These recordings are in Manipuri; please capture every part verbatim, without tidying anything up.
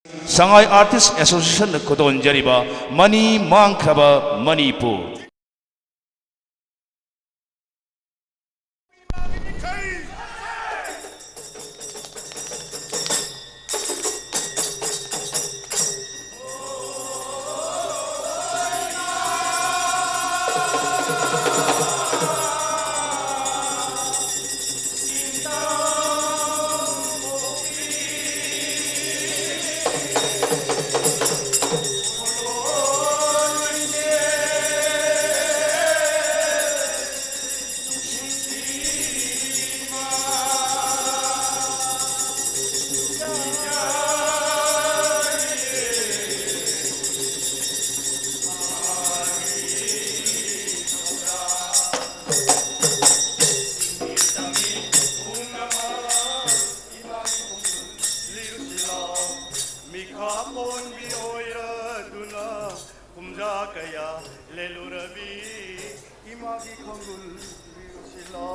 ꯁꯉꯥꯏ ꯑꯥꯔꯇꯤꯁ ꯑꯦꯁꯣꯁꯤꯌꯦꯁꯟꯅ ꯈꯨꯗꯣꯟꯖꯔꯤꯕ ꯃꯅꯤ ꯃꯥꯡꯈ꯭ꯔꯕ ꯃꯅꯤꯄꯨꯔ꯫ ꯃꯤꯈꯥ ꯄꯣꯟꯕꯤ ꯑꯣꯏꯔꯗꯨꯅ ꯀꯨꯝꯖꯥ ꯀꯌꯥ ꯂꯦꯜꯂꯨꯔꯕꯤ ꯏꯃꯥꯒꯤ ꯈꯣꯡꯒꯨꯜ ꯂꯤꯔꯨꯁꯤꯂꯣ꯫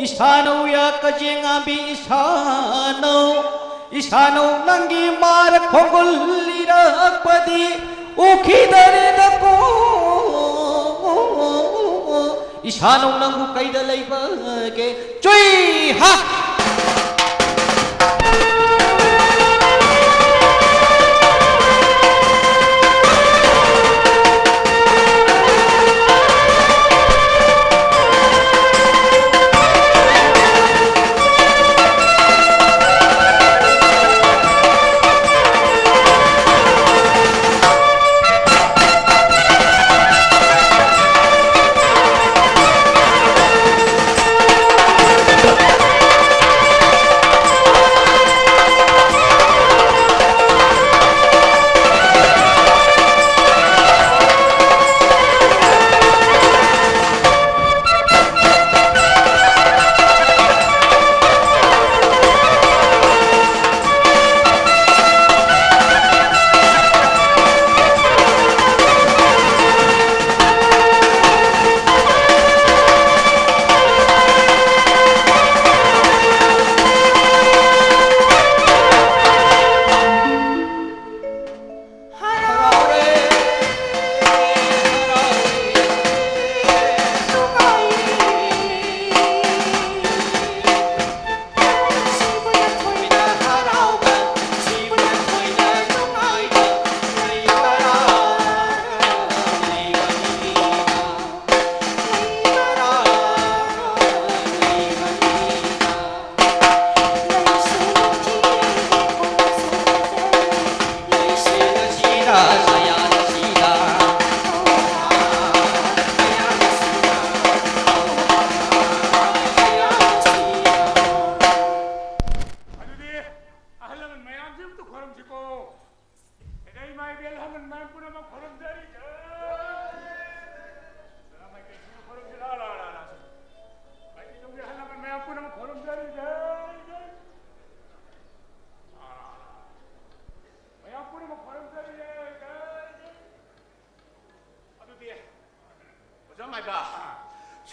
ꯏꯁꯥꯅꯧ ꯌꯥ ꯀꯖꯦꯡꯉꯥꯕꯤ ꯏꯁꯥꯅꯧ, ꯏꯁꯥꯅꯧ ꯅꯪꯒꯤ ꯃꯥꯔ ꯈꯣꯡꯒꯨꯜ ꯂꯤꯔꯛꯄꯗꯤ ꯎꯈꯤꯗꯔꯦꯗꯀꯣ꯫ ꯏꯁꯥꯅꯧ ꯅꯪꯕꯨ ꯀꯩꯗ ꯂꯩꯕꯒꯦ? ꯆꯨꯏ ꯍꯥ!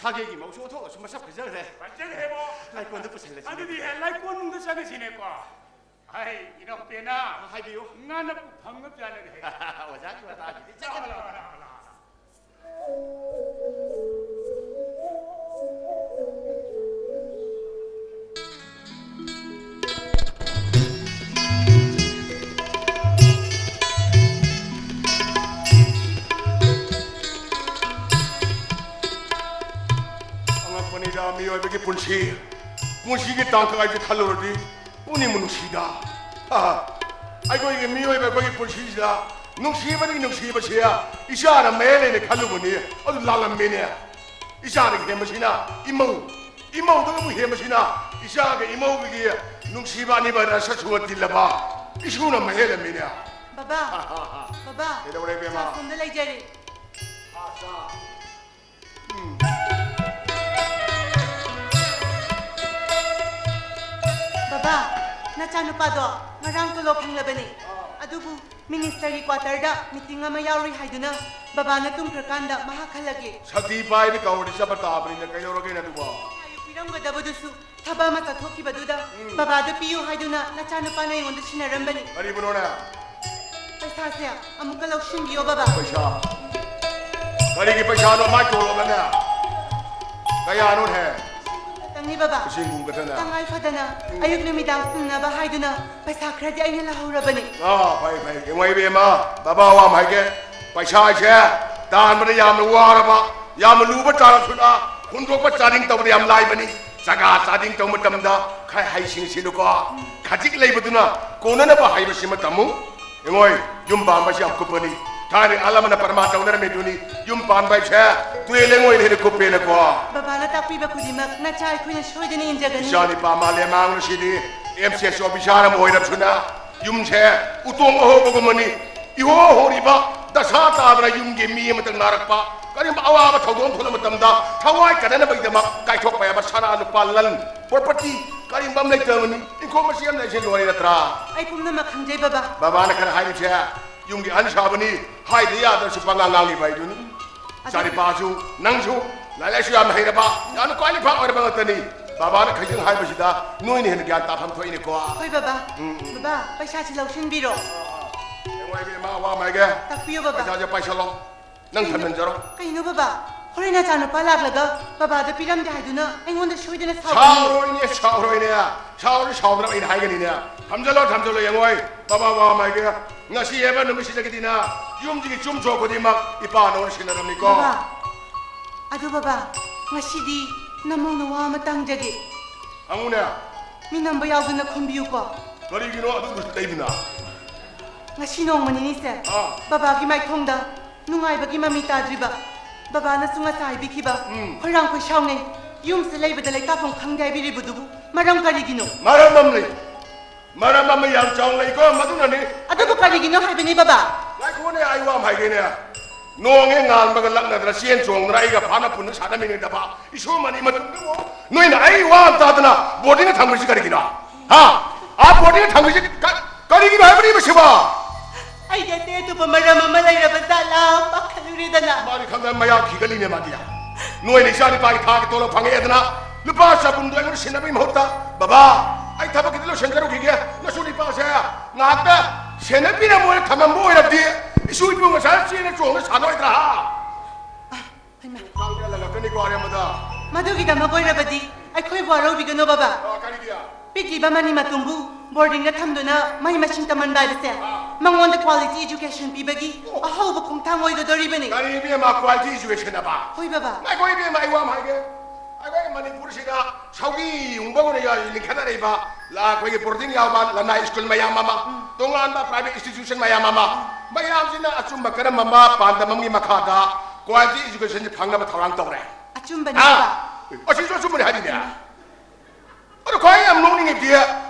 ꯁꯥꯒꯩꯒꯤ ꯃꯧꯁꯨ ꯑꯣꯟꯊꯣꯛꯅꯁꯨ ꯃꯁꯛ ꯐꯖꯈ꯭ꯔꯦ꯫ ꯐꯖꯈ꯭ꯔꯦꯕꯣ꯫ ꯂꯥꯏꯀꯣꯟꯗ ꯄꯨꯁꯜꯂꯁꯤ꯫ ꯑꯗꯨꯗꯤ ꯂꯥꯏꯀꯣꯟꯅꯨꯡꯗ ꯆꯪꯉꯁꯤꯅꯦꯀꯣ꯫ ꯍꯩ, ꯏꯅꯥꯎꯄꯦꯅ꯫ ꯑ, ꯍꯥꯏꯕꯤꯌꯨ꯫ ꯉꯥꯅ ꯄꯨꯐꯝꯒ ꯄꯤꯌꯥꯂꯒ ꯍꯩ꯫ ꯑꯣꯖꯥꯒꯤ ꯋꯥꯇꯥꯁꯤꯗꯤ ꯂꯥꯛꯑꯣ, ꯆꯠꯀꯗꯕ꯫ ꯂꯥꯛꯑꯣ, ꯂꯥꯛꯑꯣ, ꯂꯥꯛꯑꯣ, ꯂꯥꯛꯑꯣ꯫ ꯑꯉꯛꯄꯅꯤꯗ ꯃꯤꯑꯣꯏꯕꯒꯤ ꯄꯨꯟꯁꯤ꯫ ꯄꯨꯟꯁꯤꯒꯤ ꯇꯥꯡꯀꯛ ꯍꯥꯏꯁꯦ ꯈꯜꯂꯨꯔꯗꯤ ꯄꯨꯛꯅꯤꯡꯕꯨ ꯅꯨꯡꯁꯤꯗ꯫ ꯑꯩꯈꯣꯏꯒꯤ ꯃꯤꯑꯣꯏꯕ ꯑꯩꯈꯣꯏꯒꯤ ꯄꯨꯟꯁꯤꯁꯤꯗ ꯅꯨꯡꯁꯤꯕꯗꯒꯤ ꯅꯨꯡꯁꯤꯕꯁꯦ ꯏꯆꯥꯅ ꯃꯌꯥꯏ ꯂꯩꯅ ꯈꯜꯂꯨꯕꯅꯤ꯫ ꯑꯗꯨ ꯂꯥꯜꯂꯝꯃꯦꯅꯦ꯫ ꯏꯆꯥꯗꯒꯤ ꯍꯦꯟꯕꯁꯤꯅ ꯏꯃꯧ, ꯏꯃꯧꯗꯒꯤ ꯑꯃꯨꯛ ꯍꯦꯟꯕꯁꯤꯅ ꯏꯆꯥꯒ ꯏꯃꯧꯒꯒꯤ ꯅꯨꯡꯁꯤꯕ ꯑꯅꯤꯃꯛ ꯔꯁ ꯁꯨꯔ ꯇꯤꯜꯂꯕ ꯏꯁꯨꯅ ꯃꯍꯦꯜꯂꯝꯃꯤꯅꯦ꯫ ꯕꯕꯥ, ꯕꯕꯥ, ꯀꯩꯗꯧꯔꯦ, ꯏꯕꯦꯝꯃ? ꯆꯥ ꯁꯣꯝꯗ ꯂꯩꯖꯔꯤ꯫ ꯑꯥ, ꯆꯥ꯫ ꯎꯝ꯫ ꯕꯕꯥ, ꯅꯆꯥꯅꯨꯄꯥꯗꯣ ꯉꯔꯥꯡ ꯇꯣꯂꯣꯞ ꯐꯪꯂꯕꯅꯤ꯫ ꯑꯥ꯫ ꯑꯗꯨꯕꯨ ꯃꯤꯅꯤꯁꯇꯔꯒꯤ ꯀ꯭ꯋꯥꯇꯔꯗ ꯃꯤꯇꯤꯡ ꯑꯃ ꯌꯥꯎꯔꯨꯏ ꯍꯥꯏꯗꯨꯅ ꯕꯕꯥꯅ ꯇꯨꯝꯈ꯭ꯔꯀꯥꯟꯗ ꯃꯍꯥꯛ ꯍꯜꯂꯛꯏ꯫ ꯁꯛꯇꯤ ꯄꯥꯏꯔꯗꯤ ꯀꯧꯔꯗꯤ ꯆꯠꯄ ꯇꯥꯕꯅꯤꯅ ꯀꯩꯗꯧꯔꯒꯦꯅꯦ ꯑꯗꯨꯕꯣ? ꯄꯩꯁꯥ ꯄꯤꯔꯝꯒꯗꯕꯗꯨꯁꯨ ꯊꯕꯛ ꯑꯃ ꯆꯠꯊꯣꯛꯈꯤꯕꯗꯨꯗ ꯎꯝ꯫ ꯕꯕꯥꯗ ꯄꯤꯌꯨ ꯍꯥꯏꯗꯨꯅ ꯅꯆꯥꯅꯨꯄꯥꯅ ꯑꯩꯉꯣꯟꯗ ꯁꯤꯟꯅꯔꯝꯕꯅꯤ꯫ ꯀꯔꯤꯕꯨꯅꯣꯅꯦ? ꯄꯩꯁꯥꯁꯦ ꯑꯃꯨꯛꯀ ꯂꯧꯁꯤꯟꯕꯤꯌꯣ ꯕꯕꯥ꯫ ꯄꯩꯁꯥ? ꯀꯔꯤꯒꯤ ꯄꯩꯁꯥꯅꯣ? ꯃꯥꯏ ꯇꯣꯂꯣꯞꯅꯅꯦ? ꯀꯌꯥꯅꯣꯅꯦ? ꯈꯛꯇꯪꯅꯤ ꯕꯕꯥ꯫ ꯂꯤꯁꯤꯡ ꯀꯨꯟ ꯈꯛꯇꯅ? ꯇꯉꯥꯏ ꯐꯗꯅ ꯎꯝ꯫ ꯑꯌꯨꯛ ꯅꯨꯃꯤꯗꯥꯡ ꯁꯤꯟꯅꯕ ꯍꯥꯏꯗꯨꯅ ꯄꯩꯁꯥ ꯈꯔꯗꯤ ꯑꯩꯅ ꯂꯧꯍꯧꯔꯕꯅꯤ꯫ ꯑꯥ, ꯐꯩ, ꯐꯩ꯫ ꯌꯦꯡꯉꯣ ꯏꯕꯦꯝꯃ, ꯕꯕꯥ ꯋꯥ ꯑꯃ ꯍꯥꯏꯒꯦ꯫ ꯄꯩꯁꯥꯁꯦ ꯇꯥꯟꯕꯗ ꯌꯥꯝꯅ ꯋꯥꯔꯕ, ꯌꯥꯝꯅ ꯂꯨꯕ ꯇꯥꯔꯛꯁꯨꯅ ꯍꯨꯟꯗꯣꯛꯄ ꯆꯥꯗꯤꯡ ꯇꯧꯕꯗ ꯌꯥꯝ ꯂꯥꯏꯕꯅꯤ꯫ ꯆꯒꯥ ꯆꯥꯗꯤꯡ ꯇꯧꯕ ꯃꯇꯝꯗ ꯈꯔ ꯍꯩꯁꯤꯡꯅ ꯁꯤꯜꯂꯨꯀꯣ꯫ ꯈꯖꯤꯛ ꯂꯩꯕꯗꯨꯅ ꯀꯣꯟꯅꯅꯕ ꯍꯥꯏꯕꯁꯤꯃ ꯇꯝꯃꯨ꯫ ꯌꯦꯡꯉꯣꯏ, ꯌꯨꯝ ꯄꯥꯟꯕꯁꯤ ꯌꯥꯝ ꯀꯨꯞꯄꯅꯤ꯫ ꯊꯥꯏꯅ ꯑꯍꯜ ꯂꯃꯟꯅ ꯄꯔꯃꯥꯟ ꯇꯧꯅꯔꯝꯃꯤꯗꯨꯅꯤ, ꯌꯨꯝ ꯄꯥꯟꯕ ꯍꯥꯏꯁꯦ ꯇꯨꯔꯦꯜ ꯂꯩꯉꯣꯏꯅ ꯍꯦꯟꯅ ꯀꯨꯞꯄꯦꯅꯀꯣ꯫ ꯕꯕꯥꯅ ꯇꯥꯛꯄꯤꯕ ꯈꯨꯗꯤꯡꯃꯛ ꯅꯆꯥ ꯑꯩꯈꯣꯏꯅ ꯁꯣꯏꯗꯅ ꯏꯟꯖꯒꯅꯤ꯫ ꯏꯆꯥ ꯅꯤꯄꯥ ꯃꯥꯂꯦꯝ ꯃꯥꯡꯂꯨꯁꯤꯗꯤ ꯑꯦꯝ ꯁꯤ ꯑꯦꯁ ꯑꯣꯐꯤꯁꯥꯔ ꯑꯃ ꯑꯣꯏꯔꯕꯁꯨꯅ ꯌꯨꯝꯁꯦ ꯎꯇꯣꯡ ꯑꯍꯣꯕꯒꯨꯝꯕꯅꯤ꯫ ꯏꯍꯣ ꯍꯣꯔꯤꯕ ꯗꯁꯥ ꯇꯥꯗꯅ ꯌꯨꯝꯒꯤ ꯃꯤ ꯑꯃꯇꯪ ꯅꯥꯔꯛꯄ, ꯀꯔꯤꯒꯨꯝꯕ ꯑꯋꯥꯕ ꯊꯧꯗꯣꯛ ꯑꯃ ꯊꯣꯛꯂꯛꯄ ꯃꯇꯝꯗ ꯊꯋꯥꯏ ꯀꯟꯅꯅꯕꯒꯤꯗꯃꯛ ꯀꯥꯏꯊꯣꯛꯄ ꯌꯥꯕ ꯁꯅꯥ ꯂꯨꯄꯥ ꯂꯟ property ꯀꯔꯤꯒꯨꯝꯕ ꯑꯃ ꯂꯩꯇꯕꯅꯤ꯫ ꯏꯪꯈꯣꯜ ꯃꯆꯦ ꯑꯃ ꯂꯩꯁꯦ ꯂꯣꯏꯔꯦ ꯅꯠꯇ꯭ꯔꯥ? ꯑꯩ ꯄꯨꯝꯅꯃꯛ ꯈꯪꯖꯩ ꯕꯕꯥ꯫ ꯕꯕꯥꯅ ꯈꯔ ꯍꯥꯏꯔꯤꯕꯁꯦ ꯌꯨꯝꯒꯤ ꯑꯍꯟ ꯁꯥꯕꯅꯤ, ꯍꯥꯏꯗ ꯌꯥꯗ꯭ꯔꯁꯨ ꯄꯉꯥꯡ ꯉꯥꯡꯂꯤꯕ ꯍꯥꯏꯗꯨꯅꯤ꯫ ꯑꯗꯨ ꯏꯆꯥꯅꯤꯄꯥꯁꯨ ꯅꯪꯁꯨ ꯂꯥꯏꯔꯤꯛ ꯂꯥꯏꯁꯨ ꯌꯥꯝꯅ ꯍꯩꯔꯕ, ꯌꯥꯝꯅ ꯈ꯭ꯋꯥꯏꯗꯒꯤ ꯐꯥ ꯑꯣꯏꯔꯕ ꯉꯥꯛꯇꯅꯤ꯫ ꯕꯕꯥꯅ ꯈꯩꯖꯪ ꯍꯥꯏꯕꯁꯤꯗ ꯅꯣꯏꯅ ꯍꯦꯟꯅ ꯒ꯭ꯌꯥꯟ ꯇꯥꯐꯝ ꯊꯣꯛꯏꯅꯦꯀꯣ꯫ ꯍꯣꯏ ꯕꯕꯥ꯫ ꯎꯝ, ꯎꯝ꯫ ꯕꯕꯥ, ꯄꯩꯁꯥꯁꯤ ꯂꯧꯁꯤꯟꯕꯤꯔꯣ꯫ ꯌꯦꯡꯉꯣ ꯏꯕꯦꯝꯃ, ꯋꯥ ꯑꯃ ꯍꯥꯏꯒꯦ꯫ ꯇꯥꯛꯄꯤꯌꯨ ꯕꯕꯥ꯫ ꯄꯩꯁꯥꯁꯦ ꯄꯥꯏꯁꯜꯂꯣ꯫ ꯅꯪ ꯊꯝꯖꯤꯟꯖꯔꯣ꯫ ꯀꯩꯅꯣ ꯕꯕꯥ? ꯍꯣꯔꯦꯟ ꯅꯆꯥꯅꯨꯄꯥ ꯂꯥꯛꯂꯒ ꯕꯕꯥꯗ ꯄꯤꯔꯝꯗꯦ ꯍꯥꯏꯗꯨꯅ ꯑꯩꯉꯣꯟꯗ ꯁꯣꯏꯗꯅ ꯁꯥꯎꯒꯅꯤ꯫ ꯁꯥꯎꯔꯣꯏꯅꯦ, ꯁꯥꯎꯔꯣꯏꯅꯦ꯫ ꯁꯥꯎꯔꯗꯤ ꯁꯥꯎꯗꯅꯕ ꯑꯩꯅ ꯍꯥꯏꯒꯅꯤꯅꯦ꯫ ꯊꯝꯖꯜꯂꯣ, ꯊꯝꯖꯜꯂꯣ, ꯌꯦꯡꯉꯣꯏ꯫ ꯕꯕꯥ, ꯋꯥ ꯑꯃ ꯍꯥꯏꯒꯦ꯫ ꯉꯁꯤ ꯍꯥꯏꯕ ꯅꯨꯃꯤꯠꯁꯤꯗꯒꯤꯗꯤꯅ ꯌꯨꯝꯁꯤꯒꯤ ꯆꯨꯝ ꯆꯣꯛ ꯈꯨꯗꯤꯡꯃꯛ ꯏꯄꯥꯅ ꯑꯣꯏꯅ ꯁꯤꯟꯅꯔꯝꯅꯤꯀꯣ꯫ ꯕꯕꯥ, ꯑꯗꯨ ꯕꯕꯥ, ꯉꯁꯤꯗꯤ ꯅꯃꯧꯅ ꯋꯥ ꯑꯃ ꯇꯪꯖꯒꯦ꯫ ꯍꯪꯉꯨꯅꯦ꯫ ꯃꯤ ꯅꯝꯕ ꯌꯥꯎꯗꯅ ꯈꯨꯝꯕꯤꯌꯨꯀꯣ꯫ ꯀꯔꯤꯒꯤꯅꯣ ꯑꯗꯨꯒꯨꯝꯕꯁꯨ ꯂꯩꯕꯅ? ꯉꯁꯤ ꯅꯣꯡꯃꯅꯤꯅꯤꯁꯦ, ꯑꯥ꯫ ꯕꯕꯥꯒꯤ ꯃꯥꯏꯊꯣꯡꯗ ꯅꯨꯡꯉꯥꯏꯕꯒꯤ ꯃꯃꯤ ꯇꯥꯗ꯭ꯔꯤꯕ꯫ ꯕꯕꯥꯅꯁꯨ ꯉꯁꯥꯏ ꯍꯥꯏꯕꯤꯈꯤꯕ, ꯎꯝ꯫ ꯈꯣꯏꯔꯥꯡ ꯈꯣꯏꯁꯥꯎꯅꯩ, ꯌꯨꯝꯁꯦ ꯂꯩꯕꯗ ꯂꯩꯇꯥꯐꯝ ꯈꯪꯗꯦ ꯍꯥꯏꯕꯤꯔꯤꯕꯗꯨꯕꯨ ꯃꯔꯝ ꯀꯔꯤꯒꯤꯅꯣ? ꯃꯔꯝ ꯑꯃ ꯂꯩ꯫ ꯃꯔꯝ ꯑꯃ ꯌꯥꯝ ꯆꯥꯎꯅ ꯂꯩꯀꯣ, ꯃꯗꯨꯅꯅꯤ꯫ ꯑꯗꯨꯕꯨ ꯀꯔꯤꯒꯤꯅꯣ ꯍꯥꯏꯕꯅꯤ ꯕꯕꯥ? ꯉꯥꯏꯈꯣꯅꯦ, ꯑꯩ ꯋꯥ ꯑꯃ ꯍꯥꯏꯒꯦꯅꯦ꯫ ꯅꯣꯡ ꯍꯦꯛ ꯉꯥꯟꯕꯒ ꯂꯛꯅꯗꯅ ꯆꯦꯟ ꯆꯣꯡꯗꯅ ꯑꯩꯒ ꯐꯥꯅ ꯐꯨꯅ ꯁꯥꯟꯅꯃꯤꯟꯅꯗꯕ ꯏꯁꯨ ꯃꯅꯤ ꯃꯇꯨꯡꯗꯕꯨ ꯅꯣꯏꯅ ꯑꯩ ꯋꯥ ꯑꯃ ꯇꯥꯗꯅ ꯕꯣꯔꯗꯤꯡꯗ ꯊꯝꯈ꯭ꯔꯤꯁꯤ ꯀꯔꯤꯒꯤꯅꯣ? ꯍꯥ? ꯑꯥ, ꯕꯣꯔꯗꯤꯡꯗ ꯊꯝꯈ꯭ꯔꯤꯁꯤ ꯀ-, ꯀꯔꯤꯒꯤꯅꯣ ꯍꯥꯏꯕꯅꯤ ꯃꯁꯤꯕꯣ? ꯑꯩꯗꯤ ꯑꯇꯩ ꯑꯇꯣꯞꯄ ꯃꯔꯝ ꯑꯃ ꯂꯩꯔꯕ ꯖꯥꯠꯂꯥ ꯄꯥꯈꯠꯂꯨꯔꯦꯗꯅ꯫ ꯃꯥꯗꯤ ꯈꯪꯗꯅ ꯃꯌꯥ ꯈꯤꯒꯠꯂꯤꯅꯦ ꯃꯥꯗꯤ꯫ ꯅꯣꯏꯅ ꯏꯆꯥ ꯅꯨꯄꯥꯒꯤ ꯊꯥꯒꯤ ꯇꯣꯂꯣꯞ ꯐꯪꯉꯛꯑꯦꯗꯅ ꯂꯨꯄꯥ ꯆꯍꯨꯝꯗꯣ ꯑꯩꯉꯣꯟꯗ ꯁꯤꯟꯅꯕꯒꯤ ꯃꯍꯨꯠꯇ, "ꯕꯕꯥ, ꯑꯩ ꯊꯕꯛ ꯈꯤꯇ ꯂꯣꯏꯁꯤꯟꯖꯔꯨꯈꯤꯒꯦ, ꯅꯁꯨ ꯅꯨꯄꯥꯁꯦ ꯉꯥꯏꯍꯥꯛꯇ ꯁꯦꯟꯅꯕꯤꯔꯝꯃꯣꯅ ꯊꯝꯃꯝꯕ ꯑꯣꯏꯔꯕꯗꯤ ꯏꯁꯨ ꯏꯕꯨꯡ ꯉꯁꯥꯏ ꯆꯦꯟꯅ ꯆꯣꯡꯅ ꯁꯥꯟꯅꯔꯣꯏꯗ꯭ꯔꯥ?" ꯍꯥ? ꯍꯩꯃꯥ꯫ ꯈꯪꯗꯦ, ꯂꯜꯂꯛꯀꯅꯤꯀꯣ ꯑꯔꯦꯝꯕꯗ꯫ ꯃꯗꯨꯒꯤꯗꯃꯛ ꯑꯣꯏꯔꯕꯗꯤ ꯑꯩꯈꯣꯏꯕꯨ ꯋꯥꯔꯧꯕꯤꯒꯅꯨ, ꯕꯕꯥ꯫ ꯑ, ꯀꯔꯤꯒꯤ? ꯄꯤꯛꯂꯤꯕ ꯃꯅꯤ ꯃꯇꯨꯝꯕꯨ ꯕꯣꯔꯗꯤꯡꯗ ꯊꯝꯗꯨꯅ ꯃꯍꯩ ꯃꯁꯤꯡ ꯇꯝꯍꯟꯕ ꯍꯥꯏꯕꯁꯦ, ꯑꯥ꯫ ꯃꯉꯣꯟꯗ ꯀ꯭ꯋꯥꯂꯤꯇꯤ ꯏꯖꯨꯀꯦꯁꯟ ꯄꯤꯕꯒꯤ ꯑꯍꯧꯕ ꯈꯣꯡꯊꯥꯡ ꯑꯣꯏꯒꯗꯧꯔꯤꯕꯅꯤ꯫ ꯀꯔꯤ ꯏꯕꯦꯝꯃ, ꯀ꯭ꯋꯥꯂꯤꯇꯤ ꯏꯖꯨꯀꯦꯁꯟ ꯑꯕ? ꯍꯣꯏ, ꯕꯕꯥ꯫ ꯉꯥꯏꯈꯣ ꯏꯕꯦꯝꯃ, ꯑꯩ ꯋꯥ ꯑꯃ ꯍꯥꯏꯒꯦ꯫ ꯑꯩꯈꯣꯏ ꯃꯅꯤꯄꯨꯔꯁꯤꯗ ꯁꯧꯒꯤ ꯌꯨꯡꯕꯒꯨꯝꯅ ꯂꯤꯡꯈꯠꯅꯔꯛꯏꯕ ꯂ-, ꯑꯩꯈꯣꯏꯒꯤ ꯕꯣꯔꯗꯤꯡ ꯌꯥꯎꯕ ꯂꯅꯥꯏ ꯁ꯭ꯀꯨꯜ ꯃꯌꯥꯝ ꯑꯃ, ꯎꯝ꯫ ꯇꯣꯉꯥꯟꯕ ꯄ꯭ꯔꯥꯏꯚꯦꯠ ꯏꯟꯁꯇꯤꯇ꯭ꯌꯨꯁꯟ ꯃꯌꯥꯝ ꯑꯃ, ꯃꯌꯥꯝꯁꯤꯅ ꯑꯆꯨꯝꯕ ꯀꯔꯝꯕ ꯄꯥꯟꯗꯝ ꯑꯃꯒꯤ ꯃꯈꯥꯗ ꯀ꯭ꯋꯥꯂꯤꯇꯤ ꯏꯖꯨꯀꯦꯁꯟꯁꯤ ꯐꯪꯅꯕ ꯊꯧꯔꯥꯡ ꯇꯧꯔꯦ? ꯑꯆꯨꯝꯕꯅꯤ, ꯍꯥ? ꯕꯕꯥ꯫ ꯑꯁꯤꯁꯨ ꯑꯆꯨꯝꯕꯅꯤ ꯍꯥꯏꯔꯤꯅꯦ꯫ ꯑꯗꯣ ꯈ꯭ꯋꯥꯏ ꯌꯥꯝ ꯅꯣꯛꯅꯤꯡꯉꯤꯗꯤ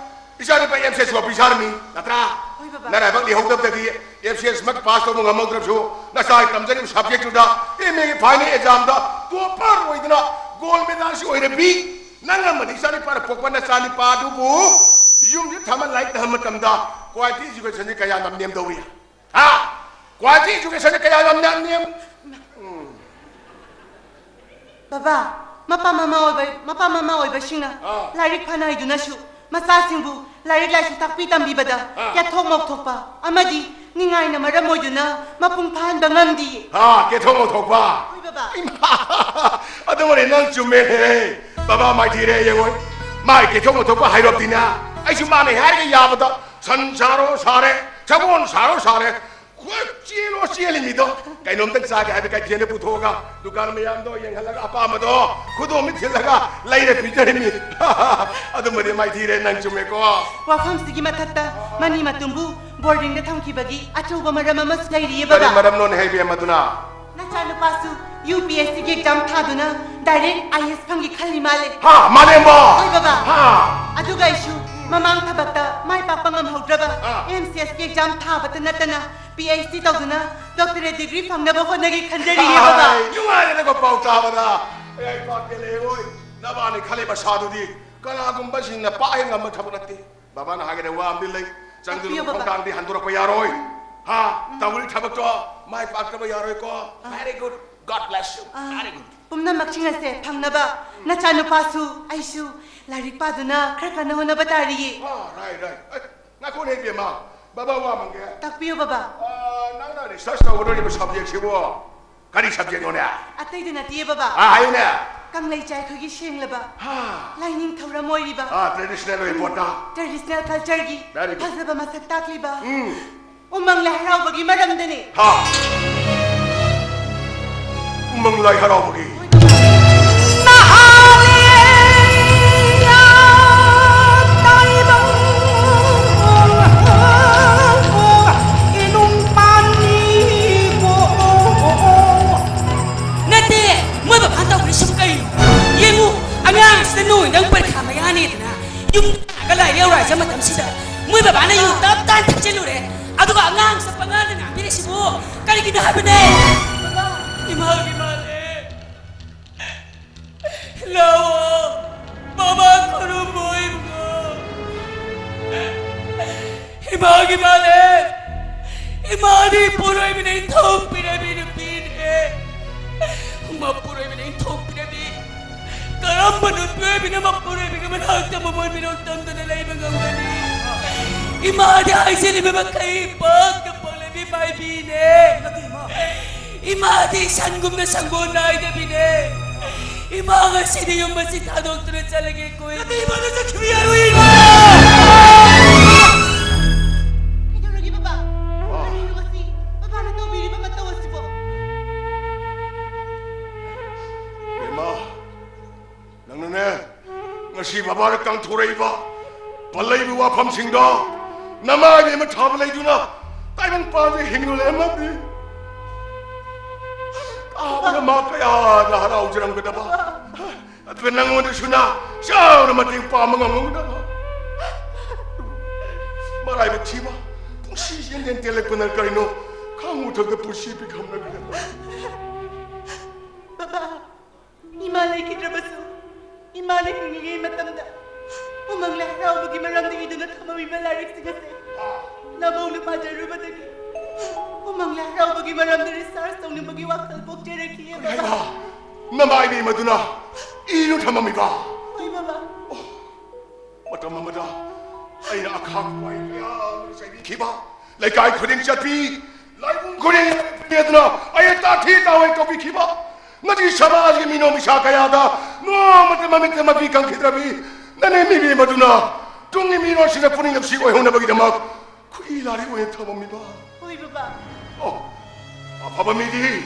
ꯏꯆꯥꯅꯨꯄꯥ ꯑꯦꯝ ꯁꯤ ꯑꯦꯁ ꯑꯣꯐꯤꯁꯥꯔꯅꯤ, ꯅꯠꯇ꯭ꯔꯥ? ꯍꯣꯏ, ꯕꯕꯥ꯫ ꯅꯔꯥꯏꯕꯛ ꯂꯩꯍꯧꯗꯕꯗꯒꯤ ꯑꯦꯝ ꯁꯤ ꯑꯦꯁ ꯃꯛ ꯄꯥꯁ ꯇꯧꯕ ꯉꯝꯍꯧꯗ꯭ꯔꯕꯁꯨ, ꯅꯆꯥꯒꯤ ꯇꯝꯖꯔꯤꯕ ꯁꯕꯖꯦꯛꯇꯨꯗ ꯑꯦꯝ ꯑꯦꯒꯤ ꯐꯥꯏꯅꯦꯜ ꯑꯦꯛꯖꯥꯝꯗ ꯇꯣꯞꯄꯔ ꯑꯣꯏꯗꯅ ꯒꯣꯜ ꯃꯦꯗꯥꯜꯁꯤ ꯑꯣꯏꯔꯕꯤ, ꯅꯪ ꯑꯃꯗꯤ ꯏꯆꯥꯅꯨꯄꯥꯅ ꯄꯣꯛꯄ ꯅꯆꯥꯅꯨꯄꯥ ꯑꯗꯨꯕꯨ ꯌꯨꯝꯁꯤꯗ ꯊꯝꯃ ꯂꯥꯏꯔꯤꯛ ꯇꯝꯍꯟꯕ ꯃꯇꯝꯗ ꯀ꯭ꯋꯥꯂꯤꯇꯤ ꯏꯖꯨꯀꯦꯁꯟꯁꯤ ꯀꯌꯥ ꯌꯥꯝ ꯅꯦꯝꯗꯧꯔꯤ? ꯍꯥ? ꯀ꯭ꯋꯥꯂꯤꯇꯤ ꯏꯖꯨꯀꯦꯁꯟꯁꯤ ꯀꯌꯥ ꯌꯥꯝ ꯅꯦꯝ, ꯅꯦꯝ? ꯎꯝ꯫ ꯕꯕꯥ, ꯃꯄꯥ ꯃꯃꯥ ꯑꯣꯏꯕ, ꯃꯄꯥ ꯃꯃꯥ ꯑꯣꯏꯕꯁꯤꯡꯅ ꯑꯥ꯫ ꯂꯥꯏꯔꯤꯛ ꯐꯅ ꯍꯩꯗꯨꯅꯁꯨ ꯃꯆꯥꯁꯤꯡꯕꯨ ꯂꯥꯏꯔꯤꯛ ꯂꯥꯏꯁꯨ ꯇꯥꯛꯄꯤ ꯇꯝꯕꯤꯕꯗ ꯑꯥ꯫ ꯀꯦꯊꯣꯛ ꯃꯧꯊꯣꯛꯄ ꯑꯃꯗꯤ ꯅꯤꯡꯉꯥꯏꯅ ꯃꯔꯝ ꯑꯣꯏꯗꯨꯅ ꯃꯄꯨꯡ ꯐꯥꯍꯟꯕ ꯉꯝꯗꯤꯌꯦ꯫ ꯍꯥ, ꯀꯦꯊꯣꯛ ꯃꯧꯊꯣꯛꯄ꯫ ꯍꯣꯏ, ꯕꯕꯥ꯫ ꯏꯃꯥ, ꯑꯗꯨꯃꯗꯤ ꯅꯪ ꯆꯨꯝꯃꯦꯍꯦ꯫ ꯕꯕꯥ ꯃꯥꯏꯊꯤꯔꯦ, ꯌꯦꯡꯉꯣ꯫ ꯃꯥꯏ ꯀꯦꯊꯣꯛ ꯃꯧꯊꯣꯛꯄ ꯍꯥꯏꯔꯣꯞꯇꯤꯅ꯫ ꯑꯩꯁꯨ ꯃꯥꯅ ꯍꯥꯏꯔꯒ ꯌꯥꯕꯗ ꯁꯟ ꯁꯥꯔꯣ ꯁꯥꯔꯦ, ꯁꯒꯣꯜ ꯁꯥꯔꯣ ꯁꯥꯔꯦ, ꯈꯣꯏ ꯆꯦꯜꯂꯣ ꯆꯦꯜꯂꯤꯃꯤꯗꯣ꯫ ꯀꯩꯅꯣꯝꯇꯪ ꯆꯥꯒꯦ ꯍꯥꯏꯕ ꯀꯩꯊꯦꯜꯗ ꯄꯨꯊꯣꯛꯑꯒ ꯗꯨꯀꯥꯟ ꯃꯌꯥꯝꯗꯣ ꯌꯦꯡꯍꯜꯂꯒ ꯑꯄꯥꯝꯕꯗꯣ ꯈꯨꯗꯣꯝꯕꯤ ꯊꯤꯜꯂꯒ ꯂꯩꯔ ꯄꯤꯖꯔꯤꯃꯤ꯫ ꯑꯗꯨꯃꯗꯤ ꯃꯥꯏꯊꯤꯔꯦ, ꯅꯪ ꯆꯨꯝꯃꯦꯀꯣ꯫ ꯋꯥꯐꯝꯁꯤꯒꯤ ꯃꯊꯛꯇ ꯃꯅꯤ ꯃꯇꯨꯝꯕꯨ ꯕꯣꯔꯗꯤꯡꯗ ꯊꯝꯈꯤꯕꯒꯤ ꯑꯆꯧꯕ ꯃꯔꯝ ꯑꯃꯁꯨ ꯂꯩꯔꯤꯌꯦ, ꯀꯔꯤ ꯕꯕꯥ꯫ ꯃꯔꯝꯅꯣꯅꯦ ꯍꯦ ꯏꯕꯦꯝ ꯑꯗꯨꯅ? ꯅꯆꯥꯅꯨꯄꯥꯁꯨ ꯌꯨ ꯄꯤ ꯑꯦꯁ ꯁꯤꯒꯤ ꯑꯦꯛꯖꯥꯝ ꯊꯥꯗꯨꯅ ꯗꯥꯏꯔꯦꯛ ꯑꯥꯏ ꯑꯦꯁ ꯐꯪꯒꯦ ꯈꯜꯂꯤ ꯃꯥꯜꯂꯦ꯫ ꯍꯥ, ꯃꯥꯂꯦꯝꯕ! ꯍꯣꯏ, ꯕꯕꯥ꯫ ꯍꯥ꯫ ꯑꯗꯨꯒ ꯑꯩꯁꯨ ꯃꯃꯥꯡ ꯊꯕꯛꯇ ꯃꯥꯏ ꯄꯥꯛꯄ ꯉꯝꯍꯧꯗ꯭ꯔꯕ ꯑꯥ꯫ ꯑꯦꯝ ꯁꯤ ꯑꯦꯁꯀꯤ ꯑꯦꯛꯖꯥꯝ ꯊꯥꯕꯇ ꯅꯠꯇꯅ ꯄꯤ ꯑꯩꯆ ꯗꯤ ꯇꯧꯗꯨꯅ ꯗꯣꯛꯇꯔꯦꯠ ꯗꯤꯒ꯭ꯔꯤ ꯐꯪꯅꯕ ꯍꯣꯠꯅꯒꯦ ꯈꯟꯖꯔꯤꯌꯦ, ꯕꯕꯥ꯫ ꯍꯥꯏ, ꯅꯨꯡꯉꯥꯏꯔꯦꯗꯀꯣ ꯄꯥꯎ ꯇꯥꯕꯗ꯫ ꯑꯩ ꯄꯥꯛ ꯄꯦꯜꯂꯦ, ꯑꯣꯏ꯫ ꯅꯕꯥꯅꯤ ꯈꯜꯂꯤꯕ ꯑꯁꯥꯗꯨꯗꯤ ꯀꯅꯥꯒꯨꯝꯕꯁꯤꯡꯅ ꯄꯥꯛ ꯍꯦꯛ ꯉꯝꯕ ꯊꯕꯛ ꯅꯠꯇꯦ꯫ ꯕꯕꯥꯅ ꯍꯥꯏꯒꯗꯕ ꯋꯥ ꯑꯃꯗꯤ ꯂꯩ꯫ ꯆꯪꯗꯨꯅ ꯇꯥꯛꯄꯤꯌꯨ, ꯕꯕꯥ꯫ ꯈꯣꯡꯊꯥꯡꯗꯤ ꯍꯟꯗꯣꯔꯛꯄ ꯌꯥꯔꯣꯏ꯫ ꯍꯥ? ꯎꯝ꯫ ꯇꯧꯔꯤ ꯊꯕꯛꯇꯣ ꯃꯥꯏ ꯄꯥꯛꯇꯕ ꯌꯥꯔꯣꯏꯀꯣ꯫ ꯑꯥ꯫ Very good. God bless you. Ah, very good. ꯄꯨꯝꯅꯃꯛꯁꯤꯡ ꯑꯁꯦ ꯐꯪꯅꯕ ꯅꯆꯥꯅꯨꯄꯥꯁꯨ ꯑꯩꯁꯨ ꯂꯥꯏꯔꯤꯛ ꯄꯥꯗꯨꯅ ꯈꯔ ꯀꯟꯅ ꯍꯣꯠꯅꯕ ꯇꯥꯔꯤꯌꯦ꯫ ꯑꯥ, right, right. ꯑꯦ, ꯉꯥꯏꯈꯣꯅꯦ ꯏꯕꯦꯝꯃ, ꯕꯕꯥ ꯋꯥ ꯑꯃ ꯍꯪꯒꯦ꯫ ꯇꯥꯛꯄꯤꯌꯨ, ꯕꯕꯥ꯫ ꯑꯥ, ꯅꯪꯅ research ꯇꯧꯒꯗꯧꯔꯤꯕ subjectꯁꯤꯕꯨ ꯀꯔꯤ subjectꯅꯣꯅꯦ? ꯑꯇꯩꯗ ꯅꯠꯇꯤꯌꯦ, ꯕꯕꯥ꯫ ꯑꯥ, ꯍꯥꯏꯌꯨꯅꯦ꯫ ꯀꯪꯂꯩ ꯆꯥꯏꯈꯣꯏꯒꯤ ꯁꯦꯡꯂꯕ ꯍꯥ꯫ ꯂꯥꯏꯅꯤꯡ ꯊꯧꯔꯝ ꯑꯣꯏꯔꯤꯕ꯫ ꯑꯥ, traditional ꯑꯣꯏꯕ ꯄꯣꯠꯇ꯫ Traditional cultureꯒꯤ very good. ꯐꯖꯕ ꯃꯁꯛ ꯇꯥꯛꯂꯤꯕ꯫ ꯎꯝ꯫ ꯎꯃꯪ ꯂꯥꯏ ꯍꯔꯥꯎꯕꯒꯤ ꯃꯔꯝꯗꯅꯤ꯫ ꯍꯥ꯫ ꯎꯃꯪ ꯂꯥꯏ ꯍꯔꯥꯎꯕꯒꯤ꯫ ꯅꯠꯇꯦ, ꯃꯣꯏ ꯕꯕꯥꯅ ꯇꯧꯔꯤꯁꯤꯕꯨ ꯀꯩꯅꯣ? ꯌꯦꯡꯉꯨ, ꯑꯉꯥꯡꯁꯤꯗ ꯅꯣꯡ ꯅꯪ ꯄꯔꯤꯈꯥ ꯃꯌꯥꯅꯤꯗꯅ ꯌꯨꯝ ꯂꯥꯛꯑꯒ ꯂꯥꯏꯔꯤꯛ ꯌꯧꯔꯛꯑꯁꯦ ꯃꯇꯝꯁꯤꯗ ꯃꯣꯏ ꯕꯕꯥꯅ ꯌꯨ ꯇꯞ ꯇꯥꯅ ꯊꯛꯆꯜꯂꯨꯔꯦ꯫ ꯑꯗꯨꯒ ꯑꯉꯥꯡꯁꯤꯗ ꯄꯉꯥꯡꯗ ꯉꯥꯡꯕꯤꯔꯤꯁꯤꯕꯨ ꯀꯔꯤꯒꯤꯅꯣ ꯍꯥꯏꯕꯅꯦ? ꯏꯃꯥꯒꯤ ꯃꯥꯜꯂꯦ꯫ ꯂꯥꯛꯑꯣ, ꯕꯕꯥ ꯈꯨꯔꯨꯝꯃꯣ, ꯏꯕꯨꯡꯉꯣ꯫ ꯏꯃꯥꯒꯤ ꯃꯥꯜꯂꯦ꯫ ꯏꯃꯥꯗꯤ ꯄꯣꯔꯣꯏꯕꯅ ꯏꯟꯊꯣꯛꯄꯤꯔꯕꯤ ꯅꯨꯄꯤꯅꯦ꯫ ꯃꯄꯨꯔꯣꯏꯕꯅ ꯏꯟꯊꯣꯛꯄꯤꯔꯕꯤ ꯑꯃ ꯅꯨꯄꯤ ꯑꯣꯏꯕꯤꯅ ꯃꯄꯨꯔꯣꯏꯕꯤꯒꯤ ꯃꯅꯥꯛꯇ ꯃꯃꯣꯟ ꯃꯤꯅꯣꯛ ꯇꯝꯗꯨꯅ ꯂꯩꯕ ꯉꯝꯒꯅꯤ? ꯏꯃꯥꯗꯤ ꯍꯥꯏꯖꯔꯤꯕ ꯃꯈꯩ ꯄꯥꯛꯇ ꯄꯣꯛꯂꯕꯤ ꯃꯥꯏꯕꯤꯅꯦ꯫ ꯏꯃꯥꯗꯤ ꯁꯟꯒꯨꯝꯅ ꯁꯪꯒꯣꯟ ꯅꯥꯏꯗꯕꯤꯅꯦ꯫ ꯏꯃꯥ ꯉꯁꯤꯗꯤ ꯌꯨꯝ ꯑꯁꯤ ꯊꯥꯗꯣꯛꯇꯨꯅ ꯆꯠꯂꯒꯦ ꯀꯣꯏ꯫ ꯅꯠꯇꯦ, ꯏꯃꯥꯅ ꯆꯠꯈꯤꯕ ꯌꯥꯔꯣꯏ, ꯏꯃꯥ! ꯀꯩꯗꯧꯔꯒꯦ ꯕꯕꯥ? ꯀꯔꯤꯅꯣ ꯃꯁꯤ? ꯕꯕꯥꯅ ꯇꯧꯕꯤꯔꯤꯕ ꯃꯇꯧ ꯑꯁꯤꯕꯣ? ꯏꯃꯥ, ꯅꯪꯅꯅꯦ, ꯉꯁꯤ ꯕꯕꯥꯅ ꯀꯥꯡꯊꯣꯔꯛꯏꯕ ꯄꯜꯂꯛꯏꯕ ꯋꯥꯐꯝꯁꯤꯡꯗꯣ ꯅꯃꯥꯏ ꯑꯃ ꯊꯥꯕ ꯂꯩꯗꯨꯅ ꯇꯥꯏꯕꯪ ꯄꯥꯟꯁꯦ ꯍꯤꯡꯅ ꯂꯩꯔꯝꯃꯗꯤ ꯇꯥꯕꯗ ꯃꯥ ꯀꯌꯥꯗ ꯍꯔꯥꯎꯖꯔꯝꯒꯗꯕ꯫ ꯑꯗꯨꯒ ꯅꯪꯉꯣꯟꯗꯁꯨꯅ ꯆꯥꯎꯅ ꯃꯇꯦꯡ ꯄꯥꯡꯕ ꯉꯝꯒꯗꯕ꯫ ꯃꯔꯥꯏꯕꯛ ꯊꯤꯕ ꯄꯨꯟꯁꯤ ꯌꯦꯟꯗꯦꯟ ꯇꯦꯜꯂꯛꯄꯅ ꯀꯔꯤꯅꯣ ꯈꯪꯉꯨ ꯊꯛꯇ ꯄꯨꯟꯁꯤ ꯄꯤꯈꯝꯅꯒꯗꯕ꯫ ꯕꯕꯥ, ꯏꯃꯥ ꯂꯩꯈꯤꯗ꯭ꯔꯕꯁꯨ, ꯏꯃꯥꯅ ꯍꯤꯡꯂꯤꯉꯩ ꯃꯇꯝꯗ ꯎꯃꯪ ꯂꯥꯏ ꯍꯔꯥꯎꯕꯒꯤ ꯃꯔꯝꯗ ꯏꯗꯨꯅ ꯊꯝꯃꯝꯃꯤꯕ ꯂꯥꯏꯔꯤꯛꯁꯤꯡ ꯑꯁꯦ ꯅꯕꯧꯅ ꯄꯥꯖꯔꯨꯕꯗꯒꯤ ꯎꯃꯪ ꯂꯥꯏ ꯍꯔꯥꯎꯕꯒꯤ ꯃꯔꯝꯗ ꯔꯤꯁꯥꯔꯁ ꯇꯧꯅꯤꯡꯕꯒꯤ ꯋꯥꯈꯜ ꯄꯣꯛꯆꯔꯛꯈꯤꯑꯦ, ꯕꯕꯥ꯫ ꯍꯩꯃꯥ! ꯅꯃꯥꯏꯕꯤ ꯃꯗꯨꯅ ꯏꯗꯨꯅ ꯊꯝꯃꯝꯃꯤꯕ? ꯍꯣꯏ, ꯕꯕꯥ꯫ ꯃꯇꯝ ꯑꯃꯗ ꯑꯩꯅ ꯑꯈꯥꯛ ꯑꯀꯥꯏ ꯀꯌꯥ ꯑꯃ ꯆꯩꯕꯤꯈꯤꯕ, ꯂꯩꯀꯥꯏ ꯈꯨꯗꯤꯡ ꯆꯠꯄꯤ, ꯂꯥꯏꯕꯨꯡ ꯈꯨꯗꯤꯡ ꯄꯤꯗꯨꯅ ꯑꯩ ꯇꯥꯊꯤ ꯇꯥꯑꯣꯏ ꯇꯧꯕꯤꯈꯤꯕ, ꯉꯁꯤ ꯁꯃꯥꯖꯒꯤ ꯃꯤꯅꯣꯛ ꯃꯤꯁꯥ ꯀꯌꯥꯗ ꯅꯣꯡꯃꯇ ꯃꯃꯤꯠꯇ ꯃꯄꯤ ꯀꯪꯈꯤꯗ꯭ꯔꯕꯤ ꯅꯅꯦ ꯃꯤꯕꯤ ꯃꯗꯨꯅ ꯇꯨꯡꯒꯤ ꯃꯤꯔꯣꯜꯁꯤꯡꯗ ꯄꯨꯛꯅꯤꯡ ꯅꯨꯡꯁꯤ ꯑꯣꯏꯍꯧꯅꯕꯒꯤꯗꯃꯛ ꯈꯨꯠꯏ ꯂꯥꯏꯔꯤꯛ ꯑꯣꯏꯅ ꯊꯝꯃꯝꯃꯤꯕ꯫ ꯍꯣꯏ, ꯕꯕꯥ꯫ ꯑꯣ, ꯑꯐꯕ ꯃꯤꯗꯤ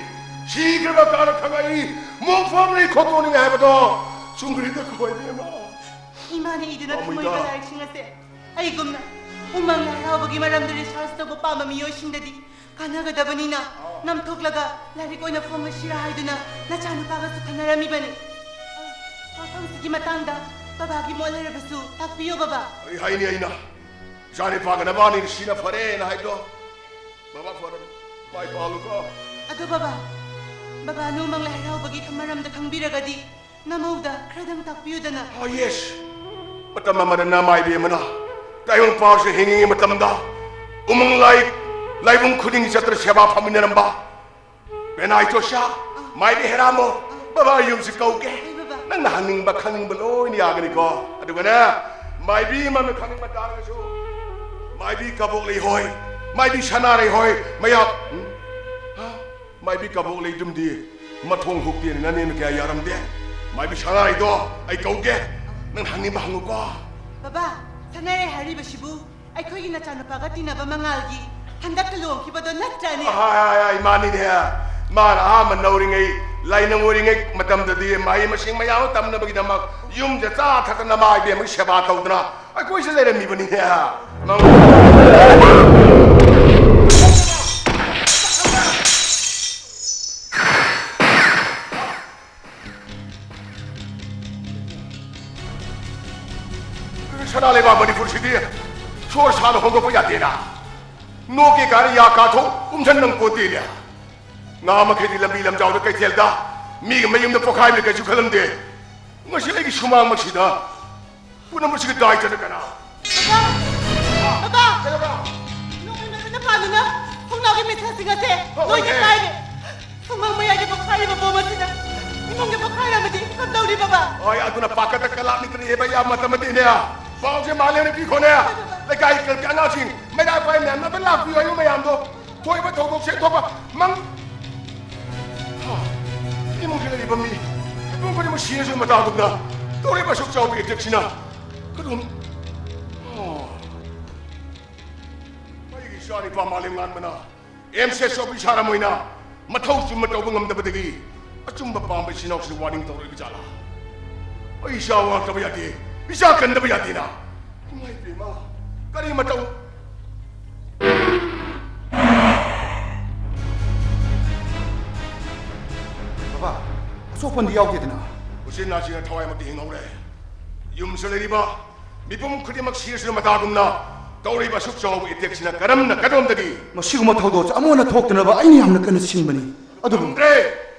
ꯁꯤꯈ꯭ꯔꯕ ꯀꯥꯟꯗ ꯈꯪꯉꯛꯏ, ꯃꯣꯡꯐꯝ ꯂꯩ ꯈꯣꯠꯇꯣꯛꯅꯤꯡꯉꯥꯏ ꯍꯥꯏꯕꯗꯣ ꯆꯨꯝꯈ꯭ꯔꯦꯗ ꯈꯣꯏꯕꯦꯝꯃ꯫ ꯏꯃꯥꯅ ꯏꯗꯨꯅ ꯊꯝꯃꯣꯏꯕ ꯂꯥꯏꯔꯤꯛꯁꯤꯡ ꯑꯁꯦ ꯑꯩꯒꯨꯝꯅ ꯎꯃꯪ ꯂꯥꯏ ꯍꯔꯥꯎꯕꯒꯤ ꯃꯔꯝꯗ ꯔꯤꯁꯥꯔꯁ ꯇꯧꯕ ꯄꯥꯝꯕ ꯃꯤꯑꯣꯏꯁꯤꯡꯗꯗꯤ ꯀꯥꯟꯅꯒꯗꯕꯅꯤꯅ ꯅꯝꯊꯣꯛꯂꯒ ꯂꯥꯏꯔꯤꯛ ꯑꯣꯏꯅ ꯐꯣꯡꯂꯁꯤꯔꯥ ꯍꯥꯏꯗꯨꯅ ꯅꯆꯥꯅꯨꯄꯥꯒꯁꯨ ꯈꯟꯅꯔꯝꯃꯤꯕꯅꯤ꯫ ꯋꯥꯐꯝꯁꯤꯒꯤ ꯃꯇꯥꯡꯗ ꯕꯕꯥꯒꯤ ꯃꯣꯠ ꯂꯩꯔꯕꯁꯨ ꯇꯥꯛꯄꯤꯌꯨ, ꯕꯕꯥ꯫ ꯑꯩ ꯍꯥꯏꯅꯤ ꯑꯩꯅ꯫ ꯏꯆꯥꯅꯨꯄꯥꯒ ꯅꯕꯥꯅꯤꯅ ꯁꯤꯅ ꯐꯔꯦꯅ ꯍꯥꯏꯗꯣ꯫ ꯕꯕꯥ ꯐꯔꯦ꯫ ꯃꯥꯏ ꯄꯥꯛꯂꯨꯀꯣ꯫ ꯑꯗꯣ ꯕꯕꯥ, ꯕꯕꯥꯅ ꯎꯃꯪ ꯂꯥꯏ ꯍꯔꯥꯎꯕꯒꯤ ꯃꯔꯝꯗ ꯈꯪꯕꯤꯔꯒꯗꯤ ꯅꯃꯧꯗ ꯈꯔꯗꯪ ꯇꯥꯛꯄꯤꯌꯨꯗꯅ꯫ ꯑꯥ, ꯌꯦꯁ꯫ ꯃꯇꯝ ꯑꯃꯗ ꯅꯃꯥꯏꯕꯤ ꯑꯃꯅ ꯇꯥꯏꯕꯪꯄꯥꯟꯁꯤꯗ ꯍꯤꯡꯉꯤꯉꯩ ꯃꯇꯝꯗ ꯎꯃꯪ ꯂꯥꯏ, ꯂꯥꯏꯕꯨꯡ ꯈꯨꯗꯤꯡꯒꯤ ꯆꯠꯇꯨꯅ ꯁꯦꯕꯥ ꯐꯪꯃꯤꯟꯅꯔꯝꯕ ꯕꯦꯅꯥꯏꯇꯣꯁꯥ, ꯃꯥꯏꯕꯤ ꯍꯦꯔꯥꯃꯣ, ꯕꯕꯥ ꯌꯨꯝꯁꯤ ꯀꯧꯒꯦ꯫ ꯍꯣꯏ, ꯕꯕꯥ꯫ ꯅꯪꯅ ꯍꯪꯅꯤꯡꯕ ꯈꯪꯅꯤꯡꯕ ꯂꯣꯏꯅ ꯌꯥꯒꯅꯤꯀꯣ꯫ ꯑꯗꯨꯒꯅꯦ, ꯃꯥꯏꯕꯤ ꯑꯃꯅ ꯈꯪꯅꯤꯡꯕ ꯇꯥꯔꯒꯁꯨ, ꯃꯥꯏꯕꯤ ꯀꯕꯣꯛꯂꯩ ꯍꯣꯏ, ꯃꯥꯏꯕꯤ ꯁꯅꯥꯔꯩ ꯍꯣꯏ, ꯃꯌꯥꯝ, ꯎꯝ? ꯍꯥ? ꯃꯥꯏꯕꯤ ꯀꯕꯣꯛꯂꯩꯗꯨꯝꯗꯤ ꯃꯊꯣꯡ ꯍꯨꯛꯇꯦꯅ ꯅꯅꯦꯅ ꯀꯌꯥ ꯌꯥꯔꯝꯗꯦ꯫ ꯃꯥꯏꯕꯤ ꯁꯅꯥꯔꯩꯗꯣ ꯑꯩ ꯀꯧꯒꯦ, ꯅꯪ ꯍꯪꯅꯤꯡꯕ ꯍꯪꯉꯨꯀꯣ꯫ ꯕꯕꯥ, ꯁꯅꯥꯔꯩ ꯍꯥꯏꯔꯤꯕꯁꯤꯕꯨ ꯑꯩꯈꯣꯏꯒꯤ ꯅꯆꯥꯅꯨꯄꯥꯒ ꯇꯤꯟꯅꯕ ꯃꯉꯥꯜꯒꯤ ꯍꯟꯗꯛꯇ ꯂꯨꯍꯣꯡꯈꯤꯕꯗꯣ ꯅꯠꯇ꯭ꯔꯅꯦ? ꯑꯍꯥꯏ, ꯍꯥꯏ, ꯍꯥꯏ, ꯃꯥꯅꯤꯅꯦ꯫ ꯃꯥꯅ ꯑꯍꯥꯟꯕ ꯅꯧꯔꯤꯉꯩ, ꯂꯥꯏꯅꯪ ꯑꯣꯏꯔꯤꯉꯩ ꯃꯇꯝꯗꯗꯤ ꯃꯍꯩ ꯃꯁꯤꯡ ꯃꯌꯥꯝ ꯑꯃ ꯇꯝꯅꯕꯒꯤꯗꯃꯛ ꯌꯨꯝꯗ ꯆꯥ ꯊꯛꯇꯅ ꯃꯥ ꯏꯕꯦꯝꯃꯒꯤ ꯁꯦꯕꯥ ꯇꯧꯗꯅ ꯑꯩꯈꯣꯏꯁꯦ ꯂꯩꯔꯝꯃꯤꯕꯅꯤꯅꯦ꯫ ꯃꯉꯥꯜ꯫ ꯁꯅꯥ ꯂꯩꯕꯥꯛ ꯃꯅꯤꯄꯨꯔꯁꯤꯗꯤ ꯁꯣꯔ ꯁꯥꯅ ꯍꯣꯡꯗꯣꯛꯄ ꯌꯥꯗꯦꯅ꯫ ꯅꯣꯛꯀꯦ ꯀꯥꯏꯅ ꯌꯥ ꯀꯥꯊꯣꯛ ꯎꯝꯁꯟ ꯅꯪ ꯄꯣꯠꯇꯦꯅꯦ꯫ ꯉꯥ ꯃꯈꯩꯗꯤ ꯂꯝꯕꯤ ꯂꯝꯖꯥꯎꯗ ꯀꯩꯊꯦꯜꯗ ꯃꯤꯒꯤ ꯃꯌꯨꯝꯗ ꯄꯣꯈꯥꯏꯕꯅ ꯀꯩꯁꯨ ꯈꯜꯂꯝꯗꯦ꯫ ꯉꯁꯤ ꯑꯩꯒꯤ ꯁꯨꯃꯥꯡꯃꯛꯁꯤꯗ ꯄꯨꯝꯅꯃꯛꯁꯤꯒꯤ ꯗꯥꯏꯇꯅ ꯀꯅꯥ? ꯕꯕꯥ! ꯕꯕꯥ! ꯀꯩꯗꯧꯔꯕ? ꯅꯣꯡꯃꯩ ꯃꯔꯨꯅ ꯄꯥꯟꯗꯨꯅ ꯊꯣꯡꯅꯥꯎꯒꯤ ꯃꯤꯊꯜꯁꯤꯡ ꯑꯁꯦ ꯍꯣꯏ, ꯂꯣꯏꯅ ꯍꯣꯏ꯫ ꯀꯥꯏꯔꯦ꯫ ꯁꯨꯃꯥꯡ ꯃꯌꯥꯏꯒꯤ ꯄꯣꯈꯥꯏꯔꯤꯕ ꯕꯣꯝ ꯑꯁꯤꯅ ꯏꯃꯨꯡꯒꯤ ꯄꯣꯈꯥꯏꯔꯝꯃꯗꯤ ꯀꯝꯗꯧꯔꯤ, ꯕꯕꯥ? ꯍꯣꯏ, ꯑꯗꯨꯅ ꯄꯥꯈꯠꯇ ꯀꯂꯥꯞꯅꯤꯡꯗꯅ ꯍꯦꯕ ꯌꯥꯝ ꯃꯇꯝ ꯑꯃꯗꯤꯅꯦ꯫ ꯄꯥꯎꯁꯦ ꯃꯥꯂꯦꯝꯅ ꯄꯤꯈꯣꯅꯦ꯫ ꯍꯣꯏ, ꯕꯕꯥ꯫ ꯂꯩꯀꯥꯏ ꯀ-, ꯑꯉꯥꯡꯁꯤꯡ, ꯃꯩꯔꯥ ꯄꯥꯏ ꯃꯌꯥꯝ ꯑꯃ ꯂꯥꯛꯄꯤꯌꯨ ꯍꯥꯏꯕ ꯃꯌꯥꯝꯗꯣ꯫ ꯊꯣꯛꯏꯕ ꯊꯧꯗꯣꯛꯁꯦ ꯊꯣꯛꯄ ꯃꯪ-, ꯍꯥ, ꯏꯃꯨꯡꯁꯤꯗ ꯂꯩꯔꯤꯕ ꯃꯤ ꯃꯤꯄꯨꯝ ꯈꯨꯗꯤꯡꯃꯛ ꯁꯤꯔꯁꯨ ꯃꯇꯥꯒꯨꯝꯅ ꯇꯧꯔꯤꯕ ꯑꯁꯨꯛ ꯆꯥꯎꯕ ꯑꯦꯇꯦꯛꯁꯤꯅ ꯀꯔꯝ-, ꯑꯣ꯫ ꯑꯩꯒꯤ ꯏꯆꯥ ꯅꯤꯄꯥ ꯃꯥꯂꯦꯝ ꯉꯥꯟꯕꯅ ꯑꯦꯝ ꯁꯤ ꯑꯦꯁ ꯑꯣꯐꯤꯁꯥꯔ ꯑꯃ ꯑꯣꯏꯅ ꯃꯊꯧ ꯆꯨꯝꯅ ꯇꯧꯕ ꯉꯝꯗꯕꯗꯒꯤ ꯑꯆꯨꯝꯕ ꯄꯥꯝꯕ ꯏꯆꯤꯟ ꯏꯅꯥꯎꯁꯤꯡ ꯋꯥꯔꯅꯤꯡ ꯇꯧꯔꯛꯏꯕ ꯖꯥꯠꯂꯥ? ꯑꯩ ꯏꯆꯥ ꯋꯥꯔꯛꯇꯕ ꯌꯥꯗꯦ, ꯏꯆꯥ ꯀꯟꯗꯕ ꯌꯥꯗꯦꯅ꯫ ꯏꯃꯥ ꯏꯕꯦꯝꯃ, ꯀꯔꯤ ꯃꯇꯧ? ꯕꯕꯥ, ꯑꯁꯣꯛꯄꯟꯗꯤ ꯌꯥꯎꯗꯦꯗꯅ? ꯎꯆꯤꯟ ꯅꯥꯆꯤꯟꯅ ꯊꯋꯥꯏꯃꯛꯇꯤ ꯍꯤꯡꯍꯧꯔꯦ꯫ ꯌꯨꯝꯁꯤꯗ ꯂꯩꯔꯤꯕ ꯃꯤꯄꯨꯝ ꯈꯨꯗꯤꯡꯃꯛ ꯁꯤꯔꯁꯨ ꯃꯇꯥꯒꯨꯝꯅ ꯇꯧꯔꯤꯕ ꯑꯁꯨꯛ ꯆꯥꯎꯕ ꯑꯦꯇꯦꯛꯁꯤꯅ ꯀꯔꯝꯅ ꯀꯗꯣꯝꯗꯒꯤ? ꯃꯁꯤꯒꯨꯝꯕ ꯊꯧꯗꯣꯛꯁꯦ ꯑꯃꯨꯛ ꯍꯟꯅ ꯊꯣꯛꯇꯅꯕ ꯑꯩꯅ ꯌꯥꯝꯅ ꯀꯟꯅ ꯁꯤꯡꯕꯅꯤ꯫ ꯑꯗꯨꯕꯨ ꯉꯝꯗ꯭ꯔꯦ꯫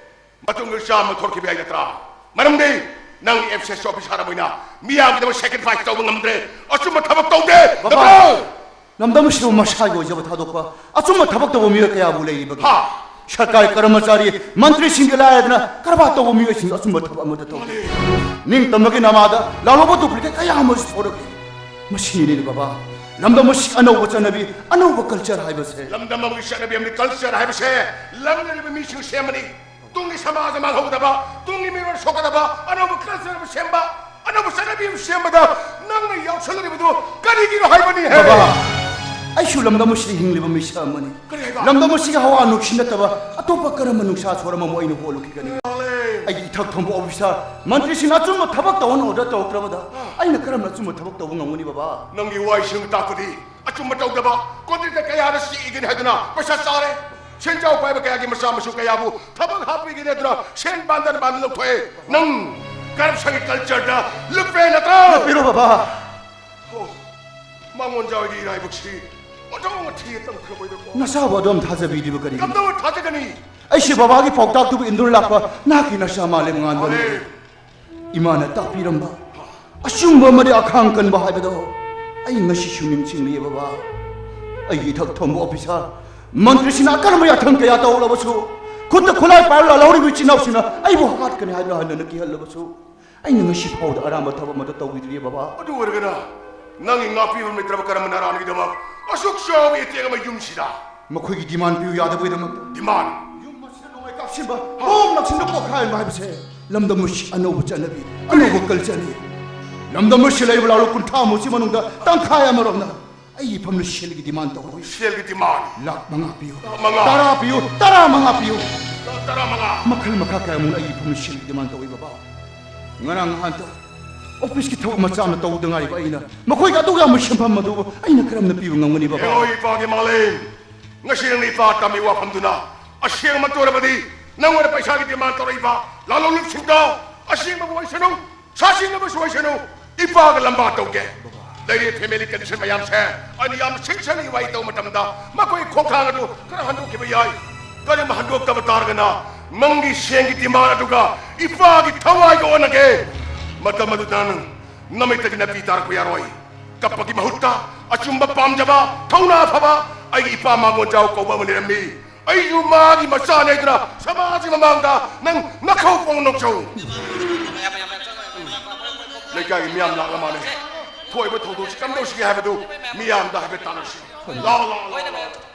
ꯃꯇꯨꯡꯗ ꯆꯥꯝꯃ ꯊꯣꯛꯈꯤꯕ ꯌꯥꯏ ꯅꯠꯇ꯭ꯔꯥ? ꯃꯔꯝꯗꯤ ꯅꯪ ꯑꯦꯝ ꯁꯤ ꯑꯦꯁ ꯑꯣꯐꯤꯁꯥꯔ ꯑꯃ ꯑꯣꯏꯅ ꯃꯤꯌꯥꯝꯒꯤꯗꯃꯛ ꯁꯦꯀ꯭ꯔꯤꯐꯥꯏꯁ ꯇꯧꯕ ꯉꯝꯗ꯭ꯔꯦ꯫ ꯑꯆꯨꯝꯕ ꯊꯕꯛ ꯇꯧꯗꯦ꯫ ꯕꯕꯥ! ꯅꯠꯇ꯭ꯔꯣ? ꯂꯝꯗꯝ ꯑꯁꯤꯕꯨ ꯃꯁꯥꯒꯤ ꯑꯣꯏꯖꯕ ꯊꯥꯗꯣꯛꯄ, ꯑꯆꯨꯝꯕ ꯊꯕꯛ ꯇꯧꯕ ꯃꯤꯑꯣꯏ ꯀꯌꯥꯕꯨ ꯂꯩꯔꯤꯕꯒꯦ? ꯍꯥ? ꯁꯔꯀꯥꯔ ꯀꯔꯃꯆꯥꯔꯤ, ꯃꯟꯇ꯭ꯔꯤꯁꯤꯡꯒꯤ ꯂꯥꯏꯔꯗꯅ ꯀꯔꯕꯥꯔ ꯇꯧꯕ ꯃꯤꯑꯣꯏꯁꯤꯡ ꯑꯆꯨꯝꯕ ꯊꯕꯛ ꯑꯃꯠꯇ ꯇꯧꯗꯦ꯫ ꯅꯤꯡꯇꯝꯕꯒꯤ ꯅꯃꯥꯗ ꯂꯥꯜꯍꯧꯕ duplicate ꯀꯌꯥ ꯑꯃꯁꯨ ꯊꯣꯔꯛꯂꯤ꯫ ꯃꯁꯤꯅꯤꯅꯦ ꯕꯕꯥ, ꯂꯝꯗꯝ ꯑꯁꯤ ꯑꯅꯧꯕ ꯆꯠꯅꯕꯤ, ꯑꯅꯧꯕ culture ꯍꯥꯏꯕꯁꯦ꯫ ꯂꯝꯗꯝ ꯑꯃꯒꯤ ꯆꯠꯅꯕꯤ ꯑꯃꯗꯤ culture ꯍꯥꯏꯕꯁꯦ ꯂꯝꯅ ꯂꯩꯕ ꯃꯤꯁꯤꯡ ꯁꯦꯝꯕꯅꯤ꯫ ꯇꯨꯡꯒꯤ ꯁꯃꯥꯖ ꯃꯥꯡꯍꯧꯗꯕ, ꯇꯨꯡꯒꯤ ꯃꯤꯔꯣꯜ ꯁꯣꯛꯀꯗꯕ ꯑꯅꯧꯕ culture ꯑꯃ ꯁꯦꯝꯕ, ꯑꯅꯧꯕ ꯆꯠꯅꯕꯤ ꯑꯃ ꯁꯦꯝꯕꯗ ꯅꯪꯅ ꯌꯥꯎꯁꯜꯂꯛꯂꯤꯕꯗꯨ ꯀꯔꯤꯒꯤꯅꯣ ꯍꯥꯏꯕꯅꯤ ꯍꯦ? ꯕꯕꯥ, ꯑꯩꯁꯨ ꯂꯝꯗꯝ ꯑꯁꯤꯗ ꯍꯤꯡꯂꯤꯕ ꯃꯤꯁꯛ ꯑꯃꯅꯤ꯫ ꯀꯔꯤ ꯍꯥꯏꯕ? ꯂꯝꯗꯝ ꯑꯁꯤꯒꯤ ꯍꯋꯥ ꯅꯨꯡꯁꯤꯠ ꯅꯠꯇꯕ ꯑꯇꯣꯞꯄ ꯀꯔꯝꯕ ꯅꯨꯡꯁꯥ ꯁꯣꯔ ꯑꯃꯃꯨꯛ ꯑꯩꯅ ꯍꯣꯜꯂꯨꯈꯤꯒꯅꯤ? ꯂꯥꯜꯂꯦ꯫ ꯑꯩꯒꯤ ꯏꯊꯛ ꯊꯣꯡꯕ officer, ꯃꯟꯇ꯭ꯔꯤꯁꯤꯡꯅ ꯑꯆꯨꯝꯕ ꯊꯕꯛ ꯇꯧꯍꯟꯅ order ꯇꯧꯔꯛꯇ꯭ꯔꯕꯗ ꯑꯩꯅ ꯀꯔꯝꯅ ꯑꯆꯨꯝꯕ ꯊꯕꯛ ꯇꯧꯕ ꯉꯝꯒꯅꯤ ꯕꯕꯥ? ꯅꯪꯒꯤ ꯋꯥꯍꯩꯁꯤꯡ ꯇꯥꯛꯄꯗꯤ ꯑꯆꯨꯝꯕ ꯇꯧꯗꯕ contractor ꯀꯌꯥꯗ ꯁꯤꯛꯏꯒꯅꯤ ꯍꯥꯏꯗꯨꯅ ꯄꯩꯁꯥ ꯆꯥꯔꯦ꯫ ꯁꯦꯟꯖꯥꯎ ꯄꯥꯏꯕ ꯀꯌꯥꯒꯤ ꯃꯆꯥ ꯃꯁꯨ ꯀꯌꯥꯕꯨ ꯊꯕꯛ ꯍꯥꯞꯄꯤꯒꯅꯤ ꯍꯥꯏꯗꯨꯅ ꯁꯦꯟ ꯄꯥꯟꯗꯅ ꯄꯥꯟꯗꯅ ꯂꯧꯊꯣꯛꯑꯦ꯫ ꯅꯪ corruptionꯒꯤ cultureꯗ ꯂꯨꯞꯄꯦ ꯅꯠꯇ꯭ꯔꯣ? ꯂꯨꯞꯄꯤꯔꯣ ꯕꯕꯥ꯫ ꯑꯣ, ꯃꯉꯣꯟ ꯖꯥꯎꯒꯤ ꯏꯔꯥꯏꯕꯛꯁꯤ ꯑꯣꯟꯊꯣꯛꯅ ꯊꯤ ꯇꯝꯈ꯭ꯔꯕꯣꯏꯗꯀꯣ꯫ ꯅꯆꯥꯕꯨ ꯑꯗꯨꯝ ꯊꯥꯖꯕꯤꯗ꯭ꯔꯤꯕ ꯀꯔꯤꯒꯤꯅꯣ? ꯀꯝꯗꯧꯅ ꯊꯥꯖꯒꯅꯤ? ꯑꯩꯁꯦ ꯕꯕꯥꯒꯤ ꯄꯥꯎꯇꯥꯛꯇꯨꯕꯨ ꯏꯟꯗꯨꯅ ꯂꯥꯛꯄ ꯅꯍꯥꯛꯀꯤ ꯅꯆꯥ ꯃꯥꯂꯦꯝꯉꯥꯟꯕꯅꯤ꯫ ꯍꯣꯏ꯫ ꯏꯃꯥꯅ ꯇꯥꯛꯄꯤꯔꯝꯕ ꯑꯆꯨꯝꯕ ꯑꯃꯗꯤ ꯑꯈꯥꯡ ꯀꯟꯕ ꯍꯥꯏꯕꯗꯣ ꯑꯩ ꯉꯁꯤꯁꯨ ꯅꯤꯡꯁꯤꯡꯂꯤ ꯕꯕꯥ꯫ ꯑꯩꯒꯤ ꯏꯊꯛ ꯊꯣꯡꯕ officer, ꯃꯟꯇ꯭ꯔꯤꯁꯤꯡꯅ ꯑꯀꯟꯕ ꯌꯥꯊꯪ ꯀꯌꯥ ꯇꯧꯔꯕꯁꯨ, ꯈꯨꯠꯇ ꯈꯨꯠꯂꯥꯏ ꯄꯥꯏꯔ ꯂꯥꯜꯍꯧꯔꯤꯕ ꯏꯆꯤꯟ ꯏꯅꯥꯎꯁꯤꯡꯅ ꯑꯩꯕꯨ ꯍꯥꯠꯀꯅꯤ ꯍꯥꯏꯗꯨꯅ ꯍꯟꯅ ꯍꯟꯅ ꯀꯤꯍꯜꯂꯕꯁꯨ, ꯑꯩꯅ ꯉꯁꯤ ꯐꯥꯎꯕꯗ ꯑꯔꯥꯟꯕ ꯊꯕꯛ ꯑꯃꯠꯇ ꯇꯧꯈꯤꯗ꯭ꯔꯤꯌꯦ ꯕꯕꯥ꯫ ꯑꯗꯨ ꯑꯣꯏꯔꯒꯅ ꯅꯪꯒꯤ ꯉꯥꯛꯄꯤꯕ ꯂꯩꯇ꯭ꯔꯕ ꯀꯔꯝꯕ ꯅꯔꯥꯟꯒꯤꯗꯃꯛ ꯑꯁꯨꯛ ꯆꯥꯎꯕ ꯏꯇꯦꯛ ꯑꯃ ꯌꯨꯝꯁꯤꯗ? ꯃꯈꯣꯏꯒꯤ demand ꯄꯤꯌꯨ ꯌꯥꯗꯕꯒꯤꯗꯃꯛꯇ꯫ Demand? ꯌꯨꯝ ꯑꯁꯤꯗ ꯅꯣꯡꯃꯩ ꯀꯥꯞꯁꯤꯟꯕ, bomb ꯂꯪꯁꯤꯟꯕ, ꯄꯣꯈꯥꯏꯍꯟꯕ ꯍꯥꯏꯕꯁꯦ ꯂꯝꯗꯝ ꯑꯁꯤ ꯑꯅꯧꯕ ꯆꯠꯅꯕꯤ, ꯑꯅꯧꯕ cultureꯅꯤ꯫ ꯂꯝꯗꯝ ꯑꯁꯤ ꯂꯩꯕ ꯂꯥꯂꯣꯡ ꯀꯨꯟꯊ꯭ꯔꯥꯃꯨꯛꯁꯤ ꯃꯅꯨꯡꯗ ꯇꯪꯈꯥꯏ ꯑꯃꯔꯣꯝꯅ ꯑꯩꯒꯤ ꯏꯐꯝꯗ ꯁꯦꯜꯒꯤ demand ꯇꯧꯏ꯫ ꯁꯦꯜꯒꯤ demand? ꯂꯥꯈ ꯃꯉꯥ ꯄꯤꯌꯨ꯫ ꯂꯥꯈ ꯃꯉꯥ? ꯇꯔꯥ ꯄꯤꯌꯨ, ꯇꯔꯥ ꯃꯉꯥ ꯄꯤꯌꯨ꯫ ꯂꯥꯈ ꯇꯔꯥ ꯃꯉꯥ? ꯃꯈꯜ ꯃꯈꯥ ꯀꯌꯥꯃꯨꯛ ꯑꯩꯒꯤ ꯏꯐꯝꯗ ꯁꯦꯜꯒꯤ demand ꯇꯧꯏ ꯕꯕꯥ꯫ ꯉꯔꯥꯡ ꯅꯍꯥꯟꯇ officeꯀꯤ ꯊꯕꯛ ꯃꯆꯥ ꯑꯃ ꯇꯧꯗ ꯉꯥꯏꯔꯤꯕ ꯑꯩꯅ ꯃꯈꯣꯏꯒꯤ ꯑꯗꯨꯛ ꯌꯥꯝꯕ ꯁꯦꯟꯐꯝ ꯑꯗꯨꯕꯨ ꯑꯩꯅ ꯀꯔꯝꯅ ꯄꯤꯕ ꯉꯝꯒꯅꯤ ꯕꯕꯥ? ꯍꯦꯔꯣ ꯏꯄꯥꯒꯤ ꯃꯥꯂꯦꯝ, ꯉꯁꯤ ꯅꯪꯅ ꯏꯄꯥ ꯇꯝꯃꯤ ꯋꯥꯐꯝꯗꯨꯅ ꯑꯁꯦꯡꯕ ꯇꯧꯔꯕꯗꯤ ꯅꯪꯉꯣꯟꯗ ꯄꯩꯁꯥꯒꯤ demand ꯇꯧꯔꯛꯏꯕ ꯂꯥꯂꯣꯡ ꯂꯨꯞꯁꯤꯡꯗꯣ ꯑꯁꯦꯡꯕꯕꯨ ꯑꯣꯏꯁꯅꯨ, ꯁꯥꯁꯤꯡꯅꯕꯁꯨ ꯑꯣꯏꯁꯅꯨ, ꯏꯄꯥꯒ ꯂꯝꯕꯥ ꯇꯧꯒꯦ꯫ ꯂꯩꯔꯤꯕ family condition ꯃꯌꯥꯝꯁꯦ ꯑꯩꯅ ꯌꯥꯝꯅ ꯁꯤꯟꯁꯅ ꯏꯋꯥꯏ ꯇꯧꯕ ꯃꯇꯝꯗ ꯃꯈꯣꯏ ꯈꯣꯡꯊꯥꯡ ꯑꯗꯨ ꯈꯔ ꯍꯟꯗꯣꯛꯈꯤꯕ ꯌꯥꯏ꯫ ꯀꯔꯤꯒꯨꯝꯕ ꯍꯟꯗꯣꯛꯇꯕ ꯇꯥꯔꯒꯅ ꯅꯪꯒꯤ ꯁꯦꯟꯒꯤ demand ꯑꯗꯨꯒ ꯏꯄꯥꯒꯤ ꯊꯋꯥꯏꯒ ꯑꯣꯟꯅꯒꯦ꯫ ꯃꯇꯝ ꯑꯗꯨꯗ ꯅꯪ ꯅꯃꯤꯠꯇꯒꯤ ꯅꯥꯄꯤ ꯇꯥꯔꯛꯄ ꯌꯥꯔꯣꯏ꯫ ꯀꯞꯄꯒꯤ ꯃꯍꯨꯠꯇ ꯑꯆꯨꯝꯕ ꯄꯥꯝꯖꯕ, ꯊꯧꯅꯥ ꯐꯕ ꯑꯩꯒꯤ ꯏꯄꯥ ꯃꯥꯡꯒꯣꯟꯖꯥꯎ ꯀꯧꯕ ꯑꯃ ꯂꯩꯔꯝꯃꯤ꯫ ꯑꯩꯁꯨ ꯃꯥꯒꯤ ꯃꯆꯥꯅꯦ ꯍꯥꯏꯗꯨꯅ ꯁꯃꯥꯖꯒꯤ ꯃꯃꯥꯡꯗ ꯅꯪ ꯅꯈꯧ ꯄꯣꯡ ꯅꯣꯛꯆꯧ꯫ ꯂꯩꯀꯥꯏꯒꯤ ꯃꯤꯌꯥꯝ ꯂꯥꯛꯂ ꯃꯥꯜꯂꯦ꯫ ꯊꯣꯛꯏꯕ ꯊꯧꯗꯣꯛꯁꯤ ꯀꯝꯗꯧꯁꯤꯒꯦ ꯍꯥꯏꯕꯗꯨ ꯃꯤꯌꯥꯝꯗ ꯍꯥꯏꯐꯦꯠ ꯇꯥꯟꯅꯁꯤ꯫ ꯂꯥꯛꯑꯣ, ꯂꯥꯛꯑꯣ, ꯂꯥꯛꯑꯣ, ꯂꯥꯛꯑꯣ꯫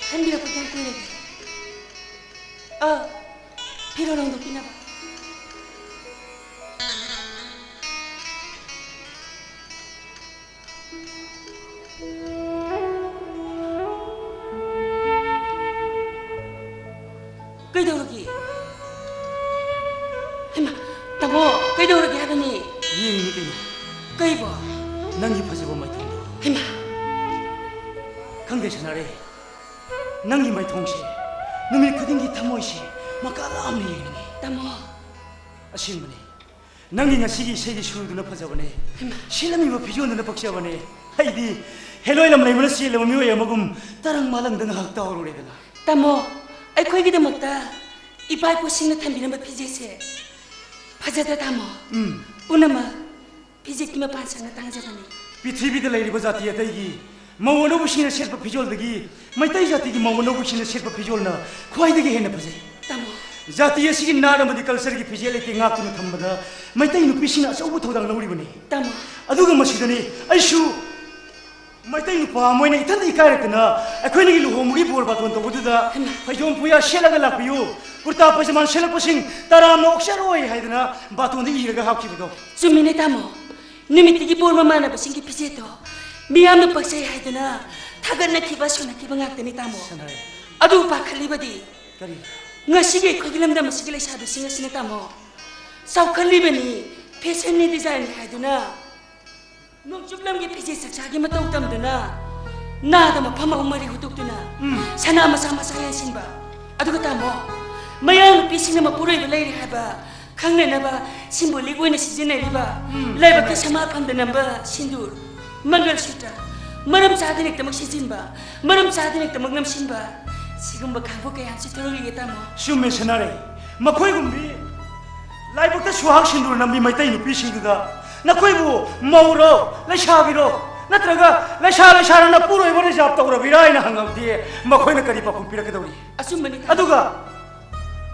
ꯈꯟꯕꯤꯔꯛꯄ ꯀꯌꯥꯝ ꯀꯨꯏꯔꯒꯦ? ꯑꯥ, ꯐꯤꯔꯣꯜ ꯍꯣꯡꯗꯣꯛꯄꯤꯅꯕ꯫ ꯀꯩꯗꯧꯔꯒꯦ? ꯍꯩꯃꯥ, ꯇꯥꯃꯣ, ꯀꯩꯗꯧꯔꯒꯦ ꯍꯥꯏꯕꯅꯤ? ꯌꯦꯡꯉꯤꯅꯤ ꯀꯩꯅꯣ꯫ ꯀꯩꯕꯣ? ꯅꯪꯒꯤ ꯐꯖꯕ ꯃꯥꯏꯊꯣꯡꯗꯣ꯫ ꯍꯩꯃꯥ! ꯈꯪꯗꯦ ꯁꯅꯥꯔꯩ, ꯅꯪꯒꯤ ꯃꯥꯏꯊꯣꯡꯁꯦ ꯅꯨꯃꯤꯠ ꯈꯨꯗꯤꯡꯒꯤ ꯊꯃꯣꯏꯁꯦ ꯃꯀꯥ ꯂꯥꯝꯅ ꯌꯦꯡꯅꯤꯡꯉꯤ꯫ ꯇꯥꯃꯣ꯫ ꯑꯁꯦꯡꯕꯅꯤ, ꯅꯪꯒꯤ ꯉꯁꯤꯒꯤ ꯏꯁꯩꯒꯤ ꯁꯨꯔꯗꯨꯅ ꯐꯖꯕꯅꯦ꯫ ꯍꯩꯃꯥ! ꯁꯦꯠꯂꯝꯃꯤꯕ ꯐꯤꯖꯣꯜꯗꯨꯅ ꯄꯛꯆꯕꯅꯦ꯫ ꯑꯩꯗꯤ ꯍꯦꯂꯣꯏ ꯂꯝꯂꯩꯃꯅ ꯆꯦꯜꯂꯕ ꯃꯤꯑꯣꯏ ꯑꯃꯒꯨꯝ ꯇꯔꯪ ꯃꯥꯂꯪꯗ ꯉꯥꯏꯍꯥꯛ ꯇꯥꯎꯔꯨꯔꯦꯗꯅ꯫ ꯇꯥꯃꯣ, ꯑꯩꯈꯣꯏꯒꯤꯗꯃꯛꯇ ꯏꯄꯥ ꯏꯄꯨꯁꯤꯡꯅ ꯊꯝꯕꯤꯔꯝꯕ ꯐꯤꯖꯦꯠꯁꯦ ꯐꯖꯗ꯭ꯔ, ꯇꯥꯃꯣ? ꯎꯝ꯫ ꯄꯨꯝꯅꯃꯛ ꯐꯤꯖꯦꯠꯀꯤ ꯃꯄꯥꯟ ꯁꯪꯅ ꯇꯥꯡꯖꯕꯅꯤ꯫ ꯄ꯭ꯔꯤꯊꯤꯕꯤꯗ ꯂꯩꯔꯤꯕ ꯖꯥꯇꯤ ꯑꯇꯩꯒꯤ ꯃꯧ ꯑꯅꯧꯕꯁꯤꯡꯅ ꯁꯦꯠꯄ ꯐꯤꯖꯣꯜꯗꯒꯤ ꯃꯩꯇꯩ ꯖꯥꯇꯤꯒꯤ ꯃꯧ ꯑꯅꯧꯕꯁꯤꯡꯅ ꯁꯦꯠꯄ ꯐꯤꯖꯣꯜꯅ ꯈ꯭ꯋꯥꯏꯗꯒꯤ ꯍꯦꯟꯅ ꯐꯖꯩ꯫ ꯇꯥꯃꯣ꯫ ꯖꯥꯇꯤ ꯑꯁꯤꯒꯤ ꯅꯥꯠ ꯑꯃꯗꯤ cultureꯒꯤ ꯐꯤꯖꯦꯠ ꯂꯩꯇꯦꯡ ꯉꯥꯛꯇꯨꯅ ꯊꯝꯕꯗ ꯃꯩꯇꯩ ꯅꯨꯄꯤꯁꯤꯡꯅ ꯑꯆꯧꯕ ꯊꯧꯗꯥꯡ ꯂꯧꯔꯤꯕꯅꯤ꯫ ꯇꯥꯃꯣ꯫ ꯑꯗꯨꯒ ꯃꯁꯤꯗꯅꯤ ꯑꯩꯁꯨ ꯃꯩꯇꯩ ꯅꯨꯄꯥ ꯑꯃ ꯑꯣꯏꯅ ꯏꯊꯟꯇ ꯏꯀꯥꯏꯔꯛꯇꯅ ꯑꯩꯈꯣꯏꯅꯤꯒꯤ ꯂꯨꯍꯣꯡꯕꯒꯤ ꯕꯣꯔ ꯕꯥꯇꯣꯟ ꯇꯧꯕꯗꯨꯗ ꯍꯩꯃꯥ꯫ ꯐꯩꯖꯣꯝ ꯐꯨꯌꯥ ꯁꯦꯠꯂꯒ ꯂꯥꯛꯄꯤꯌꯨ, ꯀꯨꯔꯇꯥ ꯄꯩꯖꯃꯥꯟ ꯁꯦꯠꯂꯛꯄꯁꯤꯡ ꯇꯔꯥꯝꯅ ꯑꯣꯛꯆꯔꯣꯏ ꯍꯥꯏꯗꯅ ꯕꯥꯇꯣꯟꯗ ꯏꯔꯒ ꯍꯥꯞꯈꯤꯕꯗꯣ꯫ ꯆꯨꯝꯃꯤꯅꯦ ꯇꯥꯃꯣ, ꯅꯨꯃꯤꯠꯇꯨꯒꯤ ꯕꯣꯔ ꯃꯃꯥꯟꯅꯕꯁꯤꯡꯒꯤ ꯐꯤꯖꯦꯠꯇꯣ ꯃꯤꯌꯥꯝꯅ ꯄꯛꯆꯩ ꯍꯥꯏꯗꯅ ꯊꯥꯒꯠꯅꯈꯤꯕ ꯁꯣꯟꯅꯈꯤꯕ ꯉꯥꯛꯇꯅꯤ ꯇꯥꯃꯣ꯫ ꯁꯅꯥꯔꯩ꯫ ꯑꯗꯨ ꯄꯥꯈꯠꯂꯤꯕꯗꯤ ꯀꯔꯤ? ꯉꯁꯤꯒꯤ ꯑꯩꯈꯣꯏꯒꯤ ꯂꯝꯗꯝ ꯑꯁꯤꯒꯤ ꯂꯩꯁꯥꯕꯤꯁꯤꯡ ꯑꯁꯤꯅ ꯇꯥꯃꯣ, ꯆꯥꯎꯈꯠꯂꯤꯕꯅꯤ, fashionꯅꯤ, designꯅꯤ ꯍꯥꯏꯗꯨꯅ ꯅꯣꯡꯆꯨꯞ ꯂꯝꯒꯤ ꯐꯤꯖꯦꯠ ꯆꯛꯆꯥꯒꯤ ꯃꯇꯧ ꯇꯝꯗꯨꯅ ꯅꯥꯗ ꯃꯐꯝ ꯑꯍꯨꯝ ꯃꯔꯤ ꯍꯨꯠꯇꯣꯛꯇꯨꯅ ꯎꯝ꯫ ꯁꯅꯥ ꯃꯆꯥ ꯃꯆꯥ ꯌꯥꯟꯁꯤꯟꯕ꯫ ꯑꯗꯨꯒ ꯇꯥꯃꯣ, ꯃꯌꯥꯡ ꯅꯨꯄꯤꯁꯤꯡꯅ ꯃꯄꯨꯔꯣꯏꯕ ꯂꯩꯔꯦ ꯍꯥꯏꯕ ꯈꯪꯅꯅꯕ symbolic ꯑꯣꯏꯅ ꯁꯤꯖꯤꯟꯅꯔꯤꯕ ꯎꯝ, ꯂꯥꯏꯕꯛꯀꯤ ꯆꯨꯝꯃꯦ꯫ ꯁꯃꯥ ꯐꯝꯗ ꯅꯝꯕ ꯁꯤꯟꯗꯨꯔ, ꯃꯪꯒꯜ ꯁꯨꯇ꯭ꯔ, ꯃꯔꯝ ꯆꯥꯗꯅ ꯍꯦꯛꯇꯃꯛ ꯁꯤꯖꯤꯟꯕ, ꯃꯔꯝ ꯆꯥꯗꯅ ꯍꯦꯛꯇꯃꯛ ꯅꯝꯁꯤꯟꯕ, ꯁꯤꯒꯨꯝꯕ ꯈꯥꯡꯕꯣꯛ ꯀꯌꯥ ꯑꯃꯁꯨ ꯊꯣꯔꯛꯂꯤꯌꯦ ꯇꯥꯃꯣ꯫ ꯆꯨꯝꯃꯦ ꯁꯅꯥꯔꯩ, ꯃꯈꯣꯏꯒꯨꯝꯕꯤ ꯂꯥꯏꯕꯛꯇ ꯁꯨꯍꯥꯛ ꯁꯤꯟꯗꯨꯔ ꯅꯝꯕꯤ ꯃꯩꯇꯩ ꯅꯨꯄꯤꯁꯤꯡꯗꯨꯗ ꯅꯈꯣꯏꯕꯨ ꯃꯧꯔꯣ, ꯂꯩꯁꯥꯕꯤꯔꯣ, ꯅꯠꯇ꯭ꯔꯒ ꯂꯩꯁꯥ ꯂꯩꯁꯥꯔ ꯅꯄꯨꯔꯣꯏꯕ reserve ꯇꯧꯔꯕꯤꯔꯥ ꯍꯥꯏꯅ ꯍꯪꯉꯕꯗꯤ ꯃꯈꯣꯏꯅ ꯀꯔꯤ ꯄꯥꯎꯈꯨꯝ ꯄꯤꯔꯛꯀꯗꯧꯔꯤ? ꯑꯆꯨꯝꯕꯅꯤ ꯇꯥꯃꯣ꯫ ꯑꯗꯨꯒ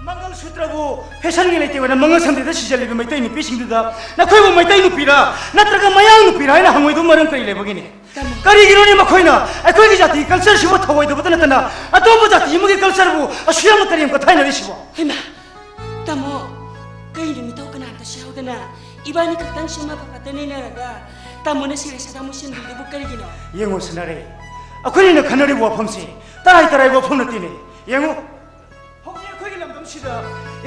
ꯃꯪꯒꯜ ꯁꯨꯇ꯭ꯔꯕꯨ ꯐꯦꯁꯟꯒꯤ ꯂꯩꯇꯦꯡ ꯑꯣꯏꯅ ꯃꯪꯒꯜ ꯁꯝꯗꯦꯗ ꯁꯤꯖꯜꯂꯤꯕ ꯃꯩꯇꯩ ꯅꯨꯄꯤꯁꯤꯡꯗꯨꯗ ꯅꯈꯣꯏꯕꯨ ꯃꯩꯇꯩ ꯅꯨꯄꯤꯔꯥ ꯅꯠꯇ꯭ꯔꯒ ꯃꯌꯥꯡ ꯅꯨꯄꯤꯔꯥ ꯍꯥꯏꯅ ꯍꯪꯉꯣꯏꯗꯕ ꯃꯔꯝ ꯀꯔꯤ ꯂꯩꯕꯒꯤꯅꯤ? ꯇꯥꯃꯣ꯫ ꯀꯔꯤꯒꯤꯅꯣꯅꯦ ꯃꯈꯣꯏꯅ ꯑꯩꯈꯣꯏꯒꯤ ꯖꯥꯇꯤꯒꯤ culture ꯁꯤꯕꯨ ꯊꯧꯑꯣꯏꯗꯕꯇ ꯅꯠꯇꯅ ꯑꯇꯣꯞꯄ ꯖꯥꯇꯤ ꯑꯃꯒꯤ culture ꯕꯨ ꯑꯁꯨꯛ ꯌꯥꯝꯅ ꯀꯔꯦꯝ ꯀꯊꯥꯏꯅꯔꯤꯁꯤꯕꯣ? ꯍꯩꯃꯥ! ꯇꯥꯃꯣ, ꯀꯩꯅꯣ ꯃꯤꯊꯧ ꯀꯅꯥꯝꯇꯁꯨ ꯌꯥꯎꯗꯅ ꯏꯕꯥꯅꯤ ꯈꯛꯇꯪ ꯁꯦꯝꯃ ꯐꯐꯠꯇ ꯅꯩꯅꯔꯒ ꯇꯥꯃꯣꯅ ꯁꯤꯔꯦ ꯁꯗꯥ ꯃꯨꯁꯤꯟꯕꯤꯗꯨꯕꯨ ꯀꯔꯤꯒꯤꯅꯣ? ꯌꯦꯡꯉꯣ ꯁꯅꯥꯔꯩ, ꯑꯩꯈꯣꯏꯅ ꯈꯟꯅꯔꯤꯕ ꯋꯥꯐꯝꯁꯤ ꯇꯔꯥꯏ ꯇꯔꯥꯏꯕ ꯋꯥꯐꯝ ꯅꯠꯇꯦꯅꯦ꯫ ꯌꯦꯡꯉꯨ, ꯍꯧꯖꯤꯛ ꯑꯩꯈꯣꯏꯒꯤ ꯂꯝꯗꯝꯁꯤꯗ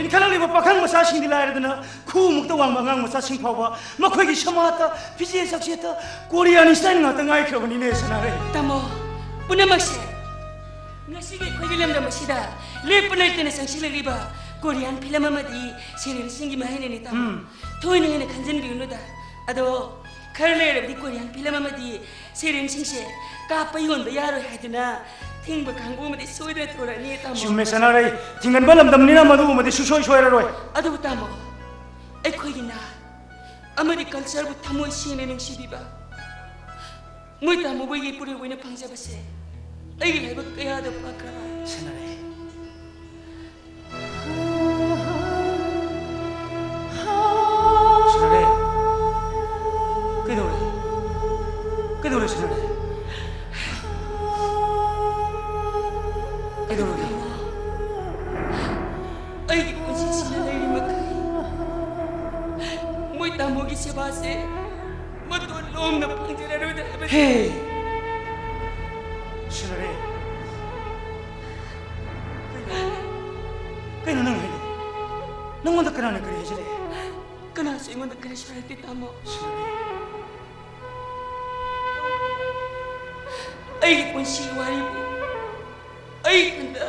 ꯏꯟꯈꯠꯂꯛꯂꯤꯕ ꯄꯥꯈꯪ ꯃꯆꯥꯁꯤꯡꯗꯤ ꯂꯥꯏꯔꯗꯅ ꯈꯨꯃꯨꯛꯇ ꯋꯥꯡꯕ ꯑꯉꯥꯡ ꯃꯆꯥꯁꯤꯡ ꯐꯥꯎꯕ ꯃꯈꯣꯏꯒꯤ ꯁꯃꯥꯖꯇ ꯐꯤꯖꯦꯠ ꯆꯥꯛꯁꯦꯠꯇ ꯀꯣꯔꯤꯌꯥꯟ style ꯉꯥꯛꯇ ꯉꯥꯏꯈ꯭ꯔꯕꯅꯤꯅꯦ ꯁꯅꯥꯔꯩ꯫ ꯇꯥꯃꯣ, ꯄꯨꯝꯅꯃꯛꯁꯦ ꯉꯁꯤꯒꯤ ꯑꯩꯈꯣꯏꯒꯤ ꯂꯝꯗꯝ ꯑꯁꯤꯗ ꯂꯦꯞꯄ ꯂꯩꯇꯅ ꯆꯪꯁꯤꯜꯂꯛꯂꯤꯕ ꯀꯣꯔꯤꯌꯥꯟ film ꯑꯃꯗꯤ serialꯁꯤꯡꯒꯤ ꯃꯍꯩꯅꯅꯤ ꯇꯥꯃꯣ꯫ ꯎꯝ꯫ ꯊꯣꯏꯅ ꯍꯦꯟꯅ ꯈꯟꯖꯤꯟꯕꯤꯒꯅꯨꯗ꯫ ꯑꯗꯣ ꯈꯔ ꯂꯩꯔꯕꯗꯤ ꯀꯣꯔꯤꯌꯥꯟ film ꯑꯃꯗꯤ serialꯁꯤꯡꯁꯦ ꯀꯥꯞꯄ ꯌꯣꯟꯕ ꯌꯥꯔꯣꯏ ꯍꯥꯏꯗꯅ ꯊꯤꯡꯕ ꯀꯥꯡꯕꯨ ꯑꯃꯗꯤ ꯁꯣꯏꯗꯅ ꯊꯣꯔꯛꯑꯅꯤ ꯇꯥꯃꯣ꯫ ꯆꯨꯝꯃꯦ ꯁꯅꯥꯔꯩ, ꯊꯤꯡꯒꯟꯕ ꯂꯝꯗꯝꯅꯤꯅ ꯃꯗꯨꯒꯨꯝꯕꯗꯤ ꯁꯨꯡꯁꯣꯏ ꯁꯣꯏꯔꯔꯣꯏ꯫ ꯑꯗꯨꯕꯨ ꯇꯥꯃꯣ, ꯑꯩꯈꯣꯏꯒꯤ ꯅꯥꯠ ꯑꯃꯗꯤ cultureꯕꯨ ꯊꯃꯣꯏ ꯁꯦꯡꯅ ꯅꯨꯡꯁꯤꯕꯤꯕ ꯃꯣꯏ ꯇꯥꯃꯣꯕꯨ ꯌꯦꯛꯄꯨꯔꯦ ꯑꯣꯏꯅ ꯐꯪꯖꯕꯁꯦ ꯑꯩꯒꯤ ꯂꯥꯏꯕꯛ ꯀꯌꯥꯗ ꯐꯈ꯭ꯔꯕ꯫ ꯁꯅꯥꯔꯩ꯫ ꯁꯅꯥꯔꯩ꯫ ꯀꯩꯗꯧꯔꯦ? ꯀꯩꯗꯧꯔꯦ ꯁꯅꯥꯔꯩ? ꯀꯩꯗꯧꯔꯒꯦ? ꯑꯩꯒꯤ ꯄꯨꯟꯁꯤꯁꯤꯅ ꯂꯩꯔꯤ ꯃꯈꯩ ꯃꯣꯏ ꯇꯥꯃꯣꯒꯤ ꯁꯦꯕꯥꯁꯦ ꯃꯇꯣꯟ ꯂꯣꯝꯅ ꯐꯪꯖꯔꯔꯣꯏꯗ ꯍꯥꯏꯕꯅꯤ꯫ ꯍꯦ! ꯁꯅꯥꯔꯩ꯫ ꯀꯩꯅꯣ? ꯀꯩꯅꯣ ꯅꯪ ꯍꯥꯏꯗꯣ? ꯅꯪꯉꯣꯟꯗ ꯀꯅꯥꯅ ꯀꯔꯤ ꯍꯥꯏꯖꯤꯜꯂꯛꯑꯦ? ꯀꯅꯥꯁꯨ ꯑꯩꯉꯣꯟꯗ ꯀꯔꯤꯁꯨ ꯍꯥꯏꯔꯛꯇꯦ ꯇꯥꯃꯣ꯫ ꯁꯅꯥꯔꯩ꯫ ꯑꯩꯒꯤ ꯄꯨꯟꯁꯤꯒꯤ ꯋꯥꯔꯤꯕꯨ ꯑꯩ ꯏꯊꯟꯇ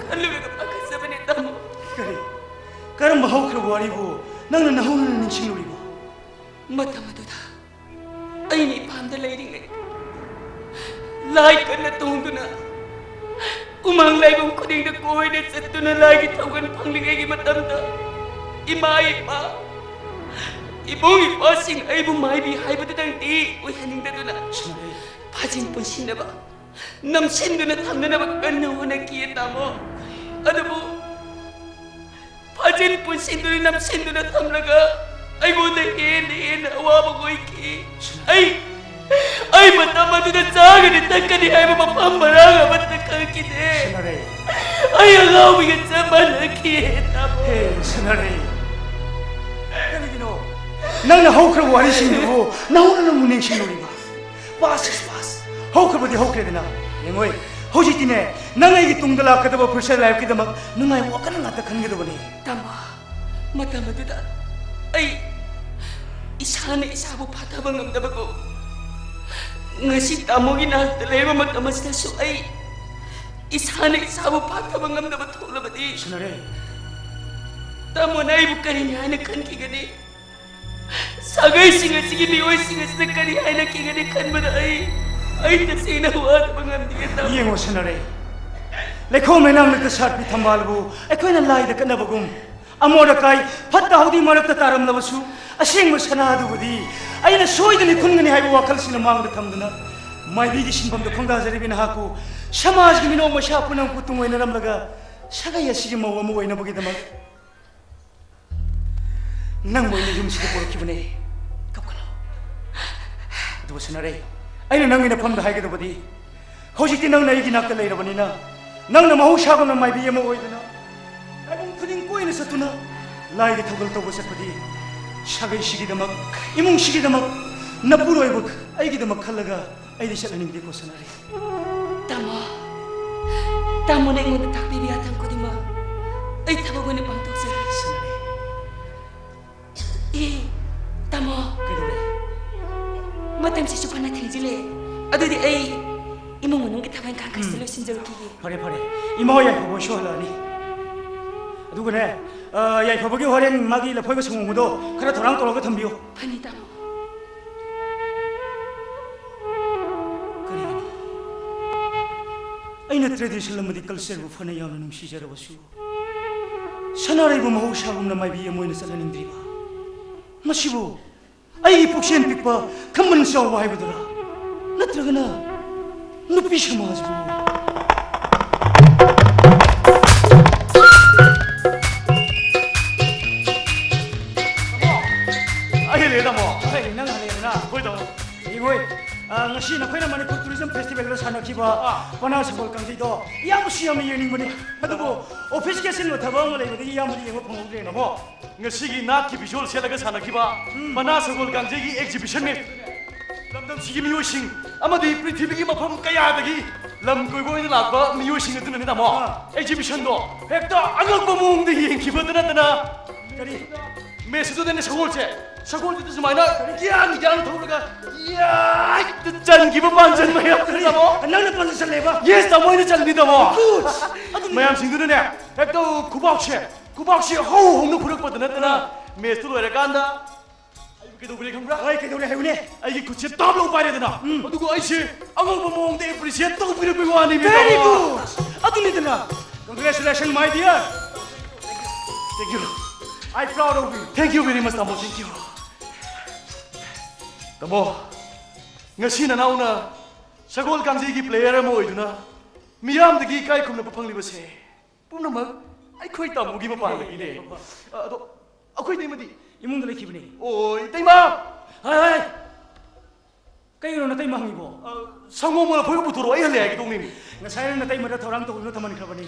ꯈꯜꯂꯨꯔꯒ ꯄꯥꯈꯠꯆꯕꯅꯦ ꯇꯥꯃꯣ꯫ ꯀꯔꯤ? ꯀꯔꯝꯕ ꯍꯧꯈ꯭ꯔꯕ ꯋꯥꯔꯤꯕꯨ ꯅꯪꯅ ꯅꯧꯍꯧꯅꯅ ꯅꯤꯡꯁꯤꯡꯂꯨꯔꯤꯕ? ꯃꯇꯝ ꯑꯗꯨꯗ ꯑꯩꯅ ꯏꯄꯥꯝꯗ ꯂꯩꯔꯤꯉꯩ ꯂꯥꯏ ꯀꯟꯅ ꯇꯣꯡꯗꯨꯅ ꯎꯃꯪ ꯂꯥꯏꯕꯨꯡ ꯈꯨꯗꯤꯡꯗ ꯀꯣꯏꯅ ꯆꯠꯇꯨꯅ ꯂꯥꯏꯒꯤ ꯊꯧꯒꯜ ꯐꯪꯂꯤꯉꯩꯒꯤ ꯃꯇꯝꯗ ꯏꯃꯥ ꯏꯄꯥ, ꯏꯕꯨꯡ ꯏꯄ꯭ꯋꯥꯁꯤꯡ ꯑꯩꯕꯨ ꯃꯥꯏꯕꯤ ꯍꯥꯏꯕꯗꯨꯗꯪꯗꯤ ꯑꯣꯏꯍꯟꯅꯤꯡꯗꯗꯨꯅ ꯁꯅꯥꯔꯩ꯫ ꯐꯥꯖꯤꯟ ꯄꯨꯟꯁꯤꯟꯅꯕ, ꯅꯝꯁꯤꯟꯗꯨꯅ ꯊꯝꯅꯅꯕ ꯀꯟꯅ ꯍꯣꯠꯅꯈꯤ ꯇꯥꯃꯣ꯫ ꯑꯗꯨꯕꯨ ꯐꯥꯖꯤꯟ ꯄꯨꯟꯁꯤꯟꯗꯨꯅ ꯅꯝꯁꯤꯟꯗꯨꯅ ꯊꯝꯂꯒ ꯑꯩꯉꯣꯟꯗ ꯍꯦꯟꯅ ꯍꯦꯟꯅ ꯑꯋꯥꯕ ꯑꯣꯏꯈꯤ꯫ ꯑꯩ ꯑꯩ ꯃꯇꯝ ꯑꯗꯨꯗ ꯆꯥꯒꯅꯤ ꯊꯛꯀꯅꯤ ꯍꯥꯏꯕ ꯃꯐꯝ ꯃꯔꯥꯡ ꯑꯃꯠꯇ ꯈꯪꯈꯤꯗꯦ꯫ ꯁꯅꯥꯔꯩ꯫ ꯑꯩ ꯑꯉꯥꯎꯕꯤꯒ ꯆꯞ ꯃꯥꯟꯅꯈꯤ꯫ ꯇꯥꯃꯣ꯫ ꯍꯦ ꯁꯅꯥꯔꯩ, ꯀꯔꯤꯒꯤꯅꯣ ꯅꯪꯅ ꯍꯧꯈ꯭ꯔꯕ ꯋꯥꯔꯤꯁꯤꯡꯗꯨꯕꯨ ꯅꯧꯅ ꯅꯪꯕꯨ ꯅꯤꯡꯁꯤꯡꯂꯨꯔꯤꯕ? Past is past꯫ ꯍꯧꯈ꯭ꯔꯕꯗꯤ ꯍꯧꯈ꯭ꯔꯦꯗꯅ꯫ ꯌꯦꯡꯉꯣꯏ, ꯍꯧꯖꯤꯛꯇꯤꯅꯦ, ꯅꯪ ꯑꯩꯒꯤ ꯇꯨꯡꯗ ꯂꯥꯛꯀꯗꯕ future lifeꯀꯤꯗꯃꯛ ꯅꯨꯡꯉꯥꯏꯕ ꯋꯥꯈꯜ ꯉꯥꯛꯇ ꯈꯟꯒꯗꯕꯅꯤ꯫ ꯇꯥꯃꯣ, ꯃꯇꯝ ꯑꯗꯨꯗ ꯑꯩ ꯏꯁꯥꯅ ꯏꯁꯥꯕꯨ ꯐꯥꯊꯕ ꯉꯝꯗꯕꯒꯨꯝ, ꯉꯁꯤ ꯇꯥꯃꯣꯒꯤ ꯅꯥꯛꯇ ꯂꯩꯔꯕ ꯃꯇꯝ ꯑꯁꯤꯗꯁꯨ ꯑꯩ ꯏꯁꯥꯅ ꯏꯁꯥꯕꯨ ꯐꯥꯊꯕ ꯉꯝꯗꯕ ꯊꯣꯛꯂꯕꯗꯤ, ꯁꯅꯥꯔꯩ꯫ ꯇꯥꯃꯣꯅ ꯑꯩꯕꯨ ꯀꯔꯤꯅꯤ ꯍꯥꯏꯅ ꯈꯟꯈꯤꯒꯅꯤ? ꯁꯥꯒꯩꯁꯤꯡ ꯑꯁꯤꯒꯤ ꯃꯤꯑꯣꯏꯁꯤꯡ ꯑꯁꯤꯅ ꯀꯔꯤ ꯍꯥꯏꯅꯈꯤꯒꯅꯤ ꯈꯟꯕꯗ ꯑꯩ, ꯑꯩ ꯇꯁꯦꯡꯅ ꯋꯥꯗꯕ ꯉꯝꯗꯦ, ꯇꯥꯃꯣ꯫ ꯌꯦꯡꯉꯣ ꯁꯅꯥꯔꯩ, ꯂꯩꯈꯣꯝ ꯂꯩꯅꯥꯡ ꯂꯛꯇ ꯁꯥꯠꯄꯤ ꯊꯝꯕꯥꯜꯕꯨ ꯑꯩꯈꯣꯏꯅ ꯂꯥꯏꯗ ꯀꯠꯅꯕꯒꯨꯝ, ꯑꯃꯣꯠ ꯑꯀꯥꯏ ꯐꯠꯇ ꯍꯥꯎꯗꯤ ꯃꯔꯛꯇ ꯇꯥꯔꯝꯂꯕꯁꯨ, ꯑꯁꯦꯡꯕ ꯁꯅꯥ ꯑꯗꯨꯕꯨꯗꯤ ꯑꯩꯅ ꯁꯣꯏꯗꯅ ꯈꯨꯟꯒꯅꯤ ꯍꯥꯏꯕ ꯋꯥꯈꯜꯁꯤꯅ ꯃꯥꯡꯗ ꯊꯝꯗꯨꯅ, ꯃꯥꯏꯕꯤꯒꯤ ꯁꯤꯟꯐꯝꯗ ꯈꯣꯡꯗꯥꯖꯔꯤꯕꯤ ꯅꯍꯥꯛꯄꯨ ꯁꯃꯥꯖꯒꯤ ꯃꯤꯅꯣꯛ ꯃꯩꯁꯥ ꯄꯨꯝꯅꯃꯛꯄꯨ ꯇꯨꯡꯑꯣꯏꯅꯔꯝꯂꯒ, ꯁꯥꯒꯩ ꯑꯁꯤꯒꯤ ꯃꯧ ꯑꯃ ꯑꯣꯏꯅꯕꯒꯤꯗꯃꯛ ꯅꯪꯕꯨ ꯑꯩꯅ ꯌꯨꯝꯁꯤꯗ ꯄꯨꯔꯛꯈꯤꯕꯅꯦ꯫ ꯀꯞꯀꯅꯨ꯫ ꯑꯗꯨꯕꯨ ꯁꯅꯥꯔꯩ, ꯑꯩꯅ ꯅꯪꯒꯤ ꯅꯐꯝꯗ ꯍꯥꯏꯒꯗꯕꯗꯤ, ꯍꯧꯖꯤꯛꯇꯤ ꯅꯪꯅ ꯑꯩꯒꯤ ꯅꯥꯛꯇ ꯂꯩꯔꯕꯅꯤꯅ, ꯅꯪꯅ ꯃꯍꯧꯁꯥꯒꯨꯝꯅ ꯃꯥꯏꯕꯤ ꯑꯃ ꯑꯣꯏꯗꯨꯅ ꯇꯥꯏꯕꯪ ꯈꯨꯗꯤꯡ ꯀꯣꯏꯅ ꯆꯠꯇꯨꯅ ꯂꯥꯏꯒꯤ ꯊꯧꯒꯜ ꯇꯧꯕ ꯆꯠꯄꯗꯤ, ꯁꯥꯒꯩꯁꯤꯒꯤꯗꯃꯛ, ꯏꯃꯨꯡꯁꯤꯒꯤꯗꯃꯛ, ꯅꯄꯨꯔꯣꯏꯕ ꯑꯩꯒꯤꯗꯃꯛ ꯈꯜꯂꯒ ꯑꯩꯗꯤ ꯆꯠꯍꯟꯅꯤꯡꯗꯦꯀꯣ ꯁꯅꯥꯔꯩ꯫ ꯇꯥꯃꯣ, ꯇꯥꯃꯣꯅ ꯑꯩꯉꯣꯟꯗ ꯇꯥꯛꯄꯤꯕ ꯌꯥꯊꯪ ꯈꯨꯗꯤꯡꯃꯛ ꯑꯩ ꯊꯕꯛ ꯑꯣꯏꯅ ꯄꯥꯡꯊꯣꯛꯆꯒꯦ꯫ ꯁꯅꯥꯔꯩ꯫ ꯑꯦ, ꯇꯥꯃꯣ꯫ ꯀꯩꯗꯧꯔꯦ? ꯃꯇꯝꯁꯤꯁꯨ ꯐꯅ ꯊꯦꯡꯖꯤꯜꯂꯦ꯫ ꯑꯗꯨꯗꯤ ꯑꯩ ꯏꯃꯨꯡ ꯃꯅꯨꯡꯒꯤ ꯊꯕꯛ ꯏꯪꯈꯥꯡ ꯈꯔꯁꯨ ꯎꯝ꯫ ꯂꯣꯏꯁꯤꯟꯖꯔꯨꯈꯤꯒꯦ꯫ ꯐꯔꯦ, ꯐꯔꯦ꯫ ꯏꯃꯥ ꯍꯣꯏ ꯌꯥꯏꯐꯕ ꯍꯣꯏꯁꯨ ꯍꯜꯂꯛꯑꯅꯤ꯫ ꯑꯗꯨꯒꯅꯦ, ꯑ, ꯌꯥꯏꯐꯕꯒꯤ ꯍꯣꯔꯦꯟ ꯃꯥꯒꯤ ꯂꯐꯣꯏꯒ ꯁꯪꯒꯣꯝꯒꯗꯣ ꯈꯔ ꯊꯧꯔꯥꯡ ꯇꯧꯔꯒ ꯊꯝꯕꯤꯌꯨ꯫ ꯐꯅꯤ, ꯇꯥꯃꯣ꯫ ꯀꯔꯤꯒꯤꯅꯣ? ꯑꯩꯅ tradition ꯑꯃꯗꯤ cultureꯕꯨ ꯐꯅ ꯌꯥꯝꯅ ꯅꯨꯡꯁꯤꯖꯔꯕꯁꯨ, ꯁꯅꯥꯔꯩꯕꯨ ꯃꯍꯧꯁꯥꯒꯨꯝꯅ ꯃꯥꯏꯕꯤ ꯑꯃ ꯑꯣꯏꯅ ꯆꯠꯍꯟꯅꯤꯡꯗ꯭ꯔꯤꯕ? ꯃꯁꯤꯕꯨ ꯑꯩꯒꯤ ꯄꯨꯛꯆꯦꯜ ꯄꯤꯛꯄ, ꯈꯝꯕꯟ ꯆꯥꯎꯕ ꯍꯥꯏꯕꯗꯨꯔꯥ? ꯅꯠꯇ꯭ꯔꯒꯅ ꯅꯨꯄꯤ ꯁꯃꯥꯖꯕꯨ? ꯄꯅꯥ ꯁꯒꯣꯜ ꯀꯥꯡꯖꯩꯗꯣ ꯏꯌꯥꯝꯕꯁꯨ ꯌꯥꯝꯅ ꯌꯦꯡꯅꯤꯡꯕꯅꯤ꯫ ꯑꯗꯨꯕꯨ ꯑꯣꯐꯤꯁꯀꯤ ꯑꯁꯤꯟꯕ ꯊꯕꯛ ꯑꯃ ꯂꯩꯕꯗꯒꯤ ꯏꯌꯥꯝꯕꯗꯤ ꯌꯦꯡꯕ ꯐꯪꯍꯧꯗ꯭ꯔꯦꯅꯦ꯫ ꯇꯥꯃꯣ, ꯉꯁꯤꯒꯤ ꯅꯥꯠꯀꯤ ꯐꯤꯖꯣꯜ ꯁꯦꯠꯂꯒ ꯁꯥꯟꯅꯈꯤꯕ ꯄꯅꯥ ꯁꯒꯣꯜ ꯀꯥꯡꯖꯩꯒꯤ ꯑꯦꯛꯖꯤꯕꯤꯁꯟ ꯃꯦꯠ, ꯂꯝꯗꯝꯁꯤꯒꯤ ꯃꯤꯑꯣꯏꯁꯤꯡ ꯑꯃꯗꯤ ꯄ꯭ꯔꯤꯊꯤꯕꯤꯒꯤ ꯃꯐꯝ ꯀꯌꯥꯗꯒꯤ ꯂꯝ ꯀꯣꯏꯕ ꯑꯣꯏꯅ ꯂꯥꯛꯄ ꯃꯤꯑꯣꯏꯁꯤꯡ ꯑꯗꯨꯅꯅꯤ, ꯇꯥꯃꯣ꯫ ꯑꯥ꯫ ꯑꯦꯛꯖꯤꯕꯤꯁꯟꯗꯣ ꯍꯦꯛꯇ ꯑꯉꯛꯄ ꯃꯑꯣꯡꯗ ꯌꯦꯡꯈꯤꯕꯇ ꯅꯠꯇꯅ, ꯀꯔꯤ? ꯃꯦꯠꯁꯤꯗꯨꯗꯅꯦ ꯁꯒꯣꯜꯁꯦ, ꯁꯒꯣꯜꯁꯤꯗ ꯁꯨꯃꯥꯏꯅ ꯌꯥꯡ ꯌꯥꯡ ꯊꯧꯔꯒ ꯌꯥꯏꯗ ꯆꯟꯈꯤꯕ ꯄꯥꯟꯖꯟ ꯃꯌꯥꯝꯗꯨꯅꯤ, ꯇꯥꯃꯣ꯫ ꯅꯪꯅ ꯄꯥꯟꯖꯟ ꯆꯜꯂꯦꯕ? ꯌꯦꯁ, ꯇꯥꯃꯣ, ꯑꯩꯅ ꯆꯜꯂꯤꯅꯤ, ꯇꯥꯃꯣ꯫ ꯒꯨꯗ! ꯑꯗꯨꯅꯤ꯫ ꯃꯌꯥꯝꯁꯤꯡꯗꯨꯅꯅꯦ ꯍꯦꯛꯇ ꯈꯨꯕꯥꯛꯁꯦ, ꯈꯨꯕꯥꯛꯁꯦ ꯍꯧ ꯍꯧꯅ ꯐꯨꯔꯛꯄꯗ ꯅꯠꯇꯅ, ꯃꯦꯠꯁꯇꯨ ꯂꯣꯏꯔꯀꯥꯟꯗ ꯑꯩꯕꯨ ꯀꯩꯗꯧꯕꯤꯔꯦ ꯈꯪꯕ꯭ꯔꯥ? ꯍꯣꯏ, ꯀꯩꯗꯧꯔꯦ ꯍꯥꯏꯌꯨꯅꯦ꯫ ꯑꯩꯒꯤ ꯈꯨꯠꯁꯦ ꯇꯥꯞ ꯂꯧ ꯄꯥꯏꯔꯦꯗꯅ, ꯎꯝ꯫ ꯑꯗꯨꯒ ꯑꯩꯁꯦ ꯑꯉꯧꯕ ꯃꯑꯣꯡꯗ ꯑꯦꯄ꯭ꯔꯤꯁꯤꯌꯦꯠ ꯇꯧꯕꯤꯔꯛꯄꯩ ꯋꯥꯅꯤ, ꯚꯦꯔꯤ ꯇꯥꯃꯣ꯫ Good! ꯑꯗꯨꯅꯤꯗꯅ꯫ Congratulations, my dear. Thank you. I proud of you. Thank you very much, ꯇꯥꯃꯣ. Thank you. ꯇꯥꯃꯣ, ꯉꯁꯤ ꯅꯅꯥꯎꯅ ꯁꯒꯣꯜ ꯀꯥꯡꯖꯩꯒꯤ ꯄ꯭ꯂꯦꯌꯔ ꯑꯃ ꯑꯣꯏꯗꯨꯅ ꯃꯤꯌꯥꯝꯗꯒꯤ ꯏꯀꯥꯏ ꯈꯨꯝꯅꯕ ꯐꯪꯂꯤꯕꯁꯦ ꯄꯨꯝꯅꯃꯛ ꯑꯩꯈꯣꯏ ꯇꯥꯃꯣꯒꯤ ꯃꯄꯥꯟꯗꯒꯤꯅꯦ꯫ ꯑ, ꯑꯗꯣ ꯑꯩꯈꯣꯏ ꯏꯇꯩꯃꯗꯤ? ꯏꯃꯨꯡꯗ ꯂꯩꯈꯤꯕꯅꯤ꯫ ꯑꯣ, ꯏꯇꯩꯃ! ꯍꯥꯏ, ꯍꯥꯏ! ꯀꯩꯒꯤꯅꯣ ꯅꯇꯩꯃ ꯍꯪꯉꯤꯕꯣ? ꯑ, ꯁꯪꯒꯣꯝꯒ ꯂꯐꯣꯏꯒ ꯄꯨꯊꯣꯔꯛꯑꯣ, ꯑꯩ ꯍꯜꯂꯦ ꯍꯥꯏꯒꯦ ꯇꯧꯅꯤꯅꯦ꯫ ꯉꯁꯥꯏꯅ ꯅꯇꯩꯃꯗ ꯊꯧꯔꯥꯡ ꯇꯧꯗꯨꯅ ꯊꯝꯍꯟꯈ꯭ꯔꯕꯅꯤ꯫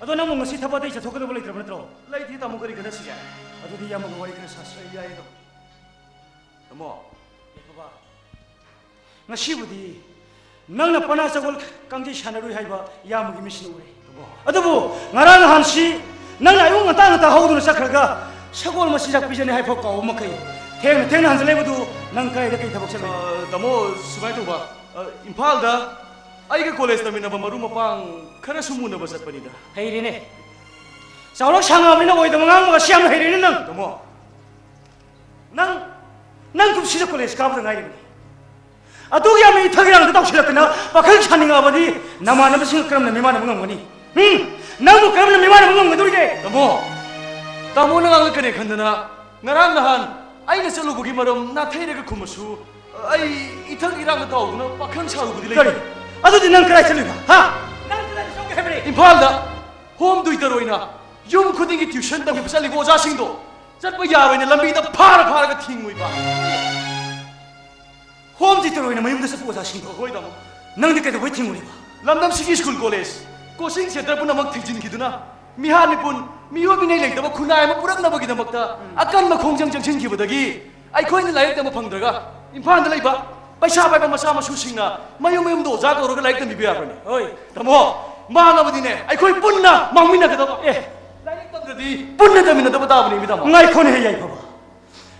ꯑꯗꯣ ꯅꯪꯕꯨ ꯉꯁꯤ ꯊꯕꯛ ꯑꯇꯩ ꯆꯠꯊꯣꯛꯀꯗꯕ ꯂꯩꯇ꯭ꯔꯕ ꯅꯠꯇ꯭ꯔꯣ? ꯂꯩꯇꯦ, ꯇꯥꯃꯣ, ꯀꯔꯤ ꯈꯟꯅꯁꯤꯒꯦ? ꯑꯗꯨꯗꯤ ꯏꯌꯥꯝꯕꯒ ꯋꯥꯔꯤ ꯈꯔ ꯁꯥꯁꯤ꯫ ꯑꯩ ꯌꯥꯏꯌꯦ, ꯇꯥꯃꯣ꯫ ꯇꯥꯃꯣ꯫ ꯑꯦ ꯕꯕꯥ, ꯉꯁꯤꯕꯨꯗꯤ ꯅꯪꯅ ꯄꯅꯥ ꯁꯒꯣꯜ ꯀꯥꯡꯖꯩ ꯁꯥꯟꯅꯔꯨꯏ ꯍꯥꯏꯕ ꯏꯌꯥꯝꯕꯒꯤ ꯃꯤꯠꯁꯤꯅ ꯎꯔꯦ꯫ ꯇꯥꯃꯣ꯫ ꯑꯗꯨꯕꯨ ꯉꯔꯥꯡ ꯅꯍꯥꯟꯁꯤ ꯅꯪꯅ ꯑꯌꯨꯛ ꯉꯟꯇꯥ ꯉꯟꯇꯥ ꯍꯧꯗꯨꯅ ꯆꯠꯈ꯭ꯔꯒ ꯁꯒꯣꯜ ꯃꯆꯤꯟꯖꯥꯛ ꯄꯤꯖꯅꯤ ꯍꯥꯏꯐꯥꯎ ꯀꯥꯎꯕ ꯃꯈꯩ ꯊꯦꯡꯅ ꯊꯦꯡꯅ ꯍꯟꯖꯤꯜꯂꯛꯏꯕꯗꯨ ꯅꯪ ꯀꯗꯥꯏꯗ ꯀꯔꯤ ꯊꯕꯛ ꯆꯠꯂꯨꯏ? ꯑ, ꯇꯥꯃꯣ, ꯁꯨꯃꯥꯏꯅ ꯇꯧꯕ, ꯑ, ꯏꯝꯐꯥꯜꯗ ꯑꯩꯒ ꯀꯣꯂꯦꯖ ꯇꯝꯃꯤꯟꯅꯕ ꯃꯔꯨꯞ ꯃꯄꯥꯡ ꯈꯔ ꯁꯨꯝ ꯎꯅꯕ ꯆꯠꯄꯅꯤꯗ꯫ ꯍꯩꯔꯦꯅꯦ꯫ ꯆꯥꯎꯔꯛ ꯁꯥꯡꯉꯕꯅꯤꯅ ꯑꯣꯏꯗꯕ ꯉꯥꯡꯕꯒꯁꯤ ꯌꯥꯝꯅ ꯍꯩꯔꯦꯅꯦ ꯅꯪ꯫ ꯇꯥꯃꯣ꯫ ꯅꯪ, ꯅꯪ ꯀꯨꯝꯁꯤꯗ ꯀꯣꯂꯦꯖ ꯀꯥꯕꯗ ꯉꯥꯏꯔꯤꯕꯅꯤ꯫ ꯑꯗꯨꯒꯤ ꯌꯥꯝꯅ ꯏꯊꯛ ꯏꯔꯥꯡꯗ ꯇꯧꯁꯤꯜꯂꯛꯇꯅ ꯄꯥꯈꯪ ꯁꯥꯅꯤꯡꯉꯛꯑꯕꯗꯤ ꯅꯃꯥꯟꯅꯕꯁꯤꯡꯒ ꯀꯔꯝꯅ ꯃꯤꯃꯥꯟꯅꯕ ꯉꯝꯒꯅꯤ? ꯎꯝ? ꯅꯪꯕꯨ ꯀꯔꯝꯅ ꯃꯤꯃꯥꯟꯅꯕ ꯉꯝꯒꯗꯧꯔꯤꯒꯦ? ꯇꯥꯃꯣ, ꯇꯥꯃꯣꯅ ꯉꯥꯡꯂꯛꯀꯅꯤ ꯈꯟꯗꯅ ꯉꯔꯥꯡ ꯅꯍꯥꯟ ꯑꯩꯅ ꯆꯠꯂꯨꯕꯒꯤ ꯃꯔꯝ ꯅꯥꯊꯩꯔꯒ ꯈꯨꯝꯃꯁꯨ, ꯑꯩ ꯏꯊꯛ ꯏꯔꯥꯡꯗ ꯇꯥꯎꯗꯨꯅ ꯄꯥꯈꯪ ꯁꯥꯔꯨꯕꯗꯤ ꯂꯩꯇꯦ꯫ ꯀꯔꯤ? ꯑꯗꯨꯗꯤ ꯅꯪ ꯀꯗꯥꯏ ꯆꯠꯂꯨꯏꯕ? ꯍꯥ? ꯅꯪ ꯀꯗꯥꯏꯗ ꯆꯠꯂꯨꯒꯦ ꯍꯥꯏꯕꯅꯤ? ꯏꯝꯐꯥꯜꯗ ꯍꯣꯝ ꯇ꯭ꯌꯨꯇꯔ ꯑꯣꯏꯅ ꯌꯨꯝ ꯈꯨꯗꯤꯡꯒꯤ ꯇ꯭ꯌꯨꯁꯟ ꯇꯝꯕꯤꯕ ꯆꯠꯂꯤꯕ ꯑꯣꯖꯥꯁꯤꯡꯗꯣ ꯆꯠꯄ ꯌꯥꯔꯣꯏꯅ ꯂꯝꯕꯤꯗ ꯐꯥꯔ ꯐꯥꯔꯒ ꯊꯤꯡꯉꯨꯏꯕ꯫ ꯍꯣꯝ ꯇ꯭ꯌꯨꯇꯔ ꯑꯣꯏꯅ ꯃꯌꯨꯝꯗ ꯆꯠꯄ ꯑꯣꯖꯥꯁꯤꯡꯗꯣ? ꯍꯣꯏ, ꯇꯥꯃꯣ꯫ ꯅꯪꯗꯤ ꯀꯩꯗꯧꯕꯩ ꯊꯤꯡꯉꯨꯔꯤꯕ? ꯂꯝꯗꯝꯁꯤꯒꯤ ꯁ꯭ꯀꯨꯜ, ꯀꯣꯂꯦꯖ, ꯀꯣꯆꯤꯡ ꯁꯦꯟꯇꯔ ꯄꯨꯝꯅꯃꯛ ꯊꯤꯡꯖꯤꯟꯈꯤꯗꯨꯅ ꯃꯤꯍꯥꯠ ꯃꯤꯄꯨꯟ, ꯃꯤꯑꯣꯏ ꯃꯤꯅꯩ ꯂꯩꯇꯕ ꯈꯨꯟꯅꯥꯏ ꯑꯃ ꯄꯨꯔꯛꯅꯕꯒꯤꯗꯃꯛꯇ ꯑꯀꯟꯕ ꯈꯣꯡꯖꯪ ꯆꯪꯁꯤꯟꯈꯤꯕꯗꯒꯤ ꯑꯩꯈꯣꯏꯅ ꯂꯥꯏꯔꯤꯛ ꯇꯝꯕ ꯐꯪꯗ꯭ꯔꯒ ꯏꯝꯐꯥꯜꯗ ꯂꯩꯕ ꯄꯩꯁꯥ ꯄꯥꯏꯕ ꯃꯆꯥ ꯃꯁꯨꯁꯤꯡꯅ ꯃꯌꯨꯝ ꯃꯌꯨꯝꯗ ꯑꯣꯖꯥ ꯀꯧꯔꯒ ꯂꯥꯏꯔꯤꯛ ꯇꯝꯕꯤꯕ ꯌꯥꯕ꯭ꯔꯅꯦ? ꯍꯣꯏ꯫ ꯇꯥꯃꯣ, ꯃꯥꯡꯉꯕꯗꯤꯅꯦ ꯑꯩꯈꯣꯏ ꯄꯨꯟꯅ ꯃꯥꯡꯃꯤꯟꯅꯒꯗꯕ꯫ ꯑꯦ꯫ ꯂꯥꯏꯔꯤꯛ ꯇꯝꯗ꯭ꯔꯗꯤ ꯄꯨꯟꯅ ꯇꯝꯃꯤꯟꯅꯗꯕ ꯇꯥꯕꯅꯦ, ꯃꯤ ꯇꯥꯃꯣ꯫ ꯉꯥꯏꯈꯣꯅꯦ, ꯌꯥꯏꯐꯕ꯫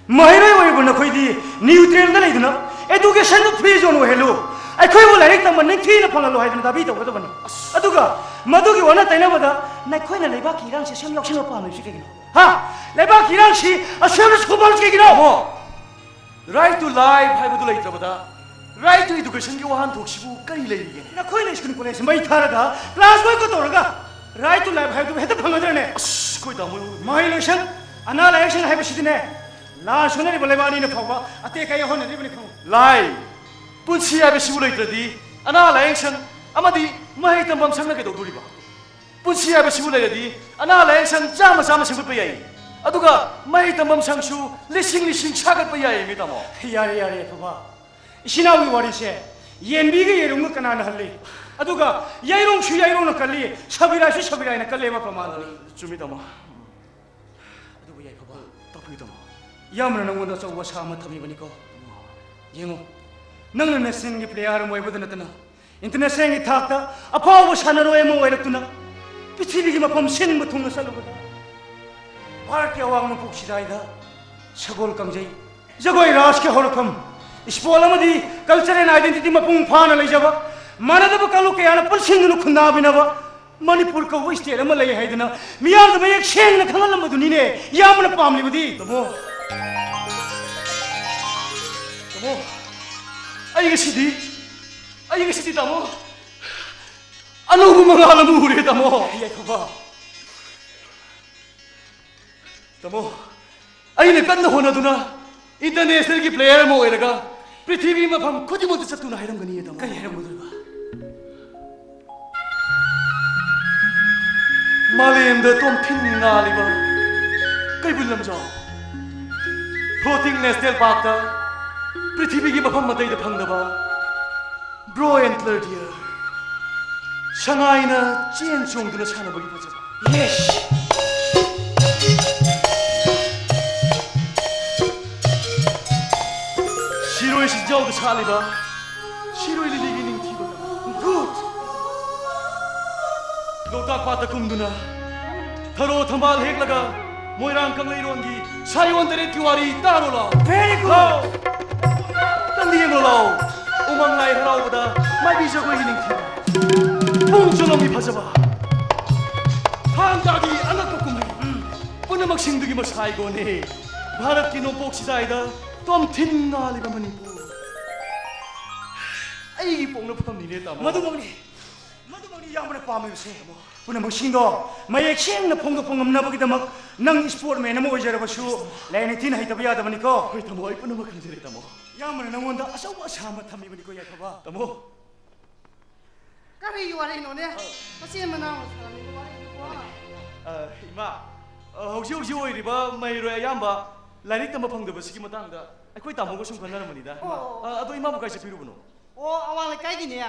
ꯃꯍꯩꯔꯣꯏ ꯑꯣꯏꯔꯤꯕ ꯅꯈꯣꯏꯗꯤ ꯅ꯭ꯌꯨꯇ꯭ꯔꯦꯜꯗ ꯂꯩꯗꯨꯅ educationꯗꯨ free zone ꯑꯣꯏꯍꯜꯂꯨ꯫ ꯑꯩꯈꯣꯏꯕꯨ ꯂꯥꯏꯔꯤꯛ ꯇꯝꯕ ꯅꯤꯡꯊꯤꯅ ꯐꯪꯍꯜꯂꯨ ꯍꯥꯏꯗꯨꯅ ꯗꯥꯕꯤ ꯇꯧꯒꯗꯕꯅꯤ꯫ ꯑꯗꯨꯒ ꯃꯗꯨꯒꯤ ꯑꯣꯟꯅ ꯇꯩꯅꯕꯗ ꯅꯈꯣꯏꯅ ꯂꯩꯕꯥꯛꯀꯤ ꯏꯔꯥꯡꯁꯦ ꯁꯨꯝ ꯌꯥꯎꯁꯟꯕ ꯄꯥꯝꯂꯤꯕꯁꯤ ꯀꯩꯒꯤꯅꯣ? ꯍꯥ? ꯂꯩꯕꯥꯛꯀꯤ ꯏꯔꯥꯡꯁꯤ ꯑꯁꯨꯝꯅ ꯁꯨꯝ ꯄꯥꯝꯂꯤꯕꯁꯤ ꯀꯩꯒꯤꯅꯣ? ꯇꯥꯃꯣ, right to life ꯍꯥꯏꯕꯗꯨ ꯂꯩꯇ꯭ꯔꯕꯗ right to educationꯒꯤ ꯋꯥꯍꯟꯊꯣꯛꯁꯤꯕꯨ ꯀꯔꯤ ꯂꯩꯔꯤꯒꯦ? ꯅꯈꯣꯏꯅ ꯁ꯭ꯀꯨꯜ ꯀꯣꯂꯦꯖ ꯃꯩ ꯊꯥꯔꯒ class boycott ꯇꯧꯔꯒ right to life ꯍꯥꯏꯕꯗꯨ ꯍꯦꯛꯇ ꯐꯪꯒꯗ꯭ꯔꯅꯦ? ꯑꯁ, ꯑꯩꯈꯣꯏ ꯇꯥꯃꯣ꯫ ꯃꯍꯩ ꯂꯣꯏꯁꯪ, ꯑꯅꯥ ꯂꯥꯏꯌꯦꯡꯁꯪ ꯍꯥꯏꯕꯁꯤꯗꯤꯅꯦ, ꯂꯥꯟ ꯁꯣꯛꯅꯔꯤꯕ ꯂꯩꯕꯥꯛ ꯑꯅꯤꯅ ꯐꯥꯎꯕ ꯑꯇꯦꯛ ꯑꯀꯥꯏ ꯍꯣꯠꯅꯔꯤꯕꯅꯤ ꯈꯪꯉꯨ꯫ ꯂꯥꯏ, ꯄꯨꯟꯁꯤ ꯍꯥꯏꯕꯁꯤꯕꯨ ꯂꯩꯇ꯭ꯔꯗꯤ ꯑꯅꯥ ꯂꯥꯏꯌꯦꯡꯁꯪ ꯑꯃꯗꯤ ꯃꯍꯩ ꯇꯝꯐꯝ ꯁꯪꯅ ꯀꯩꯗꯧꯗꯣꯔꯤꯕ? ꯄꯨꯟꯁꯤ ꯍꯥꯏꯕꯁꯤꯕꯨ ꯂꯩꯔꯗꯤ ꯑꯅꯥ ꯂꯥꯏꯌꯦꯡ ꯁꯪ ꯆꯥꯝꯃ ꯆꯥꯝꯃ ꯁꯦꯝꯒꯠꯄ ꯌꯥꯏ꯫ ꯑꯗꯨꯒ ꯃꯍꯩ ꯇꯝꯐꯝ ꯁꯪꯁꯨ ꯂꯤꯁꯤꯡ ꯂꯤꯁꯤꯡ ꯁꯥꯒꯠꯄ ꯌꯥꯏ, ꯃꯤ ꯇꯥꯃꯣ꯫ ꯌꯥꯔꯦ, ꯌꯥꯔꯦ, ꯌꯥꯏꯐꯕ꯫ ꯏꯆꯤꯟ ꯏꯅꯥꯎꯒꯤ ꯋꯥꯔꯤꯁꯦ ꯌꯦꯟꯕꯤꯒ ꯌꯦꯔꯨꯝꯒ ꯀꯅꯥꯅ ꯍꯜꯂꯤ? ꯑꯗꯨꯒ ꯌꯥꯏꯔꯣꯡꯁꯨ ꯌꯥꯏꯔꯣꯡꯅ ꯀꯜꯂꯤ, ꯁꯕꯤꯔꯥꯏꯁꯨ ꯁꯕꯤꯔꯥꯏꯅ ꯀꯜꯂꯤ ꯍꯥꯏꯕ ꯄ꯭ꯔꯃꯥꯟꯗꯨꯅꯤ꯫ ꯆꯨꯝꯃꯤ, ꯇꯥꯃꯣ꯫ ꯑꯗꯨꯕꯨ ꯌꯥꯏꯐꯕ, ꯇꯥꯛꯄꯤꯌꯨ, ꯇꯥꯃꯣ꯫ ꯏꯌꯥꯝꯕꯅ ꯅꯪꯉꯣꯟꯗ ꯑꯆꯧꯕ ꯑꯁꯥ ꯑꯃ ꯊꯝꯃꯤꯕꯅꯤꯀꯣ꯫ ꯌꯦꯡꯉꯨ, ꯅꯪꯅ nationꯒꯤ player ꯑꯃ ꯑꯣꯏꯕꯗ ꯅꯠꯇꯅ internationalꯒꯤ ꯊꯥꯛꯇ ꯑꯐꯥꯎꯕ ꯁꯥꯟꯅꯔꯣꯏ ꯑꯃ ꯑꯣꯏꯔꯛꯇꯨꯅ ꯄ꯭ꯔꯤꯊꯤꯕꯤꯒꯤ ꯃꯐꯝ ꯁꯤꯟꯕ ꯊꯨꯡꯅ ꯆꯠꯂꯨꯕꯗ, ꯚꯥꯔꯠꯀꯤ ꯑꯋꯥꯡ ꯅꯣꯡꯄꯣꯛ ꯁꯤꯗꯥꯏꯗ ꯁꯒꯣꯜ ꯀꯥꯡꯖꯩ, ꯖꯒꯣꯏ ꯔꯥꯁꯀꯤ ꯍꯧꯔꯛꯐꯝ, sport ꯑꯃꯗꯤ cultural identity ꯃꯄꯨꯡ ꯐꯥꯅ ꯂꯩꯖꯕ, ꯃꯥꯟꯅꯗꯕ ꯀꯥꯡꯂꯨꯞ ꯀꯌꯥꯅ ꯄꯨꯟꯁꯤꯟꯗꯨꯅ ꯈꯨꯟꯗꯥꯃꯤꯟꯅꯕ ꯃꯅꯤꯄꯨꯔ ꯀꯧꯕ state ꯑꯃ ꯂꯩ ꯍꯥꯏꯗꯅ ꯃꯤꯌꯥꯝꯗ ꯃꯌꯦꯛ ꯁꯦꯡꯅ ꯈꯪꯍꯜꯂꯝꯕꯗꯨꯅꯤꯅꯦ ꯏꯌꯥꯝꯕꯅ ꯄꯥꯝꯂꯤꯕꯗꯤ꯫ ꯇꯥꯃꯣ, ꯇꯥꯃꯣ, ꯑꯩ ꯉꯁꯤꯗꯤ, ꯑꯩ ꯉꯁꯤꯗꯤ, ꯇꯥꯃꯣ, ꯑꯅꯧꯕ ꯃꯉꯥꯜ ꯑꯃ ꯎꯔꯦ, ꯇꯥꯃꯣ꯫ ꯌꯥꯏꯐꯕ꯫ ꯇꯥꯃꯣ, ꯑꯩꯅ ꯀꯟꯅ ꯍꯣꯠꯅꯗꯨꯅ internationalꯒꯤ player ꯑꯃ ꯑꯣꯏꯔꯒ ꯄ꯭ꯔꯤꯊꯤꯕꯤ ꯃꯐꯝ ꯈꯨꯗꯤꯡꯃꯛꯇ ꯆꯠꯇꯨꯅ ꯍꯥꯏꯔꯝꯒꯅꯤ, ꯇꯥꯃꯣ꯫ ꯀꯔꯤ ꯍꯥꯏꯔꯝꯒꯗꯣꯏꯕ? ꯃꯥꯂꯦꯝꯗ ꯇꯣꯝꯊꯤꯟ ꯉꯥꯜꯂꯤꯕ ꯀꯩꯕꯨꯜ ꯂꯝꯖꯥꯎ, floating national parkꯇ ꯄ꯭ꯔꯤꯊꯤꯕꯤꯒꯤ ꯃꯐꯝ ꯑꯇꯩꯗ ꯐꯪꯗꯕ Royal Clear, ꯁꯉꯥꯏꯅ ꯆꯦꯟ ꯆꯣꯡꯗꯨꯅ ꯁꯥꯟꯅꯕꯒꯤ ꯐꯖꯕ꯫ Yes! ꯁꯤꯔꯣꯏ ꯁꯤꯖꯥꯎꯗ ꯁꯥꯠꯂꯤꯕ ꯁꯤꯔꯣꯏ ꯂꯤꯂꯤꯒꯤ ꯅꯤꯡꯊꯤꯕ꯫ Good! ꯂꯣꯛꯇꯥꯛ ꯄꯥꯠꯇ ꯀꯨꯝꯗꯨꯅ ꯊꯔꯣ ꯊꯝꯕꯥꯜ ꯍꯦꯛꯂꯒ ꯃꯣꯏꯔꯥꯡ ꯀꯪꯂꯩꯔꯣꯟꯒꯤ ꯁꯥꯌꯣꯟ ꯇꯔꯦꯠꯀꯤ ꯋꯥꯔꯤ ꯇꯥꯔꯣ ꯂꯥꯎ꯫ Very good. ꯂꯥꯎ꯫ ꯅꯪꯗꯤ ꯌꯦꯡꯉꯣ ꯂꯥꯎ꯫ ꯎꯃꯪ ꯂꯥꯏ ꯍꯔꯥꯎꯕꯗ ꯃꯥꯏꯕꯤ ꯖꯒꯣꯏꯒꯤ ꯅꯤꯡꯊꯤꯕ꯫ ꯄꯨꯡ ꯆꯣꯂꯣꯝꯒꯤ ꯐꯖꯕ꯫ ꯊꯥꯡ ꯇꯥꯒꯤ ꯑꯉꯛꯄ ꯀꯨꯝꯍꯩ꯫ ꯎꯝ꯫ ꯄꯨꯝꯅꯃꯛꯁꯤꯡꯗꯨꯒꯤ ꯃꯁꯥꯏꯒꯣꯅꯦ꯫ ꯚꯥꯔꯠꯀꯤ ꯅꯣꯡꯄꯣꯛ ꯁꯤꯖꯥꯏꯗ ꯇꯣꯝꯊꯤꯟ ꯉꯥꯜꯂꯤꯕ ꯃꯅꯤꯄꯨꯔ꯫ ꯑꯩꯒꯤ ꯄꯣꯛꯅꯐꯝꯅꯤꯅꯦ, ꯇꯥꯃꯣ꯫ ꯃꯗꯨꯃꯛꯅꯤ꯫ ꯃꯗꯨꯃꯛꯅꯤ ꯏꯌꯥꯝꯕꯅ ꯄꯥꯝꯂꯤꯕꯁꯦ꯫ ꯄꯨꯝꯅꯃꯛꯁꯤꯡꯗꯣ ꯃꯌꯦꯛ ꯁꯦꯡꯅ ꯐꯣꯡꯗꯣꯛꯄ ꯉꯝꯅꯕꯒꯤꯗꯃꯛ ꯅꯪ sportsman ꯑꯃ ꯑꯣꯏꯖꯔꯕꯁꯨ ꯂꯥꯏ ꯅꯤꯡꯊꯤꯅ ꯍꯩꯇꯕ ꯌꯥꯗꯕꯅꯤꯀꯣ꯫ ꯍꯣꯏ, ꯇꯥꯃꯣ, ꯑꯩ ꯄꯨꯝꯅꯃꯛ ꯈꯪꯖꯔꯦ, ꯇꯥꯃꯣ꯫ ꯏꯌꯥꯝꯕꯅ ꯅꯪꯉꯣꯟꯗ ꯑꯆꯧꯕ ꯑꯁꯥ ꯑꯃ ꯊꯝꯃꯤꯕꯅꯤꯀꯣ, ꯌꯥꯏꯐꯕ꯫ ꯇꯥꯃꯣ꯫ ꯀꯔꯤꯒꯤ ꯋꯥꯔꯤꯅꯣꯅꯦ? ꯑ꯫ ꯃꯆꯤꯟ ꯃꯅꯥꯎꯅ ꯁꯥꯟꯅꯅꯤꯡꯕ ꯋꯥꯔꯤꯗꯨꯕꯣ? ꯑ, ꯏꯃꯥ, ꯑ, ꯍꯧꯖꯤꯛ ꯍꯧꯖꯤꯛ ꯑꯣꯏꯔꯤꯕ ꯃꯍꯩꯔꯣꯏ ꯑꯌꯥꯝꯕ ꯂꯥꯏꯔꯤꯛ ꯇꯝꯕ ꯐꯪꯗꯕꯁꯤꯒꯤ ꯃꯇꯥꯡꯗ ꯑꯩꯈꯣꯏ ꯇꯥꯃꯣꯒ ꯁꯨꯝ ꯈꯟꯅꯔꯝꯕꯅꯤꯗ꯫ ꯏꯃꯥ, ꯑꯣ꯫ ꯑ, ꯑꯗꯣ ꯏꯃꯥꯕꯨ ꯀꯥꯏ ꯆꯠꯄꯤꯔꯨꯕꯅꯣ? ꯑꯣ, ꯑꯋꯥꯡ ꯂꯩꯀꯥꯏꯒꯤꯅꯦ,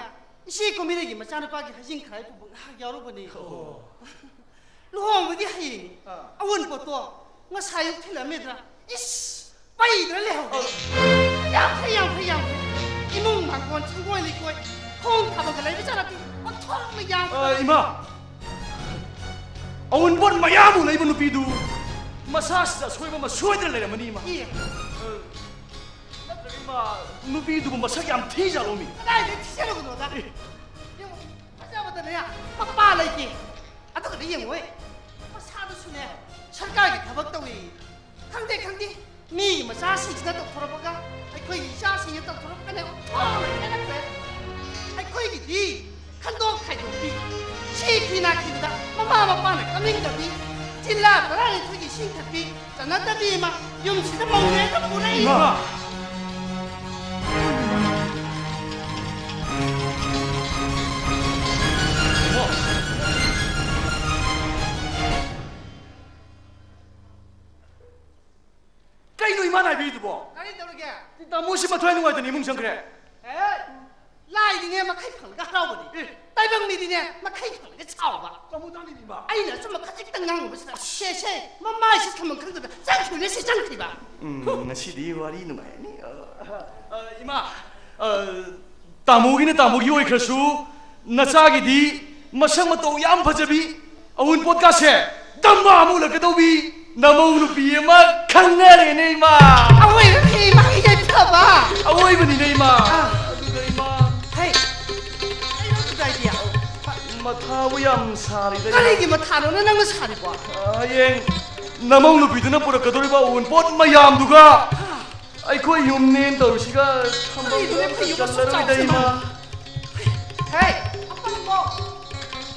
ꯏꯆꯦ ꯀꯨꯝꯕꯤꯔꯩꯒꯤ ꯃꯆꯥꯅꯨꯄꯥꯒꯤ ꯍꯩꯖꯤꯡ ꯈꯔꯥꯏ ꯄꯨꯕ ꯉꯥꯏꯍꯥꯛ ꯌꯥꯎꯔꯨꯕꯅꯦ꯫ ꯑꯣ꯫ ꯂꯨꯍꯣꯡꯕꯗꯤ ꯍꯌꯦꯡꯅꯤ꯫ ꯑꯥ꯫ ꯑꯋꯨꯟꯄꯣꯠꯇꯣ ꯉꯁꯥꯏ ꯑꯌꯨꯛ ꯊꯤꯜꯂꯝꯃꯦꯗꯅ꯫ ꯏꯁ! ꯄꯩꯗꯅ ꯂꯩꯍꯧꯔꯦ꯫ ꯑ꯫ ꯌꯥꯝ ꯐꯩ, ꯌꯥꯝ ꯐꯩ, ꯌꯥꯝ ꯐꯩ꯫ ꯏꯃꯨꯡ ꯃꯥꯡꯒꯣꯟ ꯁꯪꯒꯣꯏ ꯂꯩꯀꯣꯏ, ꯈꯣꯡ ꯊꯥꯕꯝꯒ ꯂꯩꯕ ꯖꯥꯠ ꯅꯠꯇꯦ꯫ ꯑꯣꯟꯊꯣꯛꯅ ꯌꯥꯝ ꯑ, ꯏꯃꯥ! ꯑꯋꯨꯟꯄꯣꯠ ꯃꯌꯥꯝ ꯎꯅꯩꯕ ꯅꯨꯄꯤꯗꯨ ꯃꯁꯥꯁꯤꯗ ꯑꯁꯣꯏꯕ ꯑꯃ ꯁꯣꯏꯗꯅ ꯂꯩꯔꯝꯃꯅꯤ, ꯏꯃꯥ꯫ ꯑꯦ꯫ ꯑ, ꯅꯠꯇ꯭ꯔꯒ ꯏꯃꯥ, ꯅꯨꯄꯤꯗꯨꯕꯨ ꯃꯁꯛ ꯌꯥꯝ ꯊꯤꯖꯥꯠꯂꯣ, ꯃꯤ? ꯀꯗꯥꯏꯗꯩ ꯊꯤꯖꯔꯨꯕꯅꯣꯗ? ꯑꯦ꯫ ꯌꯦꯡꯉꯨ, ꯐꯖꯕꯗꯅꯦ ꯃꯄꯥ ꯂꯩꯇꯦ꯫ ꯑꯗꯨꯒꯅꯦ ꯌꯦꯡꯉꯨꯍꯦ, ꯃꯁꯥꯗꯨꯁꯨꯅꯦ ꯁꯔꯀꯥꯔꯒꯤ ꯊꯕꯛ ꯇꯧꯏ꯫ ꯈꯪꯗꯦ, ꯈꯪꯗꯦ, ꯃꯤꯒꯤ ꯃꯆꯥꯁꯤꯡꯁꯤꯅ ꯇꯧꯊꯣꯔꯛꯄꯒ ꯑꯩꯈꯣꯏꯒꯤ ꯏꯆꯥꯁꯤꯡꯅ ꯇꯧꯊꯣꯔꯛꯄꯅꯦ ꯑꯣꯟꯊꯣꯛꯅ ꯈꯦꯠꯅꯈ꯭ꯔꯦ꯫ ꯑꯩꯈꯣꯏꯒꯤꯗꯤ ꯈꯟꯗꯣꯛ ꯈꯥꯏꯗꯣꯛꯄꯤ, ꯁꯤ ꯐꯤ ꯅꯥꯈꯤꯕꯗ ꯃꯃꯥ ꯃꯄꯥꯅ ꯀꯞꯅꯤꯡꯗꯕꯤ, ꯖꯤꯜꯂꯥ ꯇꯔꯥꯅꯤꯊꯣꯏꯒꯤ ꯏꯁꯤꯡ ꯊꯛꯄꯤ, ꯆꯠꯅꯗꯕꯤ ꯑꯃ ꯌꯨꯝꯁꯤꯗ ꯃꯧꯅꯦꯅ ꯄꯨꯔꯛꯏ꯫ ꯏꯃꯥ! ꯀꯩꯅꯣ ꯏꯃꯥꯅ ꯍꯥꯏꯕꯤꯔꯤꯗꯨꯕꯣ? ꯀꯔꯤ ꯇꯧꯔꯒꯦ? ꯇꯥꯃꯣꯁꯤ ꯃꯊ꯭ꯋꯥꯏ ꯅꯨꯡꯉꯥꯏꯇꯅ ꯏꯃꯨꯡ ꯆꯪꯈ꯭ꯔꯦ꯫ ꯑꯦ, ꯂꯥꯏꯗꯤ ꯃꯈꯩ ꯐꯪꯉꯒ ꯍꯔꯥꯎꯕꯅꯤ꯫ ꯑꯦ꯫ ꯇꯥꯏꯕꯪ ꯃꯤꯗꯤꯅꯦ, ꯃꯈꯩ ꯐꯪꯉꯒ ꯁꯥꯎꯕ꯫ ꯇꯥꯃꯣ ꯇꯥꯅꯤꯡꯉꯤꯕ꯫ ꯑꯩꯅ ꯑꯆꯨꯝꯕ ꯈꯖꯤꯛꯇꯪ ꯉꯥꯡꯉꯨꯕꯁꯤꯗ ꯁꯦ, ꯁꯦ, ꯃꯃꯥꯏꯁꯤ ꯊꯝꯐꯝ ꯈꯪꯗꯗꯅ ꯆꯪꯈꯤꯕꯅꯦ, ꯁꯤ ꯆꯪꯈꯤꯕ꯫ ꯎꯝ, ꯉꯁꯤꯗꯤ ꯋꯥꯔꯤ ꯅꯨꯡꯉꯥꯏꯔꯅꯤ꯫ ꯑ, ꯑ, ꯏꯃꯥ, ꯑ, ꯇꯥꯃꯣꯒꯤꯅ ꯇꯥꯃꯣꯒꯤ ꯑꯣꯏꯈ꯭ꯔꯁꯨ, ꯅꯆꯥꯒꯤꯗꯤ ꯃꯁꯛ ꯃꯇꯧ ꯌꯥꯝ ꯐꯖꯕꯤ, ꯑꯋꯨꯟꯄꯣꯠꯀꯥꯁꯦ ꯗꯝꯃ ꯑꯃ ꯎꯠꯂꯛꯀꯗꯧꯕꯤ ꯅꯃꯧ ꯅꯨꯄꯤ ꯑꯃ ꯈꯪꯅꯔꯦꯅꯦ, ꯏꯃꯥ꯫ ꯑꯋꯣꯏꯕ ꯐꯤ ꯃꯥꯒꯤ ꯌꯥꯏꯐꯕ꯫ ꯑꯋꯣꯏꯕꯅꯤꯅꯦ, ꯏꯃꯥ꯫ ꯑꯥ꯫ ꯑꯗꯨꯗ, ꯏꯃꯥ꯫ ꯍꯩ, ꯀꯩꯅꯣ ꯑꯗꯨꯗ idea? ꯃꯊꯥꯕꯨ ꯌꯥꯝ ꯁꯥꯔꯤꯗ, ꯏꯃꯥ꯫ ꯀꯔꯤꯒꯤ ꯃꯊꯥꯅꯣꯅꯦ ꯅꯪꯅ ꯁꯥꯔꯤꯕꯣ? ꯑ, ꯍꯌꯦꯡ ꯅꯃꯧ ꯅꯨꯄꯤꯗꯨꯅ ꯄꯨꯔꯛꯀꯗꯧꯔꯤꯕ ꯑꯋꯨꯟꯄꯣꯠ ꯃꯌꯥꯝꯗꯨꯒ ꯑꯥ꯫ ꯑꯩꯈꯣꯏ ꯌꯨꯝꯅꯦꯅ ꯇꯧꯔꯤꯁꯤꯒ ꯊꯝꯐꯝ ꯀꯔꯤꯅꯣꯅꯦ ꯑꯃꯠꯇ ꯑꯩꯈꯣꯏ ꯌꯨꯝ ꯑꯁꯨꯛ ꯆꯜꯂꯔꯣꯏꯗ, ꯆꯥꯎꯔꯤꯁꯤꯅ? ꯏꯃꯥ꯫ ꯍꯦ, ꯑꯄꯪꯕꯣ!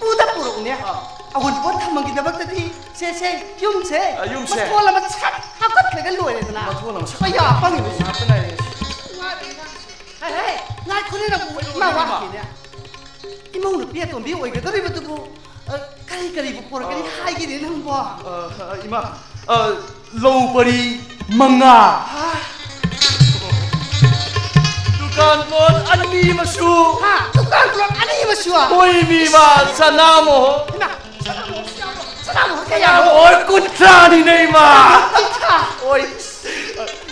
ꯄꯨꯗ ꯄꯨꯔꯛꯎꯅꯦ꯫ ꯑꯥ꯫ ꯑꯋꯨꯟꯄꯣꯠ ꯊꯝꯕꯒꯤꯗꯃꯛꯇꯗꯤ ꯁꯦ, ꯁꯦ, ꯌꯨꯝꯁꯦ ꯑꯥ, ꯌꯨꯝꯁꯦ꯫ ꯃꯊꯣꯜ ꯑꯃ ꯁꯠ ꯍꯥꯞꯀꯠꯈ꯭ꯔꯒ ꯂꯣꯏꯔꯦꯗꯅ꯫ ꯃꯊꯣꯜ ꯑꯃ ꯁꯠ ꯑꯩ ꯌꯥ ꯄꯪꯉꯤꯕ꯫ ꯉꯥꯏꯍꯥꯛꯇ ꯉꯥꯏꯔꯦ꯫ ꯍꯦ, ꯍꯦ, ꯉꯥꯏꯈꯣꯅꯦ ꯅꯪꯕꯨ, ꯏꯃꯥ ꯋꯥ ꯍꯪꯒꯦꯅꯦ꯫ ꯏꯃꯧ ꯅꯨꯄꯤ ꯑꯇꯣꯝꯕꯤ ꯑꯣꯏꯒꯗꯧꯔꯤꯕꯗꯨꯕꯨ, ꯑ, ꯀꯔꯤ ꯀꯔꯤꯕꯨ ꯄꯨꯔꯛꯀꯅꯤ ꯑ, ꯍꯥꯏꯒꯦꯅꯦ ꯅꯪꯕꯣ? ꯑ, ꯏꯃꯥ, ꯑ, ꯂꯧ ꯄꯔꯤ ꯃꯉꯥ꯫ ꯍꯥ? ꯗꯨꯀꯥꯟ ꯄꯣꯠ ꯑꯅꯤ ꯑꯃꯁꯨ꯫ ꯍꯥ? ꯗꯨꯀꯥꯟ ꯄꯣꯠ ꯑꯅꯤ ꯑꯃꯁꯨ? ꯍꯣꯏ, ꯃꯤ ꯏꯃꯥ, ꯁꯅꯥꯃꯣꯍꯣ-, ꯏꯃꯥ, ꯁꯅꯥꯃꯣꯍꯣꯔꯁꯨ ꯌꯥꯎꯕ꯭ꯔꯣ? ꯁꯅꯥꯃꯣꯍꯣꯔ ꯀꯌꯥꯅꯣ? ꯁꯅꯥꯃꯣꯍꯣꯔ ꯀꯨꯟꯊ꯭ꯔꯥꯅꯤꯅꯦ, ꯏꯃꯥ꯫ ꯀꯨꯟꯊ꯭ꯔꯥ? ꯍꯣꯏ꯫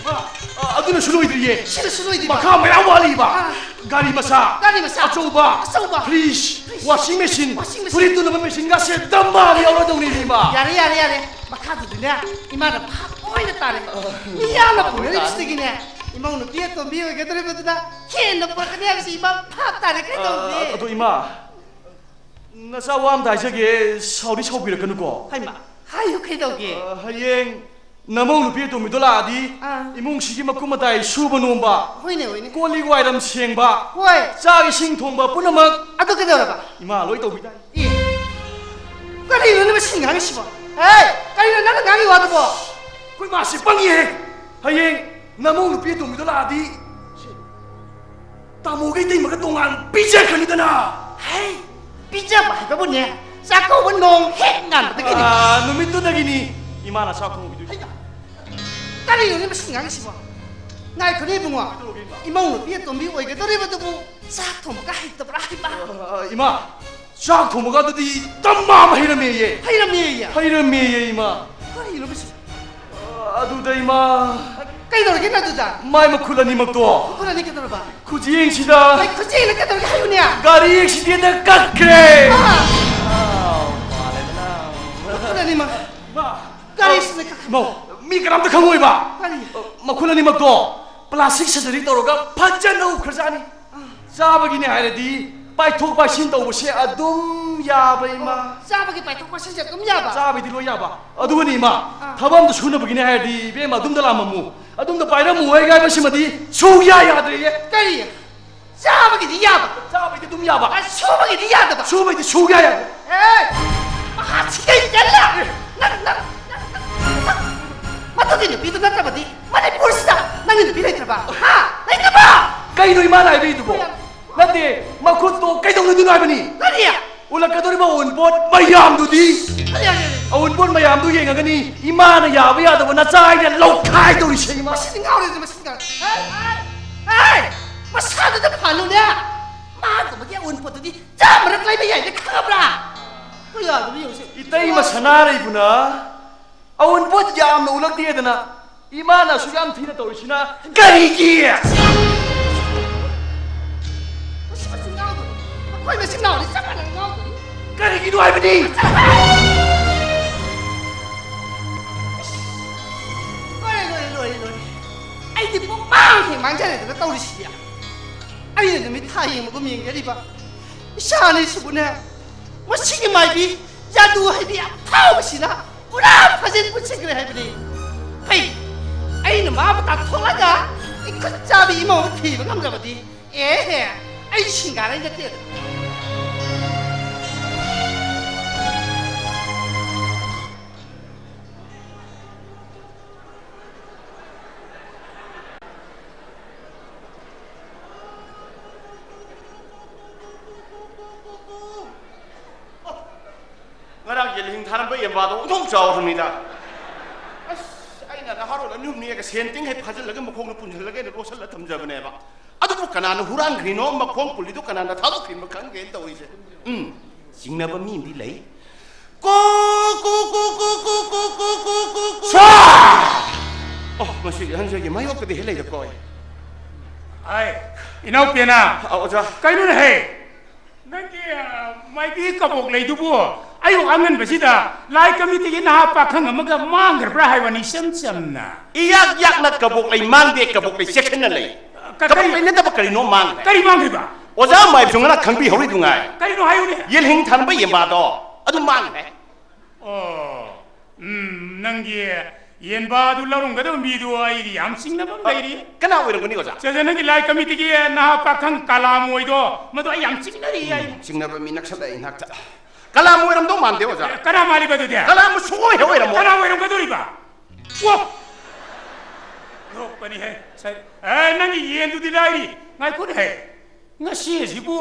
ꯏꯃꯥ, ꯑ, ꯑꯗꯨꯅꯁꯨ ꯂꯣꯏꯗ꯭ꯔꯤꯌꯦ꯫ ꯁꯤꯅꯁꯨ ꯂꯣꯏꯗ꯭ꯔꯤꯕ? ꯃꯈꯥ ꯃꯌꯥꯝ ꯋꯥꯠꯂꯤꯕ꯫ ꯑꯥ꯫ ꯒꯥꯔꯤ ꯃꯆꯥ, ꯒꯥꯔꯤ ꯃꯆꯥ, ꯑꯆꯧꯕ, ꯑꯆꯧꯕ, fridge, fridge, washing machine, washing machine, ꯐꯨꯔꯤꯠ ꯇꯨꯅꯕ machineꯒꯁꯦ ꯗꯝꯃ ꯑꯃ ꯌꯥꯎꯔꯗꯧꯅꯤ, ꯏꯃꯥ꯫ ꯌꯥꯔꯦ, ꯌꯥꯔꯦ, ꯌꯥꯔꯦ꯫ ꯃꯈꯥꯗꯨꯗꯤꯅꯦ, ꯏꯃꯥꯅ ꯚꯥꯞ ꯑꯣꯏꯅ ꯇꯥꯔꯦ꯫ ꯑ, ꯃꯤ ꯌꯥꯝꯅ ꯄꯨꯅꯔꯤꯕꯁꯤꯗꯒꯤꯅꯦ, ꯏꯃꯧ ꯅꯨꯄꯤ ꯑꯇꯣꯝꯕꯤ ꯑꯣꯏꯒꯗꯧꯔꯤꯕꯗꯨꯅ ꯍꯦꯟꯅ ꯄꯨꯔꯛꯀꯅꯤ ꯍꯥꯏꯕꯁꯤ ꯏꯃꯥ ꯚꯥꯞ ꯇꯥꯔꯦ꯫ ꯑ, ꯀꯩꯗꯧꯅꯤ? ꯑꯗꯣ ꯏꯃꯥ, ꯅꯆꯥ ꯋꯥ ꯑꯝꯇ ꯍꯥꯏꯖꯒꯦ, ꯁꯥꯎꯗꯤ ꯁꯥꯎꯕꯤꯔꯛꯀꯅꯨꯀꯣ꯫ ꯍꯩꯃꯥ, ꯍꯥꯏꯌꯨ ꯀꯩꯗꯧꯒꯦ? ꯑ, ꯍꯌꯦꯡ ꯅꯃꯧ ꯅꯨꯄꯤ ꯑꯇꯣꯝꯕꯤꯗꯣ ꯂꯥꯛꯑꯗꯤ, ꯑꯥ꯫ ꯏꯃꯨꯡꯁꯤꯒꯤ ꯃꯀꯨꯞ ꯃꯇꯥꯏ ꯁꯨꯕ ꯅꯣꯝꯕ, ꯍꯣꯏꯅꯦ, ꯍꯣꯏꯅꯦ꯫ ꯀꯣꯜ ꯂꯤꯛ ꯋꯥꯏꯔꯝ ꯁꯦꯡꯕ, ꯍꯣꯏ꯫ ꯆꯥꯛ ꯏꯁꯤꯡ ꯊꯣꯡꯕ ꯄꯨꯝꯅꯃꯛ ꯑꯗꯨ ꯀꯩꯗꯧꯔꯕ? ꯏꯃꯥ ꯂꯣꯏ ꯇꯧꯕꯤꯗꯥꯏ꯫ ꯑꯦ, ꯀꯔꯤꯅꯣꯅꯦ ꯃꯁꯤ ꯉꯥꯡꯉꯤꯁꯤꯕꯣ? ꯍꯦ, ꯀꯔꯤꯅꯣ ꯅꯪꯅ ꯉꯥꯡꯉꯤ ꯋꯥꯗꯨꯕꯣ? ꯑꯩꯈꯣꯏ ꯃꯥꯁꯤ ꯄꯪꯉꯤꯍꯦ꯫ ꯍꯌꯦꯡ ꯅꯃꯧ ꯅꯨꯄꯤ ꯑꯇꯣꯝꯕꯤꯗꯣ ꯂꯥꯛꯑꯗꯤ, ꯁꯤ, ꯇꯥꯃꯣꯒ ꯏꯇꯩꯃꯒ ꯇꯣꯉꯥꯟ ꯄꯤꯖꯈ꯭ꯔꯅꯤꯗꯅ꯫ ꯍꯩ, ꯄꯤꯖꯕ ꯍꯥꯏꯕꯕꯨꯅꯦ, ꯆꯥꯛꯀꯧꯕ ꯅꯣꯡ ꯍꯦꯛ ꯉꯥꯟꯕꯗꯒꯤꯅꯤ꯫ ꯑꯥ, ꯅꯨꯃꯤꯠꯇꯨꯗꯒꯤꯅꯤ ꯏꯃꯥꯅ ꯆꯥꯛ ꯊꯣꯡꯕꯤꯗꯣꯏꯁꯦ꯫ ꯍꯩꯃꯥ, ꯀꯔꯤꯅꯣꯅꯦ ꯃꯁꯤ ꯉꯥꯡꯉꯤꯁꯤꯕꯣ? ꯉꯥꯏꯈꯣꯅꯦ ꯏꯕꯨꯡꯉꯣ, ꯀꯩꯗꯧꯔꯒꯦ ꯏꯃꯥ? ꯏꯃꯧ ꯅꯨꯄꯤ ꯑꯇꯣꯝꯕꯤ ꯑꯣꯏꯒꯗꯧꯔꯤꯕꯗꯨꯕꯨ ꯆꯥꯛ ꯊꯣꯡꯕꯒ ꯍꯩꯇꯕ꯭ꯔꯥ ꯍꯥꯏꯕ? ꯑ, ꯏꯃꯥ, ꯆꯥꯛ ꯊꯣꯡꯕꯒ ꯑꯗꯨꯗꯤ ꯇꯝꯃꯥ ꯑꯃ ꯍꯩꯔꯝꯃꯦꯌꯦ꯫ ꯍꯩꯔꯝꯃꯦꯌꯦ? ꯍꯩꯔꯝꯃꯦꯌꯦ, ꯏꯃꯥ꯫ ꯀꯔꯤꯅꯣ ꯃꯁꯤ? ꯑ, ꯑꯗꯨꯗ, ꯏꯃꯥ꯫ ꯀꯩꯗꯧꯔꯒꯦ ꯅꯪ ꯑꯗꯨꯗ? ꯃꯥꯏ ꯃꯈꯨꯠ ꯑꯅꯤꯃꯛꯇꯣ꯫ ꯃꯈꯨꯠ ꯑꯅꯤ ꯀꯩꯗꯧꯔꯕ? ꯈꯨꯖꯦꯡꯁꯤꯗ꯫ ꯑꯩ ꯈꯨꯖꯦꯡꯅ ꯀꯩꯗꯧꯔꯒꯦ ꯍꯥꯏꯌꯨꯅꯦ? ꯒꯥꯔꯤ ꯑꯦꯛꯁꯤꯗꯦꯟꯗ ꯀꯛꯈ꯭ꯔꯦ꯫ ꯑꯥ꯫ ꯑꯥꯎ, ꯃꯥꯜꯂꯦꯗꯅ꯫ ꯃꯈꯨꯠ ꯑꯅꯤꯃꯛ꯫ ꯏꯃꯥ꯫ ꯒꯥꯔꯤꯁꯤꯅ ꯀꯛꯈ꯭ꯔꯦ꯫ ꯏꯃꯥ, ꯃꯤ ꯀꯅꯥꯝꯇ ꯈꯪꯉꯣꯏꯕ꯫ ꯀꯔꯤ? ꯃꯈꯨꯠ ꯑꯅꯤꯃꯛꯇꯣ ꯄ꯭ꯂꯥꯁꯇꯤꯛ ꯁꯔꯖꯔꯤ ꯇꯧꯔꯒ ꯐꯖꯅ ꯎꯞꯈ꯭ꯔꯖꯥꯠꯅꯤ꯫ ꯆꯥꯕꯒꯤꯅꯦ ꯍꯥꯏꯔꯗꯤ ꯄꯥꯏꯊꯣꯛ ꯄꯥꯏꯁꯤꯟ ꯇꯧꯕꯁꯦ ꯑꯗꯨꯝ ꯌꯥꯕ, ꯏꯃꯥ꯫ ꯆꯥꯕꯒꯤ ꯄꯥꯏꯊꯣꯛ ꯄꯥꯏꯁꯤꯟꯁꯦ ꯑꯗꯨꯝ ꯌꯥꯕ? ꯆꯥꯕꯩꯗꯤ ꯂꯣꯏ ꯌꯥꯕ꯫ ꯑꯗꯨꯒꯅꯤ, ꯏꯃꯥ, ꯑꯥ꯫ ꯊꯕꯛ ꯑꯝꯇ ꯁꯨꯅꯕꯒꯤꯅꯦ ꯍꯥꯏꯔꯗꯤ, ꯏꯕꯦꯝꯃ, ꯑꯗꯨꯝꯗ ꯂꯥꯝꯃꯝꯃꯨ, ꯑꯗꯨꯝꯗ ꯄꯥꯏꯔꯝꯃꯨ ꯍꯥꯏ ꯍꯥꯏꯕꯁꯤꯃꯗꯤ ꯁꯨꯡꯌꯥ ꯌꯥꯗ꯭ꯔꯦꯌꯦ꯫ ꯀꯔꯤ? ꯆꯥꯕꯒꯤꯗꯤ ꯌꯥꯕ? ꯆꯥꯕꯩꯗꯤ ꯑꯗꯨꯝ ꯌꯥꯕ꯫ ꯑ, ꯁꯨꯕꯒꯤꯗꯤ ꯌꯥꯗꯕ? ꯁꯨꯕꯩꯗꯤ ꯁꯨꯡꯌꯥ ꯌꯥꯗꯦ꯫ ꯑꯦ! ꯃꯍꯥꯛꯁꯤ ꯀꯩ ꯀꯜꯂ? ꯅꯪ, ꯅꯪ, ꯅꯪ, ꯅꯪ, ꯅꯪ, ꯃꯗꯨꯒꯤ ꯅꯨꯄꯤꯗꯨ ꯅꯠꯇꯕꯗꯤ ꯃꯅꯤꯄꯨꯔꯁꯤꯗ ꯅꯪꯒꯤ ꯅꯨꯄꯤ ꯂꯩꯇ꯭ꯔꯕ? ꯍꯥ? ꯂꯩꯇ꯭ꯔꯕ? ꯀꯩꯅꯣ ꯏꯃꯥꯅ ꯍꯥꯏꯕꯤꯔꯤꯗꯨꯕꯣ? ꯅꯠꯇꯦ, ꯃꯈꯨꯠꯇꯣ ꯀꯩꯗꯧꯅꯗꯣꯏꯅꯣ ꯍꯥꯏꯕꯅꯤ? ꯀꯔꯤ? ꯎꯠꯂꯛꯀꯗꯧꯔꯤꯕ ꯑꯎꯟꯄꯣꯠ ꯃꯌꯥꯝꯗꯨꯗꯤ? ꯀꯔꯤ, ꯀꯔꯤ, ꯀꯔꯤ? ꯑꯎꯟꯄꯣꯠ ꯃꯌꯥꯝꯗꯨ ꯌꯦꯡꯉꯒꯅꯤ ꯏꯃꯥꯅ ꯌꯥꯕ ꯌꯥꯗꯕ ꯅꯆꯥ ꯍꯥꯏꯅ ꯂꯧꯈꯥꯏꯗꯧꯔꯤꯁꯦ, ꯏꯃꯥ꯫ ꯃꯁꯤꯗꯤ ꯉꯥꯎꯔꯦꯗ, ꯃꯁꯤꯗꯤ ꯉꯥꯎꯔꯦ꯫ ꯍꯦ, ꯍꯦ, ꯍꯦ! ꯃꯁꯥꯗꯨꯗ ꯐꯍꯜꯂꯨꯅꯦ꯫ ꯃꯥꯒꯨꯝꯕꯒꯤ ꯑꯎꯟꯄꯣꯠꯇꯨꯗꯤ ꯆꯥꯝꯃꯔꯛ ꯂꯩꯕ ꯌꯥꯏꯅ ꯈꯪꯉꯕ꯭ꯔꯥ? ꯀꯔꯤ ꯌꯥꯗꯕ ꯌꯦꯡꯉꯨꯁꯦ꯫ ꯏꯇꯩꯃ ꯁꯅꯥꯔꯩꯕꯨꯅ ꯑꯎꯟꯄꯣꯠ ꯌꯥꯝꯅ ꯎꯠꯂꯛꯇꯦꯗꯅ ꯏꯃꯥꯅ ꯑꯁꯨꯛ ꯌꯥꯝ ꯊꯤꯅ ꯇꯧꯔꯤꯁꯤꯅ ꯀꯔꯤꯒꯤ? ꯃꯁꯤ ꯃꯆꯤꯟ ꯉꯥꯎꯗꯣꯔꯤ꯫ ꯃꯈꯣꯏ ꯃꯆꯤꯟ ꯉꯥꯎꯗꯤ ꯆꯞ ꯃꯥꯟꯅꯅ ꯉꯥꯎꯗꯣꯔꯤ꯫ ꯀꯔꯤꯒꯤꯅꯣ ꯍꯥꯏꯕꯅꯤ? ꯂꯣꯏꯔꯦ, ꯂꯣꯏꯔꯦ, ꯂꯣꯏꯔꯦ, ꯂꯣꯏꯔꯦ꯫ ꯑꯩꯗꯤ ꯄꯨꯡꯃꯥꯡ ꯍꯦꯛ ꯃꯥꯡꯖꯔꯦꯗꯅ ꯇꯧꯔꯤꯁꯤꯗꯤ꯫ ꯑꯩꯅ ꯅꯨꯃꯤꯠ ꯊꯥ ꯌꯦꯡꯕꯒꯨꯝ ꯌꯦꯡꯖꯔꯤꯕ ꯏꯆꯥ ꯑꯅꯤꯁꯤꯕꯨꯅꯦ, ꯃꯁꯤꯒꯤ ꯃꯥꯏꯕꯤ ꯖꯥꯗꯨ ꯍꯩꯕꯤ ꯑꯐꯥꯎꯕꯁꯤꯅ ꯄꯨꯔꯥ ꯐꯖꯤꯟ ꯄꯨꯟꯁꯤꯟꯈ꯭ꯔꯦ ꯍꯥꯏꯕꯅꯤ꯫ ꯍꯩ, ꯑꯩꯅ ꯃꯥꯕꯨ ꯇꯥꯟꯊꯣꯛꯂꯒ ꯏꯈꯨꯠ ꯆꯥꯕꯤ ꯏꯃꯧ ꯑꯃ ꯊꯤꯕ ꯉꯝꯗ꯭ꯔꯕꯗꯤ, ꯑꯦꯍꯦ, ꯑꯩ ꯁꯤꯡꯒꯥꯔꯩ ꯅꯠꯇꯦꯗ꯫ ꯉꯔꯥꯡ ꯌꯦꯜꯍꯤꯡ ꯊꯥꯔꯝꯕ ꯌꯦꯟꯕꯥꯗꯣ ꯑꯣꯟꯊꯣꯛ ꯆꯥꯎꯔꯕꯅꯤꯗ꯫ ꯑꯁ, ꯑꯩꯅ ꯅꯍꯥꯔꯣꯜ ꯑꯅꯤ ꯑꯍꯨꯝꯅꯦꯒ ꯁꯦꯟ ꯇꯤꯡꯈꯩ ꯐꯥꯖꯤꯜꯂꯒ ꯃꯈꯣꯡꯗ ꯄꯨꯟꯁꯤꯜꯂꯒ ꯑꯩꯅ ꯂꯣꯠꯁꯤꯜꯂ ꯊꯝꯖꯕꯅꯦꯕ꯫ ꯑꯗꯨ ꯀꯅꯥꯅ ꯍꯨꯔꯥꯟꯈ꯭ꯔꯤꯅꯣ, ꯃꯈꯣꯡ ꯄꯨꯜꯂꯤꯗꯣ ꯀꯅꯥꯅ ꯊꯥꯗꯣꯛꯈ꯭ꯔꯤꯅꯣ ꯈꯪꯗꯦꯅ ꯇꯧꯔꯤꯁꯦ꯫ ꯎꯝ, ꯆꯤꯡꯅꯕ ꯃꯤ ꯑꯃꯗꯤ ꯂꯩ꯫ ꯀꯣ, ꯀꯣ, ꯀꯣ, ꯀꯣ, ꯀꯣ, ꯀꯣ, ꯀꯣ, ꯀꯣ, ꯀꯣ, ꯀꯣ, ꯁ꯭ꯋꯥ! ꯑꯣ, ꯃꯁꯤ ꯑꯍꯟꯁꯤꯒꯤ ꯃꯥꯌꯣꯛꯇꯗꯤ ꯍꯦꯛ ꯂꯩꯔꯦꯀꯣ ꯑꯩ꯫ ꯑꯥꯏ, ꯏꯅꯥꯎ ꯄꯦꯅꯥ꯫ ꯑ, ꯑꯣꯖꯥ꯫ ꯀꯩꯅꯣꯅꯦꯍꯦ? ꯅꯪꯒꯤ, ꯑ, ꯃꯥꯏꯕꯤ ꯀꯕꯣꯛ ꯂꯩꯗꯨꯕꯨ ꯑꯌꯨꯛ ꯑꯉꯟꯕꯁꯤꯗ ꯂꯥꯏ ꯀꯃꯤꯇꯤꯒꯤ ꯅꯍꯥ ꯄꯥꯈꯪ ꯑꯃꯒ ꯃꯥꯡꯈ꯭ꯔꯕ꯭ꯔꯥ ꯍꯥꯏꯕꯅꯤ, ꯏꯆꯝ ꯆꯝꯅ꯫ ꯏꯌꯥꯛ ꯌꯥꯛꯅ ꯀꯕꯣꯛ ꯂꯩ ꯃꯥꯡꯗꯦ, ꯀꯕꯣꯛ ꯂꯩ ꯆꯦꯛꯁꯤꯟꯅ ꯂꯩ꯫ ꯀ-, ꯀꯕꯣꯛ ꯀꯔꯤ, ꯂꯩ ꯅꯠꯇꯕ ꯀꯔꯤꯅꯣ ꯃꯥꯡꯈ꯭ꯔꯦ꯫ ꯀꯔꯤ ꯃꯥꯡꯈ꯭ꯔꯤꯕ? ꯑꯣꯖꯥ ꯃꯥꯏꯕꯁꯨ ꯉꯔꯥꯡ ꯈꯪꯕꯤꯍꯧꯔꯤꯗꯨ ꯉꯥꯏ꯫ ꯀꯔꯤꯅꯣ ꯍꯥꯏꯌꯨꯅꯦ꯫ ꯌꯦꯜꯍꯤꯡ ꯊꯥꯟꯕ ꯌꯦꯟꯕꯥꯗꯣ ꯑꯗꯨ ꯃꯥꯡꯈ꯭ꯔꯦ꯫ ꯑꯣ, ꯎꯝ, ꯅꯪꯒꯤ ꯌꯦꯟꯕꯥꯗꯨ ꯂꯧꯔꯝꯒꯗꯕ ꯃꯤꯗꯨ ꯑꯩꯗꯤ ꯌꯥꯝ ꯆꯤꯡꯅꯕ ꯑꯃ ꯂꯩꯔꯤ꯫ ꯀꯅꯥ ꯑꯣꯏꯔꯝꯒꯅꯤ, ꯑꯣꯖꯥ? ꯁꯦ, ꯁꯦ, ꯅꯪꯒꯤ ꯂꯥꯏ ꯀꯃꯤꯇꯤꯒꯤ ꯅꯍꯥ ꯄꯥꯈꯪ ꯀꯂꯥꯃꯣꯏꯗꯣ, ꯃꯗꯨ ꯑꯩ ꯌꯥꯝ ꯆꯤꯡꯅꯔꯤ, ꯑꯩ꯫ ꯎꯝ, ꯆꯤꯡꯅꯕ ꯃꯤ ꯅꯛꯁꯜꯂꯛꯑꯦ ꯏꯅꯥꯛꯇ꯫ ꯀꯂꯥꯃꯣꯏ ꯑꯣꯏꯔꯝꯗꯧ ꯃꯥꯟꯗꯦ, ꯑꯣꯖꯥ꯫ ꯑꯦ, ꯀꯅꯥ ꯃꯥꯜꯂꯤꯕ ꯑꯗꯨꯗꯤ? ꯀꯂꯥꯃꯣꯏ ꯁꯨꯡꯑꯣꯏ ꯍꯦꯛ ꯑꯣꯏꯔꯝꯃꯣꯏ꯫ ꯀꯅꯥ ꯑꯣꯏꯔꯝꯒꯗꯣꯔꯤꯕ? ꯋꯥ! ꯅꯣꯛꯄꯅꯤꯍꯦ꯫ ꯁꯦ, ꯑꯦ, ꯅꯪꯒꯤ ꯌꯦꯟꯗꯨꯗꯤ ꯂꯥꯏꯔꯤ꯫ ꯉꯥꯏꯈꯣꯅꯦꯍꯦ꯫ ꯉꯁꯤ ꯑꯁꯤꯕꯨ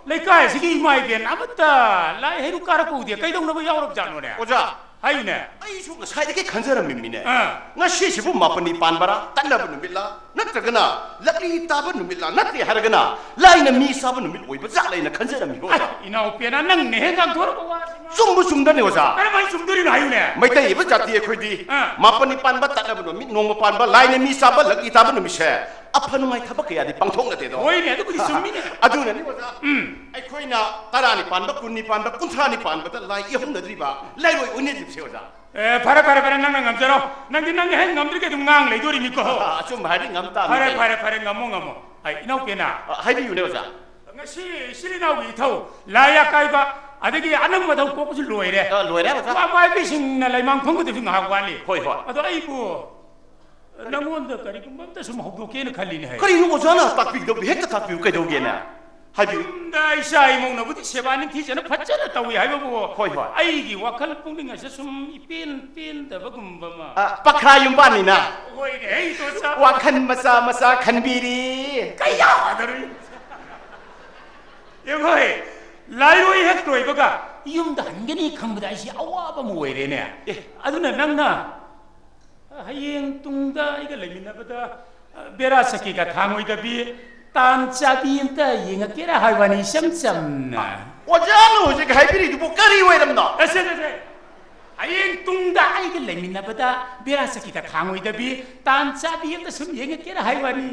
ꯂꯩꯀꯥꯏ ꯑꯁꯤꯒꯤ ꯏꯃꯥ ꯏꯕꯦꯟ ꯑꯃꯠꯇ ꯂꯥꯏ ꯍꯩꯔꯨꯛ ꯀꯥꯔꯛꯄ ꯎꯗꯦ꯫ ꯀꯩꯗꯧꯅꯕ ꯌꯥꯎꯔꯕ ꯖꯥꯠꯅꯣꯅꯦ? ꯑꯣꯖꯥ, ꯍꯥꯏꯌꯨꯅꯦ꯫ ꯑꯩꯁꯨ ꯉꯁꯥꯏꯗꯒꯤ ꯈꯟꯖꯔꯝꯃꯤꯅꯤꯅꯦ꯫ ꯑꯥ꯫ ꯉꯁꯤꯁꯤꯕꯨ ꯃꯥꯄꯅꯤ ꯄꯥꯟꯕꯔꯥ, ꯇꯠꯅꯕ ꯅꯨꯃꯤꯠꯂꯥ, ꯅꯠꯇ꯭ꯔꯒꯅ ꯂꯛꯂꯤ ꯇꯥꯕ ꯅꯨꯃꯤꯠꯂꯥ, ꯅꯠꯇꯦ ꯍꯥꯏꯔꯒꯅ ꯂꯥꯏꯅ ꯃꯤ ꯆꯥꯕ ꯅꯨꯃꯤꯠ ꯑꯣꯏꯕ ꯖꯥꯠꯂ ꯍꯥꯏꯅ ꯈꯟꯖꯔꯝꯃꯤꯕ, ꯑꯣꯖꯥ꯫ ꯑꯩ, ꯏꯅꯥꯎ ꯄꯦꯅꯥ, ꯅꯪꯅ ꯍꯦꯛ ꯉꯥꯡꯊꯣꯔꯛꯄ ꯋꯥꯁꯤꯅ꯫ ꯆꯨꯝꯕ ꯆꯨꯝꯗꯅꯤ, ꯑꯣꯖꯥ? ꯀꯔꯝꯍꯥꯏꯅ ꯆꯨꯝꯗꯣꯔꯤꯅꯣ ꯍꯥꯏꯌꯨꯅꯦ? ꯃꯩꯇꯩ ꯑꯣꯏꯕ ꯖꯥꯇꯤ ꯑꯩꯈꯣꯏꯗꯤ ꯑꯥ꯫ ꯃꯥꯄꯅꯤ ꯄꯥꯟꯕ, ꯇꯠꯅꯕ ꯅꯨꯃꯤꯠ, ꯅꯣꯡꯃ ꯄꯥꯟꯕ, ꯂꯥꯏꯅ ꯃꯤ ꯆꯥꯕ, ꯂꯛꯂꯤ ꯇꯥꯕ ꯅꯨꯃꯤꯠꯁꯦ ꯑꯐ ꯅꯨꯡꯉꯥꯏ ꯊꯕꯛ ꯀꯌꯥꯗꯤ ꯄꯥꯡꯊꯣꯛꯅꯗꯦꯗꯣ꯫ ꯍꯣꯏꯅꯦ, ꯑꯗꯨꯕꯨꯗꯤ ꯆꯨꯝꯃꯤꯅꯦ꯫ ꯑꯗꯨꯅꯅꯤ, ꯑꯣꯖꯥ꯫ ꯎꯝ꯫ ꯑꯩꯈꯣꯏꯅ ꯇꯔꯥꯅꯤ ꯄꯥꯟꯕ, ꯀꯨꯟꯅꯤ ꯄꯥꯟꯕ, ꯀꯨꯟꯊ꯭ꯔꯥꯅꯤ ꯄꯥꯟꯕꯗ ꯂꯥꯏ ꯏꯍꯧꯅꯗ꯭ꯔꯤꯕ, ꯂꯥꯏꯔꯣꯏ ꯑꯣꯏꯅꯗ꯭ꯔꯤꯕꯁꯦ, ꯑꯣꯖꯥ꯫ ꯑꯦ, ꯐꯔꯦ, ꯐꯔꯦ, ꯐꯔꯦ, ꯅꯪꯅ ꯉꯝꯖꯔꯣ꯫ ꯅꯪꯗꯤ ꯅꯪꯅ ꯍꯦꯛ ꯉꯝꯗ꯭ꯔꯤꯒꯩ ꯑꯗꯨꯝ ꯉꯥꯡ ꯂꯩꯗꯣꯔꯤꯅꯤꯀꯣ꯫ ꯑꯆꯨꯝꯕ ꯍꯥꯏꯗꯤ ꯉꯝ ꯇꯥꯕꯅꯤ ꯐꯔꯦ, ꯀꯩꯅꯣ꯫ ꯐꯔꯦ, ꯐꯔꯦ, ꯉꯝꯃꯣ, ꯉꯝꯃꯣ꯫ ꯑꯩ, ꯏꯅꯥꯎꯄꯦꯅ꯫ ꯑ, ꯍꯥꯏꯕꯤꯌꯨꯅꯦ, ꯑꯣꯖꯥ꯫ ꯉꯁꯤ ꯏꯆꯤꯜ ꯏꯅꯥꯎꯒꯤ ꯏꯊꯧ, ꯂꯥꯏ ꯑꯀꯥꯏꯕ, ꯑꯗꯒꯤ ꯑꯅꯪꯕ ꯊꯧ ꯀꯣꯛꯄꯁꯨ ꯂꯣꯏꯔꯦ꯫ ꯑ, ꯂꯣꯏꯔꯦ, ꯑꯣꯖꯥ꯫ ꯋꯥ ꯃꯥꯏꯕꯤꯁꯤꯡꯅ ꯂꯩꯃꯥꯡ ꯐꯝꯒꯗꯕꯁꯨ ꯉꯥꯏꯍꯥꯛ ꯋꯥꯠꯂꯤ꯫ ꯍꯣꯏ, ꯍꯣꯏ꯫ ꯑꯗꯣ ꯑꯩꯕꯨ ꯅꯪꯉꯣꯟꯗ ꯀꯔꯤꯒꯨꯝꯕ ꯑꯝꯇ ꯁꯨꯝ ꯍꯧꯗꯣꯛꯀꯦꯅ ꯈꯜꯂꯤꯅꯦ ꯍꯥꯏ꯫ ꯀꯔꯤꯅꯣ ꯑꯣꯖꯥꯅ ꯇꯥꯛꯄꯤꯒꯗꯧꯕ? ꯍꯦꯛꯇ ꯇꯥꯛꯄꯤꯌꯨ, ꯀꯩꯗꯧꯒꯦꯅꯦ? ꯍꯥꯏꯕꯤꯌꯨ꯫ ꯌꯨꯝꯗ ꯏꯆꯥ ꯏꯃꯧꯅꯕꯨꯗꯤ ꯁꯦꯕꯥ ꯅꯤꯡꯊꯤꯖꯅ ꯐꯖꯅ ꯇꯧꯏ ꯍꯥꯏꯕꯕꯨ, ꯍꯣꯏ, ꯍꯣꯏ꯫ ꯑꯩꯒꯤ ꯋꯥꯈꯜ ꯄꯨꯛꯅꯤꯡ ꯑꯁꯦ ꯁꯨꯝ ꯏꯄꯦꯟ ꯄꯦꯟꯗꯕꯒꯨꯝꯕ ꯑꯃ꯫ ꯑ, ꯄꯈꯥ ꯌꯨꯝꯕꯥꯟꯅꯤꯅ꯫ ꯍꯣꯏꯅꯦ, ꯑꯩ ꯏꯆꯥ꯫ ꯋꯥꯈꯜ ꯃꯆꯥ ꯃꯆꯥ ꯈꯟꯕꯤꯔꯤ꯫ ꯀꯌꯥꯗꯔꯨꯏ? ꯌꯦꯡꯉꯣꯏ, ꯂꯥꯏꯔꯣꯏ ꯍꯦꯛ ꯂꯣꯏꯕꯒ ꯌꯨꯝꯗ ꯍꯟꯒꯅꯤ ꯈꯪꯕꯗ ꯑꯩꯁꯤ ꯑꯋꯥꯕ ꯑꯃ ꯑꯣꯏꯔꯦꯅꯦ꯫ ꯑꯦ꯫ ꯑꯗꯨꯅ ꯅꯪꯅ ꯍꯌꯦꯡ ꯇꯨꯡꯗ ꯑꯩꯒ ꯂꯩꯃꯤꯟꯅꯕꯗ, ꯑ, ꯕꯦꯔꯥ ꯆꯀꯤꯒ ꯊꯥꯡꯉꯣꯏꯗꯕꯤ, ꯇꯥꯟ ꯆꯥꯕꯤ ꯑꯝꯇ ꯌꯦꯡꯉꯛꯀꯦꯔꯥ ꯍꯥꯏꯕꯅꯤ, ꯏꯆꯝ ꯆꯝꯅ꯫ ꯑꯣꯖꯥꯅ ꯍꯧꯖꯤꯛ ꯍꯥꯏꯕꯤꯔꯤꯗꯨꯕꯨ ꯀꯔꯤ ꯑꯣꯏꯔꯝꯅꯣ? ꯑꯁꯦ, ꯑꯁꯦ, ꯍꯌꯦꯡ ꯇꯨꯡꯗ ꯑꯩꯒ ꯂꯩꯃꯤꯟꯅꯕꯗ ꯕꯦꯔꯥ ꯆꯠꯈꯤꯗ ꯈꯥꯡꯉꯣꯏꯗꯕꯤ ꯇꯥꯟ ꯆꯥꯕꯤ ꯑꯝꯇ ꯁꯨꯝ ꯌꯦꯡꯉꯛꯀꯦꯔꯥ ꯍꯥꯏꯕꯅꯤ꯫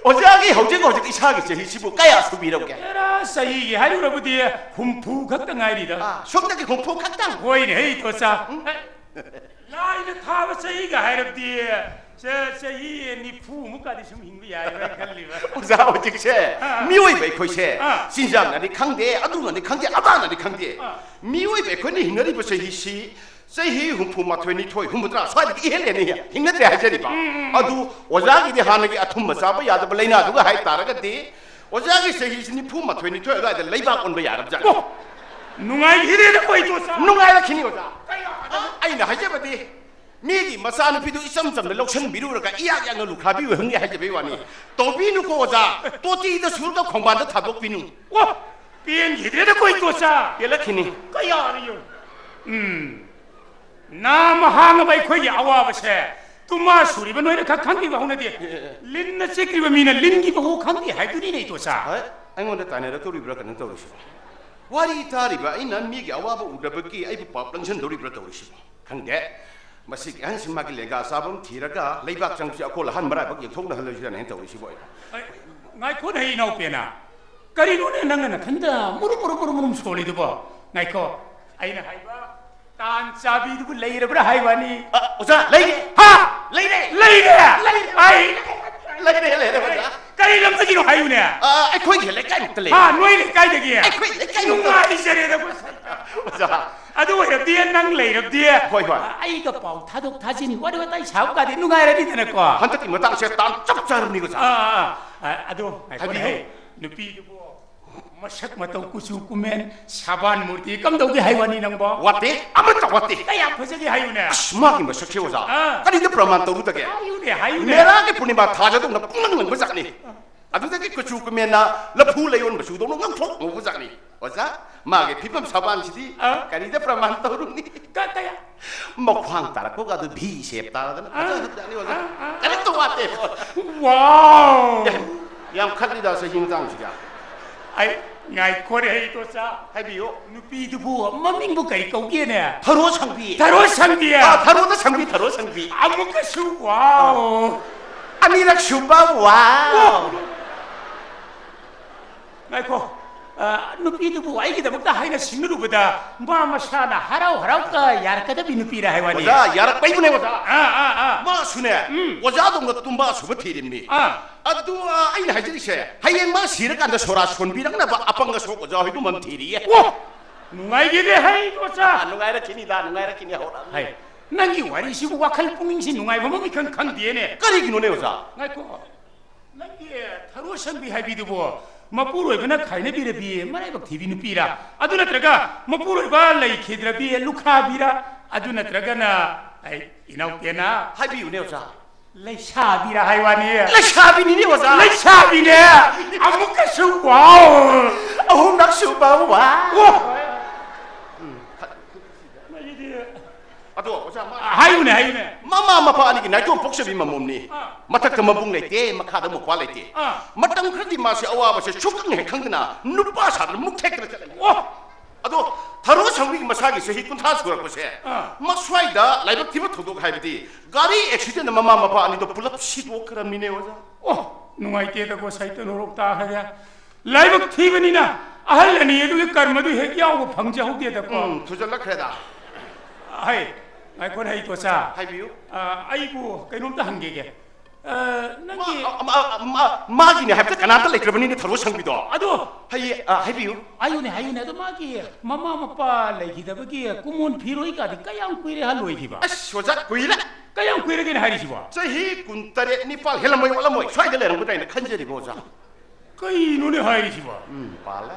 ꯑꯣꯖꯥꯒꯤ ꯍꯧꯖꯤꯛ ꯍꯧꯖꯤꯛ ꯏꯁꯥꯒꯤ ꯆꯍꯤꯁꯤꯕꯨ ꯀꯌꯥ ꯁꯨꯕꯤꯔꯕꯒꯦ? ꯕꯦꯔꯥ ꯆꯍꯤꯒꯤ ꯍꯥꯏꯔꯨꯔꯕꯗꯤ ꯍꯨꯝꯐꯨ ꯈꯛꯇ ꯉꯥꯏꯔꯤꯗ꯫ ꯑꯥ, ꯁꯣꯝꯗꯒꯤ ꯍꯨꯝꯐꯨ ꯈꯛꯇꯪ? ꯍꯣꯏꯅꯦ, ꯍꯩ ꯇꯣꯆꯥ꯫ ꯎꯝ꯫ ꯂꯥꯏꯅ ꯊꯥꯕ ꯆꯍꯤꯒ ꯍꯥꯏꯔꯕꯗꯤ ꯆ-, ꯆꯍꯤ ꯅꯤꯐꯨ ꯃꯨꯛꯀꯗꯤ ꯁꯨꯝ ꯍꯤꯡꯕ ꯌꯥꯏꯕ꯭ꯔꯥ ꯈꯜꯂꯤꯕ꯫ ꯑꯣꯖꯥ, ꯍꯧꯖꯤꯛꯁꯦ ꯑꯥ꯫ ꯃꯤꯑꯣꯏꯕ ꯑꯩꯈꯣꯏꯁꯦ ꯑꯥ꯫ ꯆꯤꯟꯖꯥꯛꯅꯅꯤ ꯈꯪꯗꯦ, ꯑꯗꯨꯅꯅꯤ ꯈꯪꯗꯦ, ꯑꯗꯥꯅꯅꯤ ꯈꯪꯗꯦ꯫ ꯑꯥ꯫ ꯃꯤꯑꯣꯏꯕ ꯑꯩꯈꯣꯏꯅ ꯍꯤꯡꯅꯔꯤꯕ ꯆꯍꯤꯁꯤ ꯆꯍꯤ ꯍꯨꯝꯐꯨ ꯃꯥꯊꯣꯏ, ꯅꯤꯊꯣꯏ, ꯍꯨꯝꯐꯨꯇꯔꯥ ꯁ꯭ꯋꯥꯏꯗꯒꯤ ꯏꯍꯦꯟ ꯍꯦꯟꯅ ꯍꯤꯡꯅꯗ꯭ꯔꯦ ꯍꯥꯏꯖꯔꯤꯕ꯫ ꯎꯝ, ꯎꯝ, ꯎꯝ꯫ ꯑꯗꯨ ꯑꯣꯖꯥꯒꯤꯗꯤ ꯍꯥꯟꯅꯒꯤ ꯑꯊꯨꯝꯕ ꯆꯥꯕ ꯌꯥꯗꯕ ꯂꯥꯏꯅꯥꯗꯨꯒ ꯍꯥꯏꯇꯥꯔꯒꯗꯤ ꯑꯣꯖꯥꯒꯤ ꯆꯍꯤꯁꯤ ꯅꯤꯐꯨ ꯃꯥꯊꯣꯏ, ꯅꯤꯊꯣꯏ ꯑꯗꯨꯋꯥꯏꯗ ꯂꯩꯕꯥꯛ ꯑꯣꯟꯕ ꯌꯥꯔꯕꯖꯥꯠꯅꯤ꯫ ꯑꯣ! ꯅꯨꯡꯉꯥꯏꯈꯤꯗꯦꯗ ꯀꯣꯏ ꯇꯣꯆꯥ꯫ ꯅꯨꯡꯉꯥꯏꯔꯛꯈꯤꯅꯤ ꯑꯣꯖꯥ꯫ ꯀꯌꯥ? ꯑꯩꯅ ꯍꯥꯏꯖꯕꯗꯤ ꯃꯤꯒꯤ ꯃꯆꯥꯅꯨꯄꯤꯗꯨ ꯏꯆꯝ ꯆꯝꯅ ꯂꯧꯁꯤꯟꯕꯤꯔꯨꯔꯒ ꯏꯌꯥꯛ ꯌꯥꯛꯅ ꯂꯨꯈ꯭ꯔꯥꯕꯤ ꯑꯣꯏꯍꯟꯒꯦ ꯍꯥꯏꯖꯕꯩ ꯋꯥꯅꯤ꯫ ꯇꯧꯕꯤꯅꯨꯀꯣ ꯑꯣꯖꯥ, ꯇꯣꯇꯤꯗ ꯁꯨꯔꯒ ꯈꯣꯡꯕꯥꯟꯗ ꯊꯥꯗꯣꯛꯄꯤꯅꯨ꯫ ꯋꯥ! ꯄꯦꯟꯈꯤꯗ꯭ꯔꯦꯗ ꯀꯣꯏ ꯇꯣꯆꯥ꯫ ꯄꯦꯜꯂꯛꯈꯤꯅꯤ꯫ ꯀꯌꯥꯅꯣ ꯌꯦꯡꯉꯨ꯫ ꯎꯝ꯫ ꯅꯥꯃ ꯍꯥꯡꯉꯕ ꯑꯩꯈꯣꯏꯒꯤ ꯑꯋꯥꯕꯁꯦ ꯇꯨꯃꯥ ꯁꯨꯔꯤꯕ ꯅꯣꯏꯅ ꯈꯛ ꯈꯪꯕꯤꯕ ꯍꯧꯅꯗꯦ꯫ ꯑꯦ, ꯑꯦ, ꯑꯦ꯫ ꯂꯤꯟꯅ ꯆꯤꯛꯈ꯭ꯔꯤꯕ ꯃꯤꯅ ꯂꯤꯟꯒꯤ ꯃꯍꯨ ꯈꯪꯗꯦ ꯍꯥꯏꯗꯨꯅꯤꯅꯦ ꯏꯇꯣꯆꯥ꯫ ꯍꯣꯏ, ꯑꯩꯉꯣꯟꯗ ꯇꯥꯏꯅꯔꯛꯇꯧꯔꯤꯕ꯭ꯔꯥ ꯀꯩꯅꯣ ꯇꯧꯔꯤꯁꯤꯕꯣ? ꯋꯥꯔꯤ ꯇꯥꯔꯤꯕ ꯑꯩꯅ ꯃꯤꯒꯤ ꯑꯋꯥꯕ ꯎꯗꯕꯒꯤ ꯑꯩꯕꯨ ꯄꯥꯞ ꯂꯪꯁꯟꯗꯧꯔꯤꯕ꯭ꯔꯥ ꯇꯧꯔꯤꯁꯤꯕꯣ? ꯈꯪꯗꯦ꯫ ꯃꯁꯤꯒꯤ ꯑꯍꯟꯁꯤ ꯃꯥꯒꯤ ꯂꯦꯡꯒꯥ ꯆꯥꯕ ꯑꯃ ꯊꯤꯔꯒ ꯂꯩꯕꯥꯛ ꯆꯪꯕꯁꯤ ꯑꯀꯣꯜ ꯑꯍꯟ ꯃꯔꯥꯏꯕꯛ ꯌꯦꯡꯊꯣꯛꯅꯍꯜꯂꯣꯏꯁꯤꯔꯅ ꯍꯦꯟꯅ ꯇꯧꯔꯤꯁꯤꯕꯣ ꯑꯩꯅ꯫ ꯑꯩ, ꯉꯥꯏꯈꯣꯅꯦ ꯏꯅꯥꯎꯄꯦꯅ꯫ ꯀꯔꯤꯅꯣꯅꯦ ꯅꯪꯅ ꯅꯊꯟꯗ ꯃꯨꯔꯨꯝ ꯃꯨꯔꯨꯝ ꯃꯨꯔꯨꯝ ꯃꯨꯔꯨꯝ ꯁꯣꯜꯂꯤꯗꯨꯕꯣ? ꯉꯥꯏꯈꯣ, ꯑꯩꯅ ꯍꯥꯏꯕ ꯇꯥꯟ ꯆꯥꯕꯤꯗꯨꯕꯨ ꯂꯩꯔꯕ꯭ꯔꯥ ꯍꯥꯏꯕꯅꯤ꯫ ꯑ, ꯑꯣꯖꯥ, ꯂꯩꯔꯦ꯫ ꯍꯥ? ꯂꯩꯔꯦ꯫ ꯂꯩꯔꯦ? ꯂꯩꯔꯦ꯫ ꯑꯩ ꯂꯩꯔꯦ, ꯂꯩꯔꯦ, ꯑꯣꯖꯥ꯫ ꯀꯔꯤ ꯂꯝꯗꯒꯤꯅꯣ ꯍꯥꯏꯌꯨꯅꯦ? ꯑ, ꯑꯩꯈꯣꯏꯒꯤ ꯂꯩꯀꯥꯏꯃꯨꯛꯇ ꯂꯩꯔꯦ꯫ ꯍꯥ, ꯅꯣꯏ ꯂꯩꯀꯥꯏꯗꯒꯤ? ꯑꯩꯈꯣꯏ ꯂꯩꯀꯥꯏꯃꯨꯛꯇ꯫ ꯅꯨꯡꯉꯥꯏꯖꯔꯦꯗ, ꯑꯣꯖꯥ꯫ ꯑꯗꯨ ꯑꯣꯏꯔꯕꯗꯤ ꯅꯪ ꯂꯩꯔꯕꯗꯤ ꯍꯣꯏ, ꯍꯣꯏ꯫ ꯑꯩꯒ ꯄꯥꯎ ꯊꯥꯗꯣꯛ ꯊꯥꯖꯤꯟ ꯋꯥꯔꯤ ꯋꯥꯇꯥꯏ ꯁꯥꯕ ꯀꯥꯗꯤ ꯅꯨꯡꯉꯥꯏꯔꯅꯤꯗꯅꯀꯣ꯫ ꯍꯟꯗꯛꯀꯤ ꯃꯇꯥꯡꯁꯦ ꯇꯥꯟ ꯆꯞ ꯆꯥꯔꯕꯅꯤ, ꯑꯣꯖꯥ꯫ ꯑꯥ, ꯑꯥ, ꯑꯥ, ꯑꯗꯨ ꯉꯥꯏꯈꯣꯅꯦ, ꯍꯥꯏꯕꯤꯌꯨ꯫ ꯍꯦ, ꯅꯨꯄꯤꯗꯨꯕꯨ ꯃꯁꯛ ꯃꯇꯧ ꯀꯨꯆꯨ ꯀꯨꯃꯦꯟ ꯁꯥꯕꯥꯟ ꯃꯨꯔꯇꯤ ꯀꯝꯗꯧꯒꯦ ꯍꯥꯏ ꯋꯥꯅꯤ ꯅꯪꯕꯣ? ꯋꯥꯠꯇꯦ, ꯑꯃꯠꯇ ꯋꯥꯠꯇꯦ꯫ ꯀꯌꯥꯝ ꯐꯖꯒꯦ ꯍꯥꯏꯌꯨꯅꯦ? ꯑꯁ, ꯃꯥꯒꯤ ꯃꯁꯛꯁꯦ ꯑꯣꯖꯥ, ꯑꯥ꯫ ꯀꯔꯤꯗ ꯄ꯭ꯔꯃꯥꯟ ꯇꯧꯔꯨꯗꯒꯦ? ꯍꯥꯏꯌꯨꯅꯦ, ꯍꯥꯏꯌꯨꯅꯦ꯫ ꯃꯦꯔꯥꯒꯤ ꯄꯨꯔꯅꯤꯃꯥ ꯊꯥꯖꯗꯧꯅ ꯄꯨꯡꯂꯪ ꯂꯪꯕ ꯖꯥꯠꯅꯤ꯫ ꯑꯗꯨꯗꯒꯤ ꯀꯨꯆꯨ ꯀꯨꯃꯦꯟꯅ ꯂꯐꯨ ꯂꯩꯌꯣꯟ ꯃꯆꯨꯗꯧꯅ ꯉꯧꯊ꯭ꯔꯣꯛ ꯉꯧꯕ ꯖꯥꯠꯅꯤ꯫ ꯑꯣꯖꯥ, ꯃꯥꯒꯤ ꯐꯤꯕꯝ ꯁꯥꯕꯥꯟꯁꯤꯗꯤ ꯑꯥ꯫ ꯀꯔꯤꯗ ꯄ꯭ꯔꯃꯥꯟ ꯇꯧꯔꯨꯅꯤ? ꯀ-, ꯀꯌꯥ? ꯃꯈ꯭ꯋꯥꯡ ꯇꯥꯔꯛꯄꯒ ꯑꯗꯨ ꯚꯤ ꯁꯦꯞ ꯇꯥꯔꯗꯅ ꯑꯥ꯫ ꯐꯖꯈ꯭ꯔꯕꯖꯥꯠꯅꯤ ꯑꯣꯖꯥ꯫ ꯑꯥ, ꯑꯥ, ꯑꯥ꯫ ꯀꯔꯤꯝꯇ ꯋꯥꯠꯇꯦ꯫ ꯋꯥꯎ! ꯌꯥꯏ꯫ ꯌꯥꯝ ꯈꯠꯂꯤꯗ ꯆꯍꯤ ꯃꯇꯥꯡꯁꯤꯒ꯫ ꯑꯩ ꯉꯥꯏꯈꯣꯔꯦ, ꯍꯩ ꯏꯗꯣꯆꯥ꯫ ꯍꯥꯏꯕꯤꯌꯨ꯫ ꯅꯨꯄꯤꯗꯨꯕꯨ ꯃꯃꯤꯡꯕꯨ ꯀꯔꯤ ꯀꯧꯒꯦꯅꯦ? ꯊꯔꯣ ꯁꯪꯕꯤ꯫ ꯊꯔꯣ ꯁꯪꯕꯤ꯫ ꯑꯥ, ꯊꯔꯣꯗ ꯁꯪꯕꯤ, ꯊꯔꯣ ꯁꯪꯕꯤ꯫ ꯑꯃꯨꯛꯀꯁꯨ ꯋꯥꯎ꯫ ꯑꯅꯤꯔꯛ ꯁꯨꯕ ꯋꯥꯎ꯫ ꯉꯥꯏꯈꯣ꯫ ꯑ, ꯅꯨꯄꯤꯗꯨꯕꯨ ꯑꯩꯒꯤꯗꯃꯛꯇ ꯍꯥꯏꯅ ꯁꯤꯡꯅꯔꯨꯕꯗ ꯃꯥ ꯃꯁꯥꯅ ꯍꯔꯥꯎ ꯍꯔꯥꯎꯒ ꯌꯥꯔꯛꯀꯗꯕꯤ ꯅꯨꯄꯤꯔ ꯍꯥꯏ ꯋꯥꯅꯤ꯫ ꯑꯣꯖꯥ, ꯌꯥꯔꯛꯄꯩꯕꯨꯅꯦ ꯑꯣꯖꯥ꯫ ꯑꯥ, ꯑꯥ, ꯑꯥ꯫ ꯃꯥꯁꯨꯅꯦ, ꯎꯝ꯫ ꯑꯣꯖꯥꯗꯧꯅ ꯇꯨꯝꯕ ꯑꯁꯨꯕ ꯊꯤꯔꯤꯕꯅꯤ꯫ ꯑꯥ꯫ ꯑꯗꯨ, ꯑ, ꯑꯩꯅ ꯍꯥꯏꯖꯔꯤꯁꯦ, ꯍꯌꯦꯡ ꯃꯥ ꯁꯤꯔꯀꯥꯟꯗ ꯁꯣꯔꯥ ꯁꯣꯟꯕꯤꯔꯛꯅꯕ ꯑꯄꯪ ꯑꯁꯣꯛ ꯑꯣꯖꯥ ꯍꯣꯏꯒꯨꯝꯕ ꯑꯃ ꯊꯤꯔꯤꯌꯦ꯫ ꯋꯥ! ꯅꯨꯡꯉꯥꯏꯒꯦꯅꯦ, ꯍꯩ ꯏꯗꯣꯆꯥ꯫ ꯑ, ꯅꯨꯡꯉꯥꯏꯔꯛꯈꯤꯅꯤꯗ, ꯅꯨꯡꯉꯥꯏꯔꯛꯈꯤꯅꯤ, ꯍꯧꯔꯛꯑꯕꯅꯤ꯫ ꯍꯩ, ꯅꯪꯒꯤ ꯋꯥꯔꯤꯁꯤꯕꯨ ꯋꯥꯈꯜ ꯄꯨꯛꯅꯤꯡꯁꯤ ꯅꯨꯡꯉꯥꯏꯕ ꯑꯃ ꯏꯈꯪ ꯈꯪꯗꯦꯅꯦ꯫ ꯀꯔꯤꯒꯤꯅꯣꯅꯦ ꯑꯣꯖꯥ? ꯉꯥꯏꯈꯣ꯫ ꯅꯪꯒꯤ ꯊꯔꯣ ꯁꯪꯕꯤ ꯍꯥꯏꯕꯤꯗꯨꯕꯨ ꯃꯄꯨꯔꯣꯏꯕꯅ ꯈꯥꯏꯅꯕꯤꯔꯕꯤ ꯃꯔꯥꯏꯕꯛ ꯊꯤꯕꯤ ꯅꯨꯄꯤꯔꯥ? ꯑꯗꯨ ꯅꯠꯇ꯭ꯔꯒ ꯃꯄꯨꯔꯣꯏꯕ ꯂꯩꯈꯤꯗ꯭ꯔꯕꯤ ꯂꯨꯈꯥꯕꯤꯔꯥ? ꯑꯗꯨ ꯅꯠꯇ꯭ꯔꯒꯅ, ꯑꯩ, ꯏꯅꯥꯎꯄꯦꯅ? ꯍꯥꯏꯕꯤꯌꯨꯅꯦ ꯑꯣꯖꯥ꯫ ꯂꯩꯁꯥꯕꯤꯔꯥ ꯍꯥꯏ ꯋꯥꯅꯤ꯫ ꯂꯩꯁꯥꯕꯤꯅꯤꯅꯦ ꯑꯣꯖꯥ꯫ ꯂꯩꯁꯥꯕꯤꯅꯦ꯫ ꯑꯃꯨꯛꯀꯁꯨ ꯋꯥꯎ꯫ ꯑꯍꯨꯝꯂꯛ ꯁꯨꯕ ꯋꯥꯎ꯫ ꯋꯥ! ꯑꯗꯣ ꯑꯣꯖꯥ, ꯃꯥ ꯍꯥꯏꯌꯨꯅꯦ, ꯍꯥꯏꯌꯨꯅꯦ꯫ ꯃꯃꯥ ꯃꯄꯥ ꯑꯅꯤꯒꯤ ꯅꯥꯏꯇꯣꯝ ꯄꯣꯛꯆꯕꯤ ꯃꯃꯣꯝꯅꯤ꯫ ꯑꯥ꯫ ꯃꯊꯛꯇ ꯃꯕꯨꯡ ꯂꯩꯇꯦ, ꯃꯈꯥꯗ ꯃꯧꯄ꯭ꯋꯥ ꯂꯩꯇꯦ꯫ ꯑꯥ꯫ ꯃꯇꯝ ꯈꯔꯗꯤ ꯃꯥꯁꯦ ꯑꯋꯥꯕꯁꯦ ꯁꯨꯛꯈꯪ ꯍꯦꯛ ꯈꯪꯗꯅ ꯅꯨꯄꯥ ꯁꯥꯗꯅ ꯃꯨꯛ ꯊꯦꯛꯇꯅ ꯆꯠꯂꯝꯃꯤ꯫ ꯑꯣ! ꯑꯗꯣ ꯊꯔꯣ ꯁꯪꯕꯤꯒꯤ ꯃꯁꯥꯒꯤ ꯆꯍꯤ ꯀꯨꯟꯊ꯭ꯔꯥ ꯁꯨꯔꯛꯄꯁꯦ, ꯑꯥ꯫ ꯃꯁ꯭ꯋꯥꯏꯗ ꯂꯥꯏꯕꯛ ꯊꯤꯕ ꯊꯧꯗꯣꯛ ꯍꯥꯏꯕꯗꯤ ꯒꯥꯔꯤ ꯑꯦꯛꯁꯤꯗꯦꯟꯗ ꯃꯃꯥ ꯃꯄꯥ ꯑꯅꯤꯗꯣ ꯄꯨꯂꯞ ꯁꯤꯗꯣꯛꯈ꯭ꯔꯕꯅꯤꯅꯦ ꯑꯣꯖꯥ꯫ ꯑꯣ! ꯅꯨꯡꯉꯥꯏꯇꯦꯗꯀꯣ, ꯁꯥꯏꯇ ꯅꯣꯔꯣꯛ ꯇꯥꯈ꯭ꯔꯒꯦ꯫ ꯂꯥꯏꯕꯛ ꯊꯤꯕꯅꯤꯅ ꯑꯍꯜ ꯑꯅꯤ ꯑꯗꯨꯒꯤ ꯀꯔꯃꯗꯨ ꯍꯦꯛ ꯌꯥꯎꯕ ꯐꯪꯖꯍꯧꯗꯦꯗꯀꯣ꯫ ꯎꯝ, ꯊꯨꯖꯜꯂꯛꯈ꯭ꯔꯦꯗ꯫ ꯍꯩ, ꯉꯥꯏꯈꯣꯅꯦ, ꯍꯩ ꯏꯗꯣꯆꯥ꯫ ꯍꯥꯏꯕꯤꯌꯨ꯫ ꯑ, ꯑꯩꯕꯨ ꯀꯩꯅꯣꯝꯇ ꯍꯪꯒꯦꯒꯦ꯫ ꯑ, ꯅꯪꯒꯤ ꯃꯥ-, ꯃꯥ-, ꯃꯥ-, ꯃꯥꯒꯤꯅꯦ ꯍꯥꯏꯕꯗ ꯀꯅꯥꯝꯇ ꯂꯩꯇ꯭ꯔꯕꯅꯤꯅꯦ ꯊꯔꯣ ꯁꯪꯕꯤꯗꯣ꯫ ꯑꯗꯣ ꯍꯌꯦ-, ꯑ, ꯍꯥꯏꯕꯤꯌꯨ꯫ ꯍꯥꯏꯌꯨꯅꯦ, ꯍꯥꯏꯌꯨꯅꯦ꯫ ꯑꯗꯣ ꯃꯥꯒꯤ ꯃꯃꯥ ꯃꯄꯥ ꯂꯩꯈꯤꯗꯕꯒꯤ ꯀꯨꯃꯣꯟ ꯐꯤꯔꯣꯏꯒꯗꯤ ꯀꯌꯥꯝ ꯀꯨꯏꯔꯦ ꯍꯥ ꯂꯣꯏꯈꯤꯕ? ꯑꯁ, ꯑꯣꯖꯥ, ꯀꯨꯏꯔꯦ꯫ ꯀꯌꯥꯝ ꯀꯨꯏꯔꯒꯦꯅꯦ ꯍꯥꯏꯔꯤꯁꯤꯕꯣ? ꯆꯍꯤ ꯀꯨꯟ ꯇꯔꯦꯠ ꯅꯤꯄꯥꯜ ꯍꯦꯜꯂꯝꯃꯣꯏ, ꯑꯣꯜꯂꯝꯃꯣꯏ꯫ ꯁ꯭ꯋꯥꯏꯗ ꯂꯩꯔꯝꯒꯗ꯭ꯔꯥ ꯍꯥꯏꯅ ꯈꯟꯖꯔꯤꯕ ꯑꯣꯖꯥ꯫ ꯀꯩꯅꯣꯅꯦ ꯍꯥꯏꯔꯤꯁꯤꯕꯣ? ꯎꯝ, ꯄꯥꯜꯂꯦ꯫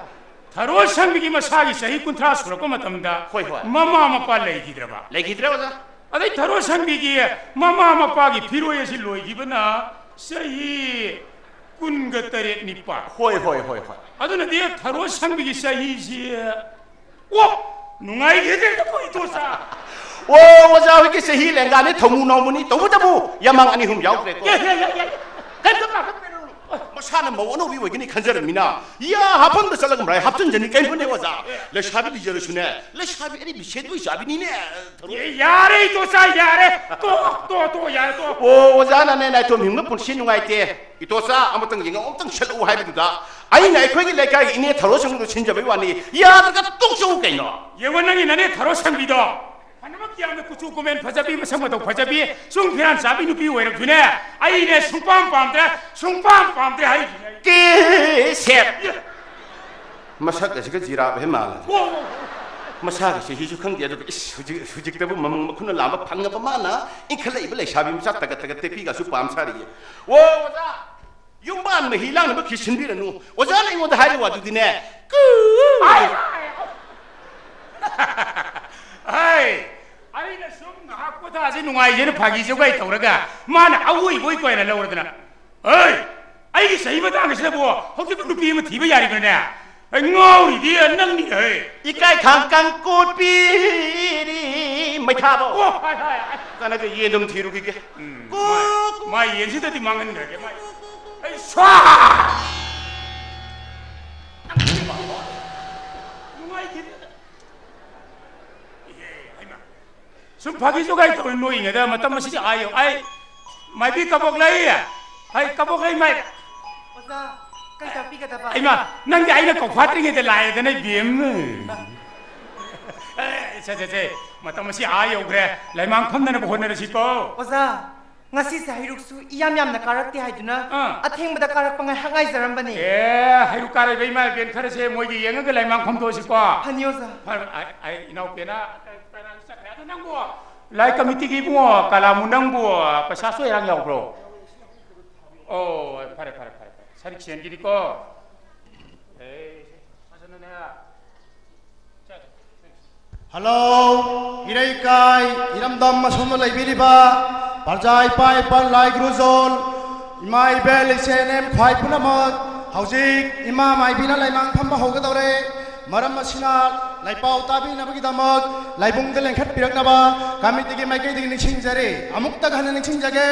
ꯊꯔꯣ ꯁꯪꯕꯤꯒꯤ ꯃꯁꯥꯒꯤ ꯆꯍꯤ ꯀꯨꯟꯊ꯭ꯔꯥ ꯁꯨꯔꯛꯄ ꯃꯇꯝꯗ ꯍꯣꯏ, ꯍꯣꯏ꯫ ꯃꯃꯥ ꯃꯄꯥ ꯂꯩꯈꯤꯗ꯭ꯔꯕ? ꯂꯩꯈꯤꯗ꯭ꯔꯦ ꯑꯣꯖꯥ꯫ ꯑꯗꯩ ꯊꯔꯣ ꯁꯪꯕꯤꯒꯤ ꯃꯃꯥ ꯃꯄꯥꯒꯤ ꯐꯤꯔꯣꯏ ꯑꯁꯤ ꯂꯣꯏꯈꯤꯕꯅ ꯆꯍꯤ ꯀꯨꯟꯒ ꯇꯔꯦꯠ ꯅꯤꯄꯥꯜ꯫ ꯍꯣꯏ, ꯍꯣꯏ, ꯍꯣꯏ, ꯍꯣꯏ꯫ ꯑꯗꯨꯅꯗꯤ ꯊꯔꯣ ꯁꯪꯕꯤꯒꯤ ꯆꯍꯤꯁꯤ, ꯑꯣ, ꯅꯨꯡꯉꯥꯏꯈꯤꯗ꯭ꯔꯦꯗꯀꯣ, ꯏꯗꯣꯆꯥ꯫ ꯑꯣ, ꯑꯣꯖꯥ ꯍꯣꯏꯒꯤ ꯆꯍꯤ ꯂꯦꯡꯒꯥꯅꯤ, ꯊꯧꯃꯨ ꯅꯥꯎꯃꯨꯅꯤ, ꯇꯧꯕꯇꯕꯨ ꯌꯥꯃꯥꯡ ꯑꯅꯤ ꯑꯍꯨꯝ ꯌꯥꯎꯈ꯭ꯔꯦꯀꯣ꯫ ꯌꯥ, ꯌꯥ, ꯌꯥ, ꯌꯥ꯫ ꯀꯩꯝꯇ ꯄꯥꯈꯠꯄꯤꯔꯨꯅꯨ꯫ ꯃꯁꯥꯅ ꯃꯧ ꯑꯅꯧꯕꯤ ꯑꯣꯏꯒꯅꯤ ꯈꯟꯖꯔꯝꯃꯤꯅ, ꯌꯥ ꯍꯥꯐꯝꯗ ꯆꯠꯂꯒ ꯃꯔꯥꯏ ꯍꯥꯞꯆꯤꯟꯖꯅꯤ ꯀꯩꯅꯣꯅꯦ ꯑꯣꯖꯥ꯫ ꯂꯩꯁꯥꯕꯤ ꯂꯤꯖꯔꯁꯨꯅꯦ, ꯂꯩꯁꯥꯕꯤ ꯑꯔꯤꯕꯤ ꯁꯦꯟꯗꯣꯏ ꯆꯥꯕꯤꯅꯤꯅꯦ꯫ ꯊꯧꯔꯣ꯫ ꯑꯦ, ꯌꯥꯔꯦ ꯏꯇꯣꯆꯥ, ꯌꯥꯔꯦ꯫ ꯇꯣ, ꯇꯣ, ꯇꯣ, ꯌꯥꯔꯦ, ꯇꯣ꯫ ꯑꯣ, ꯑꯣꯖꯥꯅꯅꯦ ꯅꯥꯏꯇꯣꯝ ꯍꯤꯡꯕ ꯄꯨꯟꯁꯤ ꯅꯨꯡꯉꯥꯏꯇꯦ, ꯏꯇꯣꯆꯥ ꯑꯃꯇꯪ ꯌꯦꯡꯉꯛꯑꯣ, ꯑꯃꯇꯪ ꯁꯠꯂꯛꯎ ꯍꯥꯏꯕꯗꯨꯗ ꯑꯩꯅ ꯑꯩꯈꯣꯏꯒꯤ ꯂꯩꯀꯥꯏꯒꯤ ꯏꯅꯦ ꯊꯧꯔꯣ ꯁꯪꯗꯨ ꯁꯤꯟꯖꯕꯩ ꯋꯥꯅꯤ, ꯌꯥꯗ꯭ꯔꯒ ꯇꯣꯛꯆꯧ ꯀꯩꯅꯣ꯫ ꯌꯦꯡꯉꯣ ꯅꯪꯒꯤ ꯅꯅꯦ ꯊꯧꯔꯣ ꯁꯪꯕꯤꯗꯣ꯫ ꯐꯅꯃꯛ ꯌꯥꯝꯅ ꯀꯨꯆꯨ ꯀꯨꯃꯦꯟ ꯐꯖꯕꯤ, ꯃꯁꯛ ꯃꯇꯧ ꯐꯖꯕꯤ, ꯁꯨꯝ ꯐꯤꯔꯥꯟ ꯆꯥꯕꯤ ꯅꯨꯄꯤ ꯑꯣꯏꯔꯕꯁꯨꯅꯦ, ꯑꯩꯅꯦ ꯁꯨꯡꯄꯥꯝ ꯄꯥꯝꯗ꯭ꯔꯦ, ꯁꯨꯡꯄꯥꯝ ꯄꯥꯝꯗ꯭ꯔꯦ ꯍꯥꯏꯔꯤꯁꯤꯅꯦ ꯑꯩ꯫ ꯀꯦ ꯁꯦꯠ꯫ ꯃꯁꯛ ꯑꯁꯤꯒ ꯖꯤꯔꯥꯞ ꯍꯦꯛ ꯃꯥꯜꯂꯦ꯫ ꯑꯣ꯫ ꯃꯁꯥꯒꯤ ꯆꯍꯤꯁꯨ ꯈꯪꯗꯦ, ꯑꯗꯨꯒ ꯏꯁ, ꯍꯧꯖꯤꯛ, ꯍꯧꯖꯤꯛꯇꯕꯨ ꯃꯃꯪ ꯃꯈꯨꯠꯅ ꯂꯥꯝꯕ ꯐꯪꯉꯕ ꯃꯥꯅ ꯏꯟꯈꯠꯂꯛꯏꯕ ꯂꯩꯁꯥꯕꯤ ꯃꯆꯥ ꯇꯒꯠ ꯇꯒꯠ ꯇꯦꯛꯄꯤꯒꯁꯨ ꯄꯥꯝ ꯁꯥꯔꯤꯌꯦ꯫ ꯑꯣ, ꯑꯣꯖꯥ, ꯌꯨꯝꯕꯥꯟ ꯃꯍꯤ ꯂꯥꯡꯅꯕ ꯈꯤꯠ ꯁꯤꯟꯕꯤꯔꯅꯨ꯫ ꯑꯣꯖꯥꯅ ꯑꯩꯉꯣꯟꯗ ꯍꯥꯏꯔꯤꯕ ꯋꯥꯗꯨꯗꯤꯅꯦ, ꯀꯨ-, ꯑꯥꯏ, ꯑꯥꯏ, ꯑꯥꯏ꯫ ꯑꯩꯅ ꯁꯨꯝ ꯉꯥꯏꯍꯥꯛ ꯄꯣꯊꯥꯁꯤ ꯅꯨꯡꯉꯥꯏꯁꯦꯅ ꯐꯥꯒꯤ ꯖꯣꯒꯥꯏ ꯇꯧꯔꯒ ꯃꯥꯅ ꯑꯋꯣꯏꯕꯣꯏ ꯀꯣꯏꯅ ꯂꯧꯔꯗꯅ꯫ ꯑꯩ, ꯑꯩꯒꯤ ꯆꯍꯤ ꯃꯇꯥꯡ ꯑꯁꯤꯗꯕꯨ ꯍꯧꯖꯤꯛ ꯅꯨꯄꯤ ꯑꯃ ꯊꯤꯕ ꯌꯥꯔꯤꯕ꯭ꯔꯅꯦ? ꯑꯩ ꯉꯥꯎꯔꯤꯗꯤ ꯅꯪꯅꯤ, ꯍꯦ꯫ ꯏꯀꯥꯏ ꯈꯥꯡ ꯀꯥꯡ ꯀꯣꯠꯄꯤꯔꯤ ꯃꯩꯊꯥꯕꯧ꯫ ꯑꯣ, ꯍꯥꯏ, ꯍꯥꯏ, ꯍꯥꯏ꯫ ꯀꯥꯟꯅꯗꯦ, ꯌꯦꯟ ꯑꯗꯨꯝ ꯊꯤꯔꯨꯈꯤꯒꯦ꯫ ꯎꯝ, ꯀꯣ-, ꯃꯥꯏ, ꯃꯥꯏ ꯌꯦꯟꯁꯤꯗꯗꯤ ꯃꯥꯡꯍꯟꯈ꯭ꯔꯒꯦ, ꯃꯥꯏ꯫ ꯑꯩ ꯁ꯭ꯋꯥ! ꯅꯨꯡꯉꯥꯏꯈꯤꯗꯦꯗ꯫ ꯏꯍꯦ, ꯍꯩꯃꯥ꯫ ꯁꯨꯝ ꯐꯥꯒꯤ ꯖꯣꯒꯥꯏ ꯇꯧꯔ ꯅꯣꯛꯏꯉꯩꯗ ꯃꯇꯝ ꯑꯁꯤꯗꯤ ꯑꯥ ꯌꯧ-, ꯑꯩ ꯃꯥꯏꯕꯤ ꯀꯕꯣꯛ ꯂꯩ, ꯑꯩ ꯀꯕꯣꯛ ꯂꯩ ꯃꯥꯏ-, ꯑꯣꯖꯥ, ꯀꯩ ꯇꯥꯛꯄꯤꯒꯗꯕ? ꯏꯃꯥ, ꯅꯪꯗꯤ ꯑꯩꯅ ꯀꯧꯐꯥꯠꯇ꯭ꯔꯤꯉꯩꯗ ꯂꯥꯛꯑꯦꯗꯅ, ꯏꯕꯦꯝ꯫ ꯑꯦ, ꯁꯦ, ꯁꯦ, ꯁꯦ, ꯃꯇꯝ ꯑꯁꯤ ꯑꯥ ꯌꯧꯈ꯭ꯔꯦ, ꯂꯩꯃꯥꯡ ꯐꯝꯅꯅꯕ ꯍꯣꯠꯅꯔꯁꯤꯀꯣ꯫ ꯑꯣꯖꯥ, ꯉꯁꯤꯁꯦ ꯍꯩꯔꯨꯛꯁꯨ ꯏꯌꯥꯝ ꯌꯥꯝꯅ ꯀꯥꯔꯛꯇꯦ ꯍꯥꯏꯗꯨꯅ ꯑꯥ꯫ ꯑꯊꯦꯡꯕꯗ ꯀꯥꯔꯛꯄ ꯉꯥꯏꯍꯥꯛ ꯉꯥꯏꯖꯔꯝꯕꯅꯦ꯫ ꯑꯦ, ꯍꯩꯔꯨꯛ ꯀꯥꯔꯛꯏꯕ ꯏꯃꯥ ꯏꯕꯦꯟ ꯈꯔꯁꯦ ꯃꯣꯏꯒꯤ ꯌꯦꯡꯉꯒ ꯂꯩꯃꯥꯡ ꯐꯝꯗꯣꯛꯑꯁꯤꯀꯣ꯫ ꯐꯅꯤ, ꯑꯣꯖꯥ꯫ ꯐꯔꯦ, ꯑꯩ, ꯑꯩ ꯏꯅꯥꯎꯄꯤꯅ ꯀꯅꯥꯅ ꯆꯠꯈ꯭ꯔꯦ? ꯑꯗꯣ ꯅꯪꯕꯨ ꯂꯥꯏ ꯀꯃꯤꯇꯤꯒꯤ ꯏꯕꯨꯡꯉꯣ ꯀꯂꯥꯃꯨ ꯅꯪꯕꯨ ꯄꯩꯁꯥ ꯆꯣꯏꯔꯥꯡ ꯌꯥꯎꯕ꯭ꯔꯣ? ꯑꯣ, ꯐꯔꯦ, ꯐꯔꯦ, ꯐꯔꯦ, ꯐꯔꯦ꯫ ꯁꯔꯤꯛ ꯁꯦꯟꯒꯤꯗꯤꯀꯣ꯫ ꯑꯦ, ꯐꯖꯅꯅꯦ꯫ ꯍꯜꯂꯣ, ꯏꯔꯩꯀꯥꯏ, ꯏꯔꯝꯗꯝ ꯑꯁꯣꯝꯗ ꯂꯩꯕꯤꯔꯤꯕ ꯄ꯭ꯔꯖꯥ ꯏꯄꯥ ꯏꯄꯥ ꯂꯥꯏ ꯒꯨꯔꯨꯖꯣꯟ, ꯏꯃꯥ ꯏꯕꯦꯜ ꯏꯆꯦ ꯏꯅꯦꯝ ꯈ꯭ꯋꯥꯏ ꯄꯨꯝꯅꯃꯛ, ꯍꯧꯖꯤꯛ ꯏꯃꯥ ꯃꯥꯏꯕꯤꯅ ꯂꯩꯃꯥꯡ ꯐꯝꯕ ꯍꯧꯒꯗꯧꯔꯦ꯫ ꯃꯔꯝ ꯑꯁꯤꯅ ꯂꯥꯏꯄꯥꯎ ꯇꯥꯕꯤꯅꯕꯒꯤꯗꯃꯛ ꯂꯥꯏꯕꯨꯡꯗ ꯂꯦꯡꯈꯠꯄꯤꯔꯛꯅꯕ ꯀꯃꯤꯇꯤꯒꯤ ꯃꯥꯏꯀꯩꯗꯒꯤ ꯅꯤꯡꯁꯤꯡꯖꯔꯤ꯫ ꯑꯃꯨꯛꯇ ꯍꯟꯅ ꯅꯤꯡꯁꯤꯡꯖꯒꯦ,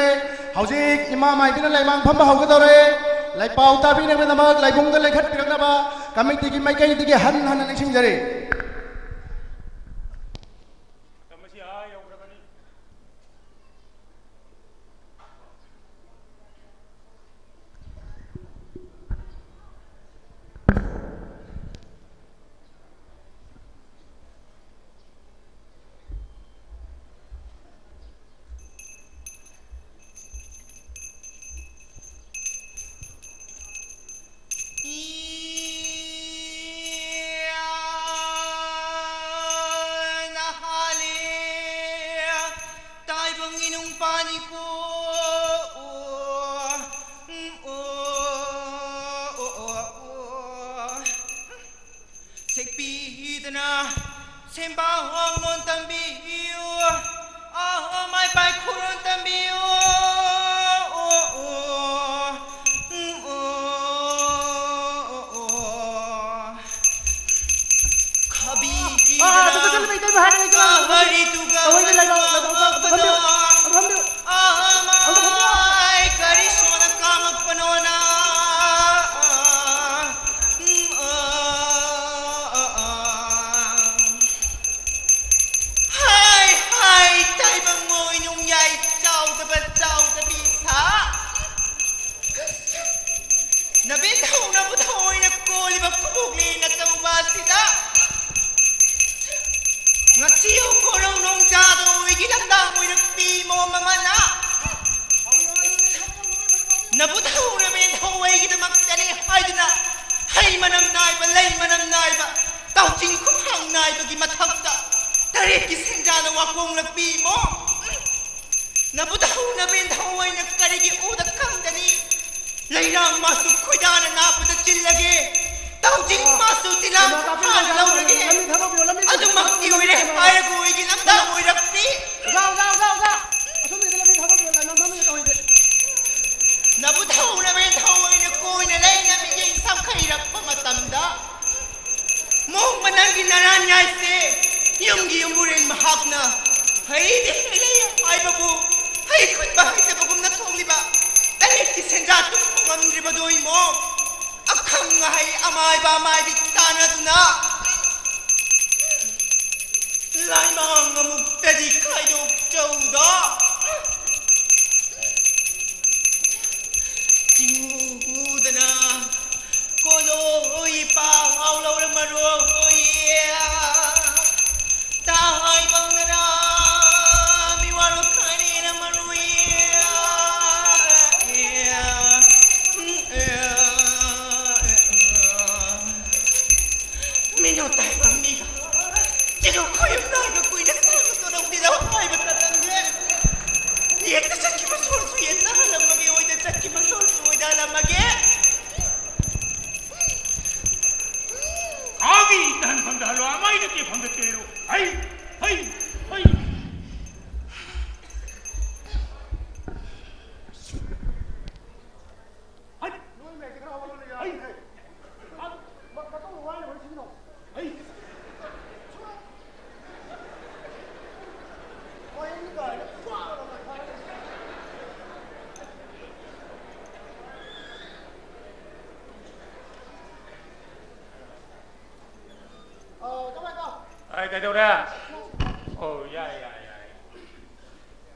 ꯍꯧꯖꯤꯛ ꯏꯃꯥ ꯃꯥꯏꯕꯤꯅ ꯂꯩꯃꯥꯡ ꯐꯝꯕ ꯍꯧꯒꯗꯧꯔꯦ꯫ ꯂꯥꯏꯄꯥꯎ ꯇꯥꯕꯤꯅꯕꯒꯤꯗꯃꯛ ꯂꯥꯏꯕꯨꯡꯗ ꯂꯦꯡꯈꯠꯄꯤꯔꯛꯅꯕ ꯀꯃꯤꯇꯤꯒꯤ ꯃꯥꯏꯀꯩꯗꯒꯤ ꯍꯟꯅ ꯍꯟꯅ ꯅꯤꯡꯁꯤꯡꯖꯔꯤ꯫ ꯇꯥꯏꯕꯪ ꯏꯅꯨꯡ ꯄꯥꯅꯤꯀꯣ꯫ ꯎꯝ, ꯑꯣ, ꯑꯣ, ꯑꯣ, ꯑꯣ꯫ ꯁꯦꯛꯄꯤꯗꯅ ꯁꯦꯝꯕꯥ ꯍꯣꯡꯂꯣꯟ ꯇꯝꯕꯤꯌꯨ꯫ ꯑꯍꯣ ꯃꯥꯏ ꯄꯥꯏ ꯈꯨꯔꯣꯟ ꯇꯝꯕꯤꯌꯨ꯫ ꯑꯣ, ꯑꯣ, ꯎꯝ, ꯑꯣ, ꯑꯣ, ꯑꯣ꯫ ꯈꯕꯤ ꯑꯥ, ꯑꯗꯨ ꯆꯠꯂꯨ, ꯃꯩꯇꯩ ꯃꯍꯥꯛ ꯂꯩꯇ꯭ꯔꯣ? ꯀꯕꯔꯤꯗꯨꯒ ꯇꯧꯍꯩꯗꯦ, ꯂꯥꯏꯕꯛ, ꯂꯥꯏꯕꯛ, ꯂꯥꯏꯕꯛ, ꯐꯝꯕꯤꯌꯨ, ꯐꯝꯕꯤꯌꯨ꯫ ꯑꯃꯥꯏ ꯀꯔꯤ ꯁꯣꯅ ꯀꯥꯃꯛꯄꯅꯣꯅ꯫ ꯍꯥꯏ, ꯍꯥꯏ, ꯇꯥꯏꯕꯪ ꯃꯣꯏ ꯅꯨꯡꯌꯥꯏ ꯆꯥꯎꯗꯕ ꯆꯥꯎꯗꯕꯤ ꯁꯥ꯫ ꯅꯕꯦꯟ ꯊꯧꯅꯕ ꯊꯑꯣꯏꯅ ꯀꯣꯜꯂꯤꯕ ꯈꯨꯕꯣꯛꯂꯦꯟ ꯑꯆꯧꯕ ꯑꯁꯤꯗ ꯉꯁꯤ ꯈꯣꯏꯔꯧ ꯅꯣꯡꯖꯥꯗ ꯑꯣꯏꯒꯤ ꯂꯝꯗꯥꯡ ꯑꯣꯏꯔꯛꯄꯤ ꯃꯣꯝ ꯑꯃꯅ ꯅꯕꯨ ꯊꯧꯅꯕꯦꯟ ꯊꯧꯋꯩꯒꯤꯗꯃꯛꯇꯅꯤ ꯍꯥꯏꯗꯨꯅ ꯍꯩ ꯃꯅꯝ ꯅꯥꯏꯕ, ꯂꯩ ꯃꯅꯝ ꯅꯥꯏꯕ, ꯇꯥꯎꯆꯤꯡ ꯈꯨꯐꯥꯡ ꯅꯥꯏꯕꯒꯤ ꯃꯊꯛꯇ ꯇꯔꯦꯠꯀꯤ ꯁꯦꯟꯖꯥꯅ ꯋꯥꯀꯣꯡꯂꯛꯄꯤ ꯃꯣꯝ꯫ ꯅꯕꯨ ꯊꯧꯅꯕꯦꯟ ꯊꯧꯋꯩꯅ ꯀꯔꯤꯒꯤ ꯎꯗ ꯈꯪꯗꯅꯤ? ꯂꯩꯔꯥꯡ ꯃꯥꯁꯨ ꯈꯣꯏꯗꯥꯅ ꯅꯥꯄꯗ ꯆꯤꯜꯂꯒꯦ, ꯇꯧꯖꯤꯡ ꯃꯥꯁꯨ ꯇꯤꯂꯥꯡ ꯐꯥꯅ ꯂꯧꯔꯒꯦ꯫ ꯑꯗꯨꯃꯛꯇꯤ ꯑꯣꯏꯔꯦ ꯍꯥꯏꯔꯒ ꯑꯣꯏꯒꯤ ꯂꯝꯗꯥꯡ ꯑꯣꯏꯔꯛꯄꯤ꯫ ꯑꯣꯖꯥ, ꯑꯣꯖꯥ, ꯑꯣꯖꯥ, ꯑꯣꯖꯥ꯫ ꯑꯁꯣꯝꯗꯒꯤ ꯂꯝꯕꯤ ꯊꯥꯗꯣꯛꯄꯤꯌꯣ, ꯂꯥꯏꯃ ꯃꯃꯤꯡ ꯇꯧꯍꯩꯗꯦ꯫ ꯅꯕꯨ ꯊꯧꯅꯕꯦꯟ ꯊꯧꯋꯩꯅ ꯀꯣꯏꯅ ꯂꯩꯅ ꯃꯤꯠꯌꯦꯡ ꯁꯝꯈꯩꯔꯛꯄ ꯃꯇꯝꯗ, ꯃꯣꯡꯕ ꯅꯪꯒꯤ ꯅꯔꯥꯟ ꯌꯥꯏꯁꯦ ꯌꯨꯝꯒꯤ ꯌꯨꯝꯕꯨꯔꯦꯟ ꯃꯍꯥꯛꯅ ꯍꯩꯗꯤ ꯍꯩꯔꯦ ꯍꯥꯏꯕꯕꯨ ꯍꯩ ꯈꯨꯟꯕ ꯍꯩꯇꯕꯒꯨꯝꯅ ꯊꯣꯛꯂꯤꯕ ꯇꯟ ꯑꯩꯒꯤ ꯁꯦꯟꯖꯥ ꯇꯨꯝꯕ ꯉꯝꯗ꯭ꯔꯤꯕꯗꯣ ꯏꯃꯣ, ꯑꯈꯪ ꯑꯍꯩ ꯑꯃꯥꯏꯕ ꯑꯃꯥꯏꯕꯤ ꯇꯥꯟꯅꯗꯨꯅ ꯂꯥꯏꯃꯥꯡ ꯑꯃꯨꯛꯇꯗꯤ ꯈꯥꯏꯗꯣꯛꯆꯧꯗꯣ꯫ ꯆꯤꯡꯎꯗꯅ ꯀꯣꯂꯣꯏ ꯄꯥꯎ ꯂꯧꯔꯝꯃꯔꯣꯏ꯫ ꯇꯥꯏꯕꯪꯅ ꯃꯤꯋꯥꯔꯣ ꯈꯥꯏꯅꯤꯅ ꯃꯔꯨꯏ꯫ ꯃꯤꯅꯣ ꯇꯥꯏꯕꯪ ꯃꯤꯒ ꯆꯤꯔꯨ ꯈꯣꯏ ꯅꯥꯏꯕ ꯀꯨꯏꯅ ꯁꯥꯡꯅ ꯇꯧꯔꯝꯗꯦꯗ ꯍꯥꯏꯕ ꯇꯠꯂꯝꯗꯦ꯫ ꯌꯦꯠꯇ ꯆꯠꯈꯤꯕ ꯁꯣꯔꯁꯨ ꯌꯦꯠꯅ ꯍꯜꯂꯝꯃꯒꯦ, ꯑꯣꯏꯗ ꯆꯠꯈꯤꯕ ꯁꯣꯔꯁꯨ ꯑꯣꯏꯗ ꯍꯜꯂꯝꯃꯒꯦ꯫ ꯈꯥꯒꯤ ꯇꯍꯟꯐꯝꯗ ꯍꯜꯂꯣ, ꯑꯃꯥꯏꯅ ꯇꯦꯛꯐꯝꯗ ꯇꯦꯔꯣ꯫ ꯍꯩ, ꯍꯩ, ꯍꯩ꯫ ꯍꯩ꯫ ꯍꯩ꯫ ꯃꯇꯧ ꯋꯥꯏꯅ ꯋꯥꯔꯤ ꯁꯤꯖꯤꯟꯅꯧ꯫ ꯍꯩ꯫ ꯑ, ꯀꯃꯥꯏ ꯇꯧ? ꯑꯩ ꯀꯩꯗꯧꯔꯦ? ꯑꯣ, ꯌꯥꯏ, ꯌꯥꯏ, ꯌꯥꯏ꯫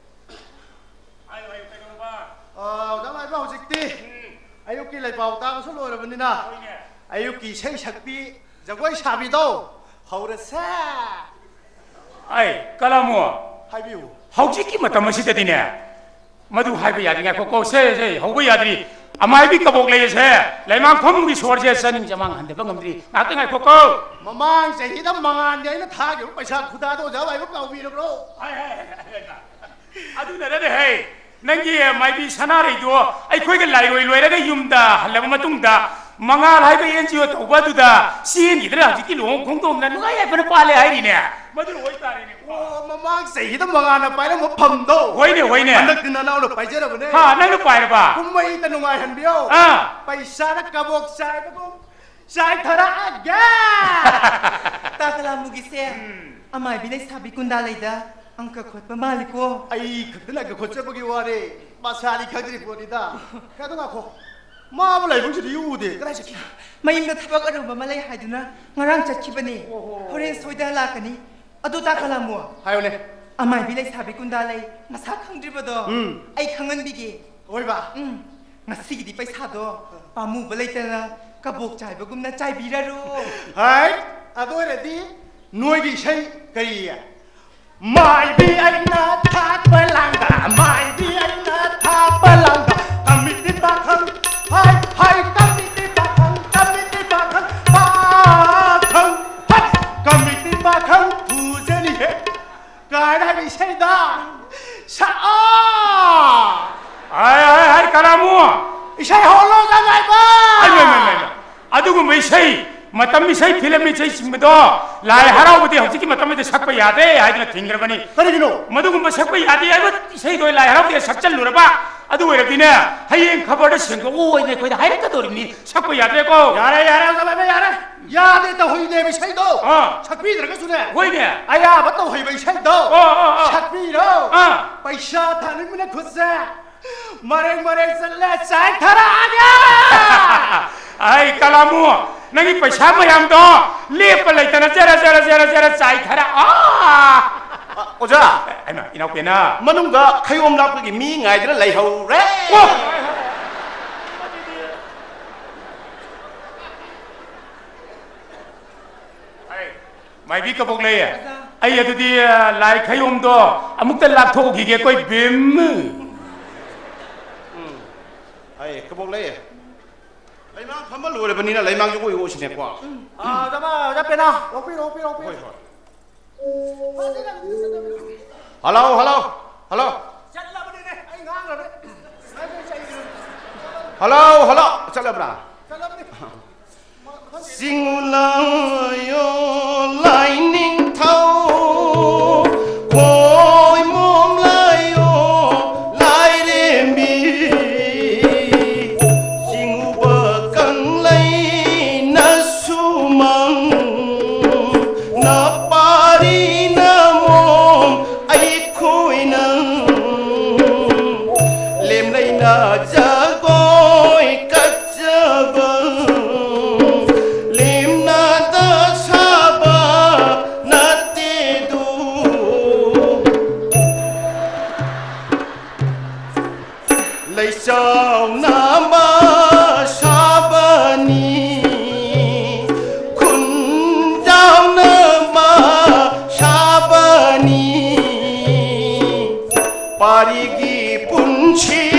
ꯍꯥꯏꯌꯨ, ꯍꯥꯏꯌꯨ, ꯀꯩꯗꯧꯔꯕ? ꯑ, ꯑꯣꯖꯥ ꯃꯥꯏꯕ, ꯍꯧꯖꯤꯛꯇꯤ ꯎꯝ꯫ ꯑꯌꯨꯛꯀꯤ ꯂꯩꯄꯥꯎ ꯇꯥꯕꯁꯨ ꯂꯣꯏꯔꯕꯅꯤꯅ, ꯍꯣꯏꯅꯦ꯫ ꯑꯌꯨꯛꯀꯤ ꯏꯁꯩ ꯁꯛꯄꯤ, ꯖꯒꯣꯏ ꯁꯥꯕꯤꯗꯣ ꯍꯧꯔꯁꯦ꯫ ꯑꯩ, ꯀꯂꯥꯃꯣ꯫ ꯍꯥꯏꯕꯤꯌꯨ꯫ ꯍꯧꯖꯤꯛꯀꯤ ꯃꯇꯝ ꯑꯁꯤꯗꯗꯤꯅꯦ, ꯃꯗꯨ ꯍꯥꯏꯕ ꯌꯥꯗꯦ, ꯉꯥꯏꯈꯣꯀꯣ, ꯁꯦ, ꯁꯦ, ꯍꯧꯕ ꯌꯥꯗ꯭ꯔꯤ꯫ ꯑꯃꯥꯏꯕꯤ ꯀꯕꯣꯛ ꯂꯩ ꯑꯁꯦ, ꯂꯩꯃꯥꯡ ꯐꯝꯒꯤ ꯁꯣꯔꯁꯦ ꯆꯥꯅꯤꯡ ꯆꯃꯥꯡ ꯍꯟꯊꯕ ꯉꯝꯗ꯭ꯔꯤ꯫ ꯉꯥꯏꯍꯥꯛꯇ ꯉꯥꯏꯈꯣꯀꯣ꯫ ꯃꯃꯥꯡ ꯆꯍꯤꯗ ꯃꯉꯥꯜꯒꯤ ꯑꯩꯅ ꯊꯥꯈꯤꯕ ꯄꯩꯁꯥ ꯈꯨꯊꯥꯗꯣ ꯑꯣꯖꯥ ꯃꯥꯏꯕ ꯀꯥꯎꯕꯤꯔꯕ꯭ꯔꯣ? ꯍꯥꯏ, ꯍꯥꯏ, ꯍꯥꯏ, ꯍꯥꯏ, ꯍꯥꯏ꯫ ꯑꯗꯨꯅꯔꯅꯦ ꯍꯦ, ꯅꯪꯒꯤ ꯃꯥꯏꯕꯤ ꯁꯅꯥꯔꯩꯗꯣ ꯑꯩꯈꯣꯏꯒ ꯂꯥꯏꯔꯣꯏ ꯂꯣꯏꯔꯒ ꯌꯨꯝꯗ ꯍꯜꯂꯕ ꯃꯇꯨꯡꯗ, ꯃꯉꯥꯜ ꯍꯥꯏꯕ NGO ꯇꯧꯕ ꯑꯗꯨꯗ ꯆꯦꯟꯈꯤꯗꯅ ꯍꯧꯖꯤꯛꯇꯤ ꯂꯨꯍꯣꯡ ꯈꯣꯡꯗꯣꯡꯗꯅ ꯅꯨꯡꯉꯥꯏ ꯌꯥꯏꯐꯅ ꯄꯥꯜꯂꯦ ꯍꯥꯏꯔꯤꯅꯦ꯫ ꯃꯗꯨꯅ ꯑꯣꯏꯇꯥꯔꯦꯅꯦ꯫ ꯑꯣ, ꯃꯃꯥꯡ ꯆꯍꯤꯗ ꯃꯉꯥꯜꯅ ꯄꯥꯏꯔꯝꯕ ꯐꯝꯗꯣ꯫ ꯍꯣꯏꯅꯦ, ꯍꯣꯏꯅꯦ꯫ ꯍꯟꯗꯛꯇꯤ ꯅꯅꯥꯎꯅ ꯄꯥꯏꯖꯔꯕꯅꯦ꯫ ꯍꯥ, ꯅꯪꯅ ꯄꯥꯏꯔꯕ? ꯀꯨꯝꯍꯩꯗ ꯅꯨꯡꯉꯥꯏꯍꯟꯕꯤꯌꯣ꯫ ꯑꯥ꯫ ꯄꯩꯁꯥꯅ ꯀꯕꯣꯛ ꯆꯥꯏꯕꯒꯨꯝ ꯆꯥꯏꯊꯔꯛꯑꯒꯦ! ꯇꯥ ꯀꯂꯥꯃꯨꯒꯤꯁꯦ ꯎꯝ꯫ ꯑꯃꯥꯏꯕꯤ ꯂꯩꯁꯥꯕꯤ ꯀꯨꯟꯗꯥ ꯂꯩꯗ ꯑꯪꯀ ꯈꯣꯠꯄ ꯃꯥꯜꯂꯤꯀꯣ꯫ ꯑꯩ ꯈꯛꯇꯅ ꯑꯪꯀ ꯈꯣꯠꯆꯕꯒꯤ ꯋꯥꯔꯦ꯫ ꯃꯁꯥꯗꯤ ꯈꯪꯗ꯭ꯔꯤ ꯄꯣꯠꯅꯤꯗ꯫ ꯀꯩꯅꯣ, ꯉꯥꯏꯈꯣ꯫ ꯃꯥꯕꯨ ꯂꯩꯕꯁꯤꯗꯤ ꯎꯗꯦ꯫ ꯀꯗꯥꯏ ꯆꯠꯈꯤ? ꯃꯌꯨꯝꯗ ꯊꯕꯛ ꯑꯔꯨꯕ ꯑꯃ ꯂꯩ ꯍꯥꯏꯗꯨꯅ ꯉꯔꯥꯡ ꯆꯠꯈꯤꯕꯅꯦ꯫ ꯑꯣꯍꯣ꯫ ꯍꯣꯔꯦꯟ ꯁꯣꯏꯗꯅ ꯂꯥꯛꯀꯅꯤ꯫ ꯑꯗꯨ ꯇꯥ ꯀꯂꯥꯃꯣ꯫ ꯍꯥꯏꯌꯨꯅꯦ꯫ ꯑꯃꯥꯏꯕꯤ ꯂꯩꯁꯥꯕꯤ ꯒꯨꯟꯗꯥ ꯂꯩ, ꯃꯁꯥ ꯈꯪꯗ꯭ꯔꯤꯕꯗꯣ꯫ ꯎꯝ꯫ ꯑꯩ ꯈꯪꯍꯟꯕꯤꯒꯦ꯫ ꯑꯣꯏꯕ? ꯎꯝ꯫ ꯉꯁꯤꯒꯤꯗꯤ ꯄꯩꯁꯥꯗꯣ ꯄꯥꯝꯃꯨꯕ ꯂꯩꯇꯅ ꯀꯕꯣꯛ ꯆꯥꯏꯕꯒꯨꯝꯅ ꯆꯥꯏꯕꯤꯔꯔꯣ꯫ ꯍꯥꯏ, ꯑꯗꯨ ꯑꯣꯏꯔꯗꯤ ꯅꯣꯏꯒꯤ ꯏꯁꯩ ꯀꯔꯤ? ꯃꯥꯏꯕꯤ ꯑꯩꯅ ꯊꯥꯛꯄ ꯂꯥꯡꯗ, ꯃꯥꯏꯕꯤ ꯑꯩꯅ ꯊꯥꯛꯄ ꯂꯥꯡꯗ, ꯀꯃꯤꯇꯤ ꯄꯥꯈꯪ, ꯍꯥꯏ, ꯍꯥꯏ, ꯀꯃꯤꯇꯤ ꯄꯥꯈꯪ, ꯀꯃꯤꯇꯤ ꯄꯥꯈꯪ, ꯄꯥꯈꯪ, ꯍꯥꯏ, ꯀꯃꯤꯇꯤ ꯄꯥꯈꯪ, ꯐꯨꯖꯅꯤꯍꯦ꯫ ꯀꯥꯏꯅ ꯍꯥꯏꯕ ꯏꯁꯩꯗ ꯁꯛꯑꯣ꯫ ꯍꯥꯏ, ꯍꯥꯏ, ꯍꯥꯏ, ꯀꯔꯥꯃꯨ꯫ ꯏꯁꯩ ꯍꯧꯔꯣ, ꯖꯃꯥꯏꯕ꯫ ꯑꯩ, ꯃꯩ, ꯃꯩ, ꯃꯩ, ꯃꯩ꯫ ꯑꯗꯨꯒꯨꯝꯕ ꯏꯁꯩ, ꯃꯇꯝ ꯏꯁꯩ, ꯐꯤꯂꯝ ꯏꯁꯩꯁꯤꯡꯕꯗꯣ ꯂꯥꯏ ꯍꯔꯥꯎꯕꯗꯤ ꯍꯧꯖꯤꯛꯀꯤ ꯃꯇꯝꯗ ꯁꯛꯄ ꯌꯥꯗꯦ ꯍꯥꯏꯗꯨꯅ ꯊꯤꯡꯈ꯭ꯔꯕꯅꯤ꯫ ꯀꯔꯤꯒꯤꯅꯣ? ꯃꯗꯨꯒꯨꯝꯕ ꯁꯛꯄ ꯌꯥꯗꯦ ꯍꯥꯏꯕ ꯏꯁꯩꯗꯣ ꯂꯥꯏ ꯍꯔꯥꯎꯕꯗ ꯁꯛꯆꯜꯂꯨꯔꯕ, ꯑꯗꯨ ꯑꯣꯏꯔꯗꯤꯅꯦ, ꯍꯌꯦꯡ ꯈꯕꯔꯗ ꯁꯦꯡꯗꯣꯛꯑꯣ ꯑꯣꯏꯅ ꯑꯩꯈꯣꯏꯗ ꯍꯥꯏꯔꯛꯀꯗꯧꯔꯤꯕꯅꯤ꯫ ꯁꯛꯄ ꯌꯥꯗ꯭ꯔꯦꯀꯣ꯫ ꯌꯥꯔꯦ, ꯌꯥꯔꯦ, ꯖꯃꯥꯏꯕ, ꯌꯥꯔꯦ꯫ ꯌꯥꯗꯦ ꯇꯧꯍꯩꯗꯦꯕ ꯏꯁꯩꯗꯣ꯫ ꯑꯥ꯫ ꯁꯛꯄꯤꯗ꯭ꯔꯒꯁꯨꯅꯦ꯫ ꯍꯣꯏꯅꯦ꯫ ꯑꯌꯥꯕ ꯇꯧꯍꯩꯕ ꯏꯁꯩꯗꯣ꯫ ꯑꯣ, ꯑꯣ, ꯑꯣ꯫ ꯁꯛꯄꯤꯔꯣ꯫ ꯑꯥ꯫ ꯄꯩꯁꯥ ꯊꯥꯅꯤꯡꯕꯅ ꯈꯨꯠꯁꯦ ꯃꯔꯦꯡ ꯃꯔꯦꯡ ꯆꯠꯂꯦ, ꯆꯥꯏꯊꯔꯛꯑꯒꯦ! ꯑꯩ ꯀꯂꯥꯃꯨ, ꯅꯪꯒꯤ ꯄꯩꯁꯥ ꯃꯌꯥꯝꯗꯣ ꯂꯦꯞꯄ ꯂꯩꯇꯅ ꯖꯔ, ꯖꯔ, ꯖꯔ, ꯖꯔ ꯆꯥꯏꯊꯔꯛ-, ꯑꯥ! ꯑ, ꯑꯣꯖꯥ, ꯍꯩꯃꯥ, ꯏꯅꯥꯎꯄꯦꯅ꯫ ꯃꯅꯨꯡꯗ ꯈꯌꯣꯝ ꯂꯥꯛꯄꯒꯤ ꯃꯤ ꯉꯥꯏꯗꯅ ꯂꯩꯍꯧꯔꯦ꯫ ꯑꯣ! ꯃꯥꯏꯕꯤ ꯀꯕꯣꯛ ꯂꯩ꯫ ꯑꯣꯖꯥ꯫ ꯑꯩ ꯑꯗꯨꯗꯤ, ꯑ, ꯂꯥꯏ ꯈꯌꯣꯝꯗꯣ ꯑꯃꯨꯛꯇ ꯂꯥꯛꯊꯣꯛꯎꯈꯤꯒꯦ, ꯑꯩꯈꯣꯏ ꯕꯦꯝ꯫ ꯎꯝ꯫ ꯑꯩ ꯀꯕꯣꯛ ꯂꯩ꯫ ꯂꯩꯃꯥꯡ ꯐꯝꯕ ꯂꯣꯏꯔꯕꯅꯤꯅ ꯂꯩꯃꯥꯡꯁꯦ ꯑꯣꯏ ꯑꯣꯏꯁꯤꯅꯦꯀꯣ꯫ ꯑ, ꯑꯣꯖꯥ, ꯑꯣꯖꯥ ꯄꯦꯅꯥ, ꯑꯣꯛꯄꯤꯔꯣ, ꯑꯣꯛꯄꯤꯔꯣ, ꯑꯣꯛꯄꯤꯔꯣ꯫ ꯍꯣꯏ, ꯍꯣꯏ꯫ Hello, hello, hello. ꯆꯠꯂꯕꯅꯤꯅꯦ, ꯑꯩ ꯉꯥꯡꯈ꯭ꯔꯕꯅꯦ꯫ Hello, hello. ꯆꯠꯂꯕ꯭ꯔꯥ? ꯆꯠꯂꯕꯅꯤ꯫ ꯆꯤꯡꯂꯥꯌꯣ ꯂꯥꯏꯅꯤꯡꯊꯧ, ꯈꯣꯏꯃꯣꯝꯂꯥꯌꯣ ꯂꯥꯏꯔꯦꯝꯕꯤ, ꯆꯤꯡꯎꯕ ꯀꯪꯂꯩꯅ ꯁꯨꯃꯪ, ꯅꯄꯥꯔꯤꯅ ꯃꯣꯝ ꯑꯩꯈꯣꯏꯅ ꯄꯥꯔꯤꯒꯤ ꯄꯨꯟꯁꯤ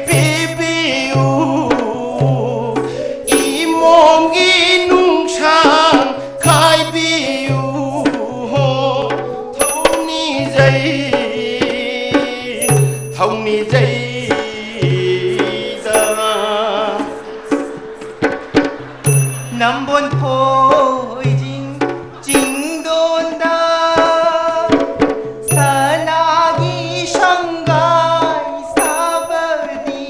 ꯄꯤꯕꯤꯌꯨ, ꯏꯃꯣꯝꯒꯤ ꯅꯨꯡꯁꯥꯡ ꯈꯥꯏꯕꯤꯌꯨ꯫ ꯊꯧꯅꯤꯖꯩ, ꯊꯧꯅꯤꯖꯩꯗ꯫ ꯅꯝꯕꯣꯟ ꯊꯣꯏꯖꯤꯡ ꯆꯤꯡꯗꯣꯟꯗ ꯁꯅꯥꯒꯤ ꯁꯪꯒꯥꯏ ꯁꯥꯕꯗꯤ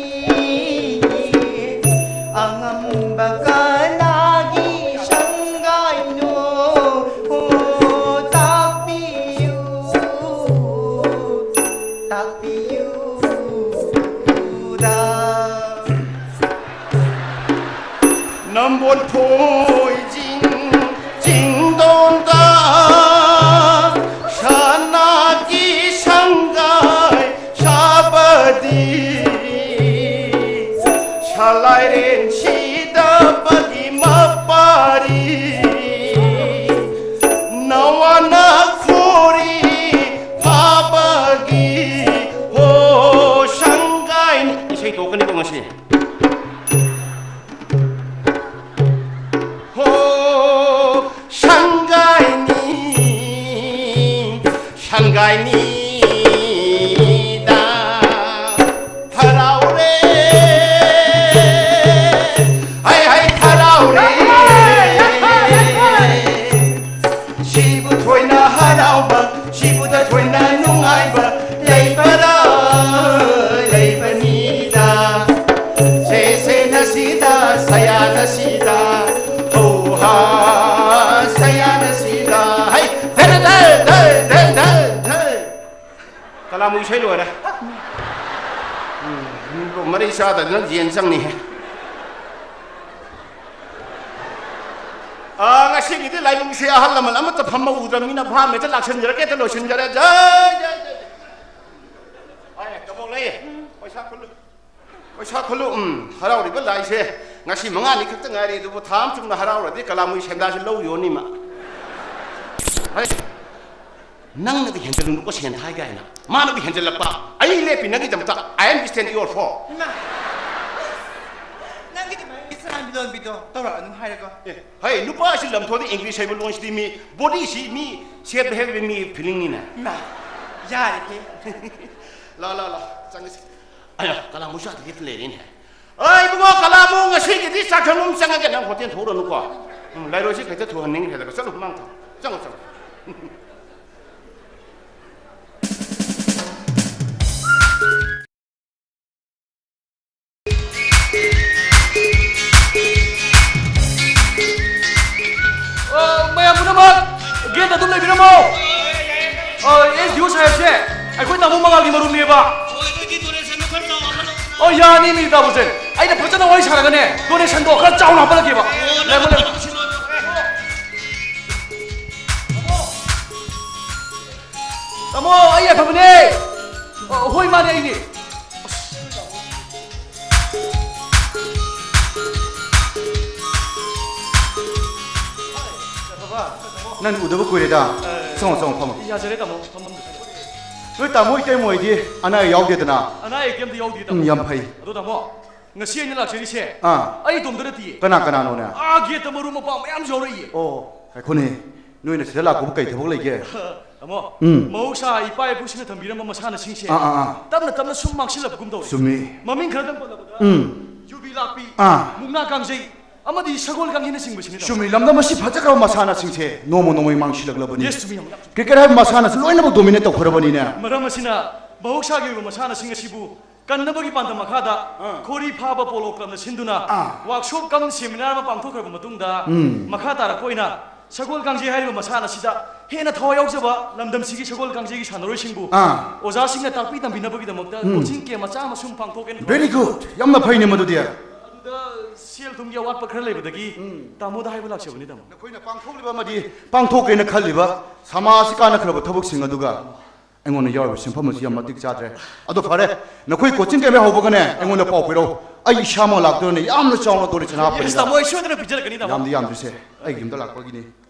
ꯑꯉꯝꯕ ꯀꯅꯥꯒꯤ ꯁꯪꯒꯥꯏꯅꯣ? ꯑꯣ, ꯇꯥꯛꯄꯤꯌꯨ, ꯇꯥꯛꯄꯤꯌꯨꯗ꯫ ꯅꯝꯕꯣꯜ ꯊꯣꯏꯖꯤꯡ ꯆꯤꯡꯗꯣꯟꯗ ꯁꯅꯥꯒꯤ ꯁꯪꯒꯥꯏ ꯁꯥꯕꯗꯤ ꯁꯂꯥꯏꯔꯦꯟ ꯁꯤꯗꯕꯒꯤ ꯃꯄꯥꯔꯤ ꯅꯋꯥꯅ ꯈꯣꯔꯤ ꯐꯥꯕꯒꯤ ꯍꯣ ꯁꯪꯒꯥꯏꯅꯤ꯫ ꯏꯁꯩ ꯊꯣꯛꯀꯅꯤꯀꯣ ꯉꯁꯤ꯫ ꯍꯣ ꯁꯪꯒꯥꯏꯅꯤ, ꯁꯪꯒꯥꯏꯅꯤꯗ ꯍꯔꯥꯎꯔꯦ, ꯍꯩ ꯍꯩ ꯍꯔꯥꯎꯔꯦ꯫ ꯁꯤꯕꯨ ꯊꯣꯏꯅ ꯍꯔꯥꯎꯕ, ꯁꯤꯕꯨꯗ ꯊꯣꯏꯅ ꯅꯨꯡꯉꯥꯏꯕ ꯂꯩꯕꯔꯥ? ꯂꯩꯕꯅꯤꯗ꯫ ꯁꯦ ꯁꯦ ꯅꯁꯤꯗ, ꯁꯌꯥ ꯅꯁꯤꯗ, ꯍꯧ ꯍꯥ, ꯁꯌꯥ ꯅꯁꯤꯗ꯫ ꯍꯩ! ꯙꯦ ꯙꯦ ꯙꯦ ꯙꯦ ꯙꯦ ꯙꯦ꯫ ꯀꯂꯥꯃꯨ ꯏꯁꯩ ꯂꯣꯏꯔꯦ꯫ ꯎꯝ, ꯃꯔꯩ ꯆꯥꯗꯗꯅ ꯌꯦꯟ ꯆꯪꯅꯤꯍꯦ꯫ ꯑꯥ, ꯉꯁꯤꯒꯤꯗꯤ ꯂꯥꯏꯕꯛꯁꯦ ꯑꯍꯜ ꯂꯃꯟ ꯑꯃꯠꯇ ꯐꯝꯕ ꯎꯗ꯭ꯔꯕꯅꯤꯅ ꯚꯥꯞ ꯍꯦꯛꯇ ꯂꯥꯛꯁꯤꯟꯖꯔꯒꯦ, ꯍꯦꯛꯇ ꯂꯣꯏꯁꯤꯟꯖꯔꯦ꯫ ꯖꯥꯏ, ꯖꯥꯏ, ꯖꯥꯏ꯫ ꯑꯥꯏ, ꯀꯕꯣꯛ ꯂꯩ꯫ ꯄꯩꯁꯥ ꯈꯨꯜꯂꯨ꯫ ꯄꯩꯁꯥ ꯈꯨꯜꯂꯨ꯫ ꯎꯝ, ꯍꯔꯥꯎꯔꯤꯕ ꯂꯥꯏꯁꯦ ꯉꯁꯤ ꯃꯉꯥꯅꯤ ꯈꯛꯇ ꯉꯥꯏꯔꯤ, ꯑꯗꯨꯕꯨ ꯊꯥ ꯑꯃ ꯆꯨꯝꯅ ꯍꯔꯥꯎꯔꯗꯤ ꯀꯂꯥꯃꯨꯏ ꯁꯦꯟꯗꯥꯁꯦ ꯂꯧ ꯌꯣꯟꯅꯤꯃ꯫ ꯍꯩ꯫ ꯅꯪꯅꯗꯤ ꯍꯦꯟꯖꯜꯂꯨꯅꯨꯀꯣ, ꯁꯦꯟ ꯊꯥꯏ ꯀꯥꯏꯅ꯫ ꯃꯥꯅꯕꯨ ꯍꯦꯟꯖꯜꯂꯛꯄ꯫ ꯑꯩ ꯂꯦꯞꯄꯤ ꯅꯪꯒꯤꯗꯃꯛꯇ꯫ I am stand your for. ꯏꯃꯥ, ꯅꯪꯒꯤ ꯑꯗꯨꯃꯥꯏꯅ ꯁꯅꯥ ꯃꯤꯂꯣꯟꯕꯤꯗꯣ ꯇꯧꯔꯛꯑꯅꯨ ꯍꯥꯏꯔꯒ꯫ ꯑꯦ, ꯍꯩ, ꯅꯨꯄꯥꯁꯤ ꯂꯝꯊꯣꯗ English ꯍꯩꯕ ꯂꯣꯟꯁꯤꯗꯤ ꯃꯤ, bodyꯁꯤ ꯃꯤ ꯁꯦꯠ ꯍꯩꯕ ꯃꯤ feelingꯅꯤꯅꯦ꯫ ꯏꯃꯥ, ꯌꯥꯔꯦꯍꯦ꯫ ꯂꯥ, ꯂꯥ, ꯂꯥ, ꯆꯪꯉꯁꯤ꯫ ꯑꯌꯥ, ꯀꯂꯥꯃꯨꯁꯥꯗꯤ ꯂꯦꯞꯇ ꯂꯩꯔꯦꯅꯦ꯫ ꯑꯩ ꯏꯕꯨꯡꯉꯣ, ꯀꯂꯥꯃꯨ, ꯉꯁꯤꯒꯤꯗꯤ ꯆꯥꯛꯁꯪꯂꯣꯝ ꯆꯪꯉꯒꯦ, ꯅꯪ ꯍꯣꯇꯦꯜ ꯊꯣꯛꯎꯔꯅꯨꯀꯣ꯫ ꯎꯝ, ꯂꯥꯏꯔꯣꯏꯁꯤ ꯈꯛꯇ ꯊꯨꯍꯟꯅꯤꯡꯈ꯭ꯔꯦꯗ꯫ ꯆꯠꯂꯨ, ꯃꯥꯡ ꯊꯝ꯫ ꯆꯪꯉꯣ, ꯆꯪꯉꯣ꯫ ꯑꯣ, ꯃꯌꯥꯝ ꯄꯨꯝꯅꯃꯛ ꯒꯦꯠꯇ ꯑꯗꯨꯝ ꯂꯩꯕꯤꯔꯝꯃꯣ꯫ ꯑꯣ, ꯑꯦꯁ ꯗꯤ ꯑꯣ ꯁꯥꯍꯦꯕꯁꯦ ꯑꯩꯈꯣꯏ ꯇꯥꯃꯣ ꯃꯉꯥꯜꯒꯤ ꯃꯔꯨꯞꯅꯦꯕ꯫ ꯑꯣ, ꯌꯥꯅꯤ ꯃꯤ ꯇꯥꯕꯁꯦ꯫ ꯑꯩꯅ ꯐꯖꯅ ꯋꯥꯔꯤ ꯁꯥꯔꯒꯅꯦ, donationꯗꯣ ꯈꯔ ꯆꯥꯎꯅ ꯍꯥꯞꯄꯜꯂꯛꯀꯦꯕ꯫ ꯂꯩꯃꯣ, ꯂꯩꯃꯣ꯫ ꯇꯥꯃꯣ, ꯑꯩ ꯑꯐꯕꯅꯦ꯫ ꯑ, ꯍꯣꯏ, ꯃꯥꯅꯦ, ꯑꯩꯅꯦ꯫ ꯅꯪ ꯎꯗꯕ ꯀꯨꯏꯔꯦꯗ꯫ ꯆꯪꯉꯣ, ꯆꯪꯉꯣ, ꯐꯝꯃꯣ꯫ ꯌꯥꯖꯔꯦ, ꯇꯥꯃꯣ, ꯐꯝꯐꯝꯗꯨꯁꯨ꯫ ꯅꯣꯏ ꯇꯥꯃꯣ ꯏꯇꯩꯃ ꯍꯣꯏꯗꯤ ꯑꯅꯥ ꯑꯌꯦꯛ ꯌꯥꯎꯗꯦꯗꯅ? ꯑꯅꯥ ꯑꯌꯦꯛ ꯀꯩꯝꯇ ꯌꯥꯎꯗꯦ, ꯇꯥꯃꯣ꯫ ꯎꯝ, ꯌꯥꯝ ꯐꯩ꯫ ꯑꯗꯣ, ꯇꯥꯃꯣ, ꯉꯁꯤ ꯑꯩꯅ ꯂꯥꯛꯆꯔꯤꯁꯦ ꯑꯥ꯫ ꯑꯩ ꯏꯇꯣꯝꯇ ꯅꯠꯇꯤꯌꯦ꯫ ꯀꯅꯥ ꯀꯅꯥꯅꯣꯅꯦ? ꯑꯥ, ꯒꯦꯠꯇ ꯃꯔꯨꯞ ꯃꯄꯥꯡ ꯃꯌꯥꯝꯁꯨ ꯌꯥꯎꯔꯛꯏꯌꯦ꯫ ꯑꯣ, ꯉꯥꯏꯈꯣꯅꯦ꯫ ꯅꯣꯏꯅ ꯁꯤꯗ ꯂꯥꯛꯄꯕꯨ ꯀꯩ ꯊꯕꯛ ꯂꯩꯒꯦ? ꯇꯥꯃꯣ, ꯎꯝ꯫ ꯃꯍꯧꯁꯥ ꯏꯄꯥ ꯏꯄꯨꯁꯤꯡꯅ ꯊꯝꯕꯤꯔꯝꯕ ꯃꯁꯥꯟꯅꯁꯤꯡꯁꯦ ꯑꯥ, ꯑꯥ, ꯑꯥ꯫ ꯇꯞꯅ ꯇꯞꯅ ꯁꯨꯝ ꯃꯥꯡꯁꯤꯜꯂꯛꯄꯒꯨꯝ ꯇꯧꯔꯦ꯫ ꯆꯨꯝꯃꯤ꯫ ꯃꯃꯤꯡ ꯈꯔꯗꯪ ꯄꯜꯂꯕꯗ, ꯎꯝ꯫ ꯌꯨꯕꯤ ꯂꯥꯛꯄꯤ, ꯑꯥ꯫ ꯃꯨꯛꯅꯥ ꯀꯥꯡꯖꯩ, ꯑꯃꯗꯤ ꯁꯒꯣꯜ ꯀꯥꯡꯖꯩꯅꯆꯤꯡꯕꯁꯤꯅꯤ, ꯇꯥꯃꯣ꯫ ꯆꯨꯝꯃꯤ, ꯂꯝꯗꯝ ꯑꯁꯤ ꯐꯖꯈ꯭ꯔꯕ ꯃꯁꯥꯟꯅꯁꯤꯡꯁꯦ ꯅꯣꯡꯃ ꯅꯣꯡꯃꯒꯤ ꯃꯥꯡꯁꯤꯜꯂꯛꯂꯕꯅꯤ꯫ Yes, ꯆꯨꯝꯃꯤ, ꯌꯥꯝ, ꯌꯥꯝ ꯆꯨꯝꯃꯤ꯫ Cricket ꯍꯥꯏꯕ ꯃꯁꯥꯟꯅꯁꯤ ꯂꯣꯏꯅꯃꯛ dominate ꯇꯧꯈ꯭ꯔꯕꯅꯤꯅꯦ꯫ ꯃꯔꯝ ꯑꯁꯤꯅ ꯃꯍꯧꯁꯥꯒꯤ ꯑꯣꯏꯕ ꯃꯁꯥꯟꯅꯁꯤꯡ ꯑꯁꯤꯕꯨ ꯀꯟꯅꯕꯒꯤ ꯄꯥꯟꯗꯝ ꯃꯈꯥꯗ ꯑꯥ꯫ ꯈꯣꯔꯤ ꯐꯥꯕ ꯄꯣꯂꯣ ꯀ꯭ꯂꯕꯅ ꯁꯤꯟꯗꯨꯅ ꯑꯥ꯫ Workshop cum seminar ꯑꯃ ꯄꯥꯡꯊꯣꯛꯈ꯭ꯔꯕ ꯃꯇꯨꯡꯗ, ꯎꯝ꯫ ꯃꯈꯥ ꯇꯥꯔꯛꯄ ꯑꯣꯏꯅ ꯁꯒꯣꯜ ꯀꯥꯡꯖꯩ ꯍꯥꯏꯔꯤꯕ ꯃꯁꯥꯟꯅ ꯑꯁꯤꯗ ꯍꯦꯟꯅ ꯊꯋꯥꯏ ꯌꯥꯎꯖꯕ ꯂꯝꯗꯝꯁꯤꯒꯤ ꯁꯒꯣꯜ ꯀꯥꯡꯖꯩꯒꯤ ꯁꯥꯟꯅꯔꯣꯏꯁꯤꯡꯕꯨ ꯑꯥ꯫ ꯑꯣꯖꯥꯁꯤꯡꯅ ꯇꯥꯛꯄꯤ ꯇꯝꯕꯤꯅꯕꯒꯤꯗꯃꯛꯇ ꯎꯝ꯫ Coaching camp ꯃꯆꯥ ꯑꯃ ꯁꯨꯝ ꯄꯥꯡꯊꯣꯛꯀꯦꯅ ꯈꯜꯂꯤ꯫ Very good꯫ ꯌꯥꯝꯅ ꯐꯩꯅꯦ ꯃꯗꯨꯗꯤ꯫ ꯑꯗꯨꯗ ꯁꯦꯜ ꯊꯨꯝꯒꯤ ꯑꯋꯥꯠꯄ ꯈꯔ ꯂꯩꯕꯗꯒꯤ ꯎꯝ꯫ ꯇꯥꯃꯣꯗ ꯍꯥꯏꯕ ꯂꯥꯛꯆꯕꯅꯤ, ꯇꯥꯃꯣ꯫ ꯅꯈꯣꯏꯅ ꯄꯥꯡꯊꯣꯛꯂꯤꯕ ꯑꯃꯗꯤ ꯄꯥꯡꯊꯣꯛꯀꯦꯅ ꯈꯜꯂꯤꯕ ꯁꯃꯥꯖꯁꯤ ꯀꯥꯟꯅꯈ꯭ꯔꯕ ꯊꯕꯛꯁꯤꯡ ꯑꯗꯨꯒ ꯑꯩꯉꯣꯟꯗ ꯌꯥꯎꯔꯤꯕ ꯁꯦꯟꯐꯝ ꯑꯁꯤ ꯌꯥꯝ ꯃꯇꯤꯛ ꯆꯥꯗ꯭ꯔꯦ꯫ ꯑꯗꯣ ꯐꯔꯦ, ꯅꯈꯣꯏ coaching camp ꯍꯦꯛ ꯍꯧꯕꯒꯅꯦ, ꯑꯩꯉꯣꯟꯗ ꯄꯥꯎ ꯄꯤꯔꯛꯎ꯫ ꯑꯩ ꯏꯁꯥꯃꯛ ꯂꯥꯛꯇꯣꯏꯅꯦ, ꯌꯥꯝꯅ ꯆꯥꯎꯅ donation ꯍꯥꯞꯄꯅꯤꯗ꯫ Yes, ꯇꯥꯃꯣ, ꯑꯩ ꯁꯣꯏꯗꯅ ꯄꯤꯖꯔꯛꯀꯅꯤ, ꯇꯥꯃꯣ꯫ ꯌꯥꯝꯗꯤ ꯌꯥꯝꯗ꯭ꯔꯤꯁꯦ, ꯑꯩꯒꯤ ꯌꯨꯝꯗ ꯂꯥꯛꯄꯒꯤꯅꯤ꯫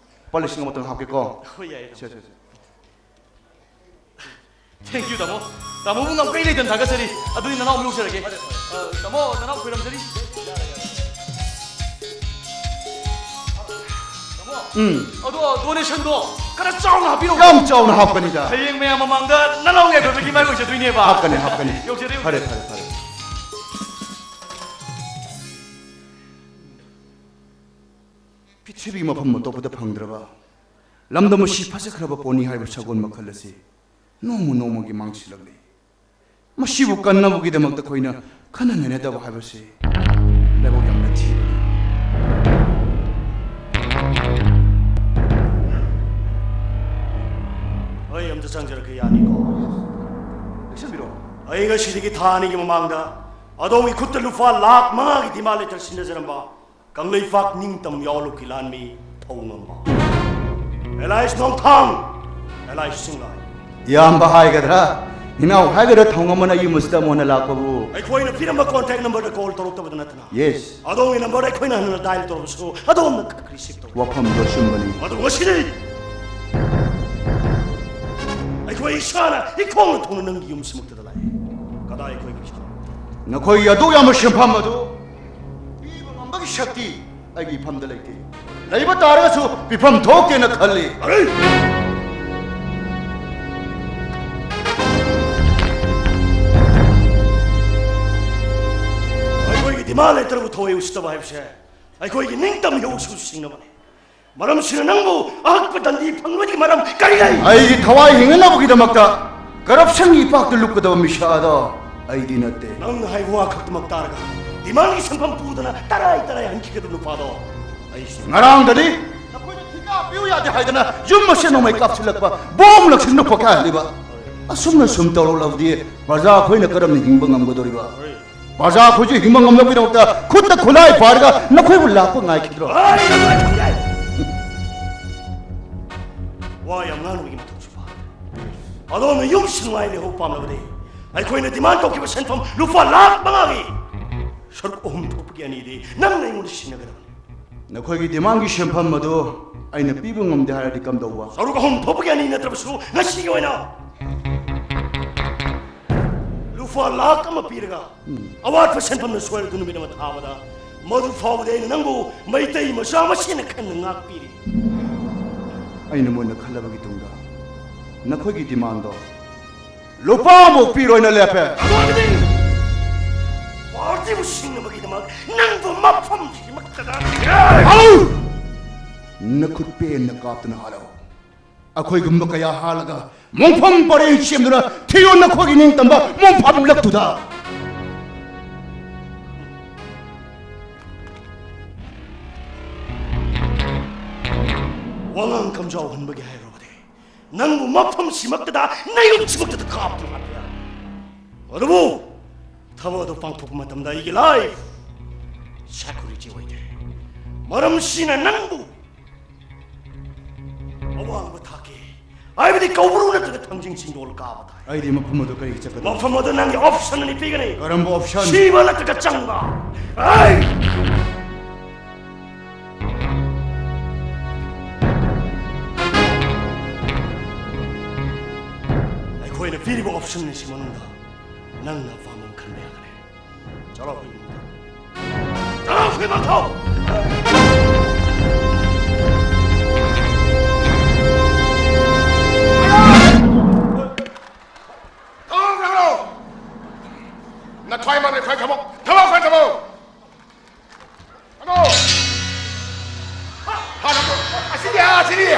ꯂꯨꯄꯥ ꯂꯤꯁꯤꯡ ꯑꯃꯇꯪ ꯍꯥꯞꯀꯦꯀꯣ꯫ ꯍꯣꯏ, ꯌꯥꯏꯌꯦ, ꯇꯥꯃꯣ꯫ ꯁꯦ, ꯁꯦ, ꯁꯦ꯫ Thank you, ꯇꯥꯃꯣ꯫ ꯇꯥꯃꯣꯕꯨ ꯉꯝꯈꯩ ꯂꯩꯇꯅ ꯊꯥꯒꯠꯆꯔꯤ꯫ ꯑꯗꯨꯗꯤ ꯅꯅꯥꯎ ꯑꯃ ꯌꯧꯖꯔꯒꯦ꯫ ꯑ, ꯇꯥꯃꯣ, ꯅꯅꯥꯎ ꯈꯣꯏꯔꯝꯖꯔꯤ꯫ ꯎꯝ꯫ ꯑꯗꯣ donationꯗꯣ ꯈꯔ ꯆꯥꯎꯅ ꯍꯥꯞꯄꯤꯔꯛꯑꯣ꯫ ꯌꯥꯝ ꯆꯥꯎꯅ ꯍꯥꯞꯀꯅꯤꯗ꯫ ꯍꯌꯦꯡ ꯃꯌꯥꯝ ꯃꯃꯥꯡꯗ ꯅꯅꯥꯎ ꯌꯥꯏꯐꯕꯒꯤ ꯃꯥꯏ ꯑꯣꯏꯖꯗꯣꯏꯅꯦꯕ꯫ ꯍꯥꯞꯀꯅꯤ, ꯍꯥꯞꯀꯅꯤ꯫ ꯌꯧꯖꯔꯦ, ꯌꯧꯖꯔꯦ꯫ ꯐꯔꯦ, ꯐꯔꯦ, ꯐꯔꯦ꯫ ꯄ꯭ꯔꯤꯊꯤꯕꯤ ꯃꯐꯝ ꯑꯇꯣꯞꯄꯗ ꯐꯪꯗ꯭ꯔꯕ ꯂꯝꯗꯝ ꯑꯁꯤ ꯐꯖꯈ꯭ꯔꯕ ꯄꯣꯠꯅꯤ ꯍꯥꯏꯕ ꯁꯒꯣꯜ ꯃꯈꯜ ꯑꯁꯤ ꯅꯣꯡꯃ ꯅꯣꯡꯃꯒꯤ ꯃꯥꯡꯁꯤꯜꯂꯛꯂꯤ꯫ ꯃꯁꯤꯕꯨ ꯀꯟꯅꯕꯒꯤꯗꯃꯛꯇ ꯑꯩꯈꯣꯏꯅ ꯈꯟꯅ ꯅꯩꯅꯗꯕ ꯍꯥꯏꯕꯁꯤ ꯂꯥꯏꯕꯛ ꯌꯥꯝꯅ ꯊꯤꯕꯅꯤ꯫ ꯑꯩ ꯑꯝꯇ ꯆꯪꯖꯔꯛꯀꯦ, ꯌꯥꯅꯤꯀꯣ? ꯂꯦꯡꯁꯤꯟꯕꯤꯔꯣ꯫ ꯑꯩ ꯉꯁꯤꯗꯒꯤ ꯊꯥ ꯑꯅꯤꯒꯤ ꯃꯃꯥꯡꯗ ꯑꯗꯣꯝꯒꯤ ꯈꯨꯠꯇ ꯂꯨꯄꯥ ꯂꯥꯈ ꯃꯉꯥꯒꯤ demand letter ꯁꯤꯟꯅꯖꯔꯝꯕ ꯀꯪꯂꯩꯄꯥꯛ ꯅꯤꯡꯇꯝ ꯌꯥꯎꯂꯨꯞꯀꯤ ꯂꯥꯟꯃꯤ ꯊꯧꯉꯝꯕ ꯑꯦꯂꯥꯏꯁ ꯅꯣꯡꯊꯥꯡ, ꯑꯦꯂꯥꯏꯁ ꯁꯤꯡꯂꯥꯏ꯫ ꯏꯌꯥꯝꯕ ꯍꯥꯏꯒꯗ꯭ꯔꯥ, ꯏꯅꯥꯎ ꯍꯥꯏꯒꯗ꯭ꯔꯥ, ꯊꯧꯉꯝꯕꯅ ꯌꯨꯝ ꯑꯁꯤꯗ ꯑꯃꯨꯛ ꯍꯟꯅ ꯂꯥꯛꯄꯕꯨ? ꯑꯩꯈꯣꯏꯅ ꯄꯤꯔꯝꯕ contact numberꯗ call ꯇꯧꯔꯛꯇꯕꯗ ꯅꯠꯇꯅ, Yes꯫ ꯑꯗꯣꯝꯒꯤ number ꯑꯩꯈꯣꯏꯅ ꯍꯟꯅ dial ꯇꯧꯔꯕꯁꯨ ꯑꯗꯣꯝꯅ receive ꯇꯧꯔꯛꯇꯦ꯫ ꯋꯥꯐꯝꯗꯨ ꯑꯆꯨꯝꯕꯅꯤ꯫ ꯑꯗꯨꯕꯨ ꯉꯁꯤꯗꯤ ꯑꯩꯈꯣꯏ ꯏꯁꯥꯅ ꯏꯈꯣꯡꯅ ꯊꯣꯡꯅ ꯅꯪꯒꯤ ꯌꯨꯝꯁꯤꯃꯛꯇꯗ ꯂꯥꯛꯏ꯫ ꯀꯗꯥꯏ ꯑꯩꯈꯣꯏꯒꯤ ꯄꯩꯁꯥ? ꯅꯈꯣꯏꯒꯤ ꯑꯗꯨꯛ ꯌꯥꯝꯕ ꯁꯦꯟꯐꯝ ꯑꯗꯨ ꯄꯤꯕ ꯉꯝꯕꯒꯤ ꯁꯛꯇꯤ ꯑꯩꯒꯤ ꯏꯐꯝꯗ ꯂꯩꯇꯦ꯫ ꯂꯩꯕ ꯇꯥꯔꯒꯁꯨ ꯄꯤꯐꯝ ꯊꯣꯛꯇꯦꯅ ꯈꯜꯂꯤ꯫ ꯑꯔꯦ! ꯑꯩꯈꯣꯏꯒꯤ demand letterꯕꯨ ꯊꯧꯑꯣꯏ ꯎꯁꯤꯠꯇꯕ ꯍꯥꯏꯕꯁꯦ ꯑꯩꯈꯣꯏꯒꯤ ꯅꯤꯡꯇꯝ ꯏꯍꯧꯁꯨ ꯁꯤꯡꯅꯕꯅꯤ꯫ ꯃꯔꯝꯁꯤꯅ ꯅꯪꯕꯨ ꯑꯍꯛꯄ ꯗꯟꯗꯤ ꯐꯪꯕꯒꯤ ꯃꯔꯝ ꯀꯔꯤ ꯂꯩ? ꯑꯩꯒꯤ ꯊꯋꯥꯏ ꯍꯤꯡꯅꯅꯕꯒꯤꯗꯃꯛꯇ corruptionꯒꯤ ꯏꯄꯥꯛꯇ ꯂꯨꯞꯀꯗꯕ ꯃꯤꯁꯛ ꯑꯗꯣ ꯑꯩꯗꯤ ꯅꯠꯇꯦ꯫ ꯅꯪꯅ ꯍꯥꯏꯕ ꯋꯥ ꯈꯛꯇꯃꯛ ꯇꯥꯔꯒ demandꯒꯤ ꯁꯦꯟꯐꯝ ꯄꯨꯗꯅ ꯇꯔꯥꯏ ꯇꯔꯥꯏ ꯍꯟꯈꯤꯒꯗꯕ ꯅꯨꯄꯥꯗꯣ ꯑꯩꯁꯨ꯫ ꯉꯔꯥꯡꯗꯗꯤ ꯅꯈꯣꯏꯅ ꯊꯤꯀꯥ ꯄꯤꯌꯨ ꯌꯥꯗꯦ ꯍꯥꯏꯗꯅ ꯌꯨꯝ ꯑꯁꯦ ꯅꯣꯡꯃꯩ ꯀꯥꯞꯁꯤꯜꯂꯛꯄ, ꯕꯣꯝ ꯂꯪꯁꯤꯟꯗꯨꯅ ꯄꯣꯈꯥꯏꯍꯜꯂꯤꯕ꯫ ꯑꯁꯨꯝꯅ ꯁꯨꯝ ꯇꯧꯔꯛꯂꯕꯗꯤ ꯄ꯭ꯔꯖꯥ ꯑꯩꯈꯣꯏꯅ ꯀꯔꯝꯅ ꯍꯤꯡꯕ ꯉꯝꯒꯗꯧꯔꯤꯕ? ꯄ꯭ꯔꯖꯥ ꯑꯩꯈꯣꯏꯁꯨ ꯍꯤꯡꯕ ꯉꯝꯅꯕꯒꯤꯗꯃꯛꯇ ꯈꯨꯠꯇ ꯈꯨꯠꯂꯥꯏ ꯄꯥꯏꯔꯒ ꯅꯈꯣꯏꯕꯨ ꯂꯥꯛꯄ ꯉꯥꯏꯈꯤꯗ꯭ꯔꯣ? ꯋꯥ ꯌꯥꯝ ꯉꯥꯡꯕꯒꯤ ꯃꯊꯧꯁꯨ ꯐꯥꯗꯦ꯫ ꯑꯗꯣꯝꯅ ꯌꯨꯝ ꯁꯤꯟꯉꯥꯏ ꯂꯩꯍꯧ ꯄꯥꯝꯂꯕꯗꯤ ꯑꯩꯈꯣꯏꯅ demand ꯇꯧꯈꯤꯕ ꯁꯦꯟꯐꯝ ꯂꯨꯄꯥ ꯂꯥꯈ ꯃꯉꯥꯒꯤ ꯁꯔꯨꯛ ꯑꯍꯨꯝ ꯊꯣꯛꯄꯒꯤ ꯑꯅꯤꯗꯤ ꯅꯪꯅ ꯑꯩꯉꯣꯟꯗ ꯁꯤꯟꯅꯒꯗꯕꯅꯤ꯫ ꯅꯈꯣꯏꯒꯤ demandꯒꯤ ꯁꯦꯟꯐꯝ ꯑꯗꯨ ꯑꯩꯅ ꯄꯤꯕ ꯉꯝꯗꯦ ꯍꯥꯏꯔꯗꯤ ꯀꯝꯗꯧꯕ? ꯁꯔꯨꯛ ꯑꯍꯨꯝ ꯊꯣꯛꯄꯒꯤ ꯑꯅꯤ ꯅꯠꯇ꯭ꯔꯕꯁꯨ ꯉꯁꯤꯒꯤ ꯑꯣꯏꯅ ꯂꯨꯄꯥ ꯂꯥꯈ ꯑꯃ ꯄꯤꯔꯒ ꯑꯋꯥꯠꯄ ꯁꯦꯟꯐꯝꯅ ꯁꯣꯏꯔꯗꯨ ꯅꯨꯃꯤꯠ ꯑꯃ ꯊꯥꯕꯗ, ꯃꯗꯨ ꯐꯥꯎꯕꯗ ꯑꯩꯅ ꯅꯪꯕꯨ ꯃꯩꯇꯩ ꯃꯆꯥ ꯃꯁꯦꯟꯅ ꯈꯟꯅ ꯉꯥꯛꯄꯤꯔꯤ꯫ ꯑꯩꯅ ꯃꯨꯟꯅ ꯈꯜꯂꯕꯒꯤ ꯇꯨꯡꯗ ꯅꯈꯣꯏꯒꯤ ꯗꯤꯃꯥꯟꯗꯣ ꯂꯨꯄꯥ ꯑꯃꯐꯥꯎ ꯄꯤꯔꯣꯏꯅ ꯂꯦꯞꯄꯦ꯫ ꯑꯗꯨ ꯑꯣꯏꯔꯒꯗꯤ ꯄꯥꯔꯇꯤꯕꯨ ꯁꯤꯡꯅꯕꯒꯤꯗꯃꯛ ꯅꯪꯕꯨ ꯃꯐꯝꯁꯤꯃꯛꯇꯗ ꯍꯧ! ꯅꯈꯨꯠ ꯄꯦꯟꯅ ꯀꯥꯞꯇꯨꯅ ꯍꯥꯠꯂꯣ꯫ ꯑꯩꯈꯣꯏꯒꯨꯝꯕ ꯀꯌꯥ ꯍꯥꯠꯂꯒ ꯃꯣꯡꯐꯝ ꯄꯔꯦꯡ ꯁꯦꯝꯗꯨꯅ ꯊꯤꯌꯣ ꯅꯈꯣꯏꯒꯤ ꯅꯤꯡꯇꯝꯕ ꯃꯣꯡꯐꯝ ꯂꯛꯇꯨꯗ꯫ ꯋꯥꯉꯥꯡ ꯀꯝꯖꯥꯎꯍꯟꯕꯒꯤ ꯍꯥꯏꯔꯨꯔꯕꯗꯤ ꯅꯪꯕꯨ ꯃꯐꯝꯁꯤꯃꯛꯇꯗ, ꯅꯌꯨꯝꯁꯤꯃꯛꯇꯗ ꯀꯥꯞꯇꯨꯅ ꯍꯥꯠꯄ ꯌꯥꯏ꯫ ꯑꯗꯨꯕꯨ ꯊꯕꯛ ꯑꯗꯨ ꯄꯥꯡꯊꯣꯛꯄ ꯃꯇꯝꯗ ꯑꯩꯒꯤ life security ꯑꯣꯏꯗꯦ꯫ ꯃꯔꯝꯁꯤꯅ ꯅꯪꯕꯨ ꯑꯋꯥꯡꯕ ꯊꯥꯛꯀꯤ, ꯍꯥꯏꯕꯗꯤ ꯀꯧꯕ꯭ꯔꯨ ꯅꯠꯇ꯭ꯔꯒ ꯊꯥꯡꯖꯤꯡ ꯆꯤꯡꯗꯣꯜ ꯀꯥꯕ ꯇꯥꯏ꯫ ꯑꯩꯗꯤ ꯃꯐꯝ ꯑꯗꯨ ꯀꯔꯤꯒꯤ ꯆꯠꯀꯗꯕ? ꯃꯐꯝ ꯑꯗꯨ ꯅꯪꯒꯤ option ꯑꯅꯤ ꯄꯤꯒꯅꯤ꯫ ꯀꯔꯝꯕ option? ꯁꯤꯕ ꯅꯠꯇ꯭ꯔꯒ ꯆꯪꯕ꯫ ꯑꯩ ꯑꯩꯈꯣꯏꯅ ꯄꯤꯔꯤꯕ option ꯑꯅꯤꯁꯤ ꯃꯅꯨꯡꯗ ꯅꯪꯅ ꯑꯄꯥꯝꯕ ꯑꯃ ꯈꯟꯕ ꯌꯥꯒꯅꯤ꯫ ꯆꯠꯂꯣ, ꯑꯩꯈꯣꯏꯒꯤ ꯃꯊꯧ꯫ ꯆꯠꯂꯣ, ꯑꯩꯈꯣꯏꯒꯤ ꯃꯊꯧ! ꯊꯣꯡ ꯍꯥꯡꯂꯣ! ꯅꯊ꯭ꯋꯥꯏ ꯃꯥꯡꯗ ꯈ꯭ꯋꯥꯏ ꯊꯝꯃꯣ! ꯊꯝꯃꯣ, ꯈ꯭ꯋꯥꯏ ꯊꯝꯃꯣ! ꯍꯥꯡꯉꯣ! ꯍꯥꯡꯉꯣ! ꯑꯁꯤꯗꯤ, ꯑꯁꯤꯗꯤ!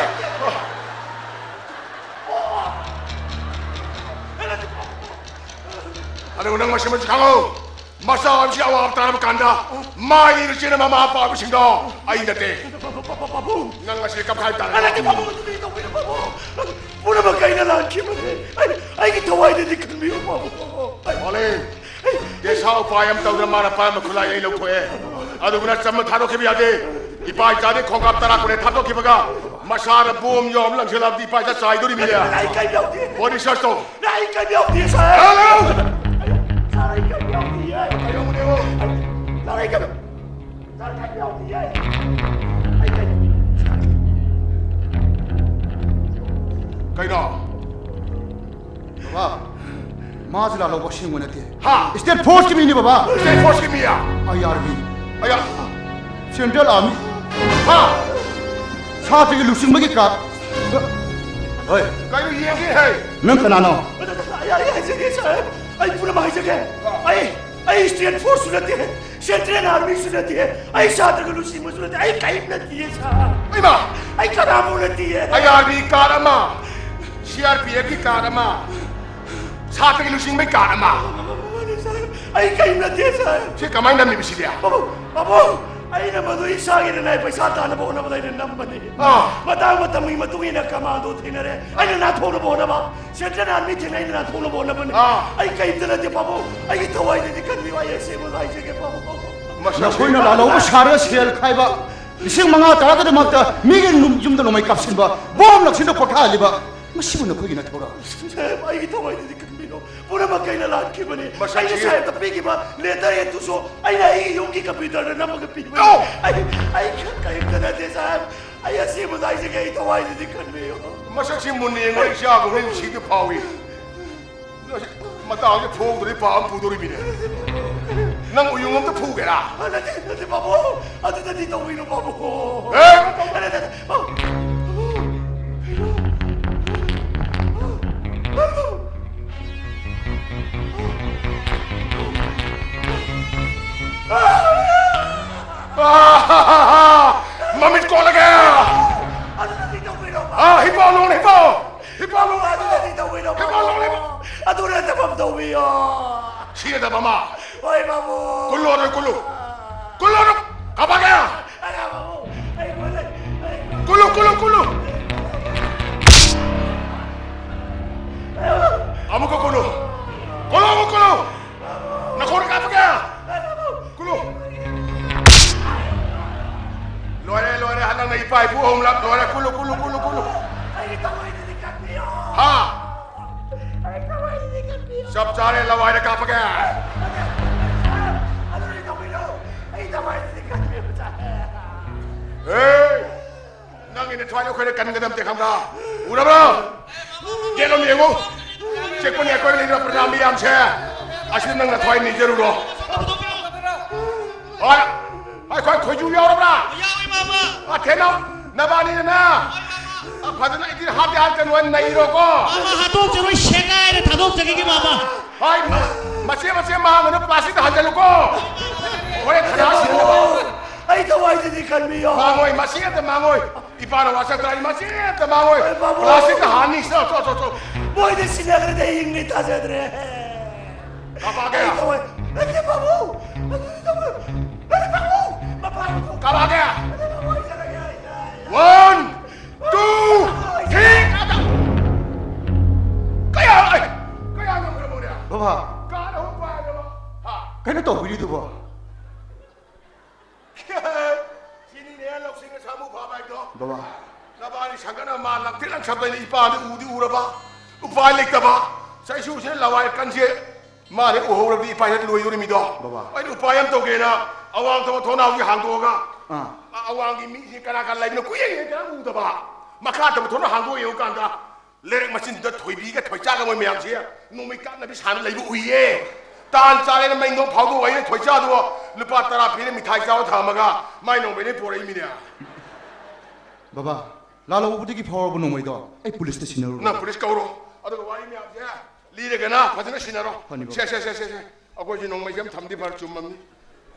ꯑꯗꯨꯒ ꯅꯪ ꯃꯁꯤ ꯑꯃꯁꯨ ꯈꯪꯉꯨ! ꯃꯆꯥ ꯑꯃꯁꯤ ꯑꯋꯥꯕ ꯇꯥꯔꯕ ꯀꯥꯟꯗ ꯃꯥꯏꯅ ꯆꯦꯟꯅ ꯃꯃꯥ ꯃꯄꯥ ꯑꯣꯏꯕꯁꯤꯡꯗꯣ ꯑꯩ ꯅꯠꯇꯦ꯫ ꯄꯥꯕꯨꯡ! ꯅꯪ ꯉꯁꯤ ꯀꯞꯈꯥꯏ ꯇꯥꯔꯦ꯫ ꯅꯠꯇꯦ, ꯄꯥꯕꯨꯡ, ꯑꯗꯨꯗꯤ ꯇꯧꯕꯤꯅꯨ, ꯄꯥꯕꯨꯡ! ꯄꯨꯝꯅꯃꯛ ꯑꯩꯅ ꯂꯥꯟꯈꯤꯕꯅꯤ꯫ ꯑꯩ, ꯑꯩꯒꯤ ꯊꯋꯥꯏꯗꯗꯤ ꯈꯟꯕꯤꯌꯨ, ꯄꯥꯕꯨꯡ, ꯄꯥꯕꯨꯡ! ꯑꯩ, ꯃꯥꯂꯦꯝ, ꯑꯩ, ꯗꯦꯁꯥ ꯎꯄꯥꯏ ꯑꯃ ꯇꯧꯗꯅ ꯃꯥꯅ ꯄꯥꯏꯔꯝꯕ ꯈꯨꯠꯂꯥꯏ ꯑꯩ ꯂꯧꯊꯣꯛꯑꯦ꯫ ꯑꯗꯨꯕꯨ ꯅꯪ ꯆꯝꯅ ꯊꯥꯗꯣꯛꯈꯤꯕ ꯌꯥꯗꯦ꯫ ꯏꯄꯥ ꯏꯆꯥꯗꯤ ꯈꯣꯡꯀꯥꯞ ꯇꯔꯥ ꯀꯨꯟ ꯍꯦꯛ ꯊꯥꯗꯣꯛꯈꯤꯕꯒ ꯃꯁꯥꯅ ꯕꯣꯝ ꯌꯣꯝ ꯂꯪꯁꯤꯜꯂꯕꯗꯤ ꯏꯄꯥ ꯏꯆꯥ ꯆꯥꯏꯗꯣꯔꯤꯃꯤꯅꯦ꯫ ꯑꯩ ꯀꯩꯝ ꯌꯥꯎꯗꯦ꯫ Body search ꯇꯧ꯫ ꯑꯩ ꯀꯩꯝ ꯌꯥꯎꯗꯦ, ꯁꯥꯔ꯫ ꯂꯥꯛꯑꯣ, ꯂꯥꯛꯑꯣ꯫ ꯁꯥꯔ, ꯑꯩ ꯀꯩꯝ ꯌꯥꯎꯗꯤꯌꯦ꯫ ꯀꯩꯗꯧꯕꯅꯦꯕ? ꯁꯥꯔ, ꯑꯩ ꯀꯩꯝ, ꯁꯥꯔ, ꯀꯩꯝ ꯌꯥꯎꯗꯤꯌꯦ꯫ ꯑꯩ ꯀꯩꯝ, ꯁꯥꯔ꯫ ꯀꯩꯅꯣ? ꯕꯕꯥ, ꯃꯥꯁꯦ ꯂꯥꯜꯍꯧꯕ ꯑꯁꯦꯡꯕ ꯅꯠꯇꯦ꯫ ꯍꯥ? State Force ꯀꯤ ꯃꯤꯅꯦ ꯕꯕꯥ꯫ State Force ꯀꯤ ꯃꯤꯌꯥ? ꯑꯥꯏ ꯑꯥꯔ ꯕꯤ꯫ ꯑꯌꯥ꯫ Central Army꯫ ꯍꯥ? ꯁꯥꯇ꯭ꯔꯒꯤ ꯂꯨꯆꯤꯡꯕꯒꯤ ꯀꯥꯔꯗ꯫ ꯍꯣꯏ꯫ ꯀꯩꯅꯣ ꯌꯦꯡꯒꯦ ꯍꯥꯏ? ꯅꯪ ꯀꯅꯥꯅꯣ? ꯑꯩ, ꯑꯩ ꯍꯥꯏꯖꯒꯦ ꯁꯥꯍꯦꯕ, ꯑꯩ ꯄꯨꯝꯅꯃꯛ ꯍꯥꯏꯖꯒꯦ꯫ ꯑꯩ, ꯑꯩ State Force ꯁꯨ ꯅꯠꯇꯦ, Central Army ꯁꯨ ꯅꯠꯇꯦ, ꯑꯩ ꯁꯥꯇ꯭ꯔꯒꯤ ꯂꯨꯆꯤꯡꯕꯁꯨ ꯅꯠꯇꯦ, ꯑꯩ ꯀꯔꯤꯝ ꯅꯠꯇꯦ ꯁꯥꯍꯦꯕ꯫ ꯏꯃꯥ! ꯑꯩ ꯀꯅꯥꯃꯨꯛ ꯅꯠꯇꯦ꯫ ꯑꯥꯏ ꯑꯥꯔ ꯕꯤ ꯀꯥꯔꯗ ꯑꯃ, ꯁꯤ ꯑꯥꯔ ꯄꯤ ꯑꯦꯐ ꯀꯤ ꯀꯥꯔꯗ ꯑꯃ, ꯁꯥꯇ꯭ꯔꯒꯤ ꯂꯨꯆꯤꯡꯕꯒꯤ ꯀꯥꯔꯗ ꯑꯃ꯫ ꯃꯥꯅꯤ ꯁꯥꯍꯦꯕ, ꯑꯩ ꯀꯔꯤꯝ ꯅꯠꯇꯦ ꯁꯥꯍꯦꯕ꯫ ꯁꯤ ꯀꯃꯥꯏꯅ ꯅꯝꯃꯤꯕ ꯁꯤꯗꯤ? ꯄꯥꯕꯨꯡ, ꯄꯥꯕꯨꯡ, ꯑꯩꯅ ꯃꯗꯨ ꯏꯁꯥꯒꯤ ꯔꯦꯅꯥꯏ ꯄꯩꯁꯥ ꯇꯥꯅꯕ ꯍꯣꯠꯅꯕꯗ ꯑꯩꯅ ꯅꯝꯕꯅꯤ꯫ ꯑꯥ꯫ ꯃꯇꯥꯡ ꯃꯇꯝꯒꯤ ꯃꯇꯨꯡ ꯏꯟꯅ ꯀꯃꯥꯟꯗꯣ ꯊꯦꯡꯅꯔꯦ, ꯑꯩꯅ ꯅꯥꯟꯊꯣꯛꯅꯕ ꯍꯣꯠꯅꯕ꯫ Central Army ꯊꯦꯡꯅꯩ, ꯑꯩꯅ ꯅꯥꯟꯊꯣꯛꯅꯕ ꯍꯣꯠꯅꯕꯅꯤ꯫ ꯑꯥ꯫ ꯑꯩ ꯀꯔꯤꯝꯇ ꯅꯠꯇꯦ ꯄꯥꯕꯨꯡ, ꯑꯩꯒꯤ ꯊꯋꯥꯏꯗꯗꯤ ꯈꯟꯕꯤꯌꯨ, ꯑꯩ ꯑꯁꯦꯡꯕꯗꯣ ꯍꯥꯏꯖꯒꯦ ꯄꯥꯕꯨꯡ꯫ ꯃꯁꯛꯁꯤ ꯅꯈꯣꯏꯅ ꯂꯥꯜꯍꯧꯕ ꯁꯥꯔꯒ ꯁꯦꯜ ꯈꯥꯏꯕ, ꯂꯤꯁꯤꯡ ꯃꯉꯥ ꯇꯔꯥꯒꯤꯗꯃꯛꯇ ꯃꯤꯒꯤ ꯅꯨꯡ-, ꯌꯨꯝꯗ ꯅꯣꯡꯃꯩ ꯀꯥꯞꯁꯤꯟꯕ, ꯕꯣꯝ ꯂꯪꯁꯤꯟꯗ ꯄꯣꯊꯥꯍꯜꯂꯤꯕ, ꯃꯁꯤꯕꯨ ꯅꯈꯣꯏꯒꯤ ꯅꯊꯧꯔꯣ? ꯁꯥꯍꯦꯕ, ꯑꯩꯒꯤ ꯊꯋꯥꯏꯗꯗꯤ ꯈꯟꯕꯤꯌꯨ꯫ ꯄꯨꯝꯅꯃꯛ ꯑꯩꯅ ꯂꯥꯟꯈꯤꯕꯅꯤ꯫ ꯃꯁꯛꯁꯤ ꯑꯩꯅ ꯁꯥꯍꯦꯕꯇ ꯄꯤꯈꯤꯕ letter head ꯇꯨꯁꯨ ꯑꯩꯅ ꯑꯩꯒꯤ ꯌꯨꯝꯒꯤ computer ꯗ ꯅꯝꯃꯒ ꯄꯤꯕꯅꯤ꯫ No! ꯑꯩ, ꯑꯩ ꯀꯔꯤꯝꯇ ꯅꯠꯇꯦ ꯁꯥꯍꯦꯕ꯫ ꯑꯩ ꯑꯁꯦꯡꯕꯗꯣ ꯍꯥꯏꯖꯒꯦ, ꯑꯩ ꯊꯋꯥꯏꯗꯗꯤ ꯈꯟꯕꯤꯌꯨ꯫ ꯃꯁꯛꯁꯤ ꯃꯨꯟꯅ ꯌꯦꯡꯕꯗ ꯏꯆꯥꯒꯨꯝꯕ ꯅꯨꯡꯁꯤꯕ ꯐꯥꯎꯏ꯫ ꯃꯇꯥꯡꯁꯦ ꯐꯣꯡꯗ꯭ꯔꯗꯤ ꯄꯥꯞ ꯑꯃ ꯄꯨꯗꯣꯔꯤꯃꯤꯅꯦ꯫ ꯅꯪ ꯎꯌꯨꯡ ꯑꯝꯇ ꯐꯨꯒꯦꯔꯥ? ꯑ, ꯅꯠꯇꯦ, ꯅꯠꯇꯦ, ꯄꯥꯕꯨꯡ꯫ ꯑꯗꯨꯗꯗꯤ ꯇꯧꯕꯤꯅꯨ, ꯄꯥꯕꯨꯡ꯫ ꯑꯦ! ꯑ, ꯅꯠꯇꯦ, ꯅꯠꯇꯦ, ꯄꯥꯕꯨꯡ꯫ ꯃꯃꯤꯠ ꯀꯣꯜꯂꯒꯦ! ꯑꯗꯨꯗꯗꯤ ꯇꯧꯕꯤꯅꯣ, ꯑꯥ, ꯍꯤꯞꯄꯣ, ꯅꯣꯡ ꯍꯤꯞꯄꯣ! ꯍꯤꯞꯄꯣ, ꯅꯣꯡ! ꯑꯗꯨꯗꯗꯤ ꯇꯧꯕꯤꯅꯣ, ꯍꯤꯞꯄꯣ, ꯅꯣꯡ ꯍꯤꯞꯄꯣ! ꯑꯗꯨ ꯅꯠꯇꯕ ꯑꯃ ꯇꯧꯕꯤꯌꯣ! ꯁꯤꯒꯗꯕ ꯑꯃ! ꯍꯣꯏ, ꯕꯥꯕꯨ! ꯀꯨꯜꯂꯣ, ꯅꯣꯏ ꯀꯨꯜꯂꯨ! ꯀꯨꯜꯂꯣ, ꯅꯣꯏ! ꯀꯥꯄꯛꯀꯦ! ꯑꯩ, ꯕꯥꯕꯨ! ꯑꯩ ꯀꯨꯜꯂꯦ! ꯑꯩ ꯀꯨꯜꯂꯦ! ꯀꯨꯜꯂꯨ, ꯀꯨꯜꯂꯨ, ꯀꯨꯜꯂꯨ! ꯑꯃꯨꯛꯀ ꯀꯨꯜꯂꯨ! ꯀꯨꯜꯂꯨ, ꯑꯃꯨꯛ ꯀꯨꯜꯂꯨ! ꯅꯈꯣꯡꯗ ꯀꯥꯞꯄꯛꯀꯦ! ꯀꯨꯜꯂꯨ! ꯂꯣꯏꯔꯦ, ꯂꯣꯏꯔꯦ, ꯍꯟꯗꯛꯅ ꯏꯄꯥ ꯏꯄꯨ ꯑꯍꯨꯝꯂꯛ ꯂꯣꯏꯔꯦ꯫ ꯀꯨꯜꯂꯨ, ꯀꯨꯜꯂꯨ, ꯀꯨꯜꯂꯨ, ꯀꯨꯜꯂꯨ! ꯑꯩꯒꯤ ꯊꯃꯣꯏꯗꯗꯤ ꯀꯟꯕꯤꯌꯣ! ꯍꯥ? ꯑꯩꯒꯤ ꯊꯃꯣꯏꯗꯗꯤ ꯀꯟꯕꯤꯌꯣ! ꯆꯞ ꯆꯥꯔꯦ, ꯂꯋꯥꯏꯗ ꯀꯥꯞꯄꯛꯀꯦ! ꯑꯗꯨꯗꯤ ꯇꯧꯕꯤꯔꯣ! ꯑꯩꯒꯤ ꯊꯃꯣꯏꯗꯗꯤ ꯀꯟꯕꯤꯌꯣ! ꯍꯦ! ꯅꯪꯒꯤ ꯅꯊ꯭ꯋꯥꯏꯗꯣ ꯑꯩꯈꯣꯏꯅ ꯀꯟꯒꯗꯕ ꯅꯠꯇꯦ, ꯈꯪꯕ꯭ꯔꯥ? ꯎꯔꯕ꯭ꯔꯥ? ꯌꯦꯠꯂꯣꯝ ꯌꯦꯡꯉꯨ꯫ ꯆꯦꯛꯄꯅꯤ ꯑꯩꯈꯣꯏ ꯂꯩꯔꯤꯕ ꯄ꯭ꯔꯖꯥ ꯃꯤꯌꯥꯝꯁꯦ꯫ ꯑꯁꯤꯗ ꯅꯪ ꯅꯊ꯭ꯋꯥꯏ ꯅꯤꯖꯔꯨꯔꯣ꯫ ꯍꯣꯏ꯫ ꯑꯩꯈꯣꯏ ꯊꯣꯏꯖꯨ ꯌꯥꯎꯔꯕ꯭ꯔꯥ? ꯌꯥꯎꯏ, ꯃꯥꯃ꯫ ꯑ, ꯊꯦꯅꯧ꯫ ꯅꯕꯥꯅꯤꯅꯅꯦ꯫ ꯍꯣꯏ, ꯃꯥꯃ꯫ ꯑ, ꯐꯖꯅ ꯏꯗꯤꯠ ꯍꯥꯞꯇꯤ ꯍꯥꯞꯇꯅ ꯅꯩꯔꯣꯀꯣ꯫ ꯃꯥꯃ, ꯍꯥꯠꯇꯣꯛꯆꯔꯣꯏ, ꯁꯦꯒꯥꯏꯔ ꯊꯥꯗꯣꯛꯆꯈꯤꯒꯦ, ꯃꯥꯃ꯫ ꯍꯣꯏ, ꯃꯆꯦ ꯃꯆꯦ ꯃꯥꯡꯉꯅꯨ, ꯄ꯭ꯂꯥꯁꯇꯤꯛꯇ ꯍꯥꯟꯖꯜꯂꯨꯀꯣ꯫ ꯍꯣꯔꯦꯟ ꯈꯅꯥ ꯁꯤꯅꯕ꯫ ꯑꯩ ꯊꯋꯥꯏꯗꯨꯗꯤ ꯀꯟꯕꯤꯌꯣ꯫ ꯃꯥꯡꯉꯣꯏ, ꯃꯁꯤ ꯑꯝꯇ ꯃꯥꯡꯉꯣꯏ꯫ ꯏꯄꯥꯅ ꯋꯥꯁꯛꯇ꯭ꯔꯥ, ꯃꯁꯤ ꯑꯝꯇ ꯃꯥꯡꯉꯣꯏ꯫ ꯍꯣꯏ, ꯕꯥꯕꯨ꯫ ꯄ꯭ꯂꯥꯁꯇꯤꯛꯇ ꯍꯥꯟꯅꯤ, ꯆꯣ, ꯆꯣ, ꯆꯣ, ꯆꯣ꯫ ꯃꯣꯏꯗꯤ ꯁꯤꯟꯅꯈ꯭ꯔꯗꯤ ꯑꯩ ꯍꯤꯡꯂꯤ ꯊꯥꯖꯗ꯭ꯔꯦ꯫ ꯀꯥꯄꯛꯑꯒꯦ꯫ ꯑꯩ ꯊꯋꯥꯏ, ꯅꯠꯇꯦ, ꯕꯥꯕꯨ꯫ ꯑꯗꯨꯗꯤ ꯇꯧꯒꯅꯨ꯫ ꯅꯠꯇꯦ, ꯕꯥꯕꯨ꯫ ꯃꯄꯥ, ꯕꯥꯕꯨ꯫ ꯀꯥꯄꯛꯑꯒꯦ꯫ ꯅꯠꯇꯦ, ꯕꯥꯕꯨ, ꯑꯩ ꯆꯠꯂꯒꯦ, ꯑꯩ, ꯑꯩ, ꯑꯩ꯫ One, two, three, ꯀꯥꯄꯛ꯫ ꯀꯌꯥ, ꯑꯩ, ꯀꯌꯥ ꯉꯝꯈ꯭ꯔꯕꯅꯣꯅꯦ? ꯕꯕꯥ꯫ ꯀꯥꯔ ꯑꯍꯨꯝ ꯄꯥꯏꯔꯕ? ꯍꯥ? ꯀꯩꯅꯣ ꯇꯧꯕꯤꯔꯤꯗꯨꯕꯣ? ꯁꯤꯅꯤꯅꯦ ꯂꯧꯁꯤꯡ ꯑꯁꯥꯡꯕ ꯐꯕ ꯍꯥꯏꯗꯣ꯫ ꯕꯕꯥ꯫ ꯅꯕꯥꯅꯤ ꯁꯪꯒꯅ ꯃꯥ ꯂꯪꯇ꯭ꯔꯤꯛ ꯂꯪꯁꯟꯕꯩꯅꯤ, ꯏꯄꯥꯗꯤ ꯎꯗꯤ ꯎꯔꯕ, ꯎꯄꯥꯏ ꯂꯩꯇꯕ꯫ ꯆꯩꯁꯨꯁꯤꯅ ꯂꯋꯥꯏ ꯀꯟꯁꯦ ꯃꯥꯅ ꯎꯍꯧꯔꯕꯗꯤ ꯏꯄꯥ ꯍꯦꯛ ꯂꯣꯏꯗꯣꯔꯤꯃꯤꯗꯣ꯫ ꯕꯕꯥ꯫ ꯑꯩꯅ ꯎꯄꯥꯏ ꯑꯃ ꯇꯧꯒꯦꯅ ꯑꯋꯥꯡ ꯊꯪꯕ ꯊꯣꯡꯅꯥꯎꯁꯤ ꯍꯥꯡꯗꯣꯛꯑꯒ, ꯑꯥ꯫ ꯑ-, ꯑꯋꯥꯡꯒꯤ ꯃꯤꯁꯤ ꯀꯅꯥ ꯀꯅꯥ ꯂꯩꯕꯅꯣ ꯀꯨꯏꯌꯦꯡ ꯌꯦꯡꯗꯅ ꯎꯗꯕ꯫ ꯃꯈꯥ ꯊꯪꯕ ꯊꯣꯡꯅꯥꯎ ꯍꯥꯡꯗꯣꯛꯑ ꯌꯦꯡꯉꯨꯀꯥꯟꯗ ꯂꯩꯔꯛ ꯃꯆꯤꯟꯗꯨꯗ ꯊꯣꯏꯕꯤꯒ ꯊꯣꯏꯆꯥꯒ ꯃꯣꯏ ꯃꯌꯥꯝꯁꯦ ꯅꯣꯡꯃꯩ ꯀꯥꯞꯅꯕꯤ ꯁꯥꯟꯅ ꯂꯩꯕ ꯎꯏꯌꯦ꯫ ꯇꯥꯟ ꯆꯥꯔꯦꯅ ꯃꯩ ꯅꯣꯡ ꯐꯥꯎꯗꯣꯛ ꯑꯩꯅ ꯊꯣꯏꯆꯥꯗꯣ ꯂꯨꯄꯥ ꯇꯔꯥ ꯄꯤꯔ ꯃꯤꯊꯥꯏ ꯆꯥꯕ ꯊꯝꯃꯒ ꯃꯥꯏ ꯅꯣꯡꯃꯩꯗꯩ ꯄꯣꯔꯛꯏꯃꯤꯅꯦ꯫ ꯕꯕꯥ, ꯂꯥꯜꯍꯧꯕꯗꯒꯤ ꯐꯥꯎꯔꯕ ꯅꯣꯡꯃꯩꯗꯣ ꯑꯩ ꯄꯨꯂꯤꯁꯇ ꯁꯤꯟꯅꯔꯨꯔꯣ? ꯅꯪ ꯄꯨꯂꯤꯁ ꯀꯧꯔꯣ, ꯑꯗꯨꯒ ꯋꯥꯔꯤ ꯃꯌꯥꯝꯁꯦ ꯂꯤꯔꯒꯅ ꯐꯖꯅ ꯁꯤꯟꯅꯔꯣ꯫ ꯐꯅꯤ, ꯕꯕꯥ꯫ ꯁꯦ, ꯁꯦ, ꯁꯦ, ꯁꯦ, ꯁꯦ꯫ ꯑꯩꯈꯣꯏꯁꯤ ꯅꯣꯡꯃꯩꯁꯦ ꯑꯃ ꯊꯝꯗꯤ ꯐꯔ ꯆꯨꯝꯃꯝꯅꯤ꯫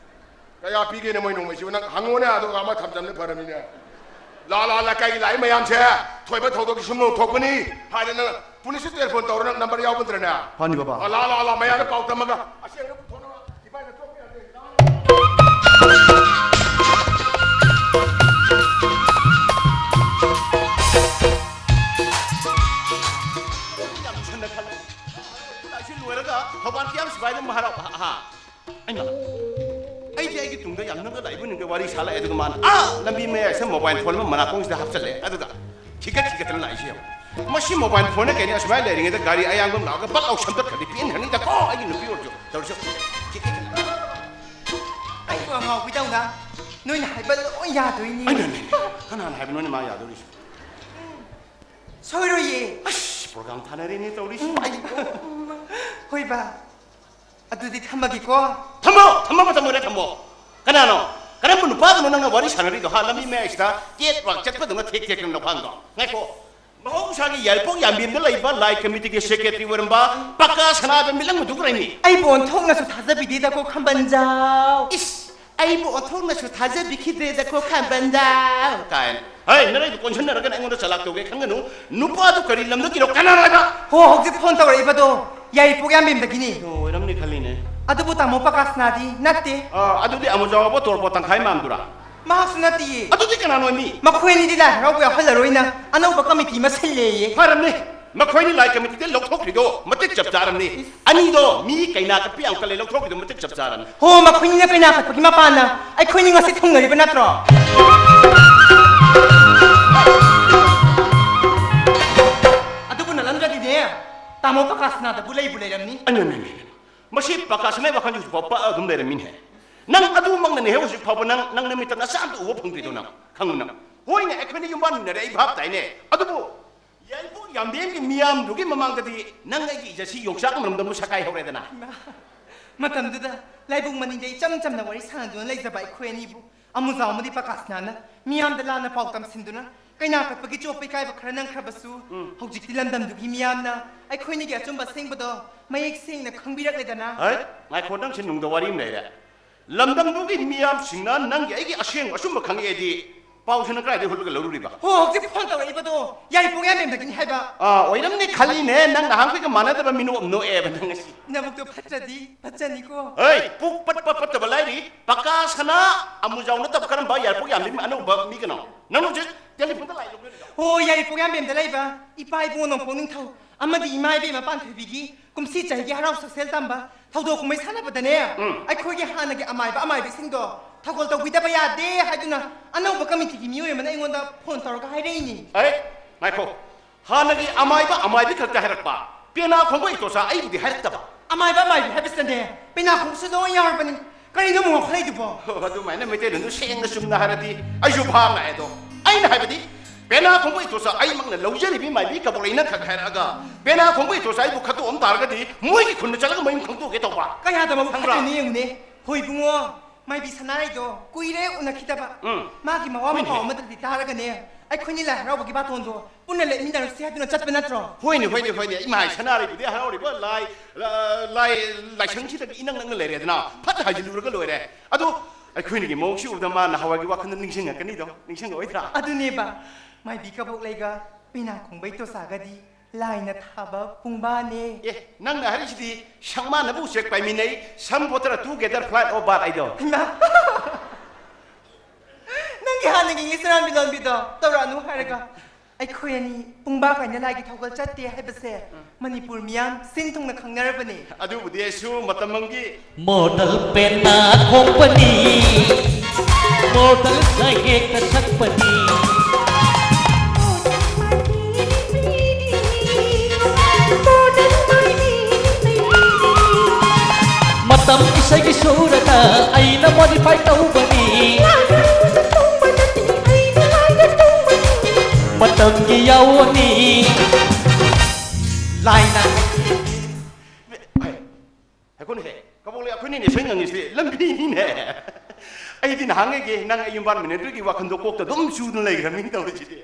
ꯀꯌꯥ ꯄꯤꯒꯦꯅꯦ ꯃꯣꯏ ꯅꯣꯡꯃꯩꯁꯤꯕꯨ? ꯅꯪ ꯍꯪꯉꯣꯅꯦ, ꯑꯗꯨꯒ ꯑꯃ ꯊꯝꯖꯟꯕꯅ ꯐꯔꯝꯅꯤꯅꯦ꯫ ꯂꯥ, ꯂꯥ, ꯂꯩꯀꯥꯏꯒꯤ ꯂꯥꯛꯏ ꯃꯌꯥꯝꯁꯦ ꯊꯣꯏꯕ ꯊꯧꯗꯣꯛꯀꯤ ꯁꯨꯝ ꯊꯣꯛꯄꯅꯤ ꯍꯥꯏꯗꯅ ꯄꯨꯂꯤꯁꯇ ꯇꯦꯂꯤꯐꯣꯟ ꯇꯧꯔꯣ, ꯅꯪ ꯅꯝꯕꯔ ꯌꯥꯎꯕ ꯅꯠꯇ꯭ꯔꯅꯦ? ꯐꯅꯤ, ꯕꯕꯥ꯫ ꯑ, ꯂꯥ, ꯂꯥ, ꯂꯥ, ꯃꯌꯥꯝꯗ ꯄꯥꯎ ꯇꯝꯃꯒ ꯑꯁꯦꯡꯕ ꯄꯨꯊꯣꯛꯅꯕ ꯏꯕꯥꯏꯅ ꯇꯣꯛꯄ ꯌꯥꯗꯦ꯫ ꯌꯥꯝ ꯊꯨꯅ ꯈꯜꯂꯦ꯫ ꯂꯥꯏꯁꯤ ꯂꯣꯏꯔꯒ ꯊꯧꯕꯥꯜ ꯀꯤꯌꯥꯝ ꯁꯤꯐꯥꯏꯗ ꯑꯃꯨꯛ ꯍꯥꯏꯔꯛꯑꯣ꯫ ꯑꯍꯥ꯫ ꯑꯩꯅ, ꯑꯩꯗꯤ ꯑꯩꯒꯤ ꯇꯨꯡꯗ ꯌꯥꯝ ꯅꯨꯡꯒ ꯂꯥꯛꯏꯕ ꯅꯤꯡꯒ ꯋꯥꯔꯤ ꯁꯥ ꯂꯥꯛꯑꯦ, ꯑꯗꯨꯒ ꯃꯥꯅ ꯑꯥ ꯂꯝꯕꯤ ꯃꯌꯥꯏꯁꯤꯗ ꯃꯣꯕꯥꯏꯜ ꯐꯣꯟ ꯑꯃ ꯃꯅꯥꯀꯣꯡꯁꯤꯗ ꯍꯥꯞꯆꯜꯂꯦ, ꯑꯗꯨꯒ ꯊꯤꯒꯠ ꯊꯤꯒꯠꯇꯅ ꯂꯥꯛꯏꯁꯦ ꯌꯦꯡꯉꯣ꯫ ꯃꯁꯤ ꯃꯣꯕꯥꯏꯜ ꯐꯣꯟꯅ ꯀꯩꯅ ꯑꯁꯨꯃꯥꯏꯅ ꯂꯩꯔꯤꯉꯩꯗ ꯒꯥꯔꯤ ꯑꯌꯥꯡꯕ ꯑꯃ ꯂꯥꯛꯑꯒ ꯕꯛ ꯂꯥꯎ ꯁꯝꯇꯠꯈ꯭ꯔꯗꯤ ꯄꯦꯟꯈ꯭ꯔꯅꯤꯗꯀꯣ ꯑꯩꯒꯤ ꯅꯨꯄꯤ ꯑꯣꯏꯔꯁꯨ꯫ ꯇꯧꯔꯤꯁꯦ꯫ ꯊꯤꯒꯠ ꯊꯤꯒꯠ꯫ ꯑꯩꯕꯨ ꯑꯉꯥꯎꯕꯤꯗꯧꯅ ꯅꯣꯏꯅ ꯍꯥꯏꯕ ꯂꯣꯏ ꯌꯥꯗꯣꯏꯅꯤ꯫ ꯑꯩꯅꯅꯦ꯫ ꯀꯅꯥꯅ ꯍꯥꯏꯕꯅꯣꯅꯦ ꯃꯥ ꯌꯥꯗꯣꯔꯤꯁꯦ? ꯁꯣꯏꯔꯣꯏꯌꯦ꯫ ꯑꯁ, ꯄ꯭ꯔꯣꯒ꯭ꯔꯥꯝ ꯊꯥꯅꯔꯦꯅꯦ ꯇꯧꯔꯤꯁꯤ꯫ ꯍꯣꯏ ꯕꯥ, ꯑꯗꯨꯗꯤ ꯊꯝꯃꯒꯦꯀꯣ꯫ ꯊꯝꯃꯣ, ꯊꯝꯃꯣ, ꯊꯝꯃꯣ, ꯊꯝꯃꯣ꯫ ꯀꯅꯥꯅꯣ? ꯀꯔꯝꯕ ꯅꯨꯄꯥꯗꯨꯅꯣ ꯅꯪꯅ ꯋꯥꯔꯤ ꯁꯥꯟꯅꯔꯤꯗꯣ? ꯍꯥ, ꯂꯝꯕꯤ ꯃꯌꯥꯏꯁꯤꯗ ꯀꯦꯠ ꯋꯥꯛ ꯆꯠꯄꯗꯧꯅ ꯊꯦꯛ ꯊꯦꯛꯇꯅ ꯂꯧꯈꯥꯡꯗꯣ? ꯉꯥꯏꯈꯣ, ꯃꯍꯧꯁꯥꯒꯤ ꯌꯥꯏꯔꯤꯄꯣꯛ ꯌꯥꯝꯕꯦꯝꯗ ꯂꯩꯕ ꯂꯥꯏ ꯀꯃꯤꯇꯤꯒꯤ ꯁꯦꯀ꯭ꯔꯦꯇꯔꯤ ꯑꯣꯏꯔꯝꯕ ꯄꯀꯥ ꯁꯅꯥꯗ ꯃꯤꯠꯂꯪꯕꯗꯨ ꯀꯔꯤꯅꯤ? ꯑꯩꯕꯨ ꯑꯣꯟꯊꯣꯛꯅꯁꯨ ꯊꯥꯖꯕꯤꯗꯦꯗꯀꯣ ꯈꯝꯕꯟꯖꯥꯎ꯫ ꯏꯁ, ꯑꯩꯕꯨ ꯑꯣꯟꯊꯣꯛꯅꯁꯨ ꯊꯥꯖꯕꯤꯈꯤꯗ꯭ꯔꯦꯗꯀꯣ ꯈꯝꯕꯟꯖꯥꯎ ꯀꯥꯏꯅ꯫ ꯍꯩ, ꯅꯔꯩꯗꯨ ꯀꯣꯟꯁꯤꯟꯅꯔꯒ ꯑꯩꯉꯣꯟꯗ ꯆꯂꯥꯛ ꯇꯧꯒꯦ ꯈꯪꯒꯅꯨ꯫ ꯅꯨꯄꯥꯗꯨ ꯀꯔꯤ ꯂꯝꯗꯒꯤꯅꯣ? ꯀꯅꯥꯅꯣ ꯍꯥꯏꯕ? ꯍꯣ, ꯍꯧꯖꯤꯛ ꯐꯣꯟ ꯇꯧꯔꯛꯏꯕꯗꯣ ꯌꯥꯏꯔꯤꯄꯣꯛ ꯌꯥꯝꯕꯦꯝꯗꯒꯤꯅꯤ꯫ ꯑꯣ, ꯑꯣꯏꯔꯝꯅꯤ ꯈꯜꯂꯤꯅꯦ꯫ ꯑꯗꯨꯕꯨ ꯇꯥꯃꯣ ꯄꯀꯥꯁꯅꯥꯗꯤ ꯅꯠꯇꯦ꯫ ꯑꯥ, ꯑꯗꯨꯗꯤ ꯑꯃꯨꯖꯥꯎꯕ ꯇꯣꯔꯕꯣꯠ ꯇꯪꯈꯥꯏ ꯃꯥꯟꯗꯨꯔꯥ? ꯃꯍꯥꯛꯁꯨ ꯅꯠꯇꯤꯌꯦ꯫ ꯑꯗꯨꯗꯤ ꯀꯅꯥꯅꯣ ꯃꯤ? ꯃꯈꯣꯏ ꯑꯅꯤꯗꯤ ꯂꯥꯏ ꯍꯔꯥꯎꯕ ꯌꯥꯎꯍꯜꯂꯔꯣꯏꯅ ꯑꯅꯧꯕ ꯀꯃꯤꯇꯤ ꯑꯃ ꯁꯤꯜꯂꯦꯌꯦ꯫ ꯐꯔꯝꯅꯦ꯫ ꯃꯈꯣꯏꯅꯤ ꯂꯥꯏ ꯀꯃꯤꯇꯤꯗ ꯂꯧꯊꯣꯛꯈ꯭ꯔꯤꯗꯣ ꯃꯇꯤꯛ ꯆꯞ ꯆꯥꯔꯝꯅꯤ꯫ ꯑꯅꯤꯗꯣ ꯃꯤ ꯀꯩꯅꯥ ꯀꯠꯄ ꯌꯥꯝ ꯀꯜꯂꯦ, ꯂꯧꯊꯣꯛꯈ꯭ꯔꯤꯗꯣ ꯃꯇꯤꯛ ꯆꯞ ꯆꯥꯔꯝꯅꯤ꯫ ꯍꯣ, ꯃꯈꯣꯏꯅꯤꯅ ꯀꯩꯅꯥ ꯀꯠꯄꯒꯤ ꯃꯄꯥꯟꯅ ꯑꯩꯈꯣꯏꯅꯤ ꯉꯁꯤ ꯊꯨꯡꯅꯔꯤꯕ ꯅꯠꯇ꯭ꯔꯣ? ꯑꯗꯨꯕꯨ ꯅꯠꯂꯝꯗ꯭ꯔꯗꯤꯅꯦ, ꯇꯥꯃꯣ ꯄꯀꯥꯁꯅꯥꯗꯕꯨ ꯂꯩꯕꯨ ꯂꯩꯔꯝꯅꯤ꯫ ꯑꯩꯅ ꯃꯤ, ꯃꯤ, ꯃꯤ꯫ ꯃꯁꯤ ꯄꯀꯥꯁꯅꯥꯒꯤ ꯋꯥꯈꯜꯁꯤ ꯍꯧꯖꯤꯛ ꯐꯥꯎ ꯄꯛꯑ ꯑꯗꯨꯝ ꯂꯩꯔꯝꯃꯤꯅꯦ꯫ ꯅꯪ ꯑꯗꯨꯃꯛꯅꯅꯦ ꯍꯧꯖꯤꯛ ꯐꯥꯎꯕ ꯅꯪ, ꯅꯪ ꯅꯃꯤꯠꯇ ꯅꯆꯥ ꯑꯝꯇ ꯎꯕ ꯐꯪꯗ꯭ꯔꯤꯗꯣ ꯅꯪ? ꯈꯪꯉꯨ ꯅꯪ꯫ ꯍꯣꯏꯅꯦ, ꯑꯩꯈꯣꯏꯅ ꯌꯨꯝꯕꯥꯟꯃꯤꯟꯅꯔꯦ, ꯑꯩ ꯚꯥꯞ ꯇꯥꯏꯅꯦ꯫ ꯑꯗꯨꯕꯨ ꯌꯥꯏꯕꯨ ꯌꯥꯝꯕꯦꯝꯒꯤ ꯃꯤꯌꯥꯝꯗꯨꯒꯤ ꯃꯃꯥꯡꯗꯗꯤ ꯅꯪ ꯑꯩꯒꯤ ꯏꯖꯠꯁꯤ ꯌꯣꯡꯆꯥꯛ ꯑꯃꯔꯣꯝꯗ ꯑꯃꯨꯛ ꯁꯀꯥꯏ ꯍꯧꯔꯦꯗꯅ꯫ ꯏꯃꯥ, ꯃꯇꯝꯗꯨꯗ ꯂꯥꯏꯕꯨꯡ ꯃꯅꯤꯡꯗ ꯏꯆꯝ ꯆꯝꯅ ꯋꯥꯔꯤ ꯁꯥꯟꯅꯗꯨꯅ ꯂꯩꯖꯕ ꯑꯩꯈꯣꯏ ꯑꯅꯤꯕꯨ ꯑꯃꯨꯖꯥꯎ ꯑꯃꯗꯤ ꯄꯀꯥꯁꯅꯥꯅ ꯃꯤꯌꯥꯝꯗ ꯂꯥꯟꯅ ꯄꯥꯎ ꯇꯝꯁꯤꯟꯗꯨꯅ ꯀꯩꯅꯥ ꯀꯠꯄꯒꯤ ꯆꯣꯞꯄ ꯏꯀꯥꯏꯕ ꯈꯔ ꯅꯪꯈ꯭ꯔꯕꯁꯨ, ꯎꯝ꯫ ꯍꯧꯖꯤꯛꯇꯤ ꯂꯝꯗꯝꯗꯨꯒꯤ ꯃꯤꯌꯥꯝꯅ ꯑꯩꯈꯣꯏꯅꯤꯒꯤ ꯑꯆꯨꯝꯕ ꯑꯁꯦꯡꯕꯗꯣ ꯃꯌꯦꯛ ꯁꯦꯡꯅ ꯈꯪꯕꯤꯔꯛꯂꯦꯗꯅ꯫ ꯍꯩ, ꯉꯥꯏꯈꯣ, ꯅꯪꯁꯦ ꯅꯨꯡꯗ ꯋꯥꯔꯤ ꯑꯃ ꯂꯩꯔꯦ꯫ ꯂꯝꯗꯝꯗꯨꯒꯤ ꯃꯤꯌꯥꯝꯁꯤꯡꯅ ꯅꯪꯒꯤ ꯑꯩꯒꯤ ꯑꯁꯦꯡꯕ ꯑꯆꯨꯝꯕ ꯈꯪꯉꯛꯑꯦꯗꯤ ꯄꯥꯎꯁꯤꯅ ꯀꯗꯥꯏꯗꯒꯤ ꯍꯨꯠꯂꯒ ꯂꯧꯔꯨꯔꯤꯕ? ꯍꯣ, ꯍꯧꯖꯤꯛ ꯐꯣꯟ ꯇꯧꯔꯛꯏꯕꯗꯣ ꯌꯥꯏꯔꯤꯄꯣꯛ ꯌꯥꯝꯕꯦꯝꯗꯒꯤꯅꯤ ꯍꯥꯏꯕ꯫ ꯑꯥ, ꯑꯣꯏꯔꯝꯅꯤ ꯈꯜꯂꯤꯅꯦ, ꯅꯪ ꯅꯍꯥꯟꯈꯩꯒ ꯃꯥꯟꯅꯗꯕ ꯃꯤꯅꯣꯛ ꯑꯃ ꯅꯣꯛꯑꯦꯕ ꯅꯪ ꯉꯁꯤ꯫ ꯅꯕꯨꯛꯇꯣ ꯐꯠꯇ꯭ꯔꯗꯤ ꯐꯠꯆꯅꯤꯀꯣ꯫ ꯍꯩ, ꯄꯨꯛ ꯄꯠꯄ ꯄꯠꯇꯕ ꯂꯥꯏꯔꯤ, ꯄꯀꯥ ꯁꯅꯥ, ꯑꯃꯨꯖꯥꯎ ꯅꯠꯇꯕ ꯀꯔꯝꯕ ꯌꯥꯏꯔꯤꯄꯣꯛ ꯌꯥꯝꯕꯦꯝ ꯑꯅꯧꯕ ꯃꯤ ꯀꯅꯣ? ꯅꯪ ꯍꯧꯖꯤꯛ ꯇꯦꯂꯤꯐꯣꯟꯗ ꯂꯥꯏ ꯂꯧꯅꯔꯤꯔꯣ? ꯍꯣ, ꯌꯥꯏꯔꯤꯄꯣꯛ ꯌꯥꯝꯕꯦꯝꯗ ꯂꯩꯕ ꯏꯄꯥ ꯏꯕꯨꯡꯉꯣ ꯅꯣꯡꯄꯣꯛ ꯅꯤꯡꯊꯧ ꯑꯃꯗꯤ ꯏꯃꯥ ꯏꯕꯦꯝꯃ ꯄꯥꯟꯊꯣꯏꯕꯤꯒꯤ ꯀꯨꯝꯁꯤ ꯆꯍꯤꯒꯤ ꯍꯔꯥꯎ ꯁꯛꯁꯦꯜ ꯇꯝꯕ ꯊꯧꯗꯣꯛ ꯀꯨꯝꯍꯩ ꯁꯥꯟꯅꯕꯗꯅꯦ, ꯎꯝ꯫ ꯑꯩꯈꯣꯏꯒꯤ ꯍꯥꯟꯅꯒꯤ ꯑꯃꯥꯏꯕ ꯑꯃꯥꯏꯕꯤꯁꯤꯡꯗꯣ ꯊꯧꯒꯜ ꯇꯧꯕꯤꯗꯕ ꯌꯥꯗꯦ ꯍꯥꯏꯗꯨꯅ ꯑꯅꯧꯕ ꯀꯃꯤꯇꯤꯒꯤ ꯃꯤꯑꯣꯏ ꯑꯃꯅ ꯑꯩꯉꯣꯟꯗ ꯐꯣꯟ ꯇꯧꯔꯒ ꯍꯥꯏꯔꯛꯏꯅꯤ꯫ ꯑꯦ, ꯉꯥꯏꯈꯣ꯫ ꯍꯥꯟꯅꯒꯤ ꯑꯃꯥꯏꯕ ꯑꯃꯥꯏꯕꯤ ꯈꯛꯇ ꯍꯥꯏꯔꯛꯄ, ꯄꯦꯅꯥ ꯈꯣꯡꯕ ꯏꯇꯣꯆꯥ ꯑꯩꯕꯨꯗꯤ ꯍꯥꯏꯔꯛꯇꯕ꯫ ꯑꯃꯥꯏꯕ ꯑꯃꯥꯏꯕꯤ ꯍꯥꯏꯕꯁꯤꯅꯅꯦ, ꯄꯦꯅꯥ ꯈꯣꯡꯕꯁꯨ ꯂꯣꯏ ꯌꯥꯎꯔꯕꯅꯤ꯫ ꯀꯔꯤꯅꯣ ꯑꯃꯨꯛ ꯉꯥꯎꯈꯠꯂꯛꯏꯗꯨꯕꯣ? ꯍꯣ, ꯑꯗꯨꯃꯥꯏꯅ ꯃꯩꯇꯩꯂꯣꯟꯗꯨ ꯁꯦꯡꯅ ꯆꯨꯝꯅ ꯍꯥꯏꯔꯗꯤ ꯑꯩꯁꯨ ꯚꯥꯞ ꯂꯥꯛꯑꯦꯗꯣ꯫ ꯑꯩꯅ ꯍꯥꯏꯕꯗꯤ, ꯄꯦꯅꯥ ꯈꯣꯡꯕ ꯏꯇꯣꯆꯥ ꯑꯩꯃꯛꯅ ꯂꯧꯖꯔꯤꯕꯤ ꯃꯥꯏꯕꯤ ꯀꯕꯣꯛꯂꯩꯅ ꯈꯛ ꯍꯥꯏꯔꯛꯑꯒ, ꯄꯦꯅꯥ ꯈꯣꯡꯕ ꯏꯇꯣꯆꯥ ꯑꯩꯕꯨ ꯈꯠꯇꯣꯛꯑꯝ ꯇꯥꯔꯒꯗꯤ ꯃꯣꯏꯒꯤ ꯈꯨꯟꯗ ꯆꯠꯂꯒ ꯃꯌꯨꯝ ꯈꯪꯗꯣꯛꯑꯒꯦ ꯇꯧꯕ꯫ ꯀꯌꯥꯗ ꯃꯕꯨꯛ ꯈꯪꯕ꯭ꯔꯥ? ꯐꯠꯇ꯭ꯔꯤꯅꯣ ꯌꯦꯡꯉꯨꯅꯦ꯫ ꯍꯣꯏ ꯏꯕꯨꯡꯉꯣ, ꯃꯥꯏꯕꯤ ꯁꯅꯥꯔꯩꯗꯣ ꯀꯨꯏꯔꯦ ꯎꯅꯈꯤꯗꯕ꯫ ꯎꯝ꯫ ꯃꯥꯒꯤ ꯃꯋꯥ ꯍꯣꯏꯅꯦ꯫ ꯃꯄꯥꯎ ꯑꯃꯗꯗꯤ ꯇꯥꯔꯒꯅꯦ, ꯑꯩꯈꯣꯏꯅꯤ ꯂꯥꯏ ꯍꯔꯥꯎꯕꯒꯤ ꯕꯥꯇꯣꯟꯗꯣ ꯄꯨꯟꯅ ꯂꯦꯛꯃꯤꯟꯅꯔꯨꯁꯤ ꯍꯥꯏꯗꯨꯅ ꯆꯠꯄ ꯅꯠꯇ꯭ꯔꯣ? ꯍꯣꯏꯅꯦ, ꯍꯣꯏꯅꯦ, ꯍꯣꯏꯅꯦ꯫ ꯏꯃꯥ ꯁꯅꯥꯔꯩꯕꯨꯗꯤ ꯍꯔꯥꯎꯔꯤꯕ ꯂꯥꯏ, ꯂꯥꯏ, ꯂꯥꯏꯁꯪꯁꯤꯗꯒꯤ ꯏꯅꯛ ꯅꯛꯅ ꯂꯩꯔꯦꯗꯅ, ꯐꯠ ꯍꯥꯏꯖꯤꯜꯂꯨꯔꯒ ꯂꯣꯏꯔꯦ꯫ ꯑꯗꯣ ꯑꯩꯈꯣꯏꯅꯤꯒꯤ ꯃꯑꯣꯡꯁꯤ ꯎꯕꯗ ꯃꯥ ꯅꯍꯥꯟꯋꯥꯏꯒꯤ ꯋꯥꯈꯜꯗ ꯅꯤꯡꯁꯤꯡꯉꯛꯀꯅꯤꯗꯣ, ꯅꯤꯡꯁꯤꯡꯉꯛꯑꯣꯏꯗ꯭ꯔꯥ? ꯑꯗꯨꯅꯦꯕ, ꯃꯥꯏꯕꯤ ꯀꯕꯣꯛꯂꯩꯒ ꯄꯦꯅꯥ ꯈꯣꯡꯕ ꯏꯇꯣꯆꯥꯒꯗꯤ ꯂꯥꯏꯅ ꯊꯥꯕ ꯄꯨꯡꯕꯥꯅꯦ꯫ ꯑꯦ, ꯅꯪꯅ ꯍꯥꯏꯔꯤꯁꯤꯗꯤ ꯁꯪꯃꯥꯟꯅꯕ ꯎꯆꯦꯛ ꯄꯥꯏꯃꯤꯟꯅꯩ, some water together fly over ꯍꯥꯏꯗꯣ꯫ ꯏꯃꯥ! ꯅꯪꯒꯤ ꯍꯥꯟꯅꯒꯤ ꯏꯪꯂꯤꯁ ꯔꯥꯝꯕꯤ ꯂꯣꯟꯕꯤꯗꯣ ꯇꯧꯔꯛꯑꯅꯨ ꯍꯥꯏꯔꯒ, ꯑꯩꯈꯣꯏ ꯑꯅꯤ ꯄꯨꯡꯕꯥ ꯀꯥꯏꯅ ꯂꯥꯏꯒꯤ ꯊꯧꯒꯜ ꯆꯠꯇꯦ ꯍꯥꯏꯕꯁꯦ ꯃꯅꯤꯄꯨꯔ ꯃꯤꯌꯥꯝ ꯁꯤꯟ ꯊꯨꯡꯅ ꯈꯪꯅꯔꯕꯅꯦ꯫ ꯑꯗꯨꯕꯨꯗꯤ ꯑꯩꯁꯨ ꯃꯇꯝ ꯑꯃꯒꯤ ꯃꯣꯗꯦꯜ ꯄꯦꯅꯥ ꯈꯣꯡꯕꯅꯤ, ꯃꯣꯗꯦꯜ ꯁꯩꯍꯦꯛꯇ ꯁꯛꯄꯅꯤ꯫ ꯃꯇꯝ ꯏꯁꯩꯒꯤ ꯁꯨꯔꯗ ꯑꯩꯅ ꯃꯣꯗꯤꯐꯥꯏ ꯇꯧꯕꯅꯤ꯫ ꯃꯇꯝꯒꯤ ꯌꯥꯑꯣꯅꯤ꯫ ꯂꯥꯏꯅ ꯍꯥꯏꯈꯣꯅꯦꯍꯦ, ꯀꯕꯣꯛꯂꯩ, ꯑꯩꯈꯣꯏꯅꯤꯅꯦ ꯏꯁꯩ ꯉꯪꯉꯤꯁꯦ ꯂꯝꯕꯤꯅꯤꯅꯦ꯫ ꯑꯩꯗꯤ ꯅꯍꯥꯟꯉꯩꯒꯤ ꯅꯪ ꯑꯩ ꯌꯨꯝꯕꯥꯟ ꯃꯤꯟꯅꯗꯣꯏꯒꯤ ꯋꯥꯈꯜꯗꯣ ꯀꯣꯛꯇ ꯑꯗꯨꯝ ꯆꯨꯗꯨꯅ ꯂꯩꯈ꯭ꯔꯕꯅꯤꯅ ꯇꯧꯔꯤꯁꯤꯗꯤ꯫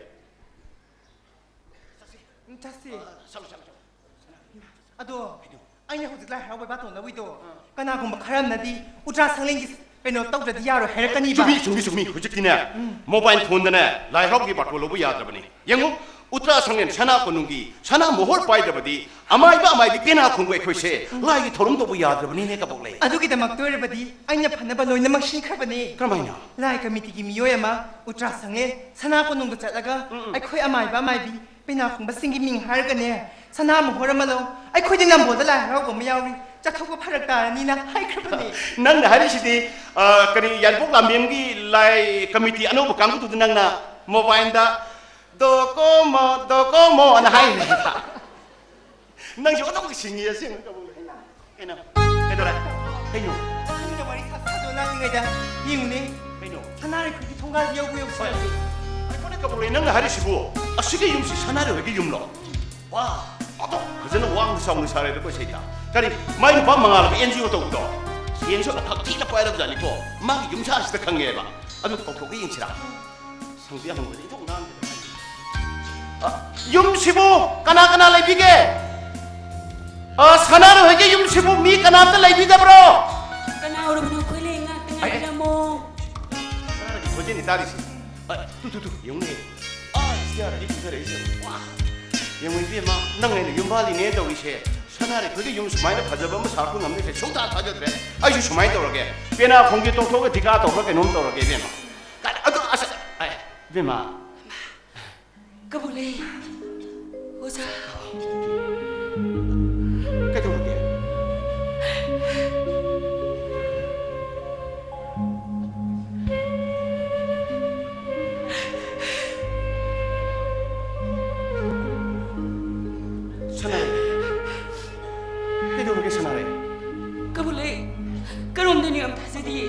ꯎꯝ, ꯆꯠꯁꯤ꯫ ꯑꯗꯣ ꯑꯩꯅ ꯍꯧꯖꯤꯛ ꯂꯥꯏ ꯍꯔꯥꯎꯕꯩ ꯕꯥꯇꯣꯟ ꯂꯧꯏꯗꯣ, ꯀꯅꯥꯒꯨꯝꯕ ꯈꯔ ꯑꯃꯅꯗꯤ ꯎꯇ꯭ꯔꯥ ꯁꯪꯂꯦꯟꯒꯤ ꯀꯩꯅꯣ ꯇꯧꯗ꯭ꯔꯗꯤ ꯌꯥꯔꯣꯏ ꯍꯥꯏꯔꯛꯀꯅꯤꯕ꯫ ꯆꯨꯝꯃꯤ, ꯆꯨꯝꯃꯤ, ꯆꯨꯝꯃꯤ꯫ ꯍꯧꯖꯤꯛꯇꯤꯅꯦ, ꯎꯝ꯫ ꯃꯣꯕꯥꯏꯜ ꯐꯣꯟꯗꯅꯦ ꯂꯥꯏ ꯍꯔꯥꯎꯕꯒꯤ ꯕꯥꯇꯣꯟ ꯂꯧꯕ ꯌꯥꯗ꯭ꯔꯕꯅꯤ꯫ ꯌꯦꯡꯉꯨ, ꯎꯇ꯭ꯔꯥ ꯁꯪꯂꯦꯟ ꯁꯅꯥ ꯀꯣꯅꯨꯡꯒꯤ ꯁꯅꯥ ꯃꯣꯍꯣꯔ ꯄꯥꯏꯗ꯭ꯔꯕꯗꯤ ꯑꯃꯥꯏꯕ ꯑꯃꯥꯏꯕꯤ ꯄꯦꯅꯥ ꯈꯣꯡꯕ ꯑꯩꯈꯣꯏꯁꯦ ꯂꯥꯏꯒꯤ ꯊꯧꯔꯝ ꯇꯧꯕ ꯌꯥꯗ꯭ꯔꯕꯅꯤꯅꯦ ꯀꯕꯣꯛꯂꯩ꯫ ꯑꯗꯨꯒꯤꯗꯃꯛꯇ ꯑꯣꯏꯔꯕꯗꯤ ꯑꯩꯅ ꯐꯅꯕ ꯂꯣꯏꯅꯃꯛ ꯁꯤꯟꯈ꯭ꯔꯕꯅꯦ꯫ ꯀꯔꯝꯍꯥꯏꯅ? ꯂꯥꯏ ꯀꯃꯤꯇꯤꯒꯤ ꯃꯤꯑꯣꯏ ꯑꯃ ꯎꯇ꯭ꯔꯥ ꯁꯪꯂꯦꯟ ꯁꯅꯥ ꯀꯣꯅꯨꯡꯗ ꯆꯠꯂꯒ, ꯎꯝ, ꯎꯝ꯫ ꯑꯩꯈꯣꯏ ꯑꯃꯥꯏꯕ ꯑꯃꯥꯏꯕꯤ ꯄꯦꯅꯥ ꯈꯣꯡꯕꯁꯤꯡꯒꯤ ꯃꯤꯡ ꯍꯥꯏꯔꯒꯅꯦ, ꯁꯅꯥ ꯃꯣꯍꯣꯔ ꯑꯃ ꯂꯧ, ꯑꯩꯈꯣꯏꯗꯤ ꯅꯝꯕꯣꯜꯗ ꯂꯥꯏ ꯍꯔꯥꯎꯕ ꯑꯃ ꯌꯥꯎꯔꯤ, ꯆꯠꯊꯣꯛꯄ ꯐꯔꯛ ꯇꯥꯔꯅꯤꯅ ꯍꯥꯏꯈ꯭ꯔꯕꯅꯦ꯫ ꯅꯪꯅ ꯍꯥꯏꯔꯤꯁꯤꯗꯤ, ꯑ, ꯀꯔꯤ, ꯌꯥꯏꯔꯤꯄꯣꯛ ꯂꯥꯟꯕꯦꯝꯒꯤ ꯂꯥꯏ ꯀꯃꯤꯇꯤ ꯑꯅꯧꯕ ꯀꯥꯡꯕꯨꯗꯨꯗ ꯅꯪꯅ ꯃꯣꯕꯥꯏꯜꯗ "ꯗꯣꯀꯣꯃꯣ, ꯗꯣꯀꯣꯃꯣ" ꯑꯅ ꯍꯥꯏꯔꯤꯅꯦ꯫ ꯅꯪꯁꯨ ꯑꯗꯨꯝ ꯁꯤꯡꯉꯤ ꯑꯁꯦꯡꯕ ꯀꯕꯣꯛꯂꯩ꯫ ꯀꯩꯅꯣ? ꯀꯩꯗꯧꯔꯦ? ꯀꯩꯅꯣ? ꯅꯪꯒ ꯋꯥꯔꯤ ꯁꯥ-, ꯁꯥꯗꯣ ꯂꯥꯛꯂꯤꯉꯩꯗ ꯌꯦꯡꯉꯨꯅꯦ꯫ ꯀꯩꯅꯣ? ꯁꯅꯥꯔꯩ ꯈꯨꯟꯒꯤ ꯊꯣꯡꯒꯥꯜꯗ ꯌꯧꯕ ꯌꯧꯁꯤꯜꯂꯛꯂꯦ꯫ ꯀꯕꯣꯛꯂꯩ, ꯅꯪꯅ ꯍꯥꯏꯔꯤꯁꯤꯕꯨ ꯑꯁꯤꯒꯤ ꯌꯨꯝꯁꯤ ꯁꯅꯥꯔꯩ ꯍꯣꯏꯒꯤ ꯌꯨꯝꯂꯣ? ꯋꯥ, ꯑꯗꯣ ꯐꯖꯅ ꯋꯥꯡꯅ ꯆꯥꯎꯅ ꯁꯥꯔꯦꯗꯀꯣ ꯁꯩꯇ꯫ ꯀꯔꯤ, ꯃꯥꯏ ꯅꯨꯄꯥ ꯃꯉꯥꯜꯂꯕ ꯑꯦꯟ ꯖꯤ ꯑꯣ ꯇꯧꯕꯗꯣ? ꯁꯦꯟꯁꯨ ꯑꯐꯛ ꯊꯤꯅ ꯄꯥꯏꯔꯕꯖꯥꯠꯅꯤꯀꯣ꯫ ꯃꯥꯒꯤ ꯌꯨꯝꯁꯥꯁꯤꯗ ꯈꯪꯉꯦꯕ꯫ ꯑꯗꯨ ꯀꯧꯊꯣꯛꯑꯒ ꯌꯦꯡꯁꯤꯔꯥ? ꯁꯪꯗꯤ ꯍꯪꯕꯗ ꯏꯊꯣꯛ ꯉꯥꯡꯗꯦ꯫ ꯑ, ꯌꯨꯝꯁꯤꯕꯨ ꯀꯅꯥ ꯀꯅꯥ ꯂꯩꯕꯤꯒꯦ? ꯑ, ꯁꯅꯥꯔꯩ ꯍꯣꯏꯒꯤ ꯌꯨꯝꯁꯤꯕꯨ ꯃꯤ ꯀꯅꯥꯝꯇ ꯂꯩꯕꯤꯗꯕ꯭ꯔꯣ? ꯀꯅꯥ ꯑꯣꯏꯔꯕꯅꯣ? ꯑꯩꯈꯣꯏ ꯂꯩ ꯉꯥꯛꯇ ꯑꯩ, ꯑꯩ꯫ ꯉꯥꯏꯕꯤꯔꯝꯃꯣ꯫ ꯁꯅꯥꯔꯩꯒꯤ ꯈꯣꯟꯖꯦꯜꯅꯤ ꯇꯥꯔꯤꯁꯤ꯫ ꯑ, ꯇꯨ, ꯇꯨ, ꯇꯨ, ꯌꯦꯡꯉꯨꯅꯦ꯫ ꯑ, ꯁꯤ ꯌꯥꯔꯗꯤ ꯐꯨꯊꯔꯛꯏꯁꯦ꯫ ꯋꯥ! ꯌꯦꯡꯉꯨ ꯏꯕꯦꯝꯃ, ꯅꯪ ꯑꯩꯅ ꯌꯨꯝꯕꯥꯜꯂꯤꯅꯦ ꯇꯧꯔꯤꯁꯦ꯫ ꯁꯅꯥꯔꯩ ꯈꯣꯏꯒꯤ ꯌꯨꯝ ꯁꯨꯃꯥꯏꯅ ꯐꯖꯕ ꯑꯃ ꯁꯥꯔꯛꯄ ꯉꯝꯅꯤꯁꯦ ꯁꯨꯡꯊꯥ ꯊꯥꯖꯗ꯭ꯔꯦ꯫ ꯑꯩꯁꯨ ꯁꯨꯃꯥꯏꯅ ꯇꯧꯔꯒꯦ꯫ ꯄꯦꯅꯥ ꯈꯣꯡꯒꯦ ꯇꯣꯛꯊꯣꯛꯑꯒ ꯙꯤꯀꯥ ꯇꯧꯕ꯭ꯔꯥ ꯀꯩꯅꯣꯝ ꯇꯧꯔꯒꯦ ꯏꯕꯦꯝꯃ꯫ ꯀꯥꯏ-, ꯑꯗꯨ, ꯑꯁ, ꯑꯦ, ꯏꯕꯦꯝꯃ꯫ ꯀꯕꯣꯛꯂꯩ, ꯑꯣꯖꯥ꯫ ꯀꯩꯗꯧꯔꯒꯦ? ꯁꯅꯥꯔꯩ꯫ ꯀꯩꯗꯧꯔꯒꯦ, ꯁꯅꯥꯔꯩ? ꯀꯕꯣꯛꯂꯩ, ꯀꯔꯣꯝꯗꯅꯣ ꯌꯥꯝ ꯊꯥꯖꯗꯤꯌꯦ꯫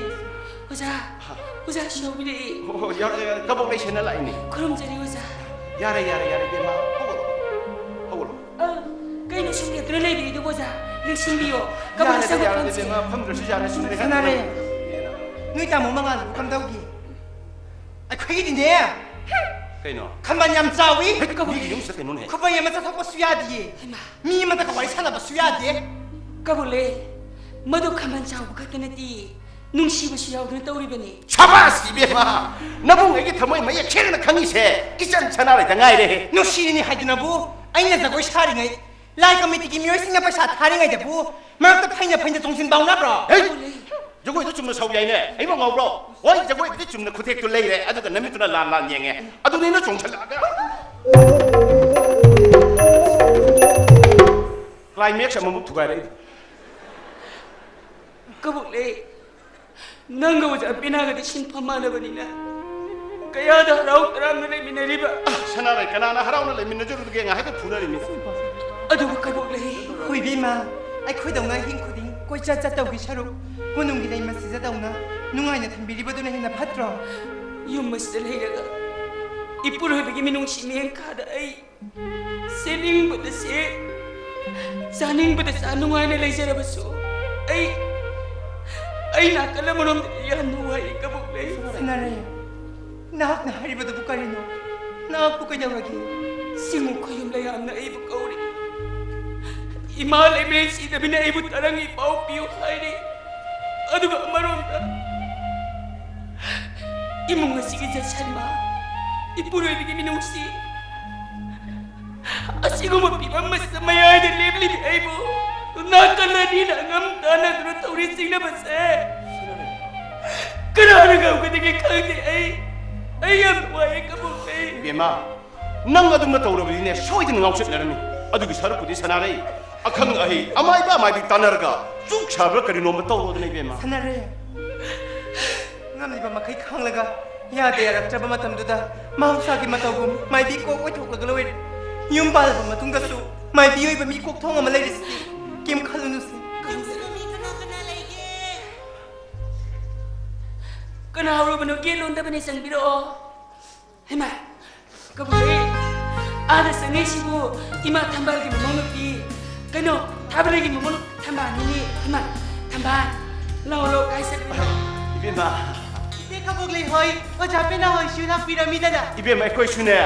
ꯑꯣꯖꯥ, ꯍꯥ? ꯑꯣꯖꯥ ꯁꯤꯍꯧꯕꯤꯔꯛꯏ꯫ ꯍꯣ, ꯍꯣ, ꯌꯥꯔꯦ, ꯌꯥꯔꯦ, ꯀꯕꯣꯛꯂꯩ ꯁꯦꯟꯅ ꯂꯥꯛꯏꯅꯦ꯫ ꯈꯨꯔꯨꯝꯖꯔꯤ, ꯑꯣꯖꯥ꯫ ꯌꯥꯔꯦ, ꯌꯥꯔꯦ, ꯌꯥꯔꯦ, ꯏꯕꯦꯝꯃ, ꯍꯧꯒꯠꯂꯣ, ꯍꯧꯒꯠꯂꯣ꯫ ꯑ, ꯀꯩꯅꯣ ꯁꯨꯝ ꯂꯦꯞꯇꯨꯅ ꯂꯩꯕꯤꯔꯤꯗꯨꯕꯣ, ꯑꯣꯖꯥ? ꯅꯤꯡꯁꯤꯡꯕꯤꯌꯣ꯫ ꯀꯕꯣꯛꯂꯩ ꯌꯥꯔꯦ, ꯆꯪꯉꯛꯐꯝꯁꯦ꯫ ꯌꯥꯔꯦ, ꯏꯕꯦꯝꯃ, ꯐꯝꯗ꯭ꯔꯁꯨ ꯌꯥꯔꯦ, ꯁꯨꯝ ꯂꯩ-, ꯁꯅꯥꯔꯩ, ꯅꯣꯏ ꯇꯥꯃꯣ ꯃꯉꯥꯜꯗꯨꯕꯨ ꯀꯝꯗꯧꯒꯦ? ꯑꯩꯈꯣꯏꯒꯤꯗꯤꯅꯦ, ꯀꯩꯅꯣ? ꯈꯝꯕꯜ ꯌꯥꯝ ꯆꯥꯎꯏ꯫ ꯍꯦꯛ ꯃꯤꯒꯤ ꯌꯨꯝꯁꯤꯗ ꯀꯩꯅꯣꯅꯦ? ꯈꯨꯕꯩ ꯑꯃ ꯆꯠꯊꯣꯛꯄꯁꯨ ꯌꯥꯗꯤꯌꯦ꯫ ꯍꯩꯃꯥ꯫ ꯃꯤ ꯑꯃꯗꯒ ꯋꯥꯔꯤ ꯁꯥꯟꯅꯕꯁꯨ ꯌꯥꯗꯦ꯫ ꯀꯕꯣꯛꯂꯩ, ꯃꯗꯨ ꯈꯝꯕꯜ ꯆꯥꯎꯕ ꯈꯛꯇ ꯅꯠꯇꯦ, ꯅꯨꯡꯁꯤꯕꯁꯨ ꯌꯥꯎꯗꯨꯅ ꯇꯧꯔꯤꯕꯅꯤ꯫ ꯁꯕꯥꯁ, ꯏꯕꯦꯝꯃ! ꯅꯕꯨꯡ ꯑꯩꯒꯤ ꯊꯃꯣꯏ ꯃꯌꯦꯛ ꯁꯦꯡꯅ ꯈꯪꯉꯤꯁꯦ ꯏꯆꯟ ꯁꯅꯥꯔꯩꯗ ꯉꯥꯏꯔꯦ꯫ ꯅꯨꯡꯁꯤꯔꯤꯅꯤ ꯍꯥꯏꯗꯨꯅꯕꯨ, ꯑꯩꯅ ꯖꯒꯣꯏ ꯁꯥꯔꯤꯉꯩ ꯂꯥꯏ ꯀꯃꯤꯇꯤꯒꯤ ꯃꯤꯑꯣꯏꯁꯤꯡꯅ ꯄꯩꯁꯥ ꯊꯥꯔꯤꯉꯩꯗꯕꯨ ꯃꯔꯛꯇ ꯐꯩꯅ ꯐꯩꯅ ꯆꯣꯡꯁꯤꯟ ꯐꯥꯎꯅꯕ꯭ꯔꯣ? ꯍꯦ! ꯖꯒꯣꯏꯗꯣ ꯆꯨꯝꯅ ꯁꯥꯎ ꯌꯥꯏꯅꯦ꯫ ꯑꯩꯕꯨ ꯉꯥꯎꯕ꯭ꯔꯣ? ꯍꯣꯏ, ꯖꯒꯣꯏꯕꯨꯗꯤ ꯆꯨꯝꯅ ꯈꯨꯊꯦꯛꯇꯨ ꯂꯩꯔꯦ, ꯑꯗꯨꯒ ꯅꯃꯤꯠꯇꯨꯅ ꯂꯥꯟ ꯂꯥꯟ ꯌꯦꯡꯉꯦ꯫ ꯑꯗꯨꯗꯩꯅ ꯆꯣꯡꯁꯤꯜꯂꯛꯑꯒ climax ꯑꯃꯃꯨꯛ ꯊꯨꯒꯥꯏꯔꯛꯏꯗꯣ꯫ ꯀꯕꯣꯛꯂꯩ, ꯅꯪꯒ ꯑꯣꯖꯥ ꯄꯦꯅꯥꯒꯗꯤ ꯁꯤꯟꯐꯝ ꯃꯥꯟꯅꯕꯅꯤꯅ ꯀꯌꯥꯗ ꯍꯔꯥꯎ ꯇꯔꯥꯝꯅ ꯂꯩꯃꯤꯟꯅꯔꯤꯕ꯫ ꯁꯅꯥꯔꯩ, ꯀꯅꯥꯅ ꯍꯔꯥꯎꯅ ꯂꯩꯃꯤꯟꯅꯖꯔꯨꯗꯒꯦ? ꯉꯥꯏꯍꯥꯛꯇ ꯐꯨꯅꯔꯤꯃꯤ꯫ ꯑꯗꯨꯕꯨ ꯀꯕꯣꯛꯂꯩ꯫ ꯍꯣꯏ ꯏꯕꯦꯝꯃ, ꯑꯩꯈꯣꯏꯗꯧꯅ ꯑꯍꯤꯡ ꯈꯨꯗꯤꯡ ꯀꯣꯏꯆꯠ ꯆꯠꯇꯧꯒꯤ ꯁꯔꯨꯛ ꯀꯣꯅꯨꯡꯒꯤ ꯂꯩꯃ ꯁꯤꯖꯗꯧꯅ ꯅꯨꯡꯉꯥꯏꯅ ꯊꯝꯕꯤꯔꯤꯕꯗꯨꯅ ꯍꯦꯟꯅ ꯐꯠꯇ꯭ꯔꯣ? ꯌꯨꯝ ꯑꯁꯤꯗ ꯂꯩꯔꯒ ꯏꯄꯨꯔꯣꯏꯕꯒꯤ ꯃꯤꯅꯨꯡꯁꯤ ꯃꯤꯠꯌꯦꯡ ꯈꯥꯗ ꯑꯩ ꯁꯦꯠꯅꯤꯡꯕꯗ ꯁꯦꯠ, ꯆꯥꯅꯤꯡꯕꯗ ꯆꯥ, ꯅꯨꯡꯉꯥꯏꯅ ꯂꯩꯖꯔꯕꯁꯨ, ꯑꯩ, ꯑꯩ ꯅꯥꯀꯜ ꯑꯃꯔꯣꯝꯗ ꯌꯥꯝꯅ ꯋꯥꯏ, ꯀꯕꯣꯛꯂꯩ꯫ ꯁꯅꯥꯔꯩ, ꯅꯍꯥꯛꯅ ꯍꯥꯏꯔꯤꯕꯗꯨꯕꯨ ꯀꯔꯤꯅꯣ? ꯅꯍꯥꯛꯄꯨ ꯀꯩꯗꯧꯔꯒꯦ? ꯁꯤꯡꯉꯨ ꯈꯣꯌꯨꯝ ꯂꯩꯌꯥꯝꯅ ꯑꯩꯕꯨ ꯀꯧꯔꯤ꯫ ꯏꯃꯥ ꯂꯩꯃꯔꯦꯟ ꯁꯤꯗꯕꯤꯅ ꯑꯩꯕꯨ ꯇꯔꯪꯒꯤ ꯄꯥꯎ ꯄꯤꯌꯨ ꯍꯥꯏꯔꯤ꯫ ꯑꯗꯨꯒ ꯑꯃꯔꯣꯝꯗ ꯏꯃꯨꯡ ꯑꯁꯤꯒꯤ ꯆꯦꯛꯁꯤꯟꯕ, ꯏꯄꯨꯔꯣꯏꯕꯒꯤ ꯃꯤꯅꯨꯡꯁꯤ, ꯑꯁꯤꯒꯨꯝꯕ ꯐꯤꯕꯝ ꯑꯁꯤꯗ ꯃꯌꯥꯏꯗ ꯂꯦꯞꯂꯤꯕꯤ ꯑꯩꯕꯨ ꯅꯥꯀꯜ ꯑꯅꯤꯅ ꯑꯉꯝ ꯇꯥꯟꯅꯗꯨꯅ ꯇꯧꯔꯤ ꯆꯤꯡꯅꯕꯁꯦ꯫ ꯀꯅꯥꯅ ꯉꯝꯒꯗꯒꯦ ꯈꯪꯗꯦ ꯑꯩ꯫ ꯑꯩ ꯌꯥꯝ ꯋꯥꯏꯌꯦ ꯀꯕꯣꯛꯂꯩ꯫ ꯏꯕꯦꯝꯃ, ꯅꯪ ꯑꯗꯨꯝꯅ ꯇꯧꯔꯕꯗꯤꯅꯦ, ꯁꯣꯏꯗꯅ ꯉꯥꯎꯆꯠꯅꯔꯅꯤ꯫ ꯑꯗꯨꯒꯤ ꯁꯔꯨꯛꯄꯨꯗꯤ ꯁꯅꯥꯔꯩ, ꯑꯈꯪ ꯑꯍꯩ ꯑꯃꯥꯏꯕ ꯑꯃꯥꯏꯕꯤ ꯇꯥꯟꯅꯔꯒ ꯆꯨꯛ ꯁꯥꯕ꯭ꯔꯥ ꯀꯔꯤꯅꯣꯝꯃ ꯇꯧꯔꯣꯗꯅ ꯏꯕꯦꯝꯃ꯫ ꯁꯅꯥꯔꯩ, ꯉꯝꯂꯤꯕ ꯃꯈꯩ ꯈꯥꯡꯂꯒ ꯌꯥꯗ ꯌꯥꯔꯛꯇ꯭ꯔꯕ ꯃꯇꯝꯗꯨꯗ ꯃꯍꯧꯁꯥꯒꯤ ꯃꯇꯧꯒꯨꯝ ꯃꯥꯏꯕꯤ ꯀꯣꯛ ꯑꯣꯏꯊꯣꯛꯂꯒ ꯂꯣꯏꯔꯦ꯫ ꯌꯨꯝ ꯄꯥꯜꯂꯕ ꯃꯇꯨꯡꯗꯁꯨ ꯃꯥꯏꯕꯤ ꯑꯣꯏꯕ ꯃꯤ ꯀꯣꯛ ꯊꯣꯡ ꯑꯃ ꯂꯩꯔꯤꯁꯤꯗꯤ ꯀꯩꯝ ꯈꯜꯂꯨꯅꯨꯁꯦ꯫ ꯌꯨꯝꯁꯤꯗ ꯃꯤ ꯀꯅꯥ ꯀꯅꯥ ꯂꯩꯒꯦ? ꯀꯅꯥ ꯍꯧꯔꯕꯅꯣ? ꯒꯦꯠ ꯂꯣꯟꯗꯕꯅꯦ, ꯆꯪꯕꯤꯔꯛꯑꯣ꯫ ꯍꯩꯃꯥ, ꯀꯕꯨꯏ, ꯑꯥꯗ ꯆꯪꯉꯛꯏꯁꯤꯕꯨ ꯏꯃꯥ ꯊꯝꯕꯥꯜꯒꯤ ꯃꯃꯧ ꯅꯨꯄꯤ, ꯀꯩꯅꯣ, ꯊꯥꯕꯂꯩꯒꯤ ꯃꯃꯧ ꯅꯨ-, ꯊꯝꯕꯥꯜꯅꯤꯅꯦ꯫ ꯏꯃꯥ, ꯊꯝꯕꯥꯜ, ꯂꯥꯛꯑꯣ, ꯂꯥꯛꯑꯣ, ꯀꯥꯏ ꯆꯠꯂꯨꯏꯅꯣ? ꯏꯕꯦꯝꯃ꯫ ꯏꯆꯦ ꯀꯕꯣꯛꯂꯩ ꯍꯣꯏ, ꯑꯣꯖꯥ ꯄꯦꯅꯥ ꯍꯣꯏꯁꯨ ꯂꯥꯛꯄꯤꯔꯝꯃꯤꯗꯅ꯫ ꯏꯕꯦꯝꯃ, ꯑꯩꯈꯣꯏꯁꯨꯅꯦ,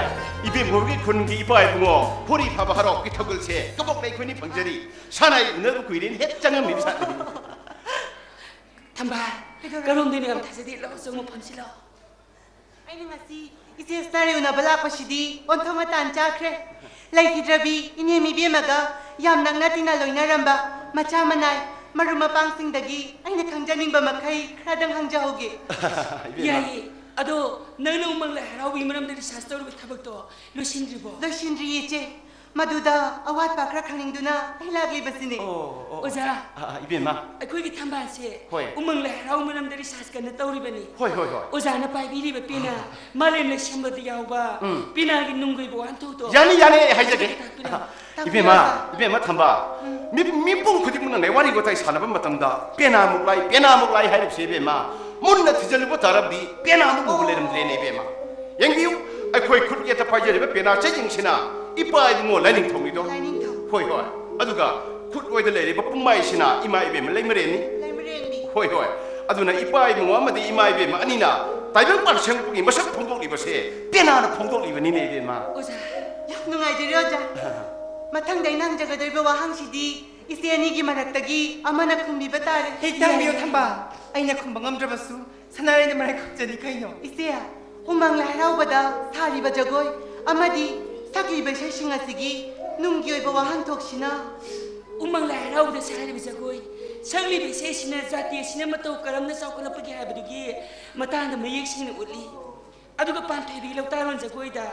ꯏꯕꯦꯝꯃ ꯍꯣꯏꯒꯤ ꯈꯨꯟꯒꯤ ꯏꯄꯥ ꯏꯕꯨꯡꯉꯣ ꯍꯣꯔꯤ ꯐꯥꯕ ꯍꯔꯥꯎꯒꯤ ꯊꯧꯒꯜꯁꯦ ꯀꯕꯣꯛꯂꯩ ꯑꯩꯈꯣꯏꯅꯤ ꯐꯪꯖꯔꯤ꯫ ꯁꯥꯟꯅ ꯎꯅꯕ ꯀꯨꯏꯔꯦꯅ ꯍꯦꯛ ꯆꯪꯉꯝꯃꯤꯕ ꯁꯥꯠꯅꯤ꯫ ꯊꯝꯕꯥꯜ, ꯀꯩꯗꯧꯔꯦ? ꯀꯔꯣꯝꯗꯩꯅꯣ ꯌꯥꯝ ꯊꯥꯖꯗꯦ, ꯂꯥꯛꯑꯣ, ꯆꯪꯉꯣ, ꯐꯝꯁꯤ ꯂꯥꯛꯑꯣ꯫ ꯑꯩꯅ ꯉꯁꯤ ꯏꯆꯦ ꯁꯅꯥꯔꯩ ꯎꯅꯕ ꯂꯥꯛꯄꯁꯤꯗꯤ ꯑꯣꯟꯊꯣꯛꯅ ꯇꯥꯟ ꯆꯥꯈ꯭ꯔꯦ꯫ ꯂꯩꯈꯤꯗ꯭ꯔꯕꯤ ꯏꯅꯦ ꯃꯤꯕꯦꯝꯃꯒ ꯌꯥꯝ ꯅꯛꯅ ꯇꯤꯟꯅ ꯂꯣꯏꯅꯔꯝꯕ ꯃꯆꯥ ꯃꯅꯥꯏ ꯃꯔꯨꯞ ꯃꯄꯥꯡꯁꯤꯡꯗꯒꯤ ꯑꯩꯅ ꯈꯪꯖꯅꯤꯡꯕ ꯃꯈꯩ ꯈꯔꯗꯪ ꯍꯪꯖꯍꯧꯒꯦ꯫ ꯏꯕꯦꯝꯃ꯫ ꯌꯥꯏꯌꯦ꯫ ꯑꯗꯣ ꯅꯪꯅ ꯎꯃꯪ ꯂꯥꯏ ꯍꯔꯥꯎꯕꯒꯤ ꯃꯔꯝꯗ research ꯇꯧꯔꯤꯕ ꯊꯕꯛꯇꯣ ꯂꯣꯏꯁꯤꯟꯗ꯭ꯔꯤꯕꯣ? ꯂꯣꯏꯁꯤꯟꯗ꯭ꯔꯤꯌꯦ, ꯏꯆꯦ꯫ ꯃꯗꯨꯗ ꯑꯋꯥꯠꯄ ꯈꯔ ꯈꯪꯅꯤꯡꯗꯨꯅ ꯑꯩ ꯂꯥꯛꯂꯤꯕꯁꯤꯅꯦ꯫ ꯑꯣ, ꯑꯣ, ꯑꯣ꯫ ꯑꯣꯖꯥ, ꯑꯥ, ꯑꯥ, ꯏꯕꯦꯝꯃ꯫ ꯑꯩꯈꯣꯏꯒꯤ ꯊꯝꯕꯥꯜꯁꯦ ꯍꯣꯏ꯫ ꯎꯃꯪ ꯂꯥꯏ ꯍꯔꯥꯎ ꯃꯔꯝꯗ research ꯀꯟꯅ ꯇꯧꯔꯤꯕꯅꯤ꯫ ꯍꯣꯏ, ꯍꯣꯏ, ꯍꯣꯏ꯫ ꯑꯣꯖꯥꯅ ꯄꯥꯏꯕꯤꯔꯤꯕ ꯄꯦꯅꯥ, ꯃꯥꯂꯦꯝ ꯂꯩꯁꯦꯝꯕꯗ ꯌꯥꯎꯕ ꯎꯝ꯫ ꯄꯦꯅꯥꯒꯤ ꯅꯨꯡꯒꯤ ꯑꯣꯏꯕ ꯋꯥꯍꯟꯊꯣꯛꯇꯣ ꯌꯥꯅꯤ, ꯌꯥꯅꯤ, ꯑꯩ ꯍꯥꯏꯖꯒꯦ꯫ ꯇꯥꯛꯄꯤꯔꯝꯃꯨ꯫ ꯇꯥꯛꯄꯤꯔꯣ, ꯏꯕꯦꯝꯃ, ꯑꯣꯖꯥ꯫ ꯏꯕꯦꯝꯃ ꯊꯝꯕꯥꯜ, ꯎꯝ꯫ ꯃꯤ, ꯃꯤꯄꯨꯝ ꯈꯨꯗꯤꯡꯃꯛꯅꯅꯦ ꯋꯥꯔꯤ ꯋꯥꯇꯥꯏ ꯁꯥꯟꯅꯕ ꯃꯇꯝꯗ ꯄꯦꯅꯥꯃꯨꯛ ꯂꯥꯏ, ꯄꯦꯅꯥꯃꯨꯛ ꯂꯥꯏ ꯍꯥꯏꯔꯤꯕꯁꯦ ꯏꯕꯦꯝꯃ, ꯃꯨꯟꯅ ꯊꯤꯖꯤꯜꯂꯨꯕ ꯇꯥꯔꯕꯗꯤ ꯄꯦꯅꯥꯃꯨꯛ ꯂꯨꯕ ꯂꯩꯔꯝꯗ꯭ꯔꯦꯅꯦ ꯏꯕꯦꯝꯃ꯫ ꯌꯦꯡꯕꯤꯌꯨ, ꯑꯩꯈꯣꯏ ꯈꯨꯠ ꯌꯦꯠꯇ ꯄꯥꯏꯖꯔꯤꯕ ꯄꯦꯅꯥ ꯆꯩꯁꯤꯡꯁꯤꯅ ꯏꯄꯥ ꯏꯕꯨꯡꯉꯣ ꯂꯥꯏꯅꯤꯡꯊꯧꯅꯤꯗꯣ꯫ ꯂꯥꯏꯅꯤꯡꯊꯧ꯫ ꯍꯣꯏ, ꯍꯣꯏ꯫ ꯑꯗꯨꯒ ꯈꯨꯠ ꯑꯣꯏꯗ ꯂꯩꯔꯤꯕ ꯄꯨꯡꯃꯥꯏꯁꯤꯅ ꯏꯃꯥ ꯏꯕꯦꯝꯃ ꯂꯩꯃꯔꯦꯟꯅꯤ꯫ ꯂꯩꯃꯔꯦꯟꯅꯤ꯫ ꯍꯣꯏ, ꯍꯣꯏ꯫ ꯑꯗꯨꯅ ꯏꯄꯥ ꯏꯕꯨꯡꯉꯣ ꯑꯃꯗꯤ ꯏꯃꯥ ꯏꯕꯦꯝꯃ ꯑꯅꯤꯅ ꯇꯥꯏꯕꯪ ꯄꯥꯟ ꯁꯦꯝꯂꯛꯄꯒꯤ ꯃꯁꯛ ꯐꯣꯡꯗꯣꯛꯂꯤꯕꯁꯦ ꯄꯦꯅꯥꯅ ꯐꯣꯡꯗꯣꯛꯂꯤꯕꯅꯤꯅꯦ, ꯏꯕꯦꯝꯃ꯫ ꯑꯣꯖꯥ, ꯌꯥꯝ ꯅꯨꯡꯉꯥꯏꯖꯔꯦ, ꯑꯣꯖꯥ꯫ ꯃꯊꯪꯗ ꯑꯩꯅ ꯍꯪꯖꯒꯗꯧꯔꯤꯕ ꯋꯥꯍꯪꯁꯤꯗꯤ ꯏꯆꯦ ꯑꯅꯤꯒꯤ ꯃꯔꯛꯇꯒꯤ ꯑꯃꯅ ꯈꯨꯝꯕꯤꯕ ꯇꯥꯔꯦ꯫ ꯍꯦꯛ ꯇꯥꯡꯕꯤꯌꯨ, ꯊꯝꯕꯥꯜ꯫ ꯑꯩꯅ ꯈꯨꯝꯕ ꯉꯝꯗ꯭ꯔꯕꯁꯨ ꯁꯅꯥꯔꯩꯅ ꯃꯔꯥꯏ ꯈꯨꯝꯖꯅꯤ ꯀꯩꯅꯣ꯫ ꯏꯆꯦ, ꯎꯃꯪ ꯂꯥꯏ ꯍꯔꯥꯎꯕꯗ ꯁꯥꯔꯤꯕ ꯖꯒꯣꯏ ꯑꯃꯗꯤ ꯁꯛꯂꯤꯕ ꯏꯁꯩꯁꯤꯡ ꯑꯁꯤꯒꯤ ꯅꯨꯡꯒꯤ ꯑꯣꯏꯕ ꯋꯥꯍꯟꯊꯣꯛꯁꯤꯅ? ꯎꯃꯪ ꯂꯥꯏ ꯍꯔꯥꯎꯕꯗ ꯁꯥꯔꯤꯕ ꯖꯒꯣꯏ, ꯁꯛꯂꯤꯕ ꯏꯁꯩꯁꯤꯅ ꯖꯥꯇꯤ ꯑꯁꯤꯅ ꯃꯇꯧ ꯀꯔꯝꯅ ꯆꯥꯎꯈꯠꯂꯛꯄꯒꯦ ꯍꯥꯏꯕꯗꯨꯒꯤ ꯃꯇꯥꯡꯗ ꯃꯌꯦꯛ ꯁꯦꯡꯅ ꯎꯠꯂꯤ꯫ ꯑꯗꯨꯒ ꯄꯥꯟꯊꯣꯏꯕꯤꯒꯤ ꯂꯧꯇꯥꯔꯣꯟ ꯖꯒꯣꯏꯗ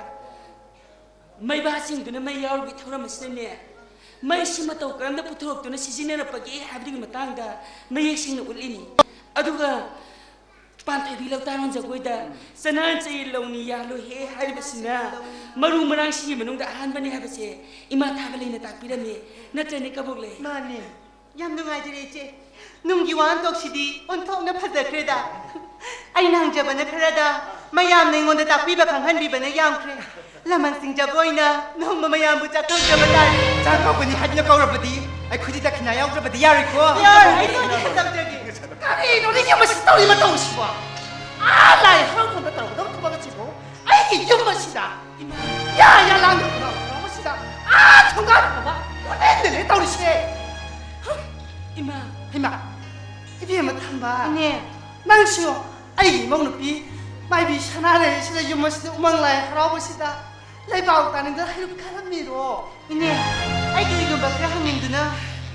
ꯃꯩꯕꯥꯁꯤꯡꯗꯨꯅ ꯃꯩ ꯌꯥꯎꯔꯨꯕꯒꯤ ꯊꯧꯔꯝ ꯑꯁꯤꯅꯅꯦ, ꯃꯩꯁꯤ ꯃꯇꯧ ꯀꯔꯝꯅ ꯄꯨꯊꯣꯔꯛꯇꯨꯅ ꯁꯤꯖꯤꯟꯅꯔꯛꯄꯒꯦ ꯍꯥꯏꯕꯗꯨꯒꯤ ꯃꯇꯥꯡꯗ ꯃꯌꯦꯛ ꯁꯦꯡꯅ ꯎꯠꯂꯤꯅꯤ꯫ ꯑꯗꯨꯒ ꯄꯥꯟꯊꯣꯏꯕꯤ ꯂꯧꯇꯥꯔꯣꯟ ꯖꯒꯣꯏꯗ ꯆꯅꯥꯟ ꯆꯌꯦꯜ ꯂꯧꯅꯤ ꯌꯥꯜꯂꯣꯏꯍꯦ ꯍꯥꯏꯔꯤꯕꯁꯤꯅ ꯃꯔꯨ ꯃꯔꯥꯡꯁꯤꯡꯒꯤ ꯃꯅꯨꯡꯗ ꯑꯍꯥꯟꯕꯅꯤ ꯍꯥꯏꯕꯁꯦ ꯏꯃꯥ ꯊꯥꯕ ꯂꯩꯅ ꯇꯥꯛꯄꯤꯔꯝꯃꯤ꯫ ꯅꯠꯇ꯭ꯔꯅꯦ, ꯀꯕꯣꯛꯂꯩ? ꯃꯥꯅꯦ꯫ ꯌꯥꯝ ꯅꯨꯡꯉꯥꯏꯖꯔꯦ, ꯏꯆꯦ꯫ ꯅꯨꯡꯒꯤ ꯋꯥꯍꯟꯊꯣꯛꯁꯤꯗꯤ ꯑꯣꯟꯊꯣꯛꯅ ꯐꯖꯈ꯭ꯔꯦꯗ꯫ ꯑꯩꯅ ꯍꯪꯖꯕꯅ ꯈꯔꯗ, ꯃꯌꯥꯝꯅ ꯑꯩꯉꯣꯟꯗ ꯇꯥꯛꯄꯤꯕ ꯈꯪꯍꯟꯕꯤꯕꯅ ꯌꯥꯝꯈ꯭ꯔꯦ꯫ ꯂꯃꯟ ꯁꯤꯡꯖꯕ ꯑꯣꯏꯅ ꯅꯣꯡꯃ ꯃꯌꯥꯝꯕꯨ ꯆꯥꯛ ꯀꯧꯖꯕ ꯇꯥꯔꯦ꯫ ꯆꯥꯛ ꯀꯧꯒꯅꯤ ꯍꯥꯏꯗꯨꯅ ꯀꯧꯔꯕꯗꯤ ꯑꯩꯈꯣꯏꯗꯤ ꯗꯈꯤꯅ ꯌꯥꯎꯗ꯭ꯔꯕꯗꯤ ꯌꯥꯔꯣꯏꯀꯣ꯫ ꯌꯥꯔꯣꯏ, ꯑꯩ ꯂꯣꯏꯅ ꯇꯧꯖꯒꯦ꯫ ꯀꯔꯤꯅꯣꯅꯦ ꯌꯨꯝ ꯑꯁꯤ ꯇꯧꯔꯤ ꯃꯇꯧꯁꯤꯕꯣ? ꯑꯥ ꯂꯥꯏ ꯍꯔꯥꯎꯐꯝꯗ ꯇꯧꯒꯗꯕ ꯊꯕꯛ ꯑꯁꯤꯕꯨ ꯑꯩꯒꯤ ꯌꯨꯝ ꯑꯁꯤꯗ ꯌꯥ ꯌꯥ ꯂꯥꯡꯗꯕ ꯃꯔꯝ ꯑꯁꯤꯗ ꯑꯥ ꯊꯣꯡꯒꯥꯟ ꯐꯥꯎꯕ ꯀꯣꯏꯂꯦꯟ ꯂꯦꯜꯂꯦ ꯇꯧꯔꯤꯁꯦ꯫ ꯏꯃꯥ꯫ ꯍꯩꯃꯥ, ꯏꯕꯦꯝꯃ ꯊꯝꯕ꯫ ꯏꯅꯦ꯫ ꯅꯪꯁꯨ ꯑꯩꯒꯤ ꯏꯃꯧ ꯅꯨꯄꯤ ꯃꯥꯏꯕꯤ ꯁꯅꯥꯔꯩꯁꯤꯗ ꯌꯨꯝ ꯑꯁꯤꯗ ꯎꯃꯪ ꯂꯥꯏ ꯍꯔꯥꯎꯕꯁꯤꯗ ꯂꯩꯕꯥꯛ ꯇꯥꯅꯤꯡꯗ ꯍꯩꯔꯨꯛ ꯈꯔ ꯃꯤꯔꯣ? ꯏꯅꯦ, ꯑꯩ ꯀꯔꯤꯒꯨꯝꯕ ꯈꯔ ꯍꯪꯅꯤꯡꯗꯨꯅ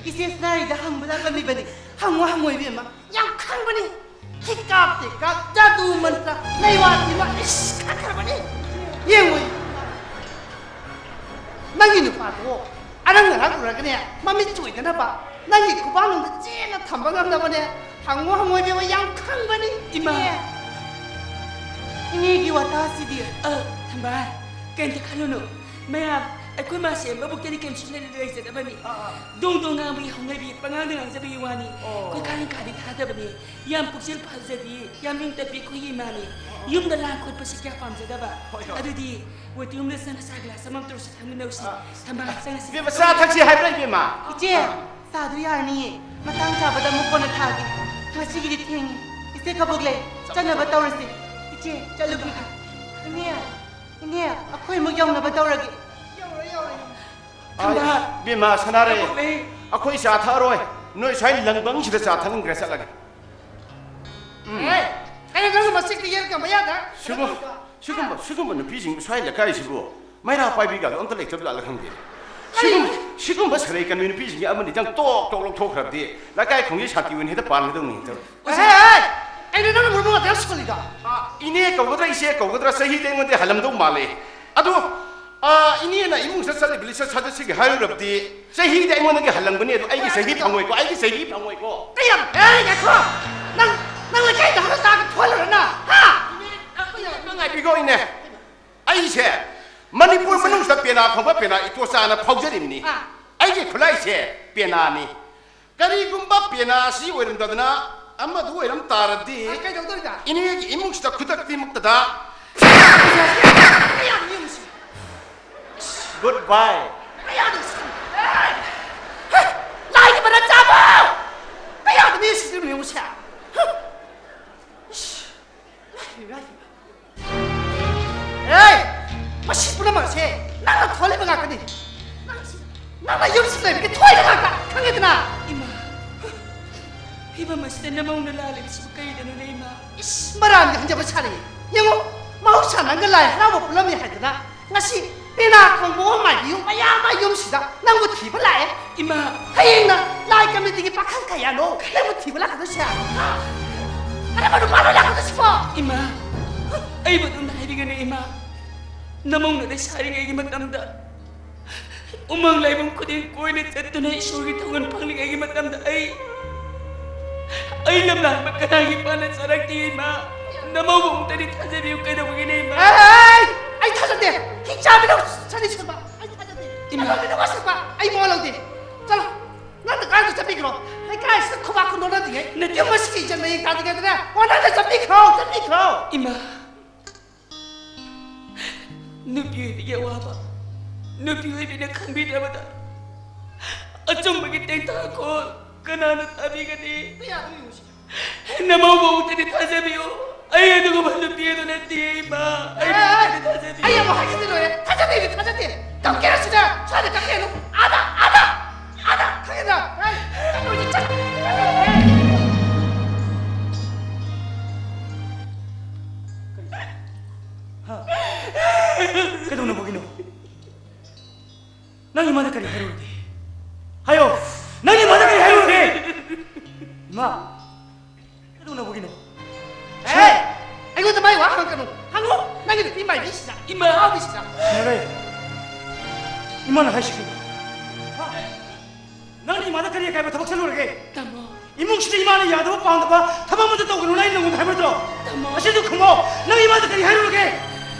ꯏꯆꯦ ꯁꯅꯥꯔꯩꯗ ꯍꯪꯕ ꯂꯥꯛꯂꯝꯃꯤꯕꯅꯤ꯫ ꯍꯪꯉꯣ, ꯍꯪꯉꯣ ꯏꯕꯦꯝꯃ, ꯌꯥꯝ ꯈꯪꯕꯅꯤ꯫ ꯍꯤꯀꯥꯞ ꯇꯦꯀꯥꯞ, ꯖꯥꯗꯨ ꯃꯟꯇ꯭ꯔ, ꯂꯩꯋꯥ ꯇꯤꯟꯋꯥ ꯏꯁ ꯈꯪꯈ꯭ꯔꯕꯅꯤ꯫ ꯌꯦꯡꯉꯨ, ꯅꯪꯒꯤ ꯅꯨꯄꯥꯗꯣ ꯑꯔꯪ ꯑꯔꯥꯛ ꯎꯔꯒꯅꯦ, ꯃꯃꯤꯠ ꯆꯣꯏꯗꯅꯕ ꯅꯪꯒꯤ ꯈꯨꯕꯥꯛꯅꯨꯡꯗ ꯆꯦꯠꯅ ꯊꯝꯕ ꯉꯝꯅꯕꯅꯦ꯫ ꯍꯪꯉꯣ, ꯍꯪꯉꯣ ꯏꯕꯦꯝꯃ, ꯌꯥꯝ ꯈꯪꯕꯅꯤ꯫ ꯏꯃꯥ꯫ ꯏꯅꯦ, ꯏꯅꯦꯒꯤ ꯋꯥꯇꯥꯁꯤꯗꯤ꯫ ꯑ, ꯊꯝꯕꯥꯜ, ꯀꯩꯝꯇ ꯈꯜꯂꯨꯅꯨ꯫ ꯃꯌꯥꯝ ꯑꯩꯈꯣꯏ ꯃꯥꯁꯦ ꯃꯕꯨꯛꯇꯗꯤ ꯀꯩꯝ ꯁꯨꯡꯂꯩ ꯂꯩꯖꯗꯕꯅꯤ꯫ ꯑꯥ, ꯑꯥ꯫ ꯗꯣꯡ ꯗꯣꯡ ꯉꯥꯡꯕꯒꯤ ꯍꯧꯅꯕꯤ, ꯄꯉꯥꯡꯗ ꯉꯥꯡꯖꯕꯒꯤ ꯋꯥꯅꯤ꯫ ꯑꯣ꯫ ꯑꯩꯈꯣꯏ ꯈꯥꯡ ꯈꯥꯗꯤ ꯊꯥꯗꯕꯅꯤ꯫ ꯌꯥꯝ ꯄꯨꯛꯆꯦꯜ ꯐꯖꯕꯤ, ꯌꯥꯝ ꯏꯪ ꯇꯞꯄꯤ ꯑꯩꯈꯣꯏꯒꯤ ꯏꯃꯥꯅꯤ꯫ ꯑꯣ꯫ ꯌꯨꯝꯗ ꯂꯥꯡ ꯈꯣꯠꯄꯁꯤ ꯀꯌꯥ ꯄꯥꯝꯖꯗꯕ꯫ ꯍꯣꯏ, ꯍꯣꯏ꯫ ꯑꯗꯨꯗꯤ waiting roomꯗ ꯆꯪꯉ ꯆꯥ glass ꯑꯃꯃꯝ ꯇꯧꯔꯁꯤ ꯊꯛꯃꯤꯟꯅꯧꯁꯤ꯫ ꯑꯥ꯫ ꯊꯝꯕꯥꯜ ꯆꯪꯉꯁꯤ꯫ ꯏꯕꯦꯝꯃ, ꯆꯥ ꯊꯛꯁꯤ ꯍꯥꯏꯕ꯭ꯔꯥ, ꯏꯕꯦꯝꯃ? ꯏꯆꯦ, ꯑꯥ꯫ ꯆꯥꯗꯣ ꯌꯥꯔꯅꯤꯌꯦ꯫ ꯃꯇꯥꯡ ꯆꯥꯕꯗ ꯑꯃꯨꯛ ꯀꯣꯟꯅ ꯊꯥꯒꯦ꯫ ꯉꯁꯤꯒꯤꯗꯤ ꯊꯦꯡꯉꯦ꯫ ꯏꯆꯦ ꯀꯕꯣꯛ ꯂꯩ, ꯆꯠꯅꯕ ꯇꯧꯔꯁꯤ꯫ ꯏꯆꯦ, ꯆꯠꯂꯨꯈꯤꯒꯦ꯫ ꯏꯅꯦ, ꯏꯅꯦ, ꯑꯩꯈꯣꯏ ꯑꯃꯨꯛ ꯌꯧꯅꯕ ꯇꯧꯔꯒꯦ꯫ ꯌꯧꯔꯦ, ꯌꯧꯔꯦ꯫ ꯊꯝꯕꯥꯜ꯫ ꯑꯥ, ꯏꯕꯦꯝꯃ, ꯁꯅꯥꯔꯩ, ꯀꯕꯣꯛ ꯂꯩ꯫ ꯑꯩꯈꯣꯏ ꯆꯥ ꯊꯛꯑꯔꯣꯏ꯫ ꯅꯣꯏ ꯁ꯭ꯋꯥꯏ ꯂꯪꯕꯪꯁꯤꯗ ꯆꯥ ꯊꯛꯅꯤꯡꯗ꯭ꯔꯦ, ꯆꯠꯂꯒꯦ꯫ ꯎꯝ꯫ ꯑꯦ, ꯀꯩꯅꯣ ꯅꯪꯅ ꯃꯁꯤꯡꯗ ꯌꯦꯟ ꯀꯝꯕ ꯌꯥꯗ? ꯁꯤꯕꯨ, ꯁꯤꯒꯨꯝꯕ, ꯁꯤꯒꯨꯝꯕ ꯅꯨꯄꯤꯁꯤꯡ ꯁ꯭ꯋꯥꯏ ꯂꯩꯀꯥꯏꯁꯤꯕꯨ ꯃꯩꯔꯥ ꯄꯥꯏꯕꯤꯒꯗꯣ ꯑꯝꯇ ꯂꯩꯇꯕ ꯖꯥꯠꯂ ꯈꯪꯗꯦ꯫ ꯁꯤꯒꯨꯝ-, ꯁꯤꯒꯨꯝꯕ ꯁꯔꯩ ꯀꯟꯕꯤ ꯅꯨꯄꯤꯁꯤꯡꯁꯦ ꯑꯃꯅꯤꯗꯪ ꯇꯣꯛ ꯇꯣꯛ ꯂꯧꯊꯣꯛꯈ꯭ꯔꯕꯗꯤ ꯂꯩꯀꯥꯏ ꯈꯨꯡꯒꯤ ꯁꯥꯟꯇꯤ ꯑꯣꯏꯅ ꯍꯦꯛꯇ ꯄꯥꯟꯒꯗꯧꯅꯤ ꯍꯦꯛꯇ꯫ ꯑꯦ, ꯑꯦ, ꯑꯦ, ꯀꯩꯅꯣ ꯅꯪꯅ ꯃꯔꯣꯜ ꯑꯃ ꯉꯥꯛꯇ ꯌꯥꯝ ꯁꯣꯜꯂꯤꯗꯣ? ꯑꯥ, ꯏꯅꯦ ꯀꯧꯒꯗ꯭ꯔꯥ ꯏꯆꯦ ꯀꯧꯒꯗ꯭ꯔꯥ ꯆꯍꯤꯗꯤ ꯑꯩꯉꯣꯟꯗ ꯍꯜꯂꯝꯗꯧ ꯃꯥꯜꯂꯦ꯫ ꯑꯗꯣ ꯑꯥ, ꯏꯅꯦꯅ ꯏꯃꯨꯡꯁꯤꯗ ꯆꯠꯂꯤꯕ ꯂꯤꯆꯠ ꯁꯥꯖꯠꯁꯤꯒꯤ ꯍꯥꯏꯔꯨꯔꯕꯗꯤ ꯆꯍꯤꯗꯤ ꯑꯩꯉꯣꯟꯗꯒꯤ ꯍꯜꯂꯝꯒꯅꯤ, ꯑꯗꯣ ꯑꯩꯒꯤ ꯆꯍꯤ ꯐꯪꯉꯣꯏꯀꯣ, ꯑꯩꯒꯤ ꯆꯍꯤ ꯐꯪꯉꯣꯏꯀꯣ꯫ ꯀꯌꯥꯝ, ꯑꯦ, ꯉꯥꯏꯈꯣ꯫ ꯅꯪ, ꯅꯪ ꯂꯩꯀꯥꯏꯗ ꯍꯧꯅ ꯇꯥꯒ ꯊꯣꯛꯍꯜꯂꯨꯔ ꯅꯪ, ꯍꯥ? ꯏꯅꯦ, ꯑꯩꯈꯣꯏ ꯉꯥꯏꯕꯤꯈꯣ, ꯏꯅꯦ꯫ ꯑꯩꯁꯦ ꯃꯅꯤꯄꯨꯔ ꯃꯅꯨꯡꯁꯤꯗ ꯄꯦꯅꯥ ꯈꯣꯡꯕ ꯄꯦꯅꯥ ꯏꯇꯣꯆꯥꯅ ꯐꯥꯎꯖꯔꯤꯕꯅꯤ꯫ ꯑꯥ꯫ ꯑꯩꯒꯤ ꯈꯨꯠꯂꯥꯏꯁꯦ ꯄꯦꯅꯥꯅꯤ꯫ ꯀꯔꯤꯒꯨꯝꯕ ꯄꯦꯅꯥ ꯑꯁꯤ ꯑꯣꯏꯔꯝꯗꯗꯅ ꯑꯃꯗꯨ ꯑꯣꯏꯔꯝ ꯇꯥꯔꯗꯤ, ꯑ, ꯀꯩꯗꯧꯗꯣꯏꯕ? ꯏꯅꯦꯒꯤ ꯏꯃꯨꯡꯁꯤꯗ ꯈꯨꯗꯛꯇꯤꯃꯛꯇꯗ ꯀꯌꯥꯝ ꯌꯨꯝꯁꯤ? Goodbye꯫ ꯀꯌꯥꯗ ꯁꯤ-, ꯑꯦ! ꯍꯦ! ꯂꯥꯏꯒꯤ ꯃꯔꯛ ꯆꯥꯕ! ꯀꯌꯥꯗ ꯃꯤ ꯁꯤꯗꯣꯏꯅꯣ ꯌꯦꯡꯉꯨꯁꯦ꯫ ꯍ! ꯏꯁ! ꯂꯥꯏ, ꯂꯥꯏ꯫ ꯑꯦ! ꯃꯁꯤ ꯄꯨꯝꯅꯃꯛ ꯑꯁꯦ ꯅꯪꯅ ꯊꯣꯛꯍꯜꯂꯤꯕ ꯉꯥꯛꯇꯅꯤ꯫ ꯅꯪꯁꯤ, ꯅꯪꯅ ꯌꯨꯝꯁꯤꯗ ꯂꯩꯕꯒꯤ ꯊꯣꯛꯏꯕ ꯉꯥꯛꯇ, ꯈꯪꯉꯦꯗꯅ? ꯏꯃꯥ, ꯐꯤꯕꯝ ꯑꯁꯤꯗ ꯅꯃꯧꯅ ꯂꯥꯜꯂꯤꯕꯁꯤꯕꯨ ꯀꯔꯤꯗꯅꯣꯅꯦ, ꯏꯃꯥ? ꯏꯁ, ꯃꯔꯥꯟꯒ ꯍꯟꯖꯕ ꯁꯥꯔꯤ꯫ ꯌꯦꯡꯉꯨ, ꯃꯍꯧꯁꯥ ꯅꯪꯒ ꯂꯥꯏ ꯍꯔꯥꯎꯕ ꯄꯨꯜꯂꯝꯃꯤ ꯍꯥꯏꯗꯅ ꯉꯁꯤ ꯄꯦꯅꯥ ꯈꯣꯡꯕ ꯑꯣ ꯃꯥꯏꯕꯤ ꯌꯨꯝ ꯃꯌꯥꯝ ꯑꯃ ꯌꯨꯝꯁꯤꯗ ꯅꯪꯕꯨ ꯊꯤꯕ ꯂꯥꯛꯑꯦ꯫ ꯏꯃꯥ! ꯍꯌꯦꯡꯅ ꯂꯥꯏ ꯀꯃꯤꯇꯤꯒꯤ ꯄꯥꯈꯪ ꯀꯌꯥꯅꯣ ꯅꯪꯕꯨ ꯊꯤꯕ ꯂꯥꯛꯀꯗꯣꯏꯁꯦ? ꯍꯥ? ꯀꯔꯝꯕ ꯅꯨꯄꯥꯅꯣ ꯂꯥꯛꯀꯗꯣꯏꯁꯤꯕꯣ? ꯏꯃꯥ! ꯑꯩꯕꯨ ꯑꯗꯨꯝ ꯍꯥꯏꯕꯤꯒꯅꯨ, ꯏꯃꯥ꯫ ꯅꯃꯧꯅ ꯂꯩꯁꯥꯔꯤꯉꯩꯒꯤ ꯃꯇꯝꯗ ꯎꯃꯪ ꯂꯥꯏꯕꯨꯡ ꯈꯨꯗꯤꯡ ꯀꯣꯏꯅ ꯆꯠꯇꯨꯅ ꯏꯁꯣꯔꯒꯤ ꯊꯧꯒꯜ ꯐꯪꯂꯤꯉꯩꯒꯤ ꯃꯇꯝꯗ ꯑꯩ, ꯑꯩ ꯂꯝꯂꯥꯟꯕ ꯀꯅꯥꯒꯤ ꯄꯥꯟꯅ ꯆꯥꯔꯛꯇꯦ, ꯏꯃꯥ? ꯅꯃꯧꯕꯨ ꯑꯃꯨꯛꯇꯗꯤ ꯊꯥꯖꯕꯤꯌꯨ, ꯀꯩꯗꯧꯕꯒꯤꯅꯦ, ꯏꯃꯥ? ꯑꯦ! ꯑꯩ ꯊꯥꯖꯗꯦ! ꯍꯤꯡꯆꯥꯕꯤꯅ ꯁꯅꯤ ꯁꯨꯝꯕ! ꯑꯩ ꯊꯥꯖꯗꯦ! ꯀꯔꯤꯅꯣ ꯃꯁꯤꯕꯣ? ꯑꯩ ꯃꯋꯥ ꯂꯧꯗꯦ꯫ ꯆꯠꯂꯣ꯫ ꯅꯪ ꯅꯀꯥꯏꯗ ꯆꯠꯄꯤꯈ꯭ꯔꯣ꯫ ꯂꯩꯀꯥꯏꯁꯤꯗ ꯈꯨꯕꯥꯛ ꯈꯨꯟꯗꯣꯛꯅꯗ꯭ꯔꯤꯉꯩ ꯅꯠꯇꯦ꯫ ꯌꯨꯝ ꯑꯁꯤꯒꯤ ꯏꯖꯠ ꯃꯌꯦꯡ ꯇꯥꯗ꯭ꯔꯤꯉꯩꯗꯅꯦ꯫ ꯑꯣ, ꯅꯪꯅ ꯆꯠꯄꯤꯈ꯭ꯔꯣ, ꯆꯠꯄꯤꯈ꯭ꯔꯣ꯫ ꯏꯃꯥ, ꯅꯨꯄꯤ ꯑꯣꯏꯕꯤꯒꯤ ꯑꯋꯥꯕ ꯅꯨꯄꯤ ꯑꯣꯏꯕꯤꯅ ꯈꯪꯕꯤꯗ꯭ꯔꯕꯗ ꯑꯆꯨꯝꯕꯒꯤ ꯇꯦꯡꯊꯥꯈꯣꯜ ꯀꯅꯥꯅ ꯇꯥꯕꯤꯒꯅꯤ? ꯀꯌꯥꯗ ꯌꯦꯡꯉꯨꯁꯤ? ꯅꯃꯧ ꯃꯕꯨꯛꯇꯗꯤ ꯊꯥꯖꯕꯤꯌꯨ꯫ ꯑꯩ ꯑꯗꯨꯒꯨꯝꯕ ꯅꯨꯄꯤ ꯑꯗꯨ ꯅꯠꯇꯦ, ꯏꯃꯥ꯫ ꯑꯩ ꯑꯦ, ꯃꯕꯨꯛꯇꯗꯤ ꯊꯥꯖꯕꯤꯌꯨ꯫ ꯑꯩ ꯑꯃꯨꯛ ꯍꯥꯏꯖꯗꯣꯏ ꯂꯣꯏꯔꯦ꯫ ꯊꯥꯖꯗꯦꯗꯤ ꯊꯥꯖꯗꯦ꯫ ꯀꯞꯀꯦꯔꯥ ꯁꯤꯗ? ꯁ꯭ꯋꯥꯏꯗ ꯀꯞꯀꯦꯅꯨ꯫ ꯑꯥꯗ, ꯑꯥꯗ, ꯑꯥꯗ꯫ ꯈꯪꯉꯦꯗ? ꯑꯩ ꯆꯠꯂꯣꯏꯁꯤ, ꯆꯠ-, ꯍꯥ? ꯀꯩꯗꯧꯅꯕꯒꯤꯅꯣ? ꯅꯪ ꯏꯃꯥꯗ ꯀꯔꯤ ꯍꯥꯏꯔꯨꯔꯒꯦ? ꯍꯥꯏꯌꯣ! ꯅꯪ ꯏꯃꯥꯗ ꯀꯔꯤ ꯍꯥꯏꯔꯨꯔꯒꯦ? ꯏꯃꯥ! ꯀꯩꯗꯧꯅꯕꯒꯤꯅꯣ? ꯑꯦ! ꯑꯩꯉꯣꯟꯗ ꯃꯥꯏ ꯋꯥ ꯍꯪꯉꯛꯀꯅꯨ꯫ ꯍꯪꯉꯨ! ꯅꯪꯒꯤ ꯅꯨꯄꯤ ꯃꯥꯏꯕꯤꯁꯤꯗ꯫ ꯏꯃꯥ! ꯑꯉꯥꯎꯕꯤꯁꯤꯗ꯫ ꯌꯥꯔꯦ! ꯏꯃꯥꯅ ꯍꯥꯏꯁꯤꯕꯨ? ꯍꯥ? ꯅꯪꯅ ꯏꯃꯥꯗ ꯀꯔꯤ ꯑꯀꯥꯏꯕ ꯊꯕꯛ ꯆꯠꯂꯨꯔꯒꯦ? ꯇꯥꯃꯣ꯫ ꯏꯃꯨꯡꯁꯤꯗ ꯏꯃꯥꯅ ꯌꯥꯗꯕ ꯄꯥꯝꯗꯕ ꯊꯕꯛ ꯑꯃꯠꯇ ꯇꯧꯒꯅꯨꯅ ꯑꯩꯅ ꯅꯉꯣꯟꯗ ꯍꯥꯏꯕ ꯅꯠꯇ꯭ꯔꯣ? ꯇꯥꯃꯣ꯫ ꯑꯁꯤꯗ ꯈꯨꯝꯃꯣ꯫ ꯅꯪ ꯏꯃꯥꯗ ꯀꯔꯤ ꯍꯥꯏꯔꯨꯔꯒꯦ?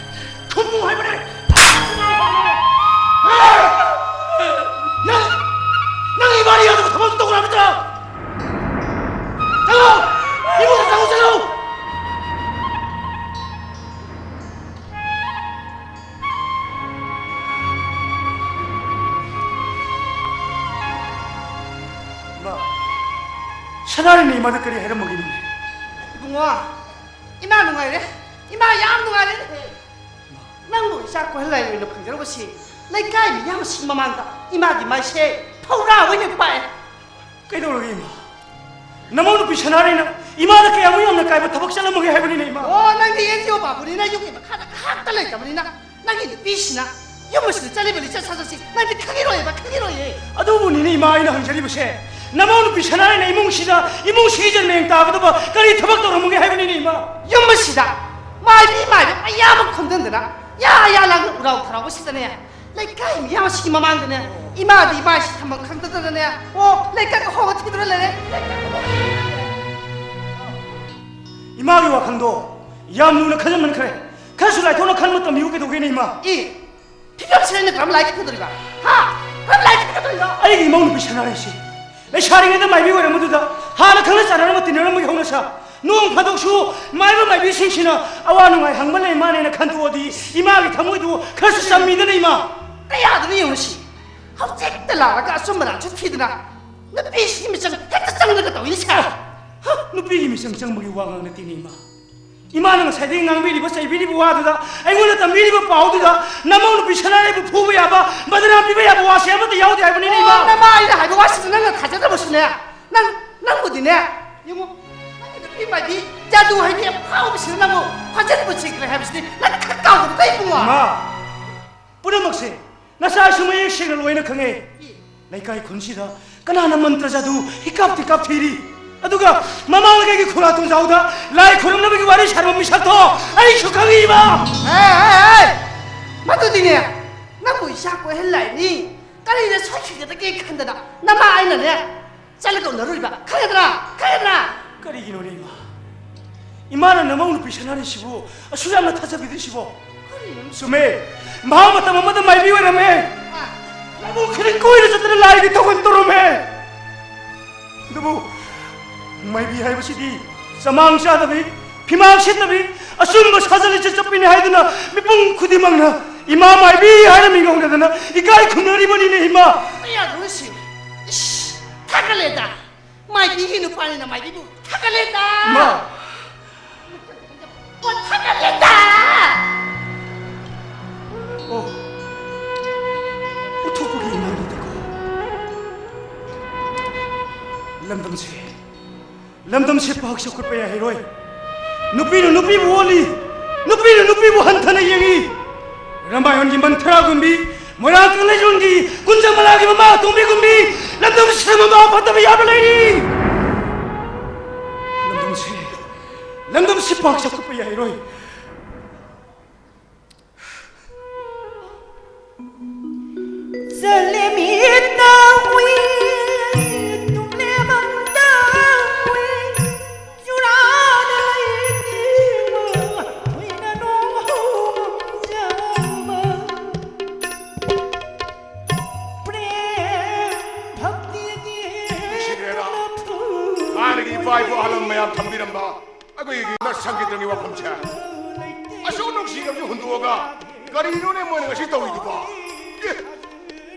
ꯈꯨꯝꯃꯨ ꯍꯥꯏꯕꯅꯦ꯫ ꯅꯪ, ꯅꯪ ꯏꯃꯥꯅ ꯌꯥꯗꯕ ꯊꯕꯛ ꯑꯃꯠꯇ ꯇꯧꯒꯅꯨ ꯍꯥꯏꯕ ꯅꯠꯇ꯭ꯔꯣ? ꯆꯠꯂꯣ! ꯏꯃꯨꯡꯗ ꯆꯪꯉꯨ, ꯆꯠꯂꯣ! ꯏꯃꯥ, ꯁꯅꯥꯔꯩꯅ ꯏꯃꯥꯗ ꯀꯔꯤ ꯍꯥꯏꯔꯝꯃꯒꯦ? ꯏꯕꯨꯡꯉꯣ, ꯏꯃꯥ ꯅꯨꯡꯉꯥꯏꯔꯦ꯫ ꯏꯃꯥ ꯌꯥꯝ ꯅꯨꯡꯉꯥꯏꯔꯦ꯫ ꯅꯪꯕꯨ ꯏꯆꯥ ꯀꯣꯏꯍꯜꯂꯥꯏ ꯑꯣꯏꯅ ꯐꯪꯖꯔꯨꯕꯁꯤ ꯂꯩꯀꯥꯏ ꯃꯤꯌꯥꯝꯁꯤꯡ ꯃꯃꯥꯡꯗ ꯏꯃꯥꯒꯤ ꯃꯥꯏꯁꯦ ꯐꯧꯔꯥ ꯑꯣꯏꯅ ꯄꯥꯛꯑꯦ꯫ ꯀꯩꯗꯧꯔꯒꯦ ꯏꯃꯥ? ꯅꯃꯧ ꯅꯨꯄꯤ ꯁꯅꯥꯔꯩꯅ ꯏꯃꯥꯗ ꯀꯌꯥꯃꯨꯛ ꯌꯥꯝꯅ ꯀꯥꯏꯕ ꯊꯕꯛ ꯆꯠꯂꯝꯃꯒꯦ ꯍꯥꯏꯕꯅꯤꯅꯦ, ꯏꯃꯥ? ꯑꯣ, ꯅꯪꯗꯤ ꯑꯦꯟ ꯖꯤ ꯑꯣ ꯄꯥꯕꯅꯤꯅ ꯌꯨꯝꯒꯤ ꯃꯈꯥꯗ ꯉꯥꯏꯍꯥꯛꯇ ꯂꯩꯇꯕꯅꯤꯅ ꯅꯪꯒꯤ ꯅꯨꯄꯤꯁꯤꯅ ꯌꯨꯝ ꯑꯁꯤꯗ ꯆꯠꯂꯤꯕ ꯂꯤꯆꯠ ꯁꯥꯖꯠꯁꯤ ꯅꯪꯗꯤ ꯈꯪꯉꯤꯔꯣꯏꯕ, ꯈꯪꯉꯤꯔꯣꯏꯌꯦ꯫ ꯑꯗꯨꯕꯨꯅꯤꯅꯦ, ꯏꯃꯥ, ꯑꯩꯅ ꯍꯪꯖꯔꯤꯕꯁꯦ꯫ ꯅꯃꯧ ꯅꯨꯄꯤ ꯁꯅꯥꯔꯩꯅ ꯏꯃꯨꯡꯁꯤꯗ, ꯏꯃꯨꯡꯁꯤꯒꯤ ꯏꯖꯠ ꯃꯌꯦꯡ ꯇꯥꯒꯗꯕ ꯀꯔꯤ ꯊꯕꯛ ꯇꯧꯔꯝꯃꯒꯦ ꯍꯥꯏꯕꯅꯤꯅꯦ, ꯏꯃꯥ? ꯌꯨꯝ ꯑꯁꯤꯗ ꯃꯥꯏꯕꯤ ꯃꯥꯏꯕ ꯃꯌꯥꯝ ꯑꯃ ꯈꯣꯝꯖꯤꯟꯗꯅ ꯌꯥ ꯌꯥ ꯂꯥꯡꯅ ꯎꯔꯥꯎ ꯊꯔꯥꯎꯕꯁꯤꯗꯅꯦ, ꯂꯩꯀꯥꯏ ꯃꯤꯌꯥꯝꯁꯤꯒꯤ ꯃꯃꯥꯡꯗꯅꯦ ꯏꯃꯥꯗꯤ ꯏꯃꯥꯏꯁꯤ ꯊꯝꯐꯝ ꯈꯪꯗꯗꯅꯅꯦ, ꯑꯣ, ꯂꯩꯀꯥꯏ ꯑꯍꯣꯡꯕ ꯊꯤꯗꯨꯅ ꯂꯩꯔꯦ꯫ ꯏꯃꯥꯒꯤ ꯋꯥꯈꯜꯗꯣ ꯌꯥꯝ ꯂꯨꯅ ꯈꯟꯖꯟꯃꯟꯈ꯭ꯔꯦ꯫ ꯈꯔꯁꯨ ꯂꯥꯏꯊꯣꯛꯅ ꯈꯟꯕ ꯇꯝꯕꯤꯌꯨ ꯀꯩꯗꯧꯒꯦꯅꯦ, ꯏꯃꯥ? ꯏ, ꯐꯤꯕꯝ ꯁꯤ ꯑꯩꯅ ꯀꯔꯝ ꯂꯥꯏ ꯈꯠꯀꯗꯧꯔꯤꯕ? ꯍꯥ? ꯀꯔꯝ ꯂꯥꯏ ꯈꯠꯀꯗꯧꯔꯤꯅꯣ? ꯑꯩꯒꯤ ꯏꯃꯧ ꯅꯨꯄꯤ ꯁꯅꯥꯔꯩꯁꯤ ꯂꯩꯁꯥꯔꯤꯉꯩꯗ ꯃꯥꯏꯕꯤ ꯑꯣꯏꯔꯝꯕꯗꯨꯗ ꯍꯥꯟꯅ ꯈꯪꯅ ꯆꯥꯟꯅꯔꯝꯕ ꯇꯤꯟꯅꯔꯝꯕꯒꯤ ꯍꯧꯅꯁꯥ, ꯅꯣꯡ ꯐꯥꯗꯣꯛꯁꯨ ꯃꯥꯏꯕ ꯃꯥꯏꯕꯤꯁꯤꯡꯁꯤꯅ ꯑꯋꯥ ꯅꯨꯡꯉꯥꯏ ꯍꯪꯕ ꯂꯩ ꯃꯥꯅꯦꯅ ꯈꯟꯗꯣꯛꯑꯗꯤ ꯏꯃꯥꯒꯤ ꯊꯃꯣꯏꯗꯨ ꯈꯔꯁꯨ ꯆꯝꯃꯤꯗꯅ ꯏꯃꯥ꯫ ꯀꯌꯥꯗꯅ ꯌꯦꯡꯉꯨꯁꯤ, ꯍꯧꯖꯤꯛꯇ ꯂꯥꯛꯂꯒ ꯑꯆꯨꯝꯕ ꯂꯥꯟꯁꯨ ꯊꯤꯗꯅ ꯅꯨꯄꯤꯁꯤꯒꯤ ꯃꯤꯆꯪ ꯍꯦꯛꯇ ꯆꯪꯗꯒ ꯇꯧꯏꯅꯦ ꯁꯦ꯫ ꯍ, ꯅꯨꯄꯤꯒꯤ ꯃꯤꯆꯪ ꯆꯪꯕꯒꯤ ꯋꯥ ꯉꯥꯡ ꯅꯠꯇꯦꯅꯦ ꯏꯃꯥ꯫ ꯏꯃꯥꯅ ꯉꯁꯥꯏꯗꯒꯤ ꯉꯥꯡꯕꯤꯔꯤꯕ ꯆꯩꯕꯤꯔꯤꯕ ꯋꯥꯗꯨꯗ, ꯑꯩꯉꯣꯟꯗ ꯇꯝꯕꯤꯔꯤꯕ ꯄꯥꯎꯗꯨꯗ ꯅꯃꯧ ꯅꯨꯄꯤ ꯁꯅꯥꯔꯩꯕꯨ ꯐꯨꯕ ꯌꯥꯕ, ꯕꯗꯅꯥꯝ ꯄꯤꯕ ꯌꯥꯕ ꯋꯥꯁꯦ ꯑꯃꯠꯇ ꯌꯥꯎꯗꯦ ꯍꯥꯏꯕꯅꯤꯅꯦ ꯏꯃꯥ꯫ ꯑꯣ, ꯅꯃꯥ ꯑꯩꯅ ꯍꯥꯏꯕ ꯋꯥꯁꯤꯗ ꯅꯪꯅ ꯊꯥꯖꯗꯕꯁꯨꯅꯦ꯫ ꯅꯪ, ꯅꯪꯕꯨꯗꯤꯅꯦ, ꯌꯦꯡꯉꯣ, ꯅꯪꯒꯤ ꯅꯨꯄꯤ ꯃꯥꯏꯕꯤ ꯖꯥꯗꯨ ꯍꯩꯕꯤ ꯑꯐꯥꯎꯕꯤꯁꯤꯅ ꯅꯪꯕꯨ ꯐꯥꯖꯤꯟ ꯄꯨꯟꯁꯤꯟꯈ꯭ꯔꯦ ꯍꯥꯏꯕꯁꯤꯗꯤ ꯅꯪ ꯈꯪ ꯀꯥꯎꯗꯕ ꯀꯩ ꯏꯕꯨꯡꯉꯣ? ꯏꯃꯥ, ꯄꯨꯝꯅꯃꯛꯁꯦ ꯅꯆꯥꯁꯨ ꯃꯌꯦꯛ ꯁꯦꯡꯅ ꯂꯣꯏꯅ ꯈꯪꯉꯦ꯫ ꯂꯩꯀꯥꯏ ꯈꯨꯟꯁꯤꯗ ꯀꯅꯥꯅ ꯃꯟꯇ꯭ꯔ ꯖꯥꯗꯨ ꯍꯤꯀꯥꯞ ꯊꯤꯀꯥꯞ ꯊꯤꯔꯤ? ꯑꯗꯨꯒ ꯃꯃꯥꯡ ꯂꯩꯀꯥꯏꯒꯤ ꯈꯨꯔꯥ ꯇꯣꯡꯖꯥꯎꯗ ꯂꯥꯏ ꯈꯨꯔꯨꯝꯅꯕꯒꯤ ꯋꯥꯔꯤ ꯁꯥꯔꯝꯕ ꯃꯤꯁꯛꯇꯣ ꯑꯩꯁꯨ ꯈꯪꯉꯤꯕ꯫ ꯑꯦ, ꯑꯦ, ꯑꯦ! ꯃꯗꯨꯗꯤꯅꯦ, ꯅꯪꯕꯨ ꯏꯆꯥ ꯀꯣꯏꯍꯜꯂꯥꯏꯅꯤ ꯀꯔꯤꯗ ꯁꯣꯏꯈꯤꯒꯗꯒꯦ ꯈꯟꯗꯅ ꯅꯃꯥ ꯑꯩꯅꯅꯦ ꯆꯠꯂꯒ ꯎꯅꯔꯨꯔꯤꯕ꯫ ꯈꯪꯒꯗ꯭ꯔꯥ? ꯈꯪꯒꯗ꯭ꯔꯥ? ꯀꯔꯤꯒꯤꯅꯣꯅꯦ ꯏꯃꯥ? ꯏꯃꯥꯅ ꯅꯃꯧ ꯅꯨꯄꯤ ꯁꯅꯥꯔꯩꯁꯤꯕꯨ ꯑꯁꯨꯛ ꯌꯥꯝꯅ ꯊꯥꯖꯕꯤꯗ꯭ꯔꯤꯁꯤꯕꯣ? ꯀꯔꯤꯅꯣ? ꯆꯨꯝꯃꯦ, ꯃꯍꯥꯛ ꯃꯇꯝ ꯑꯃꯗ ꯃꯥꯏꯕꯤ ꯑꯣꯏꯔꯝꯃꯦ꯫ ꯑꯥ꯫ ꯂꯝꯕꯨ ꯈꯨꯗꯤꯡ ꯀꯣꯏꯅ ꯆꯠꯇꯅ ꯂꯥꯏꯒꯤ ꯊꯧꯒꯜ ꯇꯧꯔꯝꯃꯦ꯫ ꯑꯗꯨꯕꯨ ꯃꯥꯏꯕꯤ ꯍꯥꯏꯕꯁꯤꯗꯤ ꯆꯃꯥꯡ ꯆꯥꯗꯕꯤ, ꯐꯤꯃꯥꯡ ꯁꯤꯠꯇꯕꯤ, ꯑꯆꯨꯝꯕ ꯁꯥꯖꯠ ꯂꯤꯆꯠ ꯆꯠꯄꯤꯅꯤ ꯍꯥꯏꯗꯨꯅ ꯃꯤꯄꯨꯝ ꯈꯨꯗꯤꯡꯃꯛꯅ ꯏꯃꯥ ꯃꯥꯏꯕꯤ ꯍꯥꯏꯅ ꯃꯤꯡ ꯀꯧꯅꯗꯅ ꯏꯀꯥꯏ ꯈꯨꯝꯅꯔꯤꯕꯅꯤꯅꯦ ꯏꯃꯥ꯫ ꯀꯌꯥꯗꯣ ꯁꯤ? ꯏꯁ, ꯊꯥꯒꯠꯂꯦꯗ꯫ ꯃꯥꯏꯕꯤꯒꯤ ꯅꯨꯄꯥꯅꯤꯅ ꯃꯥꯏꯕꯤꯕꯨ ꯊꯥꯒꯠꯂꯦꯗ꯫ ꯏꯃꯥ! ꯑꯣ, ꯊꯥꯒꯠꯂꯦꯗ꯫ ꯑꯣ, ꯎꯠꯊꯣꯛꯄꯒꯤ ꯏꯃꯥꯅꯤꯗꯀꯣ꯫ ꯂꯝꯗꯝꯁꯦ, ꯂꯝꯗꯝꯁꯦ ꯄꯥꯛ ꯆꯥꯎꯈꯠꯄ ꯌꯥꯏꯔꯣꯏ꯫ ꯅꯨꯄꯤꯅ ꯅꯨꯄꯤꯕꯨ ꯑꯣꯠꯂꯤ, ꯅꯨꯄꯤꯅ ꯅꯨꯄꯤꯕꯨ ꯍꯟꯊꯅ ꯌꯦꯡꯉꯤ꯫ ꯔꯥꯃꯥꯌꯟꯒꯤ ꯃꯟꯊꯔꯥꯒꯨꯝꯕꯤ, ꯃꯣꯏꯔꯥꯡ ꯀꯪꯂꯩꯔꯣꯜꯒꯤ ꯀꯨꯟꯖꯃꯂꯥꯒꯤ ꯃꯃꯥ ꯑꯇꯣꯝꯕꯤꯒꯨꯝꯕꯤ, ꯂꯝꯗꯝꯁꯤꯗ ꯃꯃꯥ ꯐꯠꯇꯕ ꯌꯥꯕ ꯂꯩꯔꯤ꯫ ꯂꯝꯗꯝꯁꯤ, ꯂꯝꯗꯝꯁꯤ ꯄꯥꯛ ꯆꯥꯎꯈꯠꯄ ꯌꯥꯏꯔꯣꯏ꯫ ꯏꯄꯥ ꯏꯄꯨ ꯑꯍꯜ ꯃꯌꯥꯝ ꯊꯝꯕꯤꯔꯝꯕ ꯑꯩꯈꯣꯏꯒꯤ ꯅ ꯁꯪꯀꯤꯔꯇꯟꯒꯤ ꯋꯥꯐꯝꯁꯦ ꯑꯁꯨꯛ ꯅꯨꯡꯁꯤꯔꯕꯁꯦ ꯍꯨꯟꯗꯣꯛꯑꯒ ꯀꯔꯤꯅꯣꯅꯦ ꯃꯣꯏꯅ ꯉꯁꯤ ꯇꯧꯔꯤꯗꯨꯕꯣ? ꯑꯦ,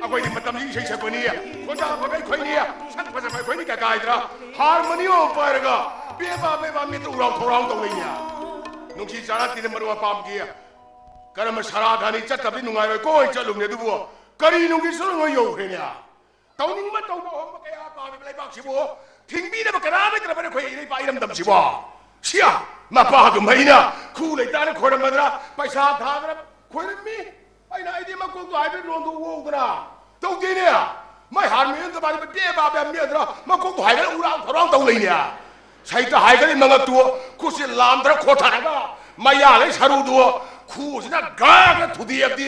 ꯑꯩꯈꯣꯏꯗꯤ ꯃꯇꯝꯁꯤ ꯏꯁꯩ ꯁꯛꯄꯅꯤ, ꯈꯣꯟꯖꯥ ꯐꯕ ꯑꯩꯈꯣꯏꯅꯤ, ꯁꯛ ꯐꯖꯕ ꯑꯩꯈꯣꯏꯅꯤ ꯀꯀꯥꯏꯗ꯭ꯔꯥ? ꯍꯥꯔꯃꯣꯅꯤꯌꯝ ꯑꯃ ꯄꯥꯏꯔꯒ ꯄꯦꯕꯥ ꯄꯦꯕꯥ ꯃꯤꯠꯇ ꯎꯔꯥꯎ ꯊꯧꯔꯥꯎ ꯇꯧ ꯂꯩꯅꯦ꯫ ꯅꯨꯡꯁꯤ ꯆꯥꯟꯅ ꯇꯤꯟꯅ ꯃꯔꯨꯞ ꯃꯄꯥꯝꯒꯤ ꯀꯔꯝꯕ ꯁꯔꯥ ꯊꯥꯅꯤ ꯆꯠꯇꯕꯗꯤ ꯅꯨꯡꯉꯥꯏꯔꯣꯏ ꯀꯣꯏ ꯆꯠꯂꯨꯕꯅꯦ, ꯑꯗꯨꯕꯨ ꯀꯔꯤ ꯅꯨꯡꯒꯤ ꯁꯨꯔꯨꯡ ꯌꯧꯈ꯭ꯔꯦꯅꯦ? ꯇꯧꯅꯤꯡꯕ ꯇꯧꯕ ꯍꯣꯡꯕ ꯀꯌꯥ ꯄꯥꯝꯃꯤꯕ ꯂꯩꯕꯥꯛꯁꯤꯕꯨ ꯊꯤꯡꯕꯤꯅꯕ ꯀꯅꯥ ꯂꯩꯇ꯭ꯔꯕꯅꯤ ꯑꯩꯈꯣꯏ ꯏꯔꯩꯄꯥꯛ ꯏꯔꯝꯗꯝꯁꯤꯕꯣ? ꯁꯤꯌꯥ, ꯃꯄꯥ ꯑꯗꯨꯝ ꯑꯩꯅ ꯈꯨ ꯂꯩꯇꯥꯅ ꯈꯣꯏꯔꯝꯃꯗ꯭ꯔꯥ, ꯄꯩꯁꯥ ꯊꯥꯗꯅ ꯈꯣꯏꯔꯝꯃꯤ꯫ ꯑꯩꯅ ꯑꯩꯗꯤ ꯃꯀꯣꯛꯇꯣ ꯍꯥꯏꯐꯦꯠ ꯂꯣꯟꯗꯣ ꯎꯍꯧꯗꯅ ꯇꯧꯗꯦꯅꯦ꯫ ꯃꯥꯏ ꯍꯥꯔꯃꯣꯅꯤꯌꯝꯗꯣ ꯃꯥꯗꯤ ꯄꯦ ꯄꯥ ꯄꯦ ꯃꯦꯗ꯭ꯔꯥ ꯃꯀꯣꯛꯇꯣ ꯍꯥꯏꯒꯠꯂ ꯎꯔꯥꯎ ꯊꯧꯔꯥꯎ ꯇꯧ ꯂꯩꯅꯦ꯫ ꯁꯩꯇ ꯍꯥꯏꯒꯠꯂꯤ ꯃꯉꯛꯇꯨ ꯈꯨꯠꯁꯤ ꯂꯥꯝꯗ꯭ꯔ ꯈꯣꯠꯊꯔꯒ ꯃꯌꯥꯗꯩ ꯁꯔꯨꯗꯨ ꯈꯨꯁꯤꯅ ꯒꯥꯒ ꯊꯨꯗꯦꯛꯑꯗꯤ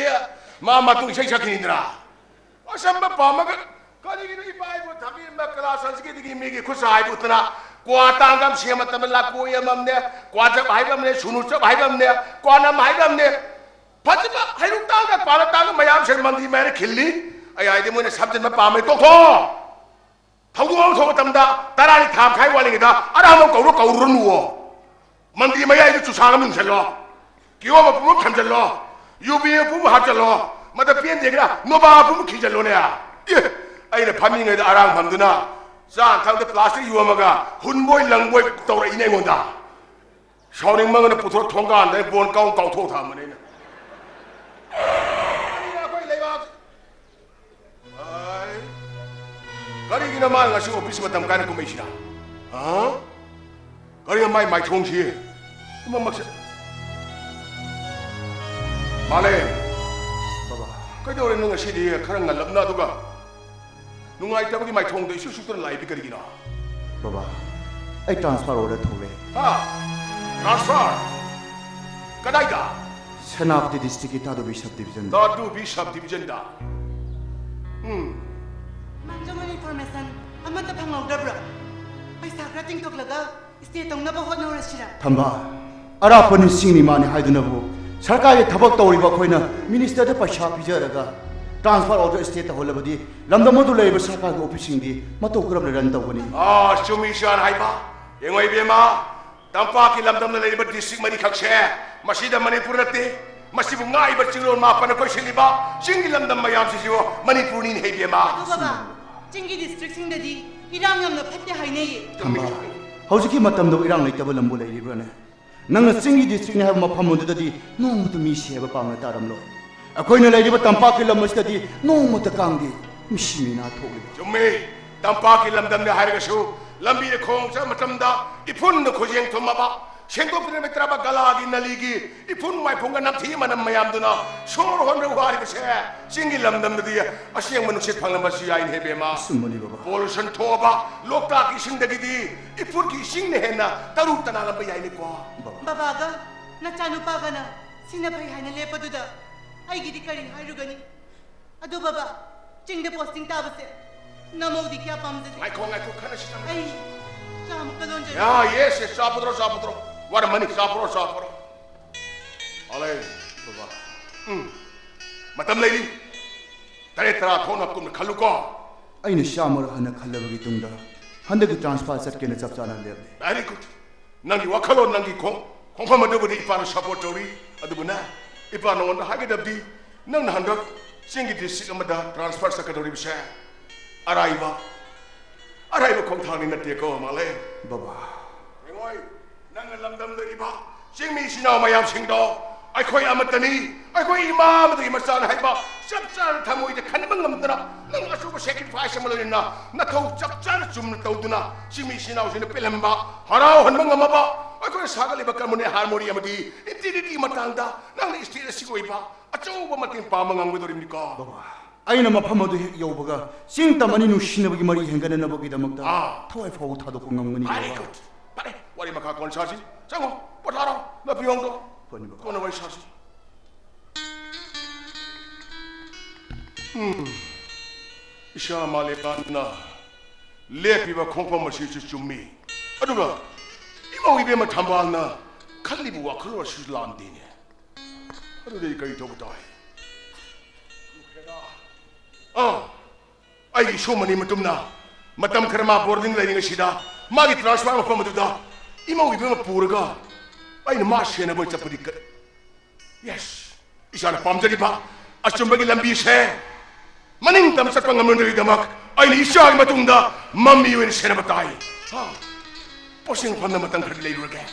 ꯃꯥ ꯃꯇꯨꯡ ꯏꯁꯩ ꯁꯛꯈꯤꯅꯤꯗꯅ꯫ ꯑꯆꯝꯕ ꯄꯥꯝꯃꯒ ꯀꯔꯤꯒꯤꯅꯣ ꯏꯄꯥ ꯏꯄꯨ ꯊꯝꯕꯤꯔꯝꯕ ꯀꯂꯥ ꯁꯪꯁꯀ꯭ꯔꯤꯇꯤꯒꯤ ꯃꯤꯒꯤ ꯈꯨꯠꯁꯥ ꯍꯥꯏꯕ ꯎꯠꯇꯅ ꯀ꯭ꯋꯥ ꯇꯥꯡꯒ ꯑꯃ ꯁꯦꯝꯕ ꯃꯇꯝꯗ ꯂꯥꯀꯣꯏ ꯑꯃꯝꯅꯦ, ꯀ꯭ꯋꯥ ꯆꯞ ꯍꯥꯏꯕ ꯑꯃꯅꯦ, ꯁꯨꯅꯨ ꯆꯞ ꯍꯥꯏꯕ ꯑꯃꯅꯦ, ꯀ꯭ꯋꯥ ꯅꯝ ꯍꯥꯏꯕ ꯑꯃꯅꯦ꯫ ꯐꯖꯕ ꯍꯩꯔꯨꯛ ꯇꯥꯡꯒ ꯀ꯭ꯋꯥꯅ ꯇꯥꯡꯒ ꯃꯌꯥꯝꯁꯦ ꯃꯟꯗꯤ ꯃꯌꯥꯅ ꯈꯤꯜꯂꯤ꯫ ꯑꯩ ꯍꯥꯏꯗꯤ ꯃꯣꯏꯅ ꯁꯝꯖꯤꯟꯕ ꯄꯥꯝꯃꯦ ꯇꯣꯛꯊꯣꯛꯑꯣ꯫ ꯊꯧꯗꯣꯛ ꯑꯃ ꯊꯣꯛꯄ ꯃꯇꯝꯗ ꯇꯔꯥꯅꯤ ꯊꯥ ꯃꯈꯥꯏ ꯋꯥꯠꯂꯤꯉꯩꯗ ꯑꯔꯥꯡꯕ ꯀꯧꯔꯣ ꯀꯧꯔꯨꯔꯅꯨꯋꯣ꯫ ꯃꯟꯗꯤ ꯃꯌꯥꯏꯗ ꯆꯨꯁꯥꯡ ꯑꯃ ꯌꯨꯡꯁꯜꯂꯣ꯫ ꯀꯤꯍꯣꯝ ꯃꯄꯨꯝ ꯑꯃ ꯊꯝꯖꯜꯂꯣ꯫ ꯌꯨꯕꯤ ꯃꯄꯨꯝ ꯑꯃ ꯍꯥꯞꯆꯜꯂꯣ꯫ ꯃꯗ ꯄꯦꯟꯗꯦꯒꯅ ꯅꯣꯕꯥ ꯃꯄꯨꯝ ꯑꯃ ꯈꯤꯖꯜꯂꯣꯅꯦ꯫ ꯑꯦ, ꯑꯩꯅ ꯐꯝꯃꯤꯉꯩꯗ ꯑꯔꯥꯡ ꯐꯝꯗꯨꯅ ꯆꯥ ꯊꯛꯇ ꯄ꯭ꯂꯥꯁꯇꯤꯛ ꯌꯣꯝꯃꯒ ꯍꯨꯟꯕꯣꯏ ꯂꯪꯕꯣꯏ ꯇꯧꯔꯛꯏꯅꯦ ꯑꯩꯉꯣꯟꯗ꯫ ꯁꯥꯎꯅꯤꯡꯃꯟꯗꯅ ꯄꯨꯊꯣꯛ ꯊꯣꯡꯒꯥꯟꯗ ꯕꯣꯟ ꯀꯥꯎ ꯀꯥꯎꯊꯣꯛ ꯊꯝꯕꯅꯦ ꯑꯩꯅ꯫ ꯑꯩꯈꯣꯏ ꯂꯩꯕꯥꯛ ꯑꯥꯏ꯫ ꯀꯔꯤꯒꯤꯅꯣ ꯃꯥ ꯉꯁꯤ ꯑꯣꯐꯤꯁ ꯃꯇꯝ ꯀꯥꯏꯅ ꯀꯨꯝꯃꯛꯏꯁꯤꯅ? ꯍꯥ? ꯀꯔꯤꯅꯣ ꯃꯥꯏ ꯃꯥꯏꯊꯣꯡꯁꯤ? ꯄꯨꯝꯅꯃꯛꯁꯦ꯫ ꯃꯥꯂꯦ꯫ ꯕꯕꯥ꯫ ꯀꯩꯗꯧꯔꯦ ꯅꯪ ꯉꯁꯤꯗꯤ ꯈꯔ ꯉꯜꯂꯞꯅ ꯑꯗꯨꯒ ꯅꯨꯡꯉꯥꯏꯇꯕꯒꯤ ꯃꯥꯏꯊꯣꯡꯗ ꯏꯁꯨ ꯁꯨꯛꯇꯅ ꯂꯥꯛꯏꯗꯤ ꯀꯔꯤꯒꯤꯅꯣ? ꯕꯕꯥ, ꯑꯩ transfer order ꯊꯣꯛꯂꯦ꯫ ꯍꯥ? Transfer? ꯀꯗꯥꯏꯗ? ꯁꯦꯅꯥꯄꯇꯤ district ꯀꯤ ꯇꯥꯗꯨꯕꯤ sub division ꯗ꯫ ꯇꯥꯗꯨꯕꯤ sub division ꯗ? ꯎꯝ꯫ ꯃꯥꯡꯖꯧꯅꯅ information ꯑꯃꯠꯇ ꯐꯪꯍꯧꯗꯕ꯭ꯔꯣ? ꯄꯩꯁꯥ ꯈꯔ ꯇꯤꯡꯊꯣꯛꯂꯒ stay ꯇꯧꯅꯕ ꯍꯣꯠꯅꯔꯁꯤꯔ? ꯊꯝꯕꯥꯜ, ꯑꯔꯥꯞꯄ ꯅꯤꯡꯁꯤꯡꯅꯤ ꯃꯥꯅꯤ ꯍꯥꯏꯗꯨꯅꯕꯨ ꯁꯔꯀꯥꯔꯒꯤ ꯊꯕꯛ ꯇꯧꯔꯤꯕ ꯑꯩꯈꯣꯏꯅ minister ꯗ ꯄꯩꯁꯥ ꯄꯤꯖꯔꯒ transfer order stay ꯇꯧꯍꯜꯂꯕꯗꯤ ꯂꯝꯗꯝ ꯑꯗꯨ ꯂꯩꯔꯤꯕ ꯁꯔꯀꯥꯔꯒꯤ office ꯁꯤꯡꯗꯤ ꯃꯇꯧ ꯀꯔꯝꯅ run ꯇꯧꯒꯅꯤ? ꯑꯥ, ꯆꯨꯝꯃꯤ ꯁꯥꯔ ꯍꯥꯏꯕ꯫ ꯌꯦꯡꯉꯣ ꯏꯕꯦꯝꯃ, ꯇꯝꯄꯥꯛꯀꯤ ꯂꯝꯗꯝꯗ ꯂꯩꯔꯤꯕ district ꯃꯔꯤꯈꯛꯁꯦ, ꯃꯁꯤꯗ ꯃꯅꯤꯄꯨꯔ ꯅꯠꯇꯦ, ꯃꯁꯤꯕꯨ ꯉꯥꯛꯏꯕ ꯆꯤꯡꯂꯣꯟ ꯃꯥꯄꯟꯅ ꯀꯣꯏꯁꯤꯜꯂꯤꯕ ꯆꯤꯡꯒꯤ ꯂꯝꯗꯝ ꯃꯌꯥꯝꯁꯤꯁꯨ ꯃꯅꯤꯄꯨꯔꯅꯤꯅꯦ ꯏꯕꯦꯝꯃ꯫ ꯑꯗꯣ ꯕꯕꯥ, ꯆꯤꯡꯒꯤ districtꯁꯤꯡꯗꯗꯤ ꯏꯔꯥꯡ ꯌꯥꯝꯅ ꯐꯠꯇꯦ ꯍꯥꯏꯅꯩꯌꯦ꯫ ꯊꯝꯕꯥꯜ, ꯍꯧꯖꯤꯛꯀꯤ ꯃꯇꯝꯗꯕꯨ ꯏꯔꯥꯡ ꯂꯩꯇꯕ ꯂꯝꯕꯨ ꯂꯩꯔꯤꯕ꯭ꯔꯥꯅꯦ? ꯅꯪꯅ ꯆꯤꯡꯒꯤ districtꯅꯤ ꯍꯥꯏꯕ ꯃꯐꯝ ꯑꯗꯨꯗꯗꯤ ꯅꯣꯡꯃꯇ ꯃꯤ ꯁꯤ ꯍꯥꯏꯕ ꯄꯥꯎꯅ ꯇꯥꯔꯝꯂꯣꯏ꯫ ꯑꯩꯈꯣꯏꯅ ꯂꯩꯔꯤꯕ ꯇꯝꯄꯥꯛꯀꯤ ꯂꯝ ꯑꯁꯤꯗꯗꯤ ꯅꯣꯡꯃꯇ ꯀꯥꯡꯗꯦ ꯃꯤꯁꯤ ꯃꯤꯅꯥ ꯊꯣꯛꯂꯤꯕ꯫ ꯆꯨꯝꯃꯤ, ꯇꯝꯄꯥꯛꯀꯤ ꯂꯝꯗꯝꯅꯤ ꯍꯥꯏꯔꯒꯁꯨ ꯂꯝꯕꯤꯗ ꯈꯣꯡ ꯆꯠꯄ ꯃꯇꯝꯗ ꯏꯐꯨꯟꯗ ꯈꯨꯖꯦꯡ ꯊꯨꯝꯃꯕ, ꯁꯦꯡꯗꯣꯛꯇ꯭ꯔꯤꯉꯩ ꯇꯔꯥꯕ ꯒꯂꯥꯒꯤ ꯅꯂꯤꯒꯤ ꯏꯐꯨꯟ ꯋꯥꯏꯐꯨꯟꯒ ꯅꯝꯊꯤ ꯃꯅꯝ ꯃꯌꯥꯝꯗꯨꯅ ꯁꯣꯔ ꯍꯣꯟꯕ ꯋꯥꯔꯤꯕꯁꯦ ꯆꯤꯡꯒꯤ ꯂꯝꯗꯝꯗꯗꯤ ꯑꯁꯦꯡꯕ ꯅꯨꯡꯁꯤꯠ ꯐꯪꯂꯝꯕꯁꯨ ꯌꯥꯏꯅꯦ ꯏꯕꯦꯝꯃ꯫ ꯑꯆꯨꯝꯕꯅꯤ ꯕꯕꯥ꯫ Pollution ꯊꯣꯛꯑꯕ ꯂꯣꯛꯇꯥꯛꯀꯤ ꯏꯁꯤꯡꯗꯒꯤꯗꯤ ꯏꯐꯨꯠꯀꯤ ꯏꯁꯤꯡꯅ ꯍꯦꯟꯅ ꯇꯔꯨ ꯇꯅꯥꯜꯂꯝꯕ ꯌꯥꯏꯅꯦꯀꯣ꯫ ꯕꯕꯥꯒ ꯅꯆꯥꯅꯨꯄꯥꯒꯅ ꯁꯤꯅ ꯐꯩ ꯍꯥꯏꯅ ꯂꯦꯞꯄꯗꯨꯗ ꯑꯩꯒꯤꯗꯤ ꯀꯔꯤ ꯍꯥꯏꯔꯨꯒꯅꯤ? ꯑꯗꯨ ꯕꯕꯥ, ꯆꯤꯡꯗ posting ꯇꯥꯕꯁꯦ ꯅꯃꯧꯗꯤ ꯀꯌꯥ ꯄꯥꯝꯖꯗꯦ꯫ ꯉꯥꯏꯈꯣ, ꯉꯥꯏꯈꯣ, ꯈꯟꯅꯁꯤ ꯆꯪꯉꯣ꯫ ꯑꯩ ꯆꯥꯃꯨꯛꯀ ꯂꯣꯟꯖꯒꯦ꯫ ꯌꯥ, yes, yes, ꯆꯥ ꯄꯨꯊꯣꯔꯣ, ꯆꯥ ꯄꯨꯊꯣꯔꯣ꯫ ꯋꯥꯔꯝꯃꯅꯤ, ꯆꯥ ꯄꯨꯊꯣꯔꯣ, ꯆꯥ ꯄꯨꯊꯣꯔꯣ꯫ ꯑꯂꯦ, ꯕꯕꯥ꯫ ꯎꯝ꯫ ꯃꯇꯝ ꯂꯩꯔꯤ꯫ ꯇꯔꯦꯠ ꯇꯔꯥ ꯊꯣꯛꯅ ꯀꯨꯞꯅ ꯈꯜꯂꯨꯀꯣ꯫ ꯑꯩꯅ ꯆꯥꯝꯃꯔꯛ ꯍꯟꯅ ꯈꯜꯂꯕꯒꯤ ꯇꯨꯡꯗ ꯍꯟꯗꯛꯀꯤ transfer ꯆꯠꯀꯦꯅ ꯆꯞ ꯆꯥꯅ ꯂꯦꯞꯂꯦ꯫ Very good꯫ ꯅꯪꯒꯤ ꯋꯥꯈꯜꯂꯣꯟ, ꯅꯪꯒꯤ ꯈꯣꯡ-, ꯈꯣꯡꯐꯝ ꯑꯗꯨꯕꯨꯗꯤ ꯏꯄꯥꯅ support ꯇꯧꯔꯤ꯫ ꯑꯗꯨꯕꯨꯅꯦ, ꯏꯄꯥ ꯅꯉꯣꯟꯗ ꯍꯥꯏꯒꯗꯕꯗꯤ, ꯅꯪꯅ ꯍꯟꯗꯛ ꯆꯤꯡꯒꯤ district ꯑꯃꯗ transfer ꯆꯠꯀꯗꯧꯔꯤꯕꯁꯦ ꯑꯔꯥꯏꯕ, ꯑꯔꯥꯏꯕ ꯈꯣꯡꯊꯥꯡꯗꯤ ꯅꯠꯇꯦꯀꯣ, ꯃꯥꯂꯦ꯫ ꯕꯕꯥ꯫ ꯌꯦꯡꯉꯣꯏ, ꯅꯪꯅ ꯂꯝꯗꯝꯗ ꯂꯩꯔꯤꯕ ꯆꯤꯡꯃꯤ ꯏꯆꯤꯟ ꯏꯅꯥꯎ ꯃꯌꯥꯝꯁꯤꯡꯗꯣ ꯑꯩꯈꯣꯏ ꯑꯃꯠꯇꯅꯤ, ꯑꯩꯈꯣꯏ ꯏꯃꯥ ꯑꯃꯗꯒꯤ ꯃꯆꯥꯅ ꯍꯥꯏꯕ ꯆꯞ ꯆꯥꯅ ꯊꯃꯣꯏꯗ ꯈꯟꯕ ꯉꯝꯗꯅ, ꯅꯪ ꯑꯆꯧꯕ sacrifice ꯑꯃ ꯂꯣꯏꯅꯅ ꯅꯊꯧ ꯆꯞ ꯆꯥꯅ ꯆꯨꯝꯅ ꯇꯧꯗꯨꯅ ꯆꯤꯡꯃꯤ ꯏꯆꯤꯟ ꯏꯅꯥꯎꯁꯤꯡꯗ ꯄꯦꯜꯍꯟꯕ, ꯍꯔꯥꯎꯍꯟꯕ ꯉꯝꯃꯕ, ꯑꯩꯈꯣꯏꯅ ꯁꯥꯒꯠꯂꯤꯕ ꯀꯔꯃꯅꯦ harmony ꯑꯃꯗꯤ integrityꯒꯤ ꯃꯇꯥꯡꯗ ꯅꯪꯅ state ꯑꯁꯤꯒꯤ ꯑꯣꯏꯕ ꯑꯆꯧꯕ ꯃꯇꯦꯡ ꯄꯥꯡꯕ ꯉꯝꯒꯗꯧꯔꯤꯕꯅꯤꯀꯣ꯫ ꯕꯕꯥ, ꯑꯩꯅ ꯃꯐꯝ ꯑꯗꯨ ꯍꯦꯛ ꯌꯧꯕꯒ ꯆꯤꯡ ꯇꯝ ꯑꯅꯤ ꯅꯨꯡꯁꯤꯅꯕꯒꯤ ꯃꯔꯤ ꯍꯦꯟꯒꯠꯅꯅꯕꯒꯤꯗꯃꯛꯇ ꯑꯥ꯫ ꯊꯋꯥꯏ ꯐꯥꯎꯕ ꯊꯥꯗꯣꯛꯄ ꯉꯝꯒꯅꯤ, Very ꯕꯕꯥ꯫ Good꯫ ꯐꯔꯦ, ꯋꯥꯔꯤ ꯃꯈꯥ ꯀꯣꯟꯅ ꯁꯥꯁꯤ꯫ ꯆꯪꯉꯣ, ꯄꯣꯊꯥꯔꯣ, ꯅꯥꯄꯤ ꯍꯣꯡꯗꯣ꯫ ꯐꯅꯤ, ꯕꯕꯥ꯫ ꯀꯣꯟꯅ ꯋꯥꯔꯤ ꯁꯥꯁꯤ꯫ ꯎꯝ꯫ ꯏꯁꯥ ꯃꯥꯂꯦꯝꯅ ꯂꯦꯞꯄꯤꯕ ꯈꯣꯡꯐꯝ ꯑꯁꯤꯁꯨ ꯆꯨꯝꯃꯤ꯫ ꯑꯗꯨꯒ ꯏꯃꯧ ꯏꯕꯦꯝꯃ ꯊꯝꯕꯥꯜꯅ ꯈꯜꯂꯤꯕ ꯋꯥꯈꯜꯂꯣꯟ ꯑꯁꯤꯁꯨ ꯂꯥꯟꯗꯦꯅꯦ꯫ ꯑꯗꯨꯗꯤ ꯑꯩ ꯀꯔꯤ ꯇꯧꯕ ꯇꯥꯏ? ꯑꯥ, ꯑꯩꯒꯤ ꯏꯁꯨꯃꯅꯤ ꯃꯇꯨꯝꯅ ꯃꯇꯝ ꯈꯔ ꯃꯥ boarding ꯂꯩꯔꯤꯉꯩꯁꯤꯗ ꯃꯥꯒꯤ ꯇ꯭ꯔꯥꯟꯁꯐꯔ ꯃꯐꯝ ꯑꯗꯨꯗ ꯏꯃꯧ ꯏꯕꯦꯝꯃ ꯄꯨꯔꯒ ꯑꯩꯅ ꯃꯥ ꯁꯦꯟꯅꯕ ꯑꯣꯏꯅ ꯆꯠꯄꯗꯤ ꯀ-, ꯌꯦꯁ, ꯏꯁꯥꯅ ꯄꯥꯝꯖꯔꯤꯕ ꯑꯆꯨꯝꯕꯒꯤ ꯂꯝꯕꯤꯁꯦ ꯃꯅꯤꯡ ꯇꯝꯅ ꯆꯠꯄ ꯉꯝꯂꯣꯏꯗꯕꯒꯤꯗꯃꯛ ꯑꯩꯅ ꯏꯆꯥꯒꯤ ꯃꯇꯨꯡꯗ ꯃꯃꯤ ꯑꯣꯏꯅ ꯁꯦꯟꯅꯕ ꯇꯥꯏ꯫ ꯍꯥ? ꯄꯣꯠꯁꯦꯡ ꯐꯝꯅ ꯃꯇꯝ ꯈꯔ ꯂꯩꯔꯨꯔꯒꯦ꯫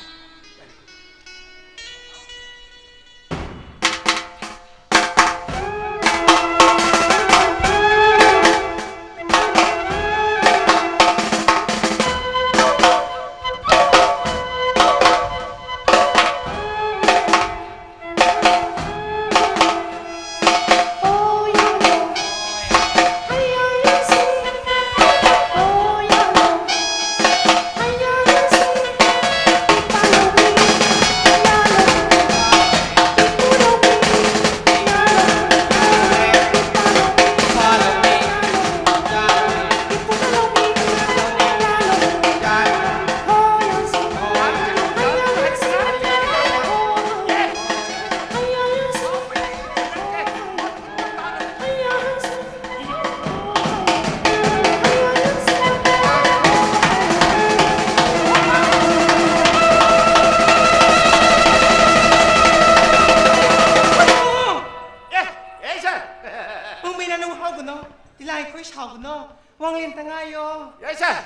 ꯑꯦ, ꯑꯦ, ꯁꯥꯔ꯫ ꯄꯨꯡꯃꯩꯅ ꯅꯨꯡ ꯍꯧꯒꯅꯣ, ꯇꯤꯂꯥꯏꯈꯣꯏ ꯁꯥꯎꯒꯅꯣ, ꯋꯥꯡꯂꯦꯟꯇ ꯉꯥꯏꯌꯣ꯫ ꯌꯥꯏ, ꯁꯥꯔ꯫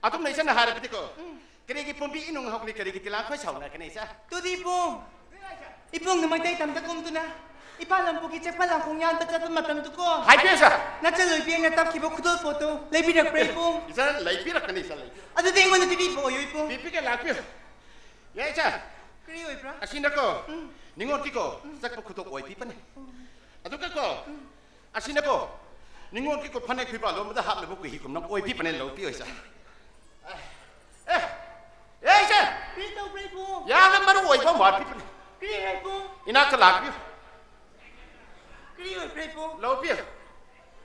ꯑꯗꯨꯝꯅ ꯏꯆꯟꯅ ꯍꯥꯏꯔꯕꯗꯤꯀꯣ, ꯎꯝ꯫ ꯀꯔꯤꯒꯤ ꯄꯨꯝꯕꯤ ꯏꯅꯨꯡ ꯍꯧꯒꯅꯤ, ꯀꯔꯤꯒꯤ ꯇꯤꯂꯥꯏꯈꯣꯏ ꯁꯥꯎꯅꯒꯅꯤ, ꯏꯆꯥ? ꯇꯨꯗꯤ ꯏꯕꯨꯡ, ꯏꯕꯨꯡꯅ ꯃꯩꯇꯩ ꯇꯝꯗ ꯀꯨꯝꯗꯨꯅ ꯏꯄꯥ ꯂꯝꯄꯨꯒꯤ ꯆꯦꯛꯄꯜ ꯂꯥꯡꯈꯣꯡ ꯌꯥꯟꯕ ꯆꯠꯄ ꯃꯇꯝꯗꯨꯀꯣ꯫ ꯍꯥꯏꯕꯤꯌꯨ, ꯏꯆꯥ꯫ ꯅꯆꯜ ꯑꯣꯏꯕꯤ ꯑꯩꯅ ꯇꯞꯈꯤꯕ ꯈꯨꯗꯣꯜꯄꯣꯠꯇꯨ ꯂꯩꯕꯤꯔꯛꯄ꯭ꯔꯥ, ꯏꯕꯨꯡ? ꯏꯆꯥ, ꯂꯩꯕꯤꯔꯛꯀꯅꯤ, ꯏꯆꯥ, ꯂꯩꯕꯤꯔꯛꯀꯅꯤ꯫ ꯑꯗꯨꯗꯤ ꯑꯩꯉꯣꯟꯗ ꯄꯤꯕꯤꯕ ꯑꯣꯏꯌꯨ, ꯏꯕꯨꯡ꯫ ꯄꯤꯕꯤꯒꯦ, ꯂꯥꯛꯄꯤꯌꯨ꯫ ꯌꯥꯏ, ꯏꯆꯥ꯫ ꯀꯔꯤ ꯑꯣꯏꯕ꯭ꯔꯥ? ꯑꯁꯤꯅꯀꯣ, ꯎꯝ꯫ ꯅꯤꯉꯣꯜꯒꯤꯀꯣ, ꯎꯝ꯫ ꯆꯠꯄ ꯈꯨꯗꯣꯞ ꯑꯣꯏꯕꯤꯕꯅꯦ꯫ ꯎꯝ꯫ ꯑꯗꯨꯒꯀꯣ, ꯎꯝ꯫ ꯑꯁꯤꯅꯀꯣ, ꯅꯤꯉꯣꯜꯒꯤꯀꯣ, ꯐꯅꯦꯛ ꯐꯤꯕꯥ ꯂꯣꯟꯕꯗ ꯍꯥꯞꯅꯕ ꯀꯨꯍꯤ ꯀꯨꯝꯅ ꯑꯣꯏꯕꯤꯕꯅꯦ, ꯂꯧꯕꯤꯌꯨ, ꯏꯆꯥ꯫ ꯑꯦ, ꯑꯦ, ꯏꯆꯦ! ꯀꯔꯤ ꯇꯧꯕ꯭ꯔꯥ, ꯏꯕꯨꯡ? ꯌꯥꯝꯅ ꯃꯔꯨ ꯑꯣꯏꯕ ꯑꯃ ꯋꯥꯠꯄꯤꯕꯅꯤ꯫ ꯀꯔꯤ ꯍꯥꯏꯕꯨ? ꯏꯅꯥꯛꯇ ꯂꯥꯛꯄꯤꯌꯨ꯫ ꯀꯔꯤ ꯑꯣꯏꯕ꯭ꯔꯥ, ꯏꯕꯨꯡ? ꯂꯧꯕꯤꯌꯨ꯫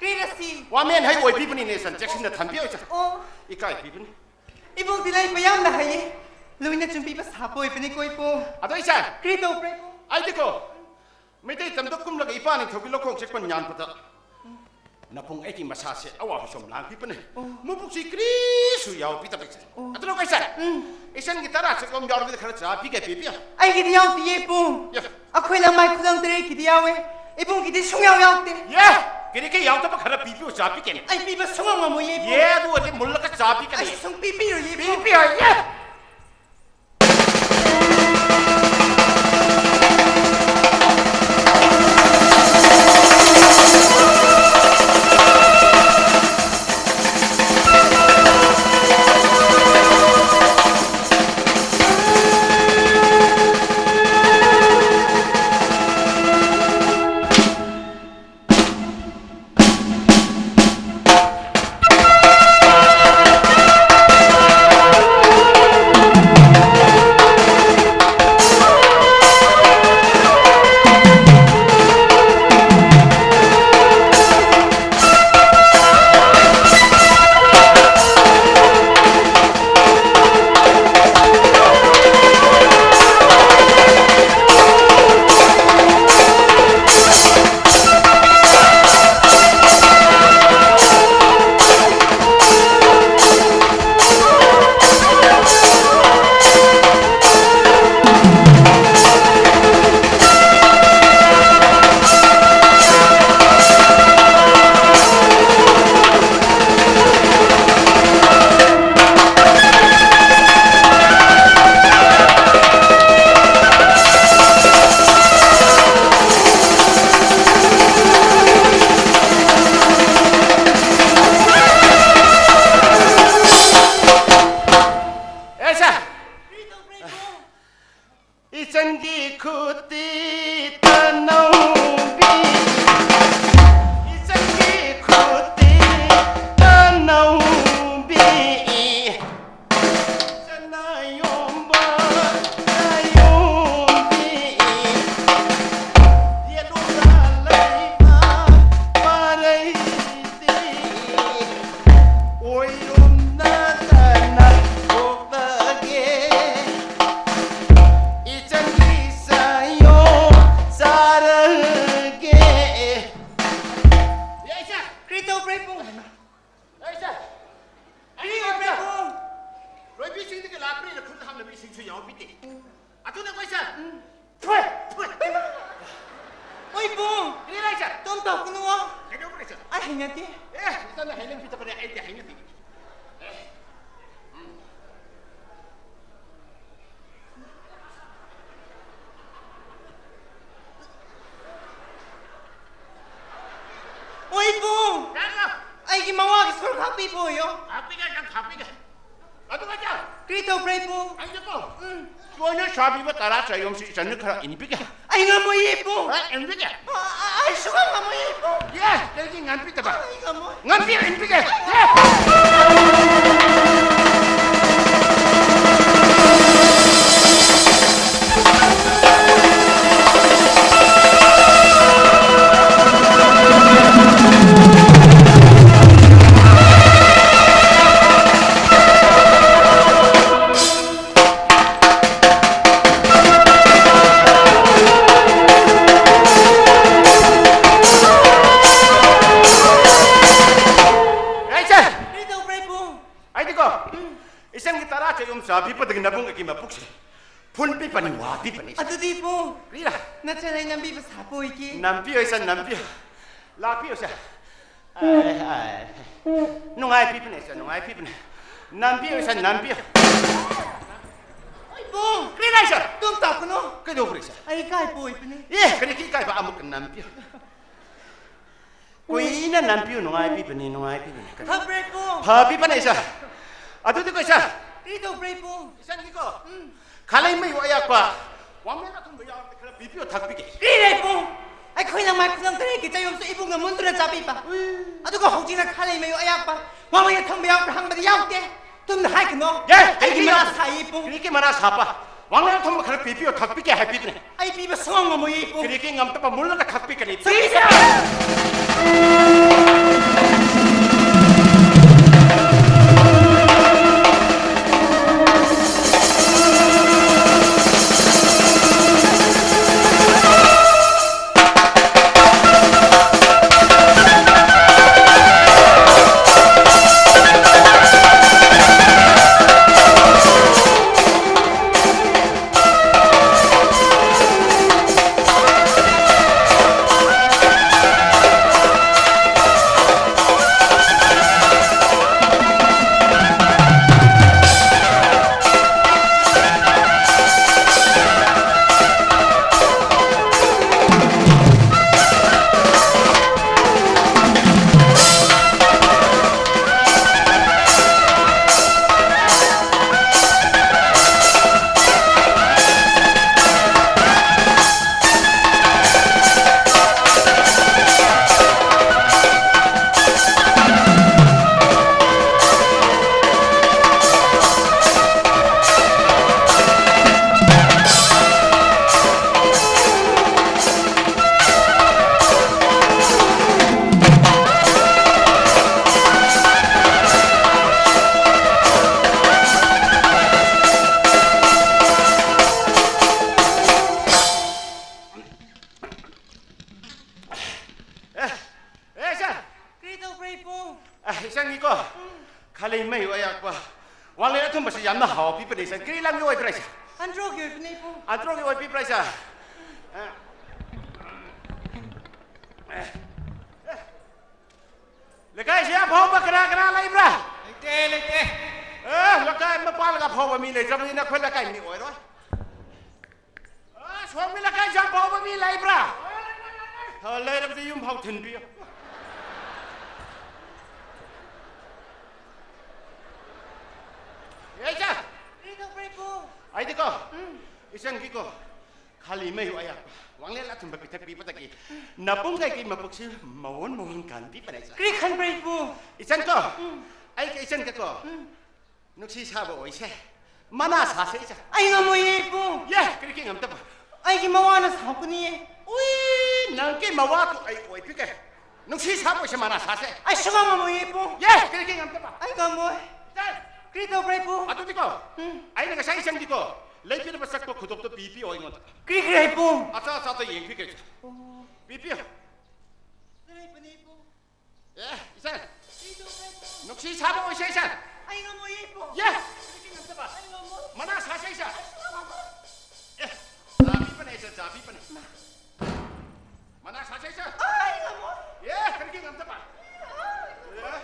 ꯀꯔꯤꯔ ꯁꯤ? ꯋꯥꯃꯦꯟ ꯍꯩ ꯑꯣꯏꯕꯤꯕꯅꯤꯅꯦ, ꯏꯆꯟ, ꯆꯦꯛꯁꯤꯟꯅ ꯊꯝꯕꯤꯌꯨ, ꯏꯆꯟ꯫ ꯑꯣ꯫ ꯏꯀꯥꯏꯕꯤꯕꯅꯤ꯫ ꯏꯕꯨꯡꯗꯤ ꯂꯩꯕ ꯌꯥꯝꯅ ꯍꯩꯌꯦ꯫ ꯂꯣꯏꯅ ꯆꯨꯝꯕꯤꯕ ꯁꯥꯕ ꯑꯣꯏꯕꯅꯤꯀꯣ, ꯏꯕꯨꯡ꯫ ꯑꯗꯣ, ꯏꯆꯟ꯫ ꯀꯔꯤ ꯇꯧꯕ꯭ꯔꯥ, ꯏꯕꯨꯡ? ꯑꯩꯗꯤꯀꯣ, ꯃꯩꯇꯩ ꯇꯝꯗ ꯀꯨꯝꯂꯒ ꯏꯄꯥ ꯅꯤꯡꯊꯧꯒꯤ ꯂꯧꯈꯣꯡ ꯆꯦꯛꯄꯟ ꯌꯥꯟꯕꯗ ꯅꯕꯨꯡ ꯑꯩꯒꯤ ꯃꯁꯥꯁꯦ ꯑꯋꯥꯕ ꯁꯨꯝ ꯂꯥꯡꯕꯤꯕꯅꯦ꯫ ꯑꯣ꯫ ꯃꯕꯨꯛꯁꯤ ꯀꯔꯤꯁꯨ ꯌꯥꯎꯕꯤꯗꯕ ꯏꯆꯟ꯫ ꯑꯣ꯫ ꯑꯗꯨꯅ ꯀꯩꯁꯦ꯫ ꯎꯝ꯫ ꯏꯆꯟꯒꯤ ꯇꯔꯥ ꯆꯠꯂꯣꯝ ꯌꯥꯎꯔꯕꯗꯤ ꯈꯔ ꯆꯥ ꯄꯤꯒꯦ ꯄꯤꯕꯤꯌꯨ꯫ ꯑꯩꯒꯤꯗꯤ ꯌꯥꯎꯗꯤꯌꯦ ꯏꯕꯨꯡ꯫ ꯌꯥ꯫ ꯑꯩꯈꯣꯏ ꯂꯃꯥꯏ ꯈꯨꯂꯪ ꯇꯔꯦꯠꯀꯤꯗꯤ ꯌꯥꯎꯋꯦ꯫ ꯏꯕꯨꯡꯒꯤꯗꯤ ꯁꯨꯡꯌꯥꯎ ꯌꯥꯎꯗꯦ꯫ ꯌꯦ! ꯀꯔꯤ ꯀꯩ ꯌꯥꯎꯗꯕ ꯈꯔ ꯄꯤꯕꯤꯌꯨ ꯆꯥ ꯄꯤꯒꯦꯅꯦ꯫ ꯑꯩ ꯄꯤꯕ ꯁꯨꯡꯉꯝ ꯉꯝꯃꯣꯏꯌꯦ ꯏꯕꯨꯡ꯫ ꯌꯦ, ꯑꯗꯨ ꯑꯣꯏꯔꯗꯤ ꯃꯨꯜꯂꯒ ꯆꯥ ꯄꯤꯒꯅꯤ꯫ ꯑꯩ ꯁꯨꯡꯄꯤ ꯄꯤꯔꯣꯏꯌꯦ ꯏꯕꯨꯡ꯫ ꯄꯤꯕꯤꯌꯨ ꯌꯦ꯫ ꯇꯧꯕ꯭ꯔꯥ ꯏꯕꯨꯡ? ꯑꯩꯁꯦ, ꯑꯩ ꯀꯔꯤ ꯇꯧꯕ꯭ꯔꯥ ꯏꯕꯨꯡ? ꯂꯣꯏꯕꯤꯁꯤꯡꯗꯒꯤ ꯂꯥꯛꯄꯅꯤꯅ ꯈꯨꯠ ꯍꯥꯝꯅꯕ ꯏꯁꯤꯡꯁꯨ ꯌꯥꯎꯕꯤꯗꯦ꯫ ꯑꯗꯨꯅ ꯑꯩꯈꯣꯏꯁꯦ, ꯎꯝ꯫ ꯊꯣꯏ, ꯊꯣꯏ꯫ ꯏꯃꯥ! ꯑꯣꯏ ꯏꯕꯨꯡ! ꯀꯔꯤ ꯂꯩꯁꯦ? ꯇꯣꯝ ꯇꯧꯒꯅꯨ꯫ ꯀꯩꯗꯧꯕ ꯂꯩꯁꯦ? ꯑꯩ ꯍꯩꯅꯗꯦ꯫ ꯑꯦ, ꯏꯆꯟꯅ ꯍꯩꯅꯕꯤꯗꯕꯅꯦ, ꯑꯩꯗꯤ ꯍꯩꯅꯕꯤ꯫ ꯑꯣ ꯏꯕꯨꯡ! ꯌꯥꯔꯦ! ꯑꯩꯒꯤ ꯃꯋꯥꯒꯤ ꯁꯔꯨꯛ ꯈꯥꯛꯄꯤꯕ ꯑꯣꯏꯌꯣ꯫ ꯈꯥꯛꯄꯤꯒꯦ, ꯅꯪ ꯈꯥꯛꯄꯤꯒꯦ꯫ ꯑꯗꯨꯒ ꯆꯥ꯫ ꯀꯔꯤ ꯇꯧꯕ꯭ꯔꯥ ꯏꯕꯨꯡ? ꯑꯩꯅꯀꯣ, ꯎꯝ꯫ ꯆꯣꯏꯅ ꯁꯥꯕꯤꯕ ꯇꯔꯥ ꯆꯌꯣꯝꯁꯤ ꯏꯆꯟꯅ ꯈꯔ ꯏꯟꯕꯤꯒꯦ꯫ ꯑꯩ ꯉꯝꯃꯣꯏꯌꯦ ꯏꯕꯨꯡ꯫ ꯑ, ꯏꯟꯕꯤꯒꯦ꯫ ꯑ, ꯑ, ꯑꯩ ꯁꯨꯡꯉꯝ ꯉꯝꯃꯣꯏꯌꯦ ꯏꯕꯨꯡ꯫ ꯌꯦ, ꯀꯔꯤꯒꯤ ꯉꯝꯕꯤꯗꯕ? ꯑꯩ ꯉꯝꯃꯣꯏ꯫ ꯉꯝꯕꯤꯔ ꯏꯟꯕꯤꯒꯦ꯫ ꯌꯦ꯫ ꯌꯥꯏꯁꯦ! ꯀꯔꯤ ꯇꯧꯕ꯭ꯔꯥ ꯏꯕꯨꯡ? ꯑꯩꯗꯤꯀꯣ, ꯎꯝ꯫ ꯏꯆꯟꯒꯤ ꯇꯔꯥ ꯆꯌꯣꯝ ꯆꯥꯕꯤꯕꯗꯒꯤ ꯅꯕꯨꯡ ꯑꯩꯒꯤ ꯃꯄꯨꯛꯁꯦ ꯐꯨꯟ ꯄꯤꯕꯅꯤ, ꯋꯥ ꯄꯤꯕꯅꯤ꯫ ꯑꯗꯨꯗꯤ ꯏꯕꯨꯡ, ꯀꯔꯤꯔꯥ? ꯅꯆꯦ ꯂꯩ ꯅꯝꯕꯤꯕ ꯁꯥꯄꯣꯏꯒꯦ꯫ ꯅꯝꯕꯤꯌꯨ ꯏꯆꯟ, ꯅꯝꯕꯤꯌꯨ꯫ ꯂꯥꯛꯄꯤꯌꯨꯁꯦ꯫ ꯑꯥꯏ, ꯑꯥꯏ꯫ ꯅꯨꯡꯉꯥꯏ ꯄꯤꯕꯅꯦ ꯏꯆꯟ, ꯅꯨꯡꯉꯥꯏ ꯄꯤꯕꯅꯦ꯫ ꯅꯝꯕꯤꯌꯨ ꯏꯆꯟ, ꯅꯝꯕꯤꯌꯨ꯫ ꯏꯕꯨꯡ! ꯀꯔꯤꯔꯥ ꯏꯆꯟ? ꯇꯨꯝ ꯇꯥꯛꯀꯅꯨ꯫ ꯀꯩꯗꯧꯕ꯭ꯔꯥ ꯏꯆꯟ? ꯑꯩ ꯏꯀꯥꯏꯕ ꯑꯣꯏꯕꯅꯦ꯫ ꯑꯦ, ꯀꯔꯤꯒꯤ ꯏꯀꯥꯏꯕ? ꯑꯃꯨꯛꯀ ꯅꯝꯕꯤꯌꯨ꯫ ꯀꯨꯏꯅ ꯅꯝꯕꯤꯌꯨ, ꯅꯨꯡꯉꯥꯏꯕꯤꯕꯅꯤ, ꯅꯨꯡꯉꯥꯏꯕꯤꯕꯅꯤ꯫ ꯐꯕ꯭ꯔꯥ ꯏꯕꯨꯡ? ꯐꯕꯤꯕꯅꯤ ꯏꯆꯟ꯫ ꯑꯗꯨꯗꯤ ꯀꯣ ꯏꯆꯟ꯫ ꯀꯔꯤ ꯇꯧꯕ꯭ꯔꯥ ꯏꯕꯨꯡ? ꯏꯆꯟꯒꯤꯀꯣ, ꯎꯝ꯫ ꯈꯥꯂꯩ ꯃꯌꯨ ꯑꯌꯥꯛꯄ, ꯋꯥꯡꯃꯦꯟ ꯑꯊꯨꯝꯕ ꯌꯥꯎꯔꯗꯤ ꯈꯔ ꯄꯤꯕꯤꯌꯨ, ꯊꯛꯄꯤꯒꯦ꯫ ꯀꯔꯤꯔꯥ ꯏꯕꯨꯡ? ꯑꯩꯈꯣꯏ ꯂꯃꯥꯏ ꯈꯨꯂꯪ ꯇꯔꯦꯠꯀꯤ ꯆꯌꯣꯝꯁꯨ ꯏꯕꯨꯡꯅ ꯃꯨꯟꯗꯨꯅ ꯆꯥꯕꯤꯕ꯫ ꯎꯏ꯫ ꯑꯗꯨꯒ ꯍꯧꯖꯤꯛꯅ ꯈꯥꯂꯩ ꯃꯌꯨ ꯑꯌꯥꯛꯄ, ꯋꯥꯡꯃꯦꯟ ꯑꯊꯨꯝꯕ ꯌꯥꯎꯕ꯭ꯔꯥ ꯍꯪꯕꯗ ꯌꯥꯎꯗꯦ꯫ ꯇꯨꯝꯅ ꯍꯥꯏꯒꯅꯣ꯫ ꯌꯥꯏ, ꯑꯩꯒꯤ ꯑꯩꯒꯤ ꯃꯔꯥ ꯌꯥꯎ-, ꯁꯥꯏ ꯏꯕꯨꯡ꯫ ꯀꯔꯤꯒꯤ ꯃꯔꯥ ꯁꯥꯕ? ꯋꯥꯡꯂꯦꯟ ꯑꯊꯨꯝꯕ ꯈꯔ ꯄꯤꯕꯤꯌꯨ, ꯊꯛꯄꯤꯒꯦ ꯍꯥꯏꯕꯤꯕꯅꯦ꯫ ꯑꯩ ꯄꯤꯕ ꯁꯨꯡꯉꯝ ꯉꯝꯃꯣꯏ ꯏꯕꯨꯡ꯫ ꯀꯔꯤꯒꯤ ꯉꯝꯗꯕ? ꯃꯨꯜꯂꯒ ꯊꯛꯄꯤꯒꯅꯤ꯫ ꯄꯤꯕꯤꯌꯨ! ꯏꯆꯟꯒꯤꯀꯣ, ꯈꯥꯂꯤ ꯃꯩ ꯑꯣꯏꯌꯥꯛꯄ ꯋꯥꯡꯂꯦꯟ ꯑꯊꯨꯝꯕꯁꯤ ꯌꯥꯝꯅ ꯍꯥꯎ ꯄꯤꯕꯅꯦ ꯏꯆꯟ꯫ ꯀꯔꯤ ꯂꯝꯒꯤ ꯑꯣꯏꯕ꯭ꯔꯥ ꯏꯆꯟ? ꯑꯟꯗ꯭ꯔꯣꯒꯤ ꯑꯣꯏꯕꯅꯦ ꯏꯕꯨꯡ꯫ ꯑꯟꯗ꯭ꯔꯣꯒꯤ ꯑꯣꯏꯕꯤꯕ꯭ꯔꯥ ꯏꯆꯟ? ꯑ, ꯑ, ꯑ, ꯂꯩꯀꯥꯏꯁꯤ ꯑꯐꯥꯎꯕ ꯀꯅꯥ ꯀꯅꯥ ꯂꯩꯕ꯭ꯔꯥ? ꯂꯩꯇꯦ, ꯂꯩꯇꯦ꯫ ꯑꯦ, ꯂꯩꯀꯥꯏ ꯑꯃ ꯄꯥꯜꯂꯒ ꯑꯐꯥꯎꯕ ꯃꯤ ꯂꯩꯇ꯭ꯔꯕꯅꯤꯅ ꯑꯩꯈꯣꯏ ꯂꯩꯀꯥꯏ ꯃꯤ ꯑꯣꯏꯔꯣꯏ꯫ ꯑ, ꯁꯣꯝꯒꯤ ꯂꯩꯀꯥꯏꯁꯤ ꯑꯐꯥꯎꯕ ꯃꯤ ꯂꯩꯕ꯭ꯔꯥ? ꯑ, ꯂꯩꯔꯕꯗꯤ ꯌꯨꯝ ꯐꯥꯎ ꯊꯤꯟꯕꯤꯌꯨ꯫ ꯑꯦ, ꯏꯆꯟ! ꯀꯔꯤ ꯇꯧꯕ꯭ꯔꯥ, ꯏꯕꯨꯡ? ꯑꯩꯗꯤꯀꯣ, ꯎꯝ꯫ ꯏꯆꯟꯒꯤꯀꯣ, ꯈꯥꯂꯤ ꯃꯩ ꯑꯣꯏꯌꯥꯛꯄ ꯋꯥꯡꯂꯦꯟ ꯑꯊꯨꯝꯕ ꯄꯤꯊꯛꯄꯤꯕꯗꯒꯤ ꯅꯄꯨꯡ ꯀꯩꯀꯩ ꯃꯄꯨꯛꯁꯤ ꯃꯋꯣꯟ ꯃꯋꯣꯟ ꯀꯥꯟꯕꯤꯕꯅꯦ ꯏꯆꯟ꯫ ꯀꯔꯤ ꯈꯟꯕ꯭ꯔꯥ ꯏꯕꯨꯡ? ꯏꯆꯟꯀꯣ, ꯎꯝ꯫ ꯑꯩꯒ ꯏꯆꯟꯒꯀꯣ, ꯎꯝ꯫ ꯅꯨꯡꯁꯤ ꯁꯥꯕ ꯑꯣꯏꯁꯦ꯫ ꯃꯅꯥ ꯁꯥꯁꯦ ꯏꯆꯟ꯫ ꯑꯩ ꯉꯝꯃꯣꯏꯌꯦ ꯏꯕꯨꯡ꯫ ꯌꯦ, ꯀꯔꯤꯒꯤ ꯉꯝꯗꯕ? ꯑꯩꯒꯤ ꯃꯋꯥꯅ ꯁꯥꯎꯒꯅꯤꯌꯦ꯫ ꯎꯏ, ꯅꯪꯒꯤ ꯃꯋꯥꯗꯨ ꯑꯩ ꯑꯣꯏꯕꯤꯒꯦ꯫ ꯅꯨꯡꯁꯤ ꯁꯥꯕ ꯑꯣꯏꯁꯦ ꯃꯅꯥ ꯁꯥꯁꯦ꯫ ꯑꯩ ꯁꯨꯡꯉꯝ ꯉꯝꯃꯣꯏꯌꯦ ꯏꯕꯨꯡ꯫ ꯌꯦ, ꯀꯔꯤꯒꯤ ꯉꯝꯗꯕ? ꯑꯩ ꯉꯝꯃꯣꯏ꯫ ꯏꯆꯟ! ꯀꯔꯤ ꯇꯧꯕ꯭ꯔꯥ ꯏꯕꯨꯡ? ꯑꯗꯨꯗꯤꯀꯣ, ꯎꯝ꯫ ꯑꯩꯅ ꯉꯁꯥꯏ ꯏꯆꯟꯒꯤꯀꯣ, ꯂꯩꯕꯤꯅꯕ ꯆꯠꯄ ꯈꯨꯗꯣꯞꯇꯣ ꯄꯤꯕꯤꯌꯣ ꯑꯩꯉꯣꯟꯗ꯫ ꯀꯔꯤ ꯀꯔꯤ ꯏꯕꯨꯡ? ꯑꯆꯥ ꯑꯆꯥꯗ ꯌꯦꯡꯕꯤꯒꯦ꯫ ꯑꯣ꯫ ꯄꯤꯕꯤꯌꯣ꯫ ꯂꯩꯕꯅꯦ ꯏꯕꯨꯡ꯫ ꯑꯦ, ꯏꯆꯟ! ꯀꯔꯤ ꯇꯧꯕ꯭ꯔꯥ ꯏꯕꯨꯡ? ꯅꯨꯡꯁꯤ ꯁꯥꯕ ꯑꯣꯏꯁꯦ ꯏꯆꯟ꯫ ꯑꯩ ꯉꯝꯃꯣꯏꯌꯦ ꯏꯕꯨꯡ꯫ ꯌꯦ! ꯀꯔꯤꯒꯤ ꯉꯝꯗꯕ? ꯑꯩ ꯉꯝꯃꯣꯏ꯫ ꯃꯅꯥ ꯁꯥꯁꯦ ꯏꯆꯟ꯫ ꯑꯩ ꯁꯨꯡꯉꯝ ꯉꯝꯃꯣꯏ꯫ ꯑꯦ, ꯆꯥꯕꯤꯕꯅꯦ ꯏꯆꯟ, ꯆꯥꯕꯤꯕꯅꯦ꯫ ꯃꯅꯥ ꯁꯥꯁꯦ ꯏꯆꯟ꯫ ꯑꯩ ꯉꯝꯃꯣꯏ꯫ ꯌꯦ, ꯀꯔꯤꯒꯤ ꯉꯝꯗꯕ? ꯑꯩ ꯉꯝꯃꯣꯏ꯫ ꯑꯦ,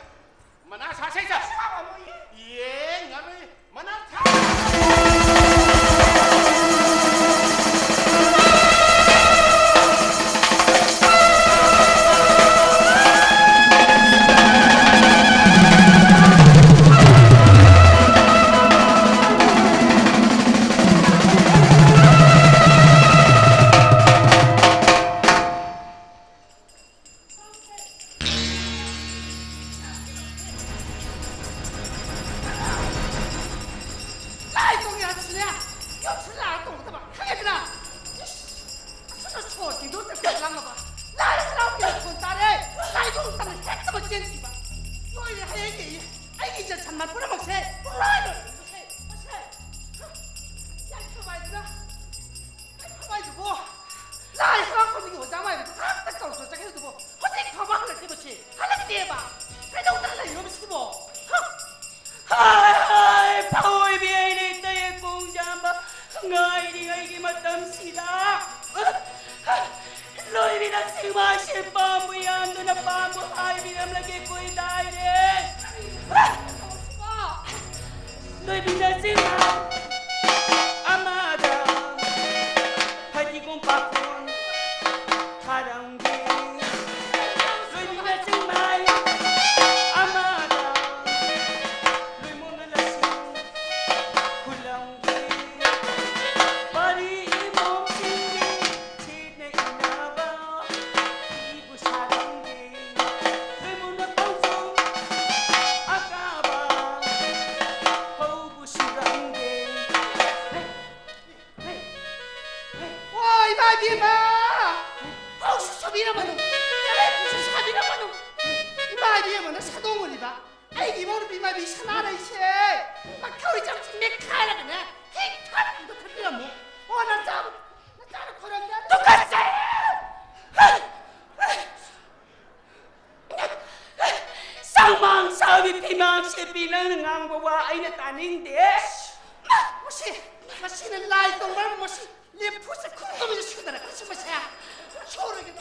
ꯃꯅꯥ ꯁꯥꯁꯦ ꯏꯆꯟ꯫ ꯑꯩ ꯁꯨꯡꯉꯝ ꯉꯝꯃꯣꯏꯌꯦ꯫ ꯌꯦ, ꯉꯝꯃꯤ꯫ ꯃꯅꯥ ꯁꯥ- ꯆꯤꯡꯃꯥꯏ ꯑꯃꯗ ꯐꯗꯤꯒꯣꯝ ꯄꯥꯈꯣꯟ ꯊꯥꯔꯝꯒꯦ꯫ ꯂꯣꯏꯕꯤꯅ ꯆꯤꯡꯃꯥꯏ ꯑꯃꯗ ꯂꯣꯏꯃꯣꯟꯅ ꯂꯁꯤꯡ ꯈꯨꯂꯪꯒꯤ ꯄꯥꯔꯤ ꯏꯃꯣꯝꯁꯤꯡꯒꯤ ꯁꯤꯠꯅ ꯏꯟꯅꯕ ꯐꯤꯕꯨ ꯁꯥꯔꯝꯒꯦ꯫ ꯂꯣꯏꯃꯣꯟꯅ ꯐꯧꯖꯣꯝ ꯑꯀꯥꯕ ꯐꯧꯕꯨ ꯁꯨꯔꯝꯒꯦ꯫ ꯍꯦ, ꯍꯦ, ꯍꯦ꯫ ꯑꯣ, ꯏꯃꯥ ꯏꯕꯦꯝꯃ! ꯐꯧꯁꯨ ꯁꯨꯕꯤꯔꯝꯃꯅꯨ, ꯆꯔꯦꯠꯄꯨꯁꯨ ꯁꯥꯕꯤꯔꯝꯃꯅꯨ꯫ ꯏꯃꯥ ꯏꯕꯦꯝꯃꯅ ꯁꯥꯗꯣꯡꯉꯨꯔꯤꯕ ꯑꯩꯒꯤ ꯏꯃꯧ ꯅꯨꯄꯤ ꯃꯥꯏꯕꯤ ꯁꯅꯥꯔꯩꯁꯦ ꯃꯈꯧꯔꯤ ꯆꯪꯁꯤꯡ ꯃꯦꯠꯈꯥꯏꯔꯒꯅꯦ, ꯍꯤꯡ ꯊꯥꯔꯛꯄꯗ ꯊꯛꯄꯤꯔꯝꯃꯣ꯫ ꯑꯣ, ꯅꯆꯥꯕꯨ, ꯅꯆꯥꯅ ꯈꯣꯏꯔꯝꯗꯦ꯫ ꯇꯨꯀꯠꯆꯩ! ꯁꯪꯃꯥꯡ ꯁꯥꯕꯤ ꯐꯤꯃꯥꯡ ꯁꯦꯠꯄꯤ, ꯅꯪꯅ ꯉꯥꯡꯕ ꯋꯥ ꯑꯩꯅ ꯇꯥꯅꯤꯡꯗꯦ꯫ ꯃꯥ, ꯃꯁꯤ, ꯃꯁꯤꯅ ꯂꯥꯏ ꯇꯣꯡꯕ ꯃꯁꯤ ꯂꯦꯝꯐꯨ ꯆꯈꯨꯝ ꯇꯧꯃꯤꯟꯅ ꯁꯨꯗꯅ ꯈꯔ ꯁꯨꯝꯕꯁꯦ꯫ ꯁꯨꯔꯒꯦ꯫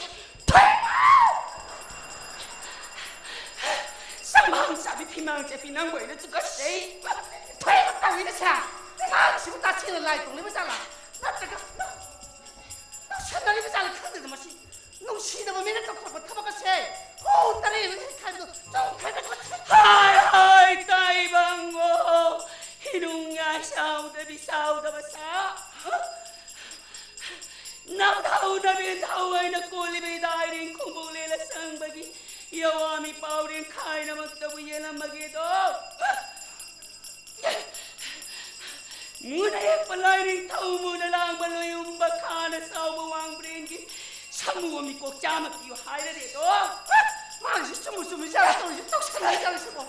ꯊꯣꯏꯃ! ꯁꯪꯃꯥꯡ ꯆꯥꯕꯤ ꯐꯤꯃꯥꯡ ꯆꯦꯄꯤ ꯅꯪꯕꯨ ꯑꯩꯅ ꯇꯨꯀꯠꯆꯩ꯫ ꯊꯣꯏꯃ ꯇꯧꯏꯅ ꯁꯦ꯫ ꯃꯥꯒꯤꯁꯤꯕꯨ ꯇꯥꯁꯦꯡꯅ ꯂꯥꯏ ꯇꯣꯡꯂꯤꯕ ꯖꯥꯠꯂꯥ? ꯅꯠꯇ꯭ꯔꯒ ꯇꯧꯁꯟꯅꯔꯤꯕ ꯖꯥꯠꯂꯥ ꯈꯪꯗꯦꯗ ꯃꯁꯤ꯫ ꯅꯨꯡꯁꯤꯗꯕ ꯃꯤꯅ ꯇꯧꯊꯣꯔꯛꯄ ꯊꯕꯛ ꯑꯁꯦ ꯍꯨ ꯇꯔꯦꯠ ꯑꯃ ꯍꯦꯛ ꯈꯥꯏꯕꯗꯣ ꯆꯨꯝꯈ꯭ꯔꯦꯗ ꯈꯣꯠꯈ꯭ꯔꯦ꯫ ꯍꯥꯏ ꯍꯥꯏ ꯇꯥꯏꯕꯪꯉꯣ, ꯏꯅꯨꯡ ꯌꯥꯏ ꯁꯥꯎꯗꯕꯤ ꯁꯥꯎꯗꯕ ꯁꯥ꯫ ꯅꯥꯊꯧ ꯅꯕꯦꯟ ꯊꯧ ꯍꯥꯏꯅ ꯀꯣꯜꯂꯤꯕ ꯏꯗꯥꯏꯔꯤꯡ ꯈꯣꯡꯕꯧ ꯂꯦꯜꯂ ꯆꯪꯕꯒꯤ ꯌꯋꯥꯃꯤ ꯄꯥꯎꯔꯦꯡ ꯈꯥꯏꯅꯃꯛꯇꯕꯨ ꯌꯦꯜꯂꯝꯃꯒꯦꯗꯣ꯫ ꯃꯨꯅ ꯌꯦꯛꯄ ꯂꯥꯏꯔꯤꯛ ꯊꯧ ꯃꯨꯅ ꯂꯥꯡꯕ ꯂꯣꯏꯌꯨꯝꯕ ꯈꯥꯅ ꯆꯥꯎꯕ ꯋꯥꯡꯕ꯭ꯔꯦꯟꯒꯤ ꯁꯥꯃꯨ ꯑꯃ ꯃꯤꯀꯣꯛ ꯆꯥꯝꯃ ꯄꯤꯌꯨ ꯍꯥꯏꯔꯗꯤ ꯑꯗꯣ꯫ ꯃꯥꯒꯤꯁꯨ ꯆꯨꯝꯕꯨ ꯆꯨꯝꯃꯤ ꯖꯥꯠꯂ ꯇꯧꯔꯤꯁꯦ, ꯇꯧꯁꯟꯅꯩ ꯖꯥꯠꯂꯁꯤꯕꯣ꯫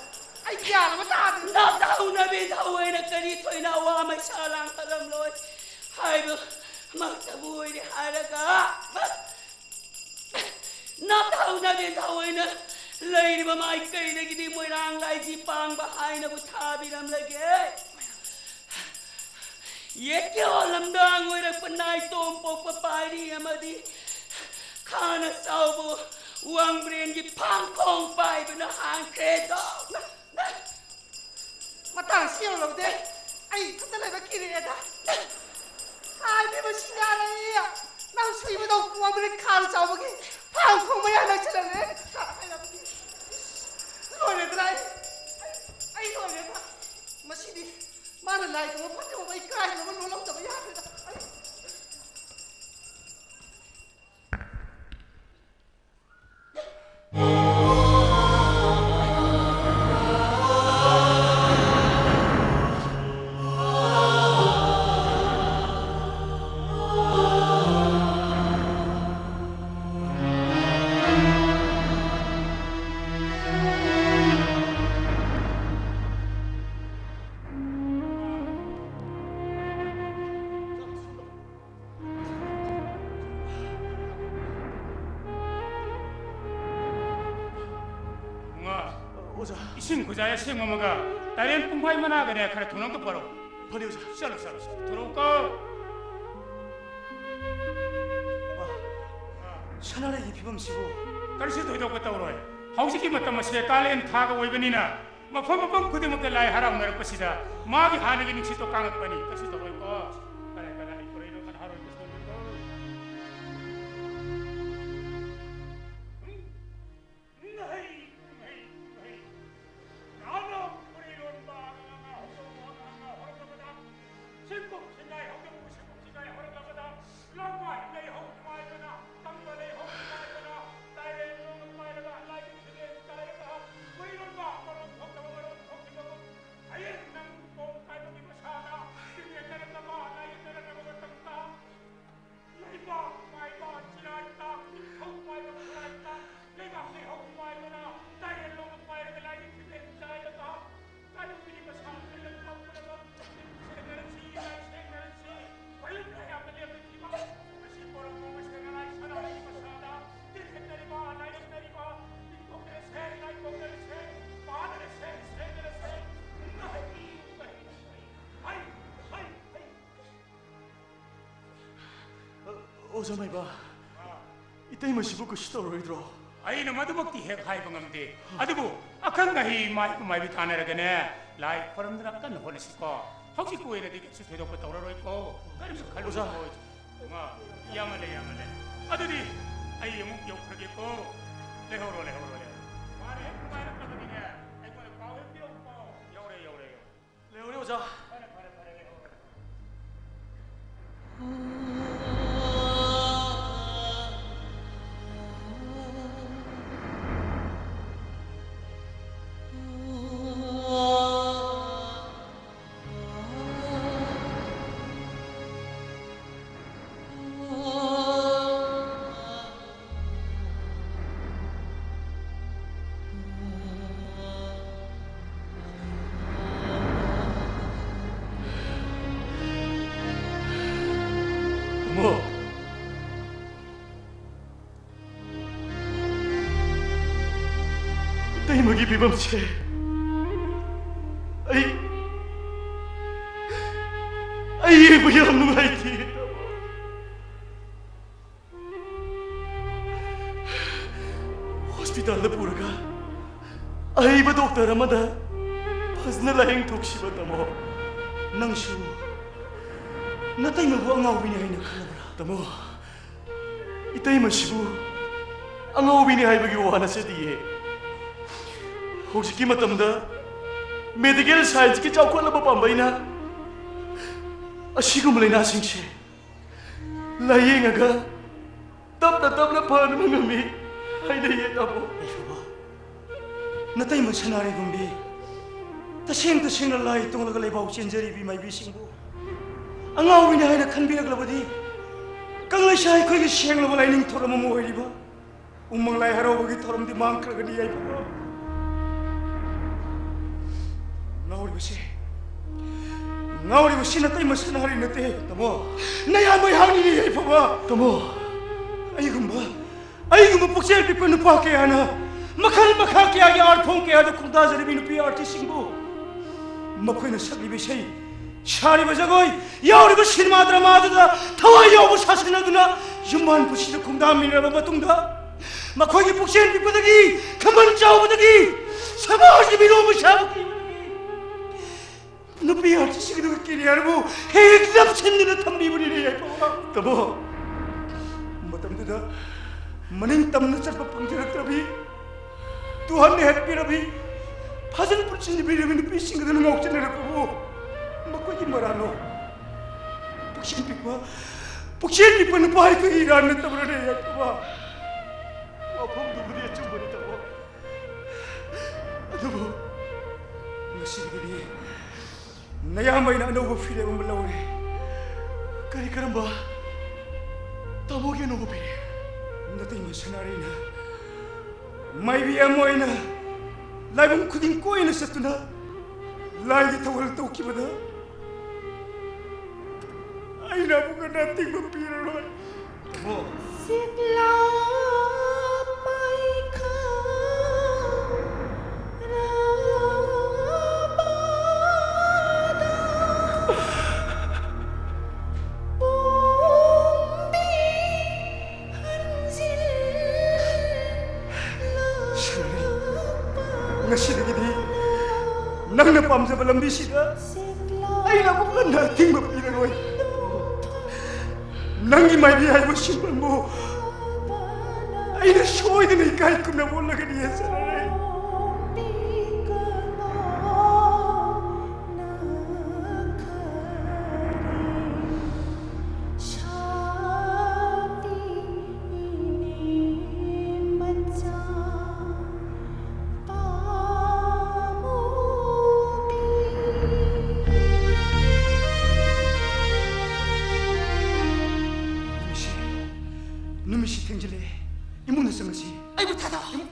ꯑꯩ ꯒ꯭ꯌꯥꯟ ꯑꯃ ꯇꯥꯗ꯭ꯔꯦ꯫ ꯅꯥꯊꯧꯅꯕꯤ ꯊꯧꯑꯣꯏꯅ ꯀꯔꯤ ꯊꯣꯏꯅ ꯑꯋꯥ ꯃꯩꯁꯥ ꯂꯥꯡꯈꯠꯂꯝꯂꯣꯏ ꯍꯥꯏꯕ ꯃꯛꯇꯕꯨ ꯑꯣꯏꯔꯦ ꯍꯥꯏꯔꯒ꯫ ꯅꯥꯊꯧꯅꯕꯤ ꯊꯧꯑꯣꯏꯅ ꯂꯩꯔꯤꯕ ꯃꯥꯏꯀꯩꯗꯒꯤꯗꯤ ꯃꯣꯏꯔꯥꯡ ꯂꯥꯏꯖꯤ ꯄꯥꯡꯕ ꯍꯥꯏꯅꯕꯨ ꯊꯥꯕꯤꯔꯝꯂꯒꯦ꯫ ꯌꯦꯠꯀꯤ ꯑꯣꯜꯂꯝꯗ ꯑꯣꯏꯔꯛꯄ ꯅꯥꯏꯇꯣꯝ ꯄꯣꯛꯄ ꯄꯥꯏꯔꯤ ꯑꯃꯗꯤ ꯈꯥꯅ ꯆꯥꯎꯕ ꯋꯥꯡꯕ꯭ꯔꯦꯟꯒꯤ ꯐꯥꯡꯈꯣꯡ ꯄꯥꯏꯗꯨꯅ ꯍꯥꯡꯈ꯭ꯔꯦꯗꯣ꯫ ꯃꯇꯥꯡꯁꯤ ꯌꯧꯔꯕꯗꯤ ꯑꯩ ꯏꯊꯟꯇ ꯂꯩꯕ ꯀꯤꯔꯛꯑꯦꯗ꯫ ꯍꯥꯏꯕꯤꯕ ꯁꯤꯡꯒꯥ ꯂꯩ꯫ ꯅꯪ ꯁꯨꯏꯕꯗꯧ ꯄꯣꯝꯕꯅꯤ ꯈꯥꯜ ꯆꯥꯎꯕꯒꯤ ꯐꯥꯡ ꯈꯣꯡ ꯃꯌꯥ ꯅꯛꯁꯤꯜꯂꯛꯂꯦ꯫ ꯂꯣꯏꯔꯦꯗ꯭ꯔꯥ ꯑꯩ? ꯑꯩ, ꯑꯩ ꯂꯣꯏꯔꯦꯗ꯫ ꯃꯁꯤꯗꯤ ꯃꯥꯅ ꯂꯥꯏ ꯇꯧꯕ ꯐꯠꯇꯕ ꯑꯩ ꯀꯥꯏꯗꯅꯕ ꯂꯣꯜꯍꯧꯗꯕ ꯌꯥꯗ꯭ꯔꯦꯗ꯫ ꯑꯩ ꯉꯥ꯫ ꯑꯣꯖꯥ꯫ ꯏꯁꯤꯡ ꯈꯨꯖꯥꯏ ꯑꯁꯦꯡꯕ ꯑꯃꯒ ꯇꯔꯦꯟ ꯄꯨꯡꯐꯥꯏ ꯃꯅꯥꯒꯅꯦ ꯈꯔ ꯊꯨꯅ ꯑꯝꯇ ꯄꯨꯔꯛꯎ꯫ ꯐꯅꯤ ꯑꯣꯖꯥ꯫ ꯆꯠꯂꯣ, ꯆꯠꯂꯣ, ꯆꯠꯂꯣ꯫ ꯊꯨꯔꯛꯎꯀꯣ꯫ ꯁꯅꯥꯔꯩꯒꯤ ꯐꯤꯕꯝꯁꯤꯕꯨ? ꯀꯔꯤꯁꯨ ꯊꯣꯏꯗꯣꯛꯄ ꯇꯧꯔꯣꯏ꯫ ꯍꯧꯖꯤꯛꯀꯤ ꯃꯇꯝ ꯑꯁꯦ ꯀꯥꯂꯦꯟ ꯊꯥꯒ ꯑꯣꯏꯕꯅꯤꯅ ꯃꯐꯝ ꯃꯐꯝ ꯈꯨꯗꯤꯡꯃꯛꯇ ꯂꯥꯏ ꯍꯔꯥꯎꯅꯔꯛꯄꯁꯤꯗ ꯃꯥꯒꯤ ꯍꯥꯟꯅꯒꯤ ꯅꯨꯡꯁꯤꯠꯇꯣ ꯀꯥꯡꯉꯛꯄꯅꯤ꯫ ꯀꯩꯁꯨ ꯇꯧꯔꯣꯏꯀꯣ꯫ ꯀꯗꯥꯏ ꯀꯗꯥꯏ ꯄꯨꯔꯛꯏꯅꯣ ꯀꯅꯥ ꯍꯔꯥꯎꯏꯅꯣ? ꯍꯩ, ꯍꯩ, ꯍꯩ꯫ ꯅꯍꯥꯟ ꯄꯨꯔꯩꯔꯣꯟ ꯄꯥꯔꯒ ꯉꯥ ꯍꯧꯗꯣꯛꯑꯒ ꯉꯥ ꯍꯧꯔꯛꯂꯕꯗ, ꯁꯤꯡꯀꯨꯞ ꯁꯤꯡꯒꯥꯏ ꯍꯧꯗꯣꯛꯄ ꯁꯤꯡꯀꯨꯞ ꯁꯤꯡꯒꯥꯏ ꯍꯧꯔꯛꯂꯕꯗ, ꯂꯝꯃꯥꯏ ꯂꯩꯍꯧ ꯅꯨꯡꯉꯥꯏꯕꯅ, ꯇꯝꯕ ꯂꯩꯍꯧ ꯅꯨꯡꯉꯥꯏꯕꯅ, ꯇꯥꯏꯔꯦꯟ ꯅꯣꯡ ꯄꯥꯏꯔꯒ, ꯂꯥꯏꯕꯛ ꯐꯤꯔꯦꯟ ꯆꯥꯏꯔꯒ, ꯄꯨꯔꯩꯔꯣꯟꯕ ꯃꯔꯣꯟ ꯊꯣꯛꯇꯕ ꯃꯔꯣꯟ ꯊꯣꯛꯈꯤꯕꯒꯨꯝ, ꯍꯌꯦꯡ ꯅꯪ ꯀꯣꯡ ꯀꯥꯏꯕꯒꯤ ꯃꯁꯥꯗ, ꯇꯤꯡ ꯌꯦꯠꯅꯔꯛꯂꯕ, ꯂꯥꯏ ꯌꯦꯠꯅꯔꯛꯂꯕ ꯃꯇꯝꯗ, ꯂꯩꯕꯥꯛ ꯃꯥꯏꯕ ꯆꯤꯔꯥꯏ ꯇꯥꯡ, ꯅꯤꯡꯊꯧ ꯃꯥꯏꯕ ꯈꯨꯔꯥꯏ ꯇꯥꯡ, ꯂꯩꯕꯥꯛ ꯂꯩꯍꯧ ꯃꯥꯏꯕꯅ ꯇꯥꯏꯔꯦꯟ ꯂꯧꯅ ꯄꯥꯏꯔꯒ ꯂꯥꯏꯒꯤ ꯐꯤꯔꯦꯟ ꯆꯥꯏꯔꯒ ꯀꯥꯏꯕꯒꯤ ꯃꯁꯥ ꯂꯩꯔꯛ ꯄꯨꯝꯅꯃꯛ ꯁꯦꯡꯅꯔꯁꯤ, ꯂꯥꯏ ꯁꯦꯡꯅꯔꯁꯤ꯫ ꯃꯌꯨꯝ ꯂꯥꯏꯌꯥꯝꯅ ꯂꯦꯞꯅꯈꯤꯕ ꯉꯁꯤ ꯄꯣꯔꯛꯄ ꯃꯁꯤꯗ ꯂꯥꯏ ꯁꯅꯥꯔꯩꯒꯤ ꯃꯁꯥꯗ ꯇꯤꯟ ꯌꯦꯠꯅꯔꯤꯕ, ꯂꯥꯏ ꯌꯦꯠꯅꯔꯤꯕ, ꯇꯤꯟꯊꯣꯛꯅꯔꯁꯦ, ꯂꯥꯏꯊꯣꯛꯅꯔꯁꯦ, ꯄꯥꯅꯔꯁꯦ, ꯁꯦꯡꯅꯔꯁꯦ꯫ ꯍꯩ, ꯍꯩ, ꯍꯩ, ꯍꯩ, ꯍꯩ꯫ ꯑꯣꯖꯥ ꯃꯥꯏꯕ, ꯏꯇꯩꯃꯁꯤꯕꯨ ꯀꯩꯁꯨ ꯇꯧꯔꯣꯏꯗ꯭ꯔꯣ? ꯑꯩꯅ ꯃꯗꯨꯃꯛꯇꯤ ꯍꯦꯛ ꯍꯥꯏꯕ ꯉꯝꯗꯦ꯫ ꯑꯗꯨꯕꯨ ꯑꯈꯪ ꯑꯍꯩ ꯃꯥꯏꯕ ꯃꯥꯏꯕꯤ ꯇꯥꯟꯅꯔꯒꯅꯦ, ꯂꯥꯏ ꯈꯣꯏꯔꯝꯗꯅ ꯀꯟꯅ ꯍꯣꯠꯅꯁꯤꯀꯣ꯫ ꯍꯧꯖꯤꯛꯀꯤ ꯑꯣꯏꯅꯗꯤ ꯀꯩꯁꯨ ꯊꯣꯏꯗꯣꯛꯄ ꯇꯧꯔꯔꯣꯏꯀꯣ꯫ ꯀꯔꯤꯁꯨ ꯈꯜꯂꯨꯅꯨꯀꯣ꯫ ꯑꯣꯖꯥ꯫ ꯏꯃꯥ, ꯌꯥꯝꯃꯜꯂꯦ, ꯌꯥꯝꯃꯜꯂꯦ꯫ ꯑꯗꯨꯗꯤ ꯑꯩ ꯑꯃꯨꯛ ꯌꯧꯈ꯭ꯔꯒꯦꯀꯣ꯫ ꯂꯩꯍꯧꯔꯣ, ꯂꯩꯍꯧꯔꯣ, ꯂꯩꯍꯧꯔꯣ꯫ ꯃꯥꯅ ꯍꯦꯛ ꯅꯨꯡꯉꯥꯏꯔꯛꯂꯕꯗꯤꯅꯦ, ꯑꯩꯉꯣꯟꯗ ꯄꯥꯎ ꯍꯦꯛ ꯄꯤꯔꯛꯎꯀꯣ꯫ ꯌꯧꯔꯦ, ꯌꯧꯔꯦ, ꯌꯧꯔꯦ꯫ ꯂꯩꯍꯧꯔꯦ, ꯑꯣꯖꯥ꯫ ꯐꯔꯦ, ꯐꯔꯦ, ꯐꯔꯦ, ꯂꯩꯍꯧꯔꯣ꯫ ꯇꯥꯃꯣ, ꯏꯇꯩꯃꯒꯤ ꯐꯤꯕꯝꯁꯦ ꯑꯩ, ꯑꯩ ꯌꯦꯡꯕ ꯌꯥꯝ ꯅꯨꯡꯉꯥꯏꯇꯦ꯫ ꯍꯣꯁꯄꯤꯇꯥꯜꯗ ꯄꯨꯔꯒ ꯑꯍꯩꯕ ꯗꯣꯛꯇꯔ ꯑꯃꯗ ꯐꯖꯅ ꯂꯥꯌꯦꯡꯊꯣꯛꯁꯤꯕ, ꯇꯥꯃꯣ꯫ ꯅꯪꯁꯨ ꯅꯇꯩꯃꯕꯨ ꯑꯉꯥꯎꯕꯤꯅꯤ ꯍꯥꯏꯅ ꯈꯜꯂꯕ꯭ꯔꯥ? ꯇꯥꯃꯣ, ꯏꯇꯩꯃꯁꯤꯕꯨ ꯑꯉꯥꯎꯕꯤꯅꯤ ꯍꯥꯏꯕꯒꯤ ꯋꯥ ꯅꯠꯆꯗꯤꯌꯦ꯫ ꯍꯧꯖꯤꯛꯀꯤ ꯃꯇꯝꯗ ꯃꯦꯗꯤꯀꯦꯜ ꯁꯥꯏꯟꯁꯀꯤ ꯆꯥꯎꯈꯠꯂꯕ ꯄꯥꯝꯕꯩꯅ ꯑꯁꯤꯒꯨꯝꯕ ꯂꯥꯏꯅꯥꯁꯤꯡꯁꯦ ꯂꯥꯌꯦꯡꯉꯒ ꯇꯞꯅ ꯇꯞꯅ ꯐꯍꯟꯕ ꯉꯝꯃꯤ ꯍꯥꯏꯅꯩꯌꯦ, ꯇꯥꯃꯣ꯫ ꯌꯥꯏꯐꯕ, ꯅꯇꯩꯃ ꯁꯅꯥꯔꯩꯒꯨꯝꯕꯤ ꯇꯁꯦꯡ ꯇꯁꯦꯡꯅ ꯂꯥꯏ ꯇꯣꯡꯂꯒ ꯂꯩꯕꯥꯎ ꯆꯦꯟꯖꯔꯤꯕ ꯏꯃꯥ ꯏꯕꯤꯁꯤꯡꯕꯨ ꯑꯉꯥꯎꯕꯤꯅꯤ ꯍꯥꯏꯅ ꯈꯟꯕꯤꯔꯛꯂꯕꯗꯤ ꯀꯪꯂꯩꯁꯥ ꯑꯩꯈꯣꯏꯒꯤ ꯁꯦꯡꯂꯕ ꯂꯥꯏꯅꯤꯡ ꯊꯧꯔꯝ ꯑꯃ ꯑꯣꯏꯔꯤꯕ ꯎꯃꯪ ꯂꯥꯏ ꯍꯔꯥꯎꯕꯒꯤ ꯊꯧꯔꯝꯗꯤ ꯃꯥꯡꯈ꯭ꯔꯒꯅꯤ, ꯌꯥꯏꯐꯕ꯫ ꯉꯥꯎꯔꯤꯕꯁꯤ, ꯉꯥꯎꯔꯤꯕꯁꯤ ꯅꯇꯩꯃ ꯁꯅꯥꯔꯩ ꯅꯠꯇꯦ, ꯇꯥꯃꯣ꯫ ꯅꯌꯥꯝꯕ ꯑꯩꯍꯥꯛꯅꯤꯅꯦ, ꯌꯥꯏꯐꯕ꯫ ꯇꯥꯃꯣ꯫ ꯑꯩꯒꯨꯝꯕ, ꯑꯩꯒꯨꯝꯕ ꯄꯨꯛꯆꯦꯜ ꯄꯤꯛꯄ ꯅꯨꯄꯥ ꯀꯌꯥꯅ ꯃꯈꯜ ꯃꯈꯥ ꯀꯌꯥꯒꯤ art form ꯀꯌꯥꯗ ꯈꯣꯡꯗꯥꯖꯔꯤꯕ ꯅꯨꯄꯤ artistꯁꯤꯡꯕꯨ ꯃꯈꯣꯏꯅ ꯁꯛꯂꯤꯕ ꯏꯁꯩ, ꯁꯥꯔꯤꯕ ꯖꯒꯣꯏ, ꯌꯥꯎꯔꯤꯕ ꯁꯤꯅꯦꯃꯥ ꯗ꯭ꯔꯃꯥꯗꯨꯗ ꯊꯋꯥꯏ ꯌꯥꯎꯕ ꯁꯥꯁꯟꯅꯗꯨꯅ ꯌꯨꯝꯕꯥꯟ ꯄꯨꯟꯁꯤꯗ ꯈꯣꯡꯗꯥꯃꯤꯟꯅꯔꯕ ꯃꯇꯨꯡꯗ, ꯃꯈꯣꯏꯒꯤ ꯄꯨꯛꯆꯦꯜ ꯄꯤꯛꯄꯗꯒꯤ, ꯈꯝꯕꯟ ꯆꯥꯎꯕꯗꯒꯤ, ꯁꯃꯥꯖꯒꯤ ꯃꯤꯔꯣꯟꯕ ꯁꯥꯕ ꯀꯤꯕꯗꯒꯤ ꯅꯨꯄꯤ ꯑꯥꯔꯇꯤꯁꯁꯤꯡ ꯑꯗꯨꯒꯤ ꯀꯦꯔꯤꯌꯔꯕꯨ ꯍꯦꯛ ꯂꯝꯁꯤꯟꯗꯨꯅ ꯊꯝꯕꯤꯕꯅꯤꯅꯦ ꯌꯥꯏꯐꯕ꯫ ꯇꯥꯃꯣ, ꯃꯇꯝꯗꯨꯗ ꯃꯅꯤꯡ ꯇꯝꯅ ꯆꯠꯄ ꯐꯪꯖꯔꯛꯇ꯭ꯔꯕꯤ, ꯇꯨꯍꯟꯅ ꯍꯦꯠꯄꯤꯔꯕꯤ, ꯐꯥꯖꯤꯟ ꯄꯨꯟꯁꯤꯟꯕꯤꯔꯕꯤ ꯅꯨꯄꯤꯁꯤꯡ ꯑꯗꯨꯅ ꯉꯥꯎꯆꯠꯅꯔꯛꯄꯕꯨ ꯃꯈꯣꯏꯒꯤ ꯃꯔꯥꯜꯂꯣ? ꯄꯨꯛꯆꯦꯜ ꯄꯤꯛꯄ, ꯄꯨꯛꯆꯦꯜ ꯄꯤꯛꯄ ꯅꯨꯄꯥ ꯑꯩꯈꯣꯏꯒꯤ ꯏꯔꯥꯟ ꯅꯠꯇꯕ꯭ꯔꯅꯦ ꯌꯥꯏꯐꯕ? ꯋꯥꯐꯝꯗꯨꯕꯨꯗꯤ ꯑꯆꯨꯝꯕꯅꯤ ꯇꯥꯃꯣ꯫ ꯑꯗꯨꯕꯨ ꯉꯁꯤꯗꯒꯤꯗꯤ ꯅꯌꯥꯝꯕ ꯑꯩꯅ ꯑꯅꯧꯕ ꯐꯤꯔꯦꯞ ꯑꯃ ꯂꯧꯔꯦ꯫ ꯀꯔꯤ ꯀꯔꯝꯕ? ꯇꯥꯃꯣꯒꯤ ꯑꯅꯧꯕ ꯐꯤꯔꯦꯞ? ꯅꯇꯩꯃ ꯁꯅꯥꯔꯩꯅ ꯃꯥꯏꯕꯤ ꯑꯃ ꯑꯣꯏꯅ ꯂꯥꯏꯕꯨꯡ ꯈꯨꯗꯤꯡ ꯀꯣꯏꯅ ꯆꯠꯇꯨꯅ ꯂꯥꯏꯒꯤ ꯊꯧꯒꯜ ꯇꯧꯈꯤꯕꯗ ꯑꯩꯅ ꯑꯃꯨꯛ ꯍꯟꯅ ꯑꯊꯤꯡꯕ ꯄꯤꯔꯔꯣꯏ꯫ ꯇꯥꯃꯣ꯫ ꯁꯤꯛꯂꯥ ꯄꯥꯏꯈꯥ ꯔꯥꯕꯥꯗ ꯄꯣꯝꯕꯤ ꯍꯟꯖꯤꯜ ꯁꯅꯥꯔꯩ, ꯉꯁꯤꯗꯒꯤꯗꯤ ꯅꯪꯅ ꯄꯥꯝꯖꯕ ꯂꯝꯕꯤꯁꯤꯗ ꯑꯩꯅ ꯑꯃꯨꯛ ꯍꯟꯅ ꯑꯊꯤꯡꯕ ꯄꯤꯔꯔꯣꯏ꯫ ꯅꯪꯒꯤ ꯃꯥꯏꯕꯤ ꯍꯥꯏꯕ ꯁꯤꯟꯐꯝꯕꯨ ꯑꯩꯅ ꯁꯣꯏꯗꯅ ꯏꯀꯥꯏ ꯈꯨꯝꯅꯕ ꯎꯠꯂꯒꯅꯤ ꯁꯅꯥꯔꯩ꯫ ꯅꯨꯃꯤꯠꯁꯤ, ꯅꯨꯃꯤꯠꯁꯤ ꯊꯦꯡꯖꯤꯜꯂꯛꯑꯦ꯫ ꯏꯃꯨꯡꯗ ꯆꯪꯉꯁꯤ꯫ ꯑꯩꯕꯨ ꯊꯥꯗꯣꯛ꯫ ꯏꯃꯨꯡ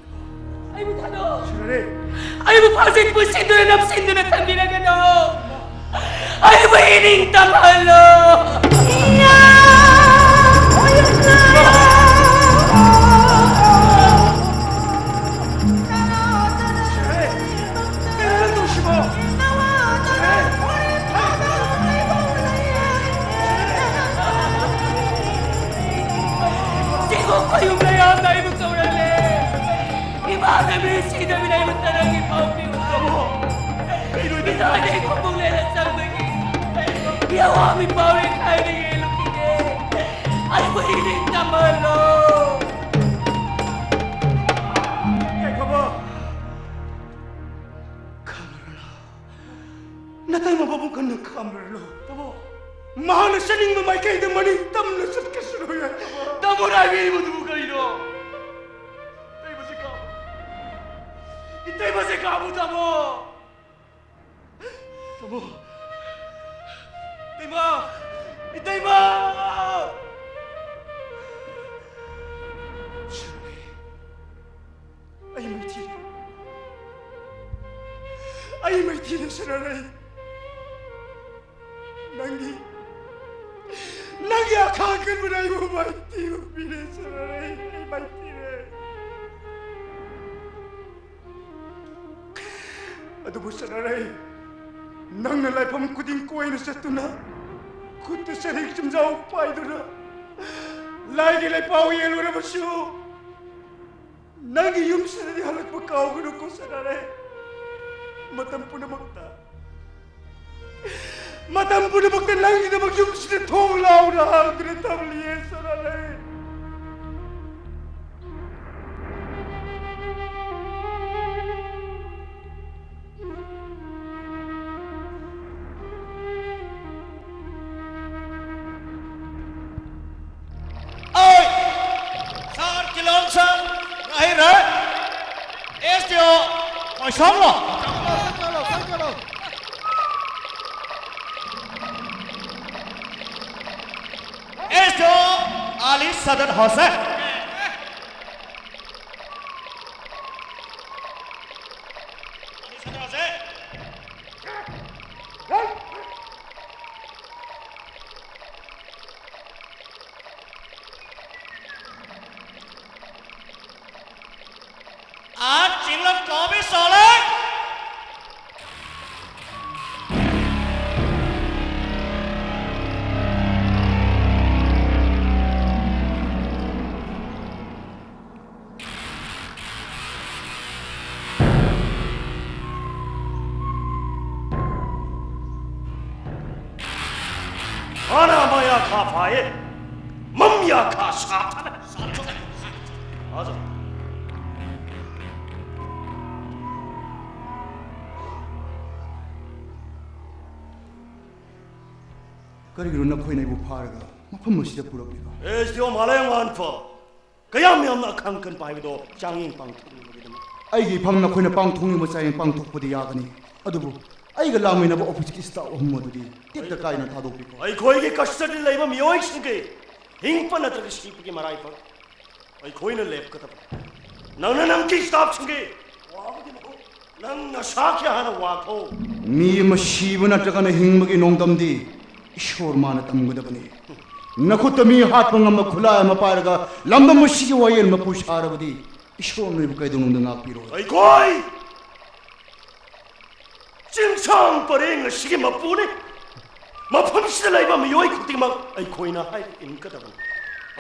ꯑꯩꯕꯨ ꯊꯥꯗꯣꯛ꯫ ꯁꯅꯥꯔꯩ꯫ ꯑꯩꯕꯨ ꯐꯥꯖꯤꯟ ꯄꯨꯟꯁꯤꯟꯗꯨꯅ ꯅꯝꯁꯤꯟꯗꯨꯅ ꯊꯝꯕꯤꯔꯒꯅꯨ꯫ ꯑꯩꯕꯨ ꯏꯅꯤꯡ ꯇꯝꯍꯜꯂꯣ꯫ ꯆꯤꯡꯈꯣꯡ ꯈꯣꯏꯌꯨꯝ ꯂꯩꯔꯥꯝꯅ ꯑꯩꯕꯨ ꯀꯧꯔꯛꯂꯦ꯫ ꯏꯃꯥꯅ ꯃꯤ ꯁꯤꯗꯕꯤꯗ ꯑꯩꯕꯨ ꯇꯔꯪꯒꯤ ꯄꯥꯎ ꯄꯤꯕ ꯉꯝꯃꯣ꯫ ꯑꯩ ꯈꯨꯃꯨꯛ ꯂꯦꯟꯅ ꯆꯪꯕꯒꯤ ꯌꯦꯋꯥ ꯃꯤꯄꯥꯎꯔꯦ ꯈꯥꯏꯅ ꯌꯦꯜꯂꯨꯈꯤꯒꯦ꯫ ꯑꯩꯕꯨ ꯏꯅꯤꯡ ꯇꯝꯍꯜꯂꯣ꯫ ꯉꯥꯏꯈꯣꯕ꯫ ꯈꯥꯝꯂꯔꯅꯨ꯫ ꯅꯇꯩꯃꯕꯨ ꯀꯟꯅ ꯈꯥꯝꯂꯔꯅꯨ꯫ ꯇꯥꯃꯣ꯫ ꯃꯍꯥꯛꯅ ꯆꯠꯅꯤꯡꯕ ꯃꯥꯏꯀꯩꯗ ꯃꯅꯤꯡ ꯇꯝꯅ ꯆꯠꯀꯁꯅꯨ ꯌꯥꯏ꯫ ꯇꯥꯃꯣꯅ ꯍꯥꯏꯕꯤꯔꯤꯕꯗꯨꯕꯨ ꯀꯔꯤꯅꯣ? ꯏꯇꯩꯃꯁꯦ ꯀꯥꯕꯨ꯫ ꯏꯇꯩꯃꯁꯦ ꯀꯥꯕꯨ ꯇꯥꯃꯣ꯫ ꯇꯥꯃꯣ! ꯏꯇꯩꯃ! ꯏꯇꯩꯃ! ꯁꯅꯥꯔꯩ, ꯑꯩ ꯃꯥꯏꯊꯤꯔꯦ꯫ ꯑꯩ ꯃꯥꯏꯊꯤꯔꯦ, ꯁꯅꯥꯔꯩ꯫ ꯅꯪꯒꯤ, ꯅꯪꯒꯤ ꯑꯈꯥ ꯑꯀꯟꯕꯅ ꯑꯩꯕꯨ ꯃꯥꯏꯊꯤꯕ ꯄꯤꯔꯦ, ꯁꯅꯥꯔꯩ꯫ ꯑꯩ ꯃꯥꯏꯊꯤꯔꯦ꯫ ꯑꯗꯨꯕꯨ ꯁꯅꯥꯔꯩ, ꯅꯪꯅ ꯂꯥꯏꯐꯝ ꯈꯨꯗꯤꯡ ꯀꯣꯏꯅ ꯆꯠꯇꯨꯅ, ꯈꯨꯠꯇ ꯆꯔꯤꯛ ꯆꯤꯡꯖꯥꯎ ꯄꯥꯏꯗꯨꯅ, ꯂꯥꯏꯒꯤ ꯂꯩꯄꯥꯎ ꯌꯦꯜꯂꯨꯔꯕꯁꯨ, ꯅꯪꯒꯤ ꯌꯨꯝꯁꯤꯗꯗꯤ ꯍꯜꯂꯛꯄ ꯀꯥꯎꯒꯅꯨꯀꯣ ꯁꯅꯥꯔꯩ꯫ ꯃꯇꯝ ꯄꯨꯝꯅꯃꯛꯇ ꯃꯇꯝ ꯄꯨꯝꯅꯃꯛꯇ ꯅꯪꯒꯤꯗꯃꯛ ꯌꯨꯝꯁꯤꯗ ꯊꯣꯡ ꯂꯥꯎꯅ ꯍꯥꯡꯗꯨꯅ ꯊꯝꯂꯤꯌꯦ, ꯁꯅꯥꯔꯩ꯫ ꯑꯩ ꯁꯥꯔ ꯀꯤꯂꯣꯟꯁꯪ ꯉꯥꯍꯤꯔ, ꯑꯦꯁ ꯗꯤ ꯑꯣ ꯃꯣꯏꯁꯣꯝꯂꯣ꯫ ꯑꯦꯁ ꯗꯤ ꯑꯣ ꯑꯂꯤ ꯁꯗꯠ ꯍꯣꯁꯦꯟ꯫ ꯑꯂꯤ ꯁꯗꯠ ꯍꯣꯁꯦꯟ꯫ आज चिल्लम कॉबी सोले। ꯃꯥꯅ ꯑꯃ ꯌꯥꯈꯥ ꯐꯥꯏꯌꯦ, ꯃꯝ ꯌꯥꯈꯥ ꯁꯥꯊꯅ꯫ ꯁꯥꯊꯅ꯫ ꯑꯖ꯫ ꯀꯔꯤꯒꯤꯅꯣ ꯅꯈꯣꯏꯅ ꯑꯩꯕꯨ ꯐꯥꯔꯒ ꯃꯐꯝ ꯑꯁꯤꯗ ꯄꯨꯔꯛꯂꯤꯕ? ꯑꯦꯁ ꯗꯤ ꯑꯣ ꯃꯥꯂꯦꯝꯉꯥꯟꯐ, ꯀꯌꯥꯝ ꯌꯥꯝꯅ ꯑꯈꯪ ꯀꯟꯕ ꯍꯥꯏꯕꯗꯣ ꯆꯥꯡꯌꯦꯡ ꯄꯥꯡꯊꯣꯛꯅꯕꯒꯤꯗꯃꯛ꯫ ꯑꯩꯒꯤ ꯏꯐꯝ ꯅꯈꯣꯏꯅ ꯄꯥꯡꯊꯣꯛꯅꯤꯡꯕ ꯆꯥꯡꯌꯦꯡ ꯄꯥꯡꯊꯣꯛꯄꯗꯤ ꯌꯥꯒꯅꯤ, ꯑꯗꯨꯕꯨ ꯑꯩꯒ ꯂꯥꯛꯃꯤꯟꯅꯕ ꯑꯣꯐꯤꯁꯀꯤ ꯁ꯭ꯇꯥꯐ ꯑꯍꯨꯝ ꯑꯗꯨꯗꯤ ꯇꯦꯛꯇ ꯀꯥꯏꯅ ꯊꯥꯗꯣꯛꯄꯤꯈꯣ꯫ ꯑꯩꯈꯣꯏꯒꯤ ꯀꯁꯇꯗꯤ ꯂꯩꯕ ꯃꯤꯑꯣꯏꯁꯤꯡꯒꯤ ꯍꯤꯡꯕ ꯅꯠꯇ꯭ꯔꯒ ꯁꯤꯕꯒꯤ ꯃꯔꯥꯏꯕꯛ ꯑꯩꯈꯣꯏꯅ ꯂꯦꯞꯀꯗꯕ꯫ ꯅꯪꯅ ꯅꯪꯒꯤ ꯁ꯭ꯇꯥꯐꯁꯤꯡꯒꯤ ꯋꯥꯕꯒꯤ ꯃꯍꯨꯠ ꯅꯪ ꯅꯁꯥꯒꯤ ꯍꯥꯟꯅ ꯋꯥꯈꯣ꯫ ꯃꯤ ꯑꯃ ꯁꯤꯕ ꯅꯠꯇ꯭ꯔꯒꯅ ꯍꯤꯡꯕꯒꯤ ꯅꯣꯡꯗꯝꯗꯤ ꯏꯁꯣꯔ ꯃꯥꯅ ꯇꯝꯒꯗꯕꯅꯤ꯫ ꯅꯈꯨꯠꯇ ꯃꯤ ꯍꯥꯠꯄ ꯉꯝꯕ ꯈꯨꯠꯂꯥꯏ ꯑꯃ ꯄꯥꯏꯔꯒ ꯂꯝꯗꯝ ꯑꯁꯤꯒꯤ ꯋꯥꯌꯦꯜ ꯃꯄꯨ ꯁꯥꯔꯕꯗꯤ ꯏꯁꯣꯔ ꯅꯣꯏꯕꯨ ꯀꯩꯗꯧꯅꯨꯡꯗ ꯉꯥꯛꯄꯤꯔꯣꯏ꯫ ꯑꯩꯈꯣꯏ ꯆꯤꯡꯁꯥꯡ ꯄꯔꯦꯡ ꯑꯁꯤꯒꯤ ꯃꯄꯨꯅꯤ꯫ ꯃꯐꯝꯁꯤꯗ ꯂꯩꯕ ꯃꯤꯑꯣꯏ ꯈꯨꯗꯤꯡꯃꯛ ꯑꯩꯈꯣꯏꯅ ꯍꯥꯏꯕ ꯏꯟꯒꯗꯕꯅꯤ꯫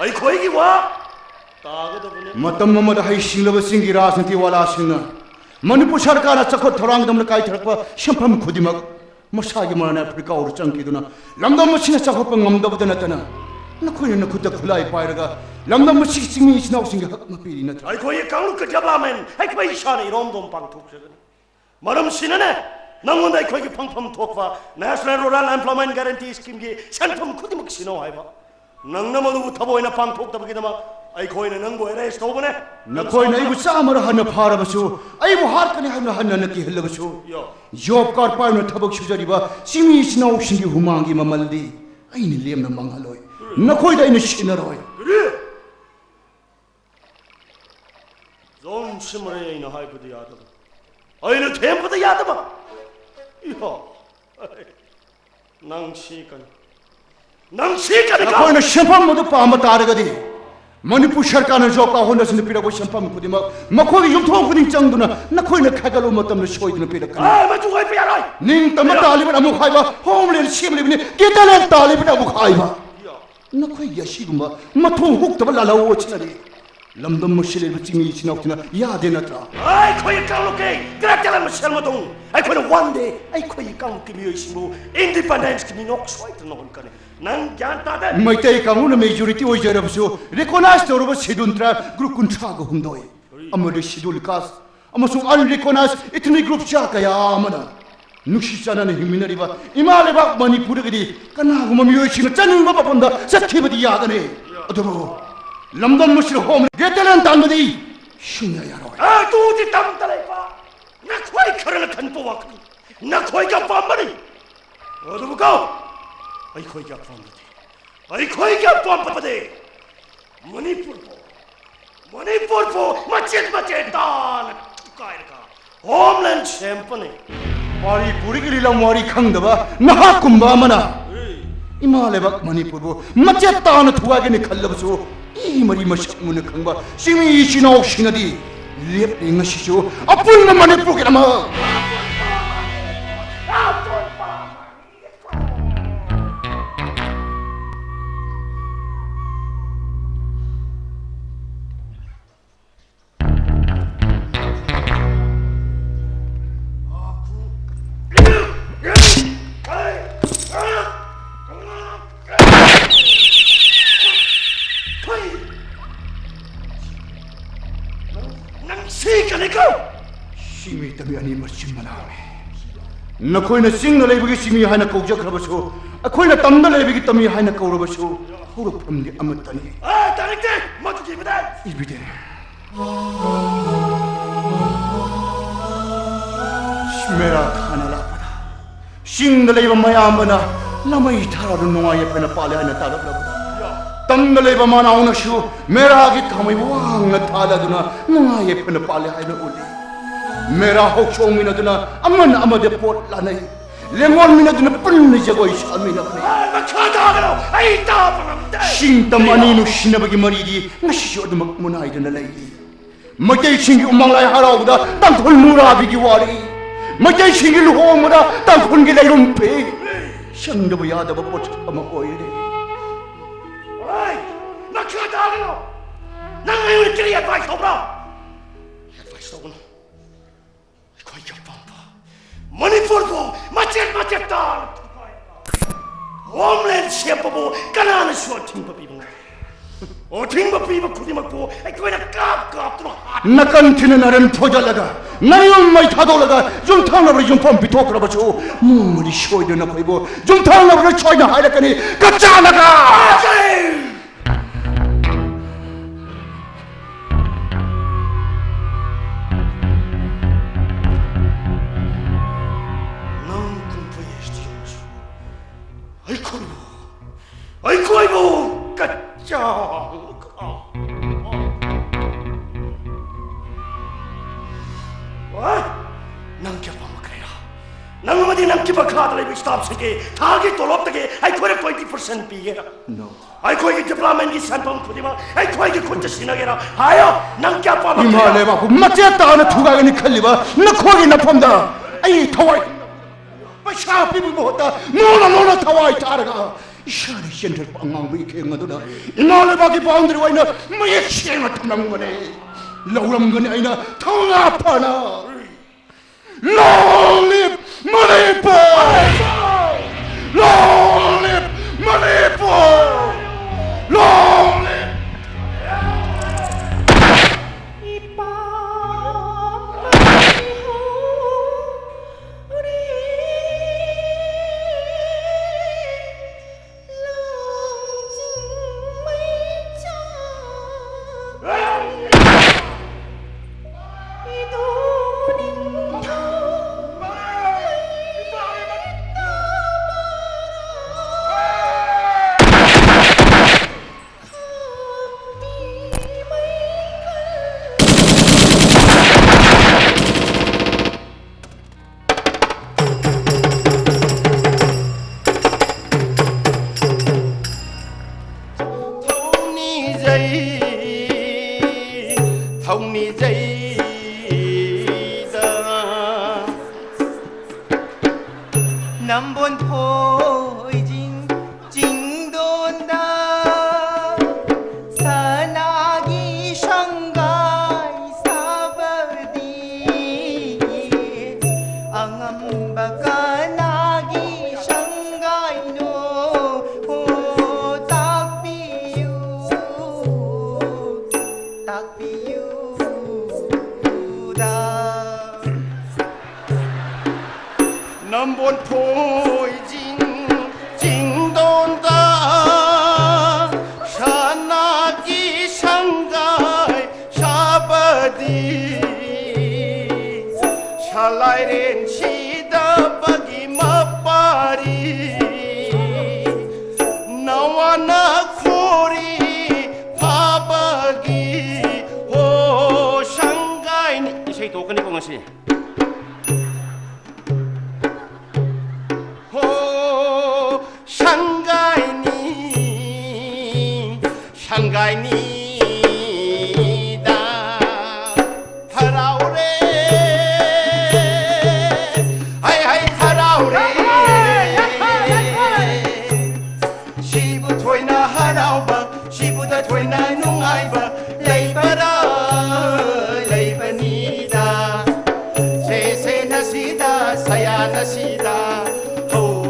ꯑꯩꯈꯣꯏꯒꯤ ꯋꯥ ꯇꯥꯒꯗꯕꯅꯤ꯫ ꯃꯇꯝ ꯑꯃꯗ ꯍꯩꯁꯤꯡꯂꯕ ꯆꯤꯡꯒꯤ ꯔꯥꯖꯅꯤꯇꯤ ꯋꯥꯂꯥꯁꯤꯡꯅ ꯃꯅꯤꯄꯨꯔ ꯁꯔꯀꯥꯔꯅ ꯆꯥꯎꯈꯠ ꯊꯧꯔꯥꯡꯒꯤꯗꯃꯛ ꯀꯥꯏꯊꯔꯛꯄ ꯁꯦꯟꯐꯝ ꯈꯨꯗꯤꯡꯃꯛ ꯃꯁꯥꯒꯤ ꯃꯔꯥꯟ ꯑꯐ꯭ꯔꯤꯀꯥ ꯑꯣꯏꯔ ꯆꯪꯈꯤꯗꯨꯅ ꯂꯝꯗꯝ ꯑꯁꯤꯅ ꯆꯥꯎꯈꯠꯄ ꯉꯝꯗꯕꯗ ꯅꯠꯇꯅ ꯅꯈꯣꯏꯅ ꯅꯈꯨꯠꯇ ꯈꯨꯠꯂꯥꯏ ꯄꯥꯏꯔꯒ ꯂꯝꯗꯝ ꯑꯁꯤꯒꯤ ꯆꯤꯡꯃꯤ ꯏꯆꯤꯟ ꯏꯅꯥꯎꯁꯤꯡꯒꯤ ꯍꯛ ꯃꯄꯤꯔꯤ ꯅꯠꯇ꯭ꯔꯥ? ꯑꯩꯈꯣꯏꯒꯤ ꯀꯥꯡꯂꯨꯞꯀꯤ ꯗꯦꯕꯂꯞꯃꯦꯟ ꯑꯩꯈꯣꯏ ꯏꯁꯥꯅ ꯏꯔꯣꯝꯗꯣꯝ ꯄꯥꯡꯊꯣꯛꯆꯒꯅꯤ꯫ ꯃꯔꯝꯁꯤꯅꯅꯦ, ꯅꯪꯉꯣꯟꯗ ꯑꯩꯈꯣꯏꯒꯤ ꯐꯪꯐꯝ ꯊꯣꯛꯄ National Rural Employment Guarantee Schemeꯒꯤ ꯁꯦꯟꯐꯝ ꯈꯨꯗꯤꯡꯃꯛ ꯁꯤꯟꯅꯧ ꯍꯥꯏꯕ꯫ ꯅꯪꯅ ꯃꯗꯨꯕꯨ ꯊꯕꯛ ꯑꯣꯏꯅ ꯄꯥꯡꯊꯣꯛꯇꯕꯒꯤꯗꯃꯛ ꯑꯩꯈꯣꯏꯅ ꯅꯪꯕꯨ ꯑꯦꯔꯦꯁ ꯇꯧꯕꯅꯦ꯫ ꯅꯈꯣꯏꯅ ꯑꯩꯕꯨ ꯆꯥꯝꯃꯔꯛ ꯍꯟꯅ ꯐꯥꯔꯕꯁꯨ, ꯑꯩꯕꯨ ꯍꯥꯠꯀꯅꯤ ꯍꯥꯏꯗꯨꯅ ꯍꯟꯅ ꯍꯟꯅ ꯀꯤꯍꯜꯂꯕꯁꯨ, ꯌꯣ꯫ ꯖꯣꯕ ꯀꯥꯔꯗ ꯄꯥꯏꯗꯨꯅ ꯊꯕꯛ ꯁꯨꯖꯔꯤꯕ ꯆꯤꯡꯃꯤ ꯏꯆꯤꯟ ꯏꯅꯥꯎꯁꯤꯡꯒꯤ ꯍꯨꯃꯥꯡꯒꯤ ꯃꯃꯜꯗꯤ ꯑꯩꯅ ꯂꯦꯝꯅ ꯃꯥꯡꯍꯜꯂꯣꯏ꯫ ꯅꯈꯣꯏꯗ ꯑꯩꯅ ꯁꯤꯟꯅꯔꯣꯏ꯫ ꯀꯔꯤ? ꯖꯣꯟ ꯁꯤꯃꯔꯩ ꯑꯩꯅ ꯍꯥꯏꯕꯗꯤ ꯌꯥꯗꯕ, ꯑꯩꯅ ꯊꯦꯝꯕꯗ ꯌꯥꯗꯕ꯫ ꯏꯍꯣ, ꯅꯪ ꯁꯤ ꯀꯅꯤ, ꯅꯪ ꯁꯤ ꯀꯅꯤ꯫ ꯅꯈꯣꯏꯅ ꯁꯦꯟꯐꯝ ꯑꯗꯨ ꯄꯥꯝꯕ ꯇꯥꯔꯒꯗꯤ, ꯃꯅꯤꯄꯨꯔ ꯁꯔꯀꯥꯔꯅ ꯖꯣꯕ ꯀꯥꯔꯗ ꯍꯣꯜꯗꯔꯁꯤꯡꯗ ꯄꯤꯔꯛꯄ ꯁꯦꯟꯐꯝ ꯈꯨꯗꯤꯡꯃꯛ ꯃꯈꯣꯏꯒꯤ ꯌꯨꯝꯊꯣꯡ ꯈꯨꯗꯤꯡ ꯆꯪꯗꯨꯅ ꯅꯈꯣꯏꯅ ꯈꯥꯏꯒꯠꯂꯨꯕ ꯃꯇꯝꯗ ꯁꯣꯏꯗꯅ ꯄꯤꯔꯛꯀꯅꯤ꯫ ꯑꯦ, ꯃꯗꯨ ꯑꯣꯏꯕ ꯌꯥꯔꯣꯏ꯫ ꯅꯤꯡꯇꯝꯕ ꯇꯥꯜꯂꯤꯕꯅ ꯑꯃꯨꯛ ꯍꯥꯏꯕ, ꯍꯣꯝꯂꯦꯟ ꯁꯦꯝꯂꯤꯕꯅꯤ, ꯀꯦꯇꯂꯦꯟ ꯇꯥꯜꯂꯤꯕꯅ ꯑꯃꯨꯛ ꯍꯥꯏꯕ꯫ ꯅꯈꯣꯏꯒꯤ ꯑꯁꯤꯒꯨꯝꯕ ꯃꯊꯣꯡ ꯍꯨꯛꯇꯕ ꯂꯥꯜꯍꯧ ꯑꯁꯤꯅꯗꯤ ꯂꯝꯗꯝ ꯑꯁꯤꯗ ꯂꯩꯕ ꯆꯤꯡꯃꯤ ꯏꯆꯤꯟ ꯏꯅꯥꯎꯁꯤꯡꯅ ꯌꯥꯗꯦ ꯅꯠꯇ꯭ꯔꯥ? ꯑꯩꯈꯣꯏ ꯀꯥꯡꯂꯨꯞꯀꯤ ꯀꯔꯦꯛꯇꯔ ꯑꯃ ꯁꯦꯜ ꯃꯇꯨꯡ ꯑꯩꯈꯣꯏꯅ ꯋꯥꯟ ꯗꯦ ꯑꯩꯈꯣꯏꯒꯤ ꯀꯥꯡꯂꯨꯞꯀꯤ ꯃꯤꯑꯣꯏꯁꯤꯡꯕꯨ ꯏꯟꯗꯤꯄꯦꯟꯗꯦꯟꯁꯀꯤ ꯃꯤꯅꯣꯛ ꯁꯣꯏꯗꯅ ꯍꯣꯟꯒꯅꯤ꯫ ꯅꯪ ꯒ꯭ꯌꯥꯟ ꯇꯥꯗꯦ꯫ ꯃꯩꯇꯩ ꯀꯥꯡꯂꯨꯞꯅ ꯃꯦꯖꯣꯔꯤꯇꯤ ꯑꯣꯏꯖꯔꯕꯁꯨ, ꯔꯤꯀꯣꯅꯥꯏꯖ ꯇꯧꯔꯕ ꯁꯦꯗꯨꯜ ꯇ꯭ꯔꯥꯏꯕ ꯒ꯭ꯔꯨꯞ ꯀꯨꯟꯊ꯭ꯔꯥꯒ ꯍꯨꯝꯗꯣꯏ ꯑꯃꯗꯤ ꯁꯦꯗꯨꯜ ꯀꯥꯁ ꯑꯃꯁꯨꯡ ꯑꯟꯔꯤꯀꯣꯅꯥꯏꯖ ꯏꯊꯅꯤꯛ ꯒ꯭ꯔꯨꯞ ꯆꯥ ꯀꯌꯥ ꯑꯃꯅ ꯅꯨꯡꯁꯤ ꯆꯥꯟꯅꯅ ꯍꯤꯡꯃꯤꯟꯅꯔꯤꯕ ꯏꯃꯥ ꯂꯩꯕꯥꯛ ꯃꯅꯤꯄꯨꯔꯗꯒꯤꯗꯤ ꯀꯅꯥꯒꯨꯝꯕ ꯃꯤꯑꯣꯏꯁꯤꯡꯅ ꯆꯠꯅꯤꯡꯕ ꯃꯐꯝꯗ ꯆꯠꯈꯤꯕꯗꯤ ꯌꯥꯒꯅꯤ꯫ ꯑꯗꯨꯕꯨ ꯂꯝꯗꯝ ꯑꯁꯤꯗ ꯍꯣꯝ ꯔꯤꯇꯦꯂꯦꯟ ꯇꯥꯟꯕꯗꯤ ꯁꯨꯡꯌꯥ ꯌꯥꯔꯣꯏ꯫ ꯑꯗꯨꯗꯤ ꯇꯝꯗ ꯂꯩꯕ ꯅꯈꯣꯏ ꯈꯔꯅ ꯈꯟꯕ ꯋꯥꯈꯜ ꯅꯈꯣꯏꯒꯤ ꯑꯄꯥꯝꯕꯅꯤ꯫ ꯑꯗꯨꯕꯨ ꯀꯣ, ꯑꯩꯈꯣꯏꯒꯤ ꯑꯄꯥꯝꯕꯗꯤ, ꯑꯩꯈꯣꯏꯒꯤ ꯑꯄꯥꯝꯕꯗꯤ ꯃꯅꯤꯄꯨꯔꯕꯨ, ꯃꯅꯤꯄꯨꯔꯕꯨ ꯃꯆꯦꯠ ꯃꯆꯦꯠ ꯇꯥꯅ ꯊꯨꯒꯥꯏꯔꯒ ꯍꯣꯝꯂꯦꯟ ꯁꯦꯝꯕꯅꯤ꯫ ꯄꯥꯔꯤ ꯄꯨꯔꯤꯒꯤ ꯂꯤꯂꯝ ꯋꯥꯔꯤ ꯈꯪꯗꯕ ꯅꯍꯥꯛꯀꯨꯝꯕ ꯑꯃꯅ ꯏꯃꯥ ꯂꯩꯕꯥꯛ ꯃꯅꯤꯄꯨꯔꯕꯨ ꯃꯆꯦꯠ ꯇꯥꯅ ꯊꯨꯒꯥꯏꯒꯅꯤ ꯈꯜꯂꯕꯁꯨ, ꯏ ꯃꯔꯤ ꯃꯁꯛ ꯃꯨꯟꯅ ꯈꯪꯕ ꯆꯤꯡꯃꯤ ꯏꯆꯤꯟ ꯏꯅꯥꯎꯁꯤꯡꯅꯗꯤ ꯂꯦꯞꯂꯤ ꯉꯁꯤꯁꯨ ꯑꯄꯨꯟꯕ ꯃꯅꯤꯄꯨꯔꯒꯤꯗꯃꯛ꯫ ꯅꯪ ꯁꯤꯒꯅꯤꯀꯣ! ꯁꯤꯃꯤ ꯇꯝꯃꯤ ꯑꯅꯤ ꯃꯆꯤꯟ ꯃꯅꯥꯎꯅꯤ꯫ ꯅꯈꯣꯏꯅ ꯆꯤꯡꯗ ꯂꯩꯕꯒꯤ ꯆꯤꯡꯃꯤ ꯍꯥꯏꯅ ꯀꯧꯖꯈ꯭ꯔꯕꯁꯨ, ꯑꯩꯈꯣꯏꯅ ꯇꯝꯗ ꯂꯩꯕꯒꯤ ꯇꯝꯃꯤ ꯍꯥꯏꯅ ꯀꯧꯔꯕꯁꯨ, ꯍꯧꯔꯛꯐꯝꯗꯤ ꯑꯃꯠꯇꯅꯤ꯫ ꯑꯦ, ꯇꯥꯅꯤꯡꯗꯦ! ꯃꯗꯨꯒꯤ ꯃꯇꯥꯡ! ꯏꯕꯤꯗꯦ꯫ ꯃꯦꯔꯥ ꯈꯥꯅ ꯂꯥꯛꯄꯗ ꯆꯤꯡꯗ ꯂꯩꯕ ꯃꯌꯥꯝꯕꯅ ꯂꯃꯩ ꯊꯥꯔꯗꯨ ꯅꯨꯡꯉꯥꯏ ꯌꯥꯏꯐꯅ ꯄꯥꯜꯂꯦ ꯍꯥꯏꯅ ꯇꯥꯔꯛꯂꯕꯗ, ꯇꯝꯗ ꯂꯩꯕ ꯃꯅꯥꯎꯅꯁꯨ ꯃꯦꯔꯥꯒꯤ ꯊꯥꯃꯩ ꯋꯥꯡꯅ ꯊꯥꯗꯗꯨꯅ ꯅꯨꯡꯉꯥꯏ ꯌꯥꯏꯐꯅ ꯄꯥꯜꯂꯦ ꯍꯥꯏꯅ ꯎꯠꯂꯤ꯫ ꯃꯦꯔꯥ ꯍꯧꯆꯣꯡꯃꯤꯟꯅꯗꯨꯅ ꯑꯃꯅ ꯑꯃꯗ ꯄꯣꯠ ꯂꯥꯟꯅꯩ꯫ ꯂꯦꯡꯒꯣꯜꯃꯤꯟꯅꯗꯨꯅ ꯄꯨꯟꯅ ꯖꯒꯣꯏ ꯁꯥꯃꯤꯟꯅꯕꯅꯤ꯫ ꯑꯩ ꯃꯈꯥ ꯇꯥꯒꯅꯨ! ꯑꯩ ꯇꯥꯕ ꯉꯝꯗꯦ! ꯆꯤꯡ ꯇꯝ ꯑꯅꯤ ꯅꯨꯡꯁꯤꯅꯕꯒꯤ ꯃꯔꯤꯗꯤ ꯉꯁꯤꯁꯨ ꯑꯗꯨꯃꯛ ꯃꯨꯅꯥꯏꯗꯨꯅ ꯂꯩꯔꯤ꯫ ꯃꯩꯇꯩꯁꯤꯡꯒꯤ ꯎꯃꯪ ꯂꯥꯏ ꯍꯔꯥꯎꯕꯗ ꯇꯥꯡꯈꯨꯜ ꯃꯨꯔꯥꯕꯤꯒꯤ ꯋꯥꯔꯤ, ꯃꯩꯇꯩꯁꯤꯡꯒꯤ ꯂꯨꯍꯣꯡꯕꯗ ꯇꯥꯡꯈꯨꯜꯒꯤ ꯂꯩꯔꯨꯝ ꯐꯤ ꯆꯪꯗꯕ ꯌꯥꯗꯕ ꯄꯣꯠꯁꯛ ꯑꯃ ꯑꯣꯏꯔꯦ꯫ ꯑꯩ ꯃꯈꯥ ꯇꯥꯒꯅꯨ! ꯅꯪ ꯑꯩꯉꯣꯟꯗ ꯀꯔꯤ ꯑꯦꯗꯚꯥꯏꯁ ꯇꯧꯕ꯭ꯔꯥ? ꯑꯦꯗꯚꯥꯏꯁ ꯇꯧꯒꯅꯨ꯫ ꯑꯩꯈꯣꯏꯒꯤ ꯑꯄꯥꯝꯕ ꯃꯅꯤꯄꯨꯔꯕꯨ ꯃꯆꯦꯠ ꯃꯆꯦꯠ ꯇꯥꯅ ꯊꯨꯒꯥꯏꯔꯒ ꯍꯣꯝꯂꯦꯟ ꯁꯦꯝꯕꯕꯨ ꯀꯅꯥꯅꯁꯨ ꯑꯊꯤꯡꯕ ꯄꯤꯕ ꯉꯝꯗꯦ꯫ ꯑꯊꯤꯡꯕ ꯄꯤꯕ ꯈꯨꯗꯤꯡꯃꯛꯄꯨ ꯑꯩꯈꯣꯏꯅ ꯀꯥꯞ ꯀꯥꯞꯇꯨꯅ ꯍꯥꯠ- ꯅꯀꯟ ꯊꯤꯅ ꯅꯔꯦꯟ ꯐꯣꯏꯗꯠꯂꯒ, ꯅꯌꯨꯝ ꯃꯩ ꯊꯥꯗꯣꯛꯂꯒ, ꯌꯨꯝꯊꯪꯅꯕꯗ ꯌꯨꯝꯐꯝ ꯄꯤꯊꯣꯛꯈ꯭ꯔꯕꯁꯨ, ꯅꯣꯡꯃꯗꯤ ꯁꯣꯏꯗꯅ ꯑꯩꯈꯣꯏꯕꯨ ꯌꯨꯝꯊꯪꯅꯕꯅ ꯁꯣꯏꯅ ꯍꯥꯏꯔꯛꯀꯅꯤ, ꯀꯆꯥꯅꯒ! ꯅꯪ ꯀꯨꯝꯍꯩ ꯑꯁꯤꯗꯁꯨ ꯑꯩꯈꯣꯏꯕꯨ, ꯑꯩꯈꯣꯏꯕꯨ ꯀꯆꯥ-, ꯍꯣꯏ? ꯅꯪ ꯀꯌꯥ ꯄꯥꯝꯂꯛꯀꯅꯤꯔꯥ? ꯅꯪ ꯑꯃꯗꯤ ꯅꯪꯒꯤ ꯃꯈꯥꯗ ꯂꯩꯕ ꯁ꯭ꯇꯥꯐꯁꯤꯡꯒꯤ ꯊꯥꯒꯤ ꯇꯣꯂꯣꯞꯇꯒꯤ ꯑꯩꯈꯣꯏꯅ ꯇ꯭ꯋꯦꯟꯇꯤ ꯄꯔꯁꯦꯟ ꯄꯤꯒꯦꯔꯥ? No. ꯑꯩꯈꯣꯏꯒꯤ ꯗꯤꯄꯥꯔꯠꯃꯦꯟꯒꯤ ꯁꯦꯟꯐꯝ ꯈꯨꯗꯤꯡꯃꯛ ꯑꯩꯈꯣꯏꯒꯤ ꯈꯨꯠꯇ ꯁꯤꯟꯅꯒꯦꯔꯥ? ꯍꯥꯏꯌꯣ, ꯅꯪ ꯀꯌꯥ ꯄꯥꯝꯕ ꯏꯃꯥ ꯀꯌꯥ? ꯂꯩꯕꯥꯛꯄꯨ ꯃꯆꯦꯠ ꯇꯥꯅ ꯊꯨꯒꯥꯏꯒꯅꯤ ꯈꯜꯂꯤꯕ ꯅꯈꯣꯏꯒꯤ ꯅꯐꯝꯗ ꯑꯩ ꯊꯋꯥꯏ, ꯄꯩꯁꯥ ꯄꯤꯕꯒꯤ ꯃꯍꯨꯠꯇ ꯅꯣꯡꯅ ꯅꯣꯡꯅ ꯊꯋꯥꯏ ꯊꯥꯔꯒ ꯏꯁꯥꯅ ꯆꯦꯟꯊꯔꯛꯄ ꯑꯉꯥꯡꯕꯒꯤ ꯈꯦꯡ ꯑꯗꯨꯅ ꯏꯃꯥ ꯂꯩꯕꯥꯛꯀꯤ ꯕꯥꯎꯟꯗꯔꯤ ꯑꯣꯏꯅ ꯃꯌꯦꯛ ꯁꯦꯡꯅ ꯊꯝꯂꯝꯒꯅꯤ, ꯂꯧꯔꯝꯒꯅꯤ ꯑꯩꯅ ꯊꯧꯅꯥ ꯐꯅ꯫ Long live Manipur! Long live Manipur! Long live! ꯅꯝꯕꯣꯟ ꯐꯣꯏꯖꯤꯡ ꯆꯤꯡꯗꯣꯟꯗ ꯁꯅꯥꯒꯤ ꯁꯪꯒꯥꯏ ꯁꯥꯕꯗꯤ ꯁꯂꯥꯏꯔꯦꯟ ꯁꯤꯗꯕꯒꯤ ꯃꯄꯥꯔꯤ ꯅꯋꯥꯅ ꯈꯣꯔꯤ ꯐꯥꯕꯒꯤ ꯍꯣ ꯁꯪꯒꯥꯏꯅꯤ꯫ ꯏꯁꯩ ꯇꯣꯛꯀꯅꯤꯀꯣ ꯉꯁꯤ꯫ ꯍꯣ ꯁꯪꯒꯥꯏꯅꯤ ꯁꯪꯒꯥꯏꯅꯤꯗ ꯍꯔꯥꯎꯔꯦ꯫ ꯍꯩ ꯍꯩ ꯍꯔꯥꯎꯔꯦ꯫ ꯁꯤꯕꯨ ꯊꯣꯏꯅ ꯍꯔꯥꯎꯕ ꯁꯤꯕꯨꯗ ꯊꯣꯏꯅ ꯅꯨꯡꯉꯥꯏꯕ ꯂꯩꯕꯔꯥ? ꯂꯩꯕꯅꯤꯗ꯫ ꯁꯦꯁꯦꯅ ꯁꯤꯗ ꯁꯌꯥꯅ ꯁꯤꯗ ꯍꯧ